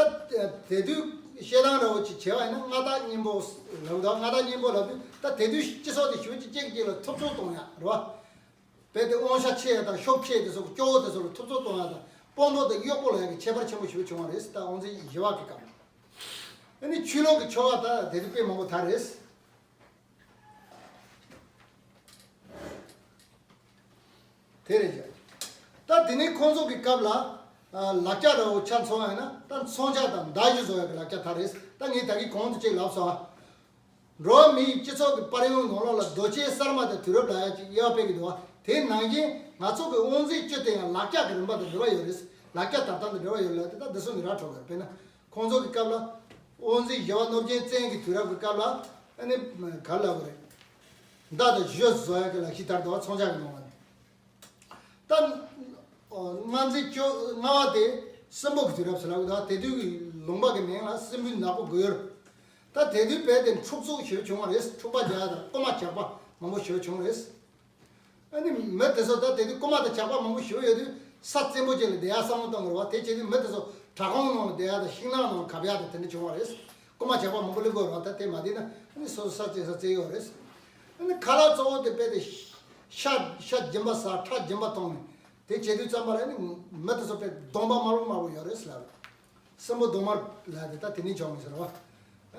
དེ་དུས་བཤད་སྟངས་འདྲ་བོ་ཅིག་བྱས་པ་ཡིན་ན་མངའ་བདག་གཉན་པོ་ལབ་འདུག་མངའ་བདག་གཉན་པོ་ལབ་དུས་ད་དེ་དུས་སྤྱི་ཚོགས་དེ་ཞུ་ཅིག་གཅིག་གཅིག་ལ་ཐུབ་ཚོད་གཏོང་ཡག་རེད་བ། རྦད་དེ་དབང་ཆ་ཆེ་ཡ་དང་ཤུགས་ཆེ་དེ་ཚོ་གི་སྐྱོ་བོ་དེ་ཚོ་ལ་ཐུབ་ཚོད་གཏོང་ཡ་དང་དཔོན་པོ་དང་གཡོག་པོ་ལབ་ཡ་གི་ཁྱད་པར་ཆེན་པོ་ཞིག་བྱུང་བ་རེད། ད་དབང་མཛད་བཞི་པ་གི་སྐབས་ལ། ཨ་ནི་ཆོས་ལུགས་ཀྱི་ཆོ་ག་ད་དེ་དུས་དཔེ་མང་པོ་དར་རེད། དེ་རེད་ཀྱི། ད་དེ་ནས་ཁོང་ཚོ་གི་སྐབས་ལ་ཨ་ལག་ཆ་འདྲ་བོ་ཆ་མཚོན་པ་ཡིན་ན་ད་མཚོན་ཆ་དང་མདའ་གཞུ་བཟོ་ཡ་གི་ལག་ཆ་དར་རེད། ད་ངས་ད་གིན་གོང་དུ་གཅིག་ལབ་སོང་ཨ། འགྲོ་བ་མིའི་སྤྱི་ཚོགས་ཀྱི་པར་ཡོང་ནང་ལོགས་ལ་རྡོ་ཆས་གསར་མ་དང་དུས་རབས་ལབ་ཡ་ཅིག་དབྱེ་བ་སྤེལ་གྱི་འདུག་བ། དེ་ནང་བཞིན་ང་ཚོ་གི་དབང་མཛད་བཅུ་དེ་ཡང་ལག་ཆ་གི་རིམ་པ་དང་འབྲེལ་བ་ཡོད་རེད། ལག་ཆ་དར་སྟངས་དང་འབྲེལ་བ་ཡོད་ལབ་དེ་ད་འདི་ཚོ་ནི་ར་འཕྲོ་གི་རེད། དཔེར་ན་ཁོང་ཚོ་གི་སྐབས་ལ་དབང་མཛད་བཞི་པ་གནོད་སྦྱིན་བཙན་གྱི་དུས་རབས་ཀྱི་སྐབས་ལ་ཨ་ནི་ག་རེ་ལབ་དགོས་རེད། མདའ་དང་གཞུ་བཟོ་ཡ་གི་ལག་ཤེས་དར་འདུག་བ། མཚོན་ཆ་གི་ནང་ལ་ནི། ད་མངའ་མཛད་བཅོ་ལྔ་པ་དེ་སྲིན་པོ་གི་དུས་རབས་སུ་ལབ་གི་འདུག་དེ་དུས་ཀྱི་ལུང་པ་གི་མིང་ལ་སྲིན་པོའི་ནག་པོ་དགུ་ཡུར། ད་དེ་དུས་རྦད་དེ་འཁྲུག་རྩོད་ཞེ་པོ་བྱུང་བ་རེད། འཁྲུག་པ་རྒྱག་ཡ་དང་རྐུན་མ་ཇག་པ་མང་པོ་ཞེ་པོ་བྱུང་རེད། ཨ་ནི་མི་དེ་ཚོ་ད་དེ་དུས་རྐུན་མ་དང་ཇག་པ་མང་པོ་ཞེ་པོ་ཡོད་དུས་ས་བཙན་པོ་ཅིག་ལ་བསྡད་ཡ་བསམ་བློ་གཏོང་དགོས་རེད་བ། དེ་བྱས་དུས་མི་དེ་ཚོ་བྲག་ཁུང་ནང་ལ་བསྡད་ཡ་དང་ཤིང་ནགས་ནང་ལ་གབ་ཡ་དང་དེ་འདྲ་བྱུང་བ་རེད། རྐུན་མ་ཇག་པ་མང་པོ་སླེབས་ཀྱི་ཡོད་རེད་བ། ད་དེ་མ་བསྡད་ན་ཨ་ནི་སོ་སོ་ས་བཙལ་ས་བཙལ་གྱི་ཡོད་རེད། ཨ་ནི་ཁ་ལག་གཙོ་བོ་དེ་རྦད་དེ་ཤ་ཤ་སྦྱིན་པ་ཟ། ཁྲག་སྦྱིན་པ་གཏོང་ནས་དེ་བྱེད་དུས་ཙམ་པ་ལ་ཨ་ནི་མི་དེ་ཚོ་རྦད་གདོང་པ་དམར་པོ་དམར་པོ་ཡོད་རེད་ཟེར་ལབ་རེད། སྲིན་པོ་གདོང་དམར་ལབ་དེ་ད་དེ་ནས་བྱུང་ཡིན་ཟེར་བ།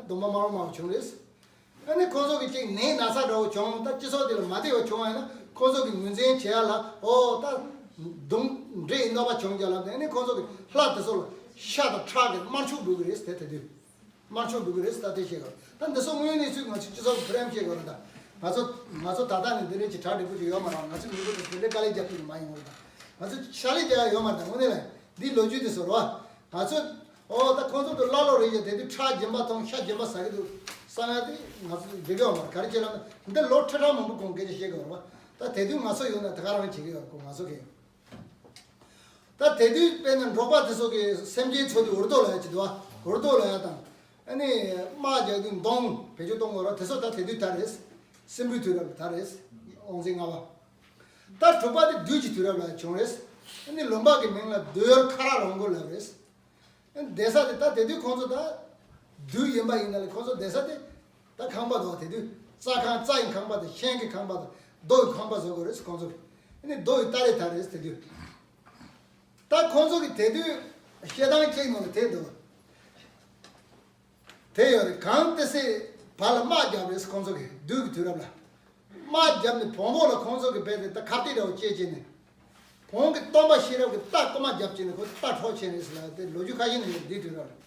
གདོང་པ་དམར་པོ་དམར་པོ་བྱུང་རེད། ཨ་ནི་ཁོང་ཚོ་གི་ཅིག་ནད་ན་ཚ་འདྲ་བོ་བྱུང་། ད་སྤྱི་ཚོགས་དེ་ལ་མ་བདེ་བ་བྱུང་བ་ཡིན་ན་ཁོང་ཚོ་གི་ངོས་འཛིན་བྱེད་ཡ་ལ་ཨོ་ད་གདོན་འདྲེ་ཡི་གནོད་པ་བྱུང་རྒྱུ་ལབ་ནས་ཨ་ནི་ཁོང་ཚོ་གི་ལྷ་དེ་ཚོ་ལ་ཤ་དང་ཁྲག་གི་དམར་ཆུ་འབུལ་གི་རེད་དེ། དེ་དུས་དམར་ཆུ་འབུལ་གི་རེད་ད་དེ་བཤད་གི་རེད། ད་འདི་ཚོ་དངོས་གནས་ཚུལ་ང་ཚོ་སྤྱི་ཚོགས་ཀྱི་ཕུ་རེམ་བཤད་གི་རེད། ད་ང་ཚོ་ང་ཚོ་ད་ལྟ་ནས་འདི་འདྲའི་ཅིག་གྲ་སྒྲིག་པོ་ཅིག་ཡོད་མ་རེད། ང་ཚོ་མི་འདུག་དེ་འདྲའི་དཀའ་ལས་རྒྱབ་ཀྱི་མ་ཡིན་གི་རེད། ད་ང་ཚོ་ཕྱག་ལས་རྒྱག་ཡ་ཡོད་མ་རེད། ད་དངོས་གནས་ལ་འདིའི་ལོ་རྒྱུས་དེ་ཚོ་རེད་བ། ང་ཚོ་ཨོ་ད་ཁོང་ཚོ་དུ་ཀླ་ཀློ་རེད་ཡ། དེ་དུས་ཁྲག་སྦྱིན་པ་གཏོང་། ཤ་སྦྱིན་པ་ཟ་གི་འདུག་བསམ་ཡ་དེ་ང་ཚོ་འགྲིག་གི་ཡོད་མ་རེད། ག་རེ་བྱས་ལབ་ན་འདི་ལོ་ཁྲི་ཕྲག་མང་པོ་གོང་སྐད་ཆ་བཤད་གི་ཡོད་རེད་བ། ད་དེ་དུས་ང་ཚོ་ཡོད་ན་ད་ག་རང་བྱེད་གི་ཡོད་རེད་ཁོ་ང་ཚོ་གི། ད་དེ་དུས་དཔེར་ན་འབྲོག་པ་དེ་ཚོ་གི་སེམས་ཅན་འཚོ་དུས་འུར་རྡོ་ལབ་ཡ་ཅིག་འདུག་བ། འུར་རྡོ་ལབ་ཡ་དང་ཨ་ནི་དམག་རྒྱག་དུས་མདུང་བེད་སྤྱོད་གཏོང་དགོས་ར། དེ་ཚོ་ད་དེ་དུས་ད་རེད། སྲིན་པོའི་དུས་རབས་ད་རེད། དབང་འཛིན་ལྔ་པ། ད་དྲུག་པ་དེ་བདུད་ཀྱི་དུས་རབས་ལ་བྱུང་རེད། ཨ་ནི་ལུང་པ་གི་མིང་ལ་བདུད་ཡུལ་ཁ་རག་རོང་ཁུལ་ལབ་རེད། ཨ་ནི་བསྡད་ས་དེ་ད་དེ་དུས་ཁོང་ཚོ་ད་བདུད་ཡིན་པ་ཡིན་ན་ལས་ཁོང་ཚོ་བསྡད་ས་དེ་ད་ཁང་པ་འདུག་བ། དེ་དུས་རྩྭ་ཁང་། རྩྭ་ཡི་ཁང་པ་དང་ཤིང་གི་ཁང་པ་དང་རྡོ་ཡི་ཁང་པ་བཟོ་དགོས་རེད་ཁོང་ཚོ་གི། ཨ་ནི་རྡོ་ཡི་སྟ་རེ་ད་རེད་དེ་དུས། ད་ཁོང་ཚོ་གི་དེ་དུས་བཤད་སྟངས་གཅིག་ནང་ལ་དེ་འདུག་དེ་ཡོད་རེད། གངས་ཏི་སེ་བར་ལ་དམག་བརྒྱབ་རེད་ཁོང་ཚོ་གི་བདུད་ཀྱི་དུས་རབས་ལ། དམག་བརྒྱབ་ནས་བོང་བུ་ལ་ཁོང་ཚོ་གི་རྦད་དེ་ད་ཁ་གཏད་འདྲ་བོ་བཅད་བྱས་ནས། བོང་གི་སྟོན་པ་གཤེན་རབ་ཀྱི་རྟ་རྐུན་མ་བརྒྱབ་བྱས་ནས་ཁོ་རྟ་འཕྲོག་བྱས་ནས་ཟེར་ལ་དེ་ལོ་རྒྱུས་ཁ་ཤས་ནས་ཡོད་འདི་དུས་རབས་ལ།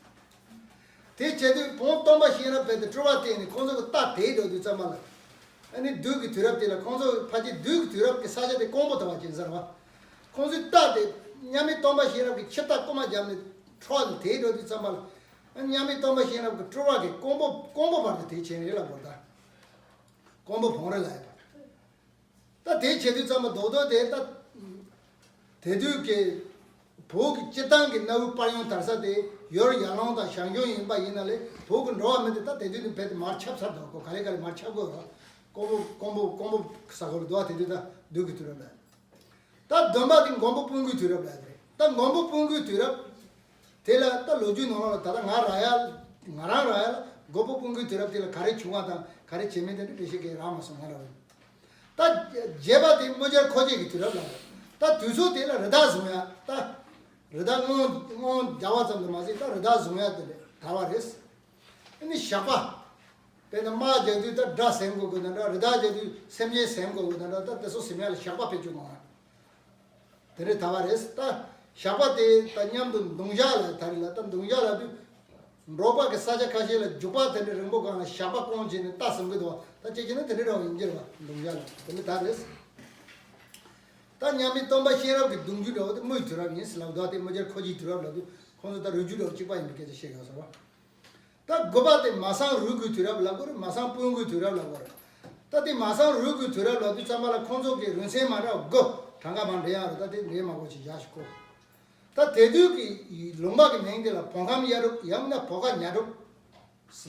དེ་བྱས་དུས་བོང་སྟོན་པ་གཤེན་རབ་རྦད་དེ་སྤྲུལ་པ་བསྟན་ནས་ཁོང་ཚོ་གི་རྟ་དེད་འགྲོ་དུས་ཙམ་པ་ལ། ཨ་ནི་བདུད་ཀྱི་དུས་རབས་དེ་ལ་ཁོང་ཚོ་ཕལ་ཆེར་བདུད་ཀྱི་དུས་རབས་ཀྱི་ས་ཆ་དེ་ཀོང་པོ་དང་བ་ཅན་ཟེར་བ། ཁོང་ཚོའི་རྟ་དེ་མཉམ་མེད་སྟོན་པ་གཤེན་རབ་ཀྱི་ཁྱི་རྟ་རྐུན་མ་བརྒྱབ་ནས་འཕྲོག་ནས་དེད་འགྲོ་དུས་ཙམ་པ་ལ། མཉམ་མེད་སྟོན་པ་གཤེན་རབ་ཀྱི་སྤྲུལ་པ་གིས་ཀོང་པོ་ཀོང་པོ་བར་དུ་དེད་བྱས་རེད་ལབ་དགོས་ད། ཀོང་པོ་བོང་རི་ལ་ཡོད་པ། ད་དེ་བྱེད་དུས་ཙམ་པ་རྡོག་རྡོག་དེ་ད། དེ་དུས་ཀྱི་བོད་ཀྱི་སྤྱི་བཏང་གི་གནའ་བོའི་དཔལ་ཡོན་དར་ས་དེ་ཡོལ་ཡར་ཀླུང་དང་ཞང་ཞུང་ཡིན་པ་ཡིན་ན་ལས་བོད་ཀྱི་འགྲོ་བ་མི་དེ་ད་དེ་དུས་ནས་རྦད་དེ་མར་ཁྱབ་ཚར་འདུག་གོ། ག་རེ་ག་རེ་མར་ཁྱབ་དགོས་རོགས། ཀོང་པོ་ཀོང་པོ་ཀོང་པོ་ས་ཁུལ་འདུག་བ། དེ་དུས་ད་བདུད་ཀྱི་དུས་རབས་ལ། ད་བདུན་པ་དེ་མགོན་པོ་སྤུན་དགུའི་དུས་རབས་ལ་རེད། ད་མགོན་པོ་སྤུན་དགུའི་དུས་རབས་དེ་ལ་ད་ལོ་རྒྱུས་ནང་ལ་ད་ལྟ་ང་རག་ཡ་ང་རང་རག་ཡ་ལ་མགོན་པོ་སྤུན་དགུའི་དུས་རབས་དེ་ལ་ག་རེ་བྱུང་བ་དང་ག་རེ་བྱས་མིན་དེ་འདྲ་འགྲེལ་བཤད་གང་ཡང་རག་མ་སོང་། ང་རག་རེད། ད་བརྒྱད་པ་དེ་དམུ་རྒྱལ་ཁོ་རྗེ་གི་དུས་རབས་ལ་རེད། ད་དུས་ཚོད་དེ་ལ་རི་དྭགས་བཟུང་ཡ། ད་རི་དྭགས་སྔོན་སྔོན་རྒྱ་བ་ཙམ་དུ་མ་ཟད་ད་རི་དྭགས་བཟུང་ཡ་དེ་ལས་དར་བ་རེད། ཨ་ནི་ཞགས་པ། དཔེར་ན་དམག་རྒྱག་དུས་ད་དགྲ་ཟིན་དགོས་དགོས་ན་འདྲ། རི་དྭགས་རྒྱག་དུས་སེམས་ཅན་ཟིན་དགོས་དགོས་ན་འདྲ། ད་དེ་ཚོ་ཟིན་ཡ་ལ་ཞགས་པ་བེད་སྤྱོད་གནང་བ་དེ་རེད་དར་བ་རེད། ད་ཞགས་པ་དེ་ད་མཉམ་དུ་མདུང་ཞགས་ལ་དར་རེད་ལ། ད་མདུང་ཞགས་ལ་དུས་འབྲོག་པ་གི་ས་ཆ་ཁ་ཤས་ལ་རྒྱུག་པ་དེ་འདྲ་རིང་པོ་གང་ལ་ཞགས་པ་བསྐོང་བྱས་ནས་རྟ་ཟིན་གི་འདུག་བ། ད་ཅི་བྱས་ན་དེ་འདྲ་འདྲ་བ་ཡིན་གྱི་རེད་བ། མདུང་ཞགས་ལ་དེ་འདྲ་དར་རེད། ད་མཉམ་མེད་སྟོན་པ་གཤེན་རབ་ཀྱི་གདུང་རྒྱུད་འདྲ་བོ་དེ་དམུའི་དུས་རབས་ཡིན་ཟེར་ལབ་འདུག་བ། དེ་དམུ་རྒྱལ་ཁོ་རྗེའི་དུས་རབས་ལབ་དུས་ཁོང་ཚོ་ད་རུས་རྒྱུད་འདྲ་བོ་གཅིག་པ་ཡིན་པའི་སྐད་ཆ་བཤད་ཡོད་ཟེར་བ། ད་དགུ་པ་དེ་མ་སངས་རུས་ཀྱི་དུས་རབས་ལབ་དགོས་རེད། མ་སངས་སྤུན་དགུའི་དུས་རབས་ལབ་དགོས་རེད། ད་དེ་མ་སངས་རུས་ཀྱི་དུས་རབས་ལབ་དུས་ཙམ་པ་ལ་ཁོང་ཚོ་གི་རིང་བསྲེལ་མ་འདྲ་བ་དགུ་གྲངས་ཀ་མ་འདྲེས་ཡ་རེད། ད་དེ་འདྲེས་མ་དགོས་ཅིག་བཞག་ཞིག་གོ། ད་དེ་དུས་ཀྱི་ལུང་པ་གི་མིང་དེ་ལ་བོད་ཁམས་གཡའ་རུབ་ཡང་ན་བོད་ཁ་གཉའ་རུབ་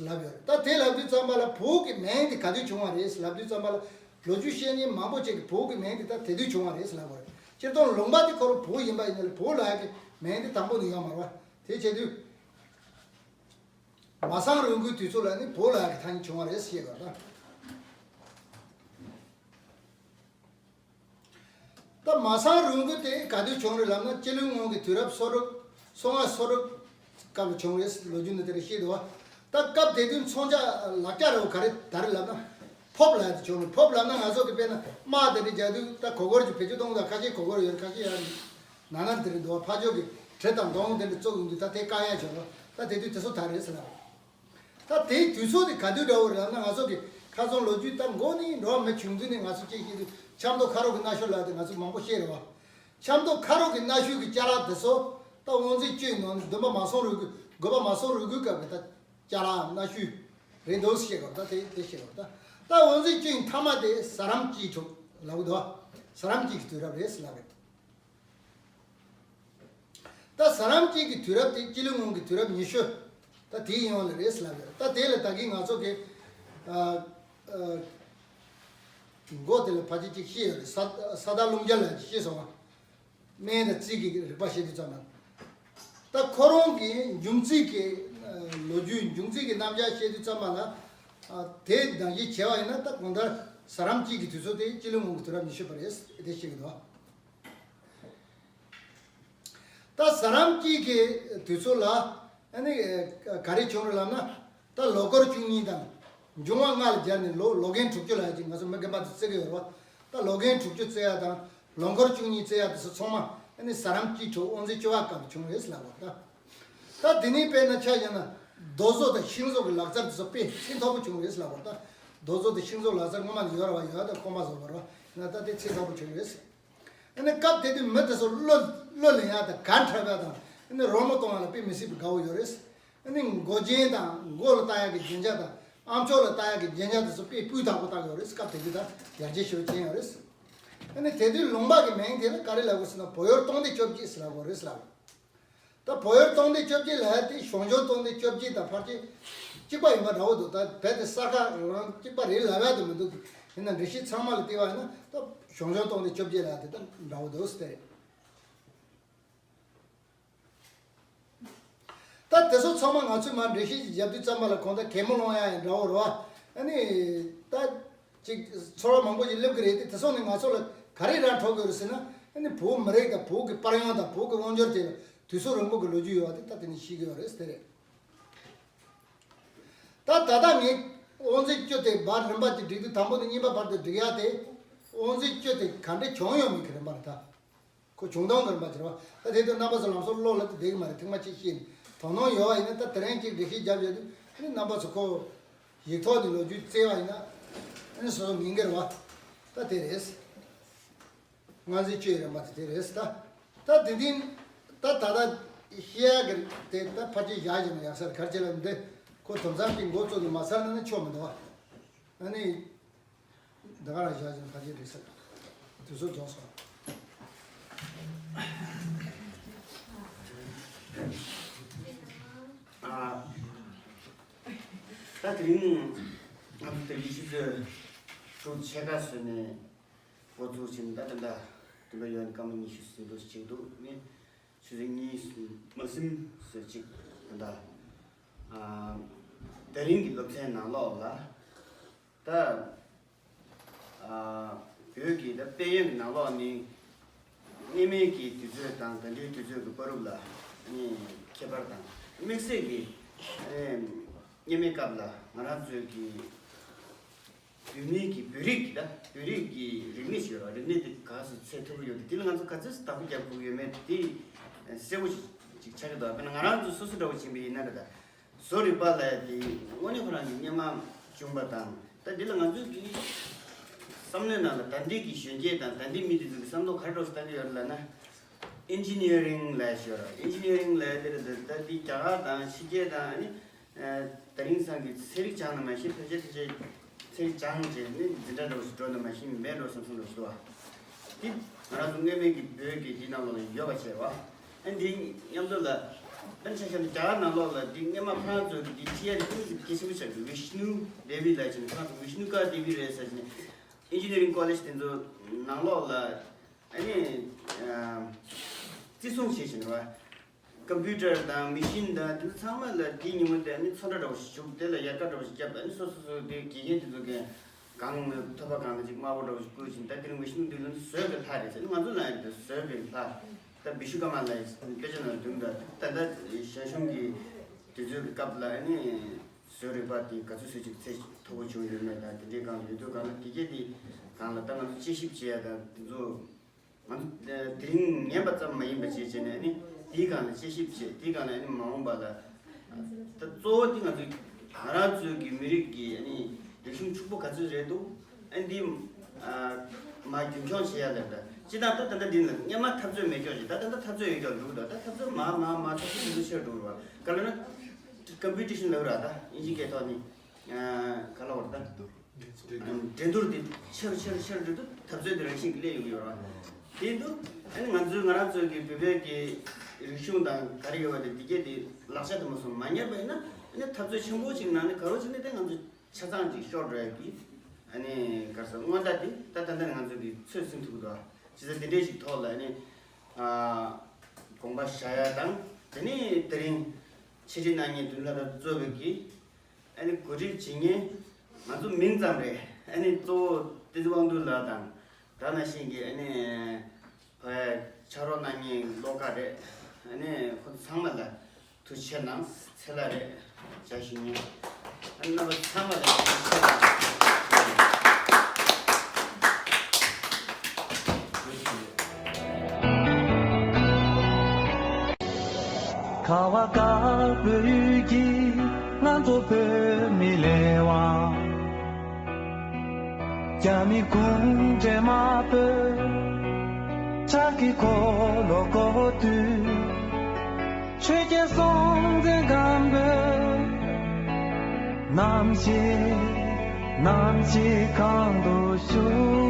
ལབ་ཡོད་རེད། ད་དེ་ལབ་དུས་ཙམ་པ་ལ་བོད་ཀྱི་མིང་དེ་ག་དུས་བྱུང་བ་རེད་ལབ་དུས་ཙམ་པ་ལ་ལོ་རྒྱུས་བཤད་མཁན་མང་པོ་ཅིག་གིས་བོད་ཀྱི་མིང་དེ་ད་དེ་དུས་བྱུང་བ་རེད་ལབ་དགོས་རེད། སྤྱིར་བཏང་ལུང་པ་དེ་ཁོ་རང་བོད་ཡིན་པ་ཡིན་ན་ལ་བོད་ལབ་ཡ་གི་མིང་དེ་དང་པོ་ནས་ཡོད་མ་རེད་བ། དེ་བྱེད་དུས། མ་སངས་རུས་ཀྱི་དུས་ཚོད་ལ་ནི་བོད་ལ་ཡ་གི་ཐ་སྙད་བྱུང་བ་རེད་ཟེར་བ་དང་། ད་མ་སངས་རུས་ཀྱི་དེ་ག་དུས་བྱུང་རེད་ལབ་ན་སྤྱི་ལོའི་སྔོན་གྱི་དུས་རབས་སོ་དྲུག་སོ་ལྔ་སོ་དྲུག་སྐབས་ལ་བྱུང་རེད། ལོ་རྒྱུས་ནི་དེ་རེད་བཤད་འདུག་བ། ད་སྐབས་དེ་དུས་མཚོན་ཆ་ལག་ཆ་ར་བ་ག་རེ་དར་རེད་ལབ་ན་ཕོར་པ་ལབ་ཡ་དེ་བྱུང་རེད། ཕོར་པ་ལབ་ན་ང་ཚོ་གི་དཔེར་ན་དམག་དེ་འདྲ་རྒྱག་དུས་ད་གོ་གོར་གྱི་བེད་སྤྱོད་གཏོང་དང་ཁ་ཤས་གོ་གོར་ཡོད་རེད། ཁ་ཤས་ཡང་ན་ན་དེ་རེད་འདུག་བ། ཕར་ཕྱོགས་ཀྱི་གྲི་དང་མདུང་དེ་འདྲ་བཙུགས་ཡོང་དུས་ད་དེ་བཀག་ཡ་བྱུང་རེད། ད་དེ་དུས་དེ་ཚོ་དར་རེད་ཟེར་ལབ། ད་དེའི་དུས་ཚོད་དེ་ག་དུས་འདྲ་བོ་རེད་ལབ་ན་ང་ཚོ་གི་ཁ་སང་ལོ་རྒྱུས་ད་མགོ་ནས་འགྲོ་བ་མི་ཆུང་དུས་ནས་ང་ཚོ་སྐྱེས་སྐྱེས་དུས་ཆབ་མདོ་ཁ་རོག་གི་གནའ་ཤུལ་ལ་དེ་ང་ཚོ་མང་པོ་བཤད་རེད་བ། ཆབ་མདོ་ཁ་རོག་གི་གནའ་ཤུལ་གྱི་ཅ་ལག་དེ་ཚོ་ད་དབང་འཛིན་བཅུའི་ནང་ནས་བདུན་པ་མ་སངས་རུས་ཀྱི་དགུ་པ་མ་སངས་རུས་ཀྱི་སྐབས་ཀྱི་ད་ཅ་ལག་གནའ་ཤུལ་རེད་འདུག་བཤད་དགོས་ད་དེ་དེ་བཤད་དགོས་ད། ད་དབང་འཛིན་བཅུའི་མཐའ་མ་དེ་ཟ་རམ་སྐྱིད་གྲོགས་ལབ་གི་འདུག་བ། ཟ་རམ་སྐྱིད་ཀྱི་དུས་རབས་རེད་ཟེར་ལབ་རེད། ད་ཟ་རམ་སྐྱིད་ཀྱི་དུས་རབས་དེ་སྤྱི་ལོའི་སྔོན་གྱི་དུས་རབས་ཉི་ཤུ། ད་ ད་དེའི་ཡོང་ལ་རེད་ལབ་ཡོད། ད་དེ་ལ་ད་གིན་ང་ཚོ་གི་ཨ་ཨ་མགོ་དེ་ལ་ཕལ་ཆེར་ཅིག་ཤེས་ཡོད་རེད། ས་ས་དྭགས་ཀླུང་རྒྱལ་ལ་ཅིག་ཤེས་སོང་བ། སྨན་དང་རྩིས་ཀྱི་རིག་པ་བཤད་དུས་ཙམ་པ། ད་ཁོ་རང་གི་འབྱུང་རྩིས་ཀྱི་ཨ་ལོ་རྒྱུས། འབྱུང་རྩིས་ཀྱི་རྣམ་གཞག་བཤད་དུས་ཙམ་པ་ལ། ཨ་དེ་ནང་བཞིན་བྱས་པ་ཡིན་ན། ད་གང་ལྟར་ཟ་རམ་སྐྱིད་ཀྱི་དུས་ཚོད་དེ་སྤྱི་ལོའི་སྔོན་གྱི་དུས་རབས་ཉི་ཤུ་པ་རེད། དེ་བཤད་ཀྱི་འདུག་ད་ཟ་རམ་སྐྱིད་ཀྱི་དུས་ཚོད་ལ་ཨ་ནི་ག་རེ་བྱུང་རེད་ལབ་ན། ད་ལོ་འཁོར་བཅུ་གཉིས་དང་། འབྱུང་བ་ལྔ་ལ་སྦྱར་ནས་ལོ་ལོ་རྒན་དྲུག་ཅུ་ལ་ཡ་ཅིག་ང་ཚོ་མི་རྒན་པ་དེ་བརྩི་གི་ཡོད་རེད་བ། ད་ལོ་རྒན་དྲུག་ཅུ་བརྩི་ཡ་དང་། ལོ་འཁོར་བཅུ་གཉིས་བརྩི་ཡ་དེ་ཚོ་ཚང་མ་ཨ་ནི་ཟ་རམ་སྐྱིད་ཁྲོད་དབང་འཛིན་བཅུ་པ་སྐབས་བྱུང་རེད་ལབ་པ་ད། ད་དེ་ནས་དཔེར་ན་ཆ་བཞག་ན། རྡོ་བཟོ་དང་ཤིང་བཟོ་གི་ལག་རྩལ་དེ་ཚོ་དཔེ་ཚད་མཐོ་པོ་བྱུང་རེད་ལབ་པ་ད། རྡོ་བཟོ་དང་ཤིང་བཟོ་ལག་རྩལ་སྔོན་མ་ནས་ཡོད་རེད་བ། ཡོད་ད་ཁང་པ་བཟོ་བ་རེད་བ། ན་ད་དེ་ཚད་མཐོ་པོ་བྱུང་རེད། ཨ་ནི་སྐབས་དེ་དུས་མི་དེ་ཚོ་བློ་བློ་ལེན་ཡག་དང་། གར་འཁྲབ་ཡག་དང་། ཨ་ནི་རོལ་མོ་གཏོང་ཡག་ལ་དཔེ་མི་སྲིད་པའི་དགའ་བོ་ཡོད་རེད། ཨ་ནི་མགོ་རྒྱན་དང་། མགོ་ལ་བཏགས་ཡག་གི་རྒྱན་ཆ་དང་། ཨམ་ཅོག་ལ་བཏགས་ཡག་གི་རྒྱན་ཆ་དེ་ཚོ་དཔེ་སྤུས་དག་པོ་བཏགས་ཡོད་རེད། སྐབས་དེ་དུས་ད་ཡར་རྒྱས་ཞེ་པོ་ཕྱིན་ཡོད་རེད། ཨ་ནི་དེ་དུས་ལུང་པ་གི་མིང་དེ་ལ་ག་རེ་ལབ་དགོས་ཟེར་ན། བོད་ཡུལ་སྟོང་སྡེ་བཅོ་བརྒྱད་ཟེར་ལབ་དགོས་རེད་ལབ། ད་བོད་ཡུལ་སྟོང་སྡེ་བཅོ་བརྒྱད་ལབ་ཡག་དེ་གཞུང་ཆེན་སྟོང་སྡེ་བཅོ་བརྒྱད་དང་ཕལ་ཆེར་གཅིག་པ་ཡིན་པ་འདྲ་བོ་འདུག་ད་རྦད་དེ་ས་ཁ་རང་གཅིག་པ་རེད་ལབ་ཡག་དེ་མི་འདུག་ཡིན་ན་འགྲེལ་བཤད་ཚང་མ་ལ་བལྟས་པ་ཡིན་ན། ད་གཞུང་ཆེན་སྟོང་སྡེ་བཅོ་བརྒྱད་ལབ་ཡག་དེ་ད་འདྲ་བོ་འདུག་ཟེར། ད་དེ་ཚོ་ཚང་མ་ང་ཚོས་མར་འགྲེལ་བཤད་ཅིག་བརྒྱབ་དུས་ཙམ་པ་ལ་གང་ལྟར་གད་མོ་སློང་ཡག་ཡང་འདྲ་བོ་རེད་བ། ཨ་ནི་ད་ཅིག་ཚོར་བ་མང་པོ་ཞིག་སླེབས་ཀྱི་རེད་དེ། དེ་ཚོ་ནི་ང་ཚོ་ལ་ག་རེ་རང་འཕྲོད་ཀྱི་ཡོད་རེད་ཟེར་ན། ཨ་ནི་བོད་མི་རིགས་དང་། བོད་ཀྱི་དཔལ་ཡོན་དང་། བོད་ཀྱི་དབང་སྒྱུར་དེ་ལ་དུས་ཚོད་རིང་པོ་གི་ལོ་རྒྱུས་ཡོད་པ་དེ་ད་དེ་ནས་ཤེས་ཀྱི་ཡོད་རེད་ཟེར་རེད། ད་ད་ལྟ་ངས་དབང་འཛིན་བཅུ་དེ་བར་རིམ་པ་གཅིག་བསྒྲིགས་དུས། དང་པོ་ནས་གཉིས་པ་བར་དུ་བསྒྲིགས་ཡག་དེ། དབང་འཛིན་བཅུ་དེ་ག་འདྲ་བྱུང་ཡོད་མེད་ཀྱི་རིམ་པ་རེད་ད། ཁོ་བྱུང་སྟངས་ཀྱི་རིམ་པ་དེ་རེད་བ། ད་དེ་དུས་རྣམ་པ་ཚོ་ལམ་སང་ཀློག་ལ་དེ་བསྡད་ཀྱི་མ་རེད། ཐེངས་མ་གཅིག་ཤེས་ནས། དོ་སྣང་ཡོད་པ་ཡིན་ན་ད་དེ་རིང་གཅིག་འགྲེལ་བཤད་བརྒྱབ་ཡོད་དུས། ཨ་ནི་རྣམ་པ་ཚོ་ཁོ་ཡིག་ཐོག་ནས་ལོ་རྒྱུས་བཙལ་བ་ཡིན་ན། ཨ་ནི་སོ་སོ་ཉན་གྱི་རེད་བ། ད་དེ་རེད། དབང་འཛིན་བཅུའི་རིམ་པ་དེ་དེ་རེད་ད། ད་དེ་འདི་ད་ད་ལྟ་བཤད་ཡག་གི་དེ་ད་ཕལ་ཆེར་བཞག་བཞག་ན་ཡག་ས་རེད། ག་རེ་བྱས་ལབ་ན། འདི་ཁོ་དེང་སང་གི་འགོ་བཙུགས་ནས་མ་ཚར་ན་ནི་ཆོ་མི་འདུག་བ། ཨ་ནི། ད་ག་རང་བཞག་ཅིང་ཁ་ཆེ་འགྲིག་ས། དུས་ཚོད་རྫོགས་སོང་། ཨ། ད་དེ་རིང་ང་ཚོ་དེ་ཉི་ཤུ་ཚོད་དྲུག་ཕྱེད་ཀ་བཟོས་ནས་འགོ་བཙུགས་ཕྱིན། ད་ད་ད་དུམ་བུ་ཡོད་ནི་སྐར་མ་ཉི་ཤུ་ཟིན་འགྲོ་ཅིག་འདུག་ནི་ཆུ་ཚོད་གཉིས་མ་ཟིན་ཟེར་ཅིག་ད་ད། ཨ། དེ་རིང་གི་སློབ་ཚན་ནང་ལོགས་ལ། ད། ཨ། བོད་ཀྱི་ད་དཔལ་ཡོན་གྱི་ནང་ལོགས་ནས་སྔོན་མའི་གི་དུས་ཚོད་དང་ད་ལྟའི་དུས་ཚོད་ཀྱི་བར་དུ་ལ་ནི་ཁྱད་པར་དང་། དམིགས་བསལ་གྱི་ཨ་ནི་སྔོན་མའི་སྐབས་ལ་ང་རང་ཚོའི་གི་བོད་མིའི་གི་བོད་རིགས་ཀྱི་ད་བོད་རིགས་ཀྱི་རིག་གནས་ཤིག་ཡོད་རེད་བ། རིག་གནས་དེ་ག་ཚོད་ཚད་མཐོ་པོ་ཡོད་དེ། དེ་ལ་ང་ཚོ་ག་ཚོད་བདག་པོ་རྒྱབ་དགོས་ཀྱི་ཡོད་མེད་དེ་གསལ་པོ་ཞིག་ཅིག་ཆགས་ཀྱི་འདུག་དཔེར་ན་ང་རང་ཚོ་སོ་སོ་འདྲ་བོ་ཕྱིན་པ་ཡིན་ན་རེད་ད། བཟོ་རིག་པ་ལབ་ཡག་དེ་དངོས་གནས་ཁོ་རང་གི་སྔོན་མ་བྱུང་བ་དང་། ད་འདི་ལ་ང་ཚོས་ཀྱི་བསམ་བློའི་ནང་ལ་ད་ལྟའི་གི་གཞོན་སྐྱེས་དང་ད་ལྟའི་མི་དེ་ཚོ་གི་བསམ་བློ་ག་རེ་འདྲ་བོ་ཞིག་བཏང་གི་ཡོད་རེད་ལབ་ན། ཨིན་ཇི་ནི་ཡ་རིང་ལབ་ཡག་ཞིག་ཡོད་རེད། ཨིན་ཇི་ནི་ཡ་རིང་ལབ་ཡག་དེ་རེད་ད། ད་འདི་རྒྱ་གར་དང་ཕྱི་རྒྱལ་དང་། ཨ་ནི་ཨ་དེ་རིང་སང་གི་ཚན་རིག་སྦྱངས་ན་མ་གཞི། ཕལ་ཆེར་ཕལ་ཆེར་ཚན་རིག་སྦྱངས་བྱས་ནས་འཛིན་གྲྭ་འདྲ་བོ་ཞིག་འགྲོ་ན་མ་གཞི་མེད་འགྲོ་བསམ་བསམ་འདྲ་བོ་ཞིག་འདུག་བ། འདི་ང་རང་ཚོ་སྔོན་མའི་གི་བོད་ཀྱི་འདི་ནང་ལོགས་ལ་ཡོད་པ་བྱས་པ། ཨ་འདི་མཉམ་དུ་ལ་ཨ་ཆ་བཞག་ན་རྒྱ་གར་ནང་ལོགས་ལ་འདི་སྔོན་མ་ཁོ་རང་ཚོ་གི་འདི་ཁྲིད་ཡག་འདི་ཀུན་གལ་ཆེན་པོ་ཆགས་འདུག་ཝིཤ་ནུ་དེ་བི་ལབ་བྱས་ནས། ཁོ་རང་ཚོ་ཝིཤ་ནུ་ཀ་དེ་བི་རེད་ཟེར་བྱས་ནས། ཨིན་ཇི་ནི་ཡ་རིང་ཀོ་ལེཇ་དེ་ཚོ་ནང་ལོགས་ལ་ཨ་ནི་ཨ་བརྩི་སྲུང་བྱེད་བཞིན་པ། ཀམ་པུ་ཊར་དང་མེ་ཤིན་དང་དེ་ཚོ་ཚང་མ་ལ་དེའི་ཉིན་མོ་དེ་ནི་ཚོན་ཁྲ་འདྲ་བོ་ཞིག་བྱུག་དེ་ལ་ཡལ་ག་འདྲ་བོ་ཞིག་བརྒྱབ། ཨ་ནི་སོ་སོ་སོ་དེ་དགེ་རྒན་དེ་ཚོ་གིས་སྒང་ནས་ཐོད་པ་སྒང་ལ་ཅིག་དམར་པོ་འདྲ་བོ་ཞིག་བསྐུས་བྱས། ད་དེ་རིང་ཝིཤ་ནུ་དེ་ལ་ནི་བཟོད་པའི་ལྷ་རེད་ཟེར། ང་ཚོ་ལ་ཡང་དེ་བཟོད་པའི་ལྷ། ད་བི་ཤུ་ཀར་མ་ལ་ཡང་དཔེ་ཆ་ནང་འདུག་ད་ད་ལྟ་ཞང་ཞུང་གི་དུས་ཚོད་ཀྱི་སྐབས་ལ་ཨ་ནི་བཟོ་རིག་པ་དེ་ག་ཚོད་ཚོད་ཅིག་ཚད་མཐོ་པོ་བྱུང་ཡོད་མེད་དང་། དེ་འདྲའི་སྒང་ལ་ཡོད་དུས་སྒང་ལ་དེ་གས་དེ་སྒང་ལ་ད་ང་ཚོ་དཔྱད་ཞིབ་བྱེད་ཡ་དང་དེ་ཚོ། ང་ཚོ་དེ་རིང་ཉན་པ་ཙམ་མ་ཡིན་པ་བྱས་བྱས་ནས་ནི་དེའི་སྒང་ལ་དཔྱད་ཞིབ་བྱས། དེའི་སྒང་ལ་ནི་མ་འོངས་པ་ལ་ད་གཙོ་བོ་དེ་ང་ཚོ་ང་རང་ཚོའི་གི་མི་རིགས་ཀྱི་ཨ་ནི་རིག་གཞུང་ཕྱུག་པོ་ག་ཚོད་རེད་འདུག་ཨ་འདི་ཨ་མ་རྒྱུན་འཁྱོངས་བྱེད་ཡ་ལབ་ད། སྤྱིར་བཏང་ད་ད་ལྟ་འདི་ལ་སྔོན་མ་འཐབ་རྩོད་མེད་ཀྱོག་ཅིག་ད་ད་ལྟ་འཐབ་རྩོད་ཡོད་ཀྱོག་འདུག་ད་ད་འཐབ་རྩོད་མ་མ་མ་འཐབ་རྩོད་འདུག་ཆེར་འགྲོ་བ་ག་ལ་ན་ཀམ་པི་ཊི་ཤན་ལབ་ར། ད་ཨིན་ཇི་སྐད་ཐོག་ནི་ཨ་ག་ལ་བར་ད། འགྲན་བསྡུར་དེ་ཆེ་རུ་ཆེ་རུ་ཆེ་རུ་འགྲོ་དུས་འཐབ་རྩོད་དེ་རང་བཞིན་གྱིས་སླེབས་ཡོང་གི་ཡོད་རེད། དེ་དུས་ཨ་ནི་ང་ཚོའི་ང་རང་ཚོའི་གི་བོད་བོད་ཀྱི་རིག་གཞུང་དང་ག་རེ་ཡོད་པ་དེ་འདི་གས་དེ་ལག་ཆ་དུ་མ་སོང་མ་ཉར་བ་ཡིན་ན་ ཨ་ནི་འཐབ་རྩོད་ཆེན་པོ་ཅིག་ནང་ནས་ག་རེ་བྱས་ནས་དེ་ང་ཚོ་ཆ་ཚང་ཅིག་ཤོར་འགྲོ་ཡ་གི། ཨ་ནི་ག་རེ་ཟེར། སྔོན་བརྡ་དེ་ད་ད་ལྟ་ང་ཚོ་གི་ཚོད་ཟིན་ཐུབ་ཀྱི་འདུག། བྱས་ཙང་དེ་འདྲས་ཞིག་ཐོག་ལ་ཨ་ནི་ཨ་དགོངས་པ་བཞག་ཡ་དང་། དེ་ནས་དེ་རིང་ཆེད་ཁྲིད་གནང་མཁན་འདུན་ལགས་དང་གཙོས་པའི་གི་ཨ་ནི་གོ་སྒྲིག་བྱེད་མཁན་ང་ཚོ་མིང་ཙམ་རེད། ཨ་ནི་གཙོ་བོ་བསྟན་འཛིན་དབང་འདུས་ལགས་དང་། ད་ནང་བཞིན་གྱི་ཨ་ནི་ཕ་ཕྱག་རོགས་གནང་མཁན་བློ་དགའ་རེད། ཨ་ནི་ཁོ་ཚོ་ཚང་མ་ལ་ཐུགས་རྗེ་ཆེ་གནང་། ཚེ་ལྷ་རེད། བྱ་ཞུ་མཁན་ཨ་ནི་རྣམ་པ་ཚང་མ་ལ་ཐུགས་རྗེ་ཆེ་གནང་། ཁ་བ་དཀར་པོའི་ཡུལ་གྱི་ང་ཚོ་བོད་མི་ལས་དབང་། རྒྱ་མི་གུང་ཁྲན་དམར་པོས་ཕྱག་གི་འཁོར་ལོ་བསྐོར་དུས། ཆོས་རྒྱལ་སྲོང་བཙན་སྒམ་པོས་ནམ་ཞིག་ནམ་ཞིག་གང་དུ་བཞུགས།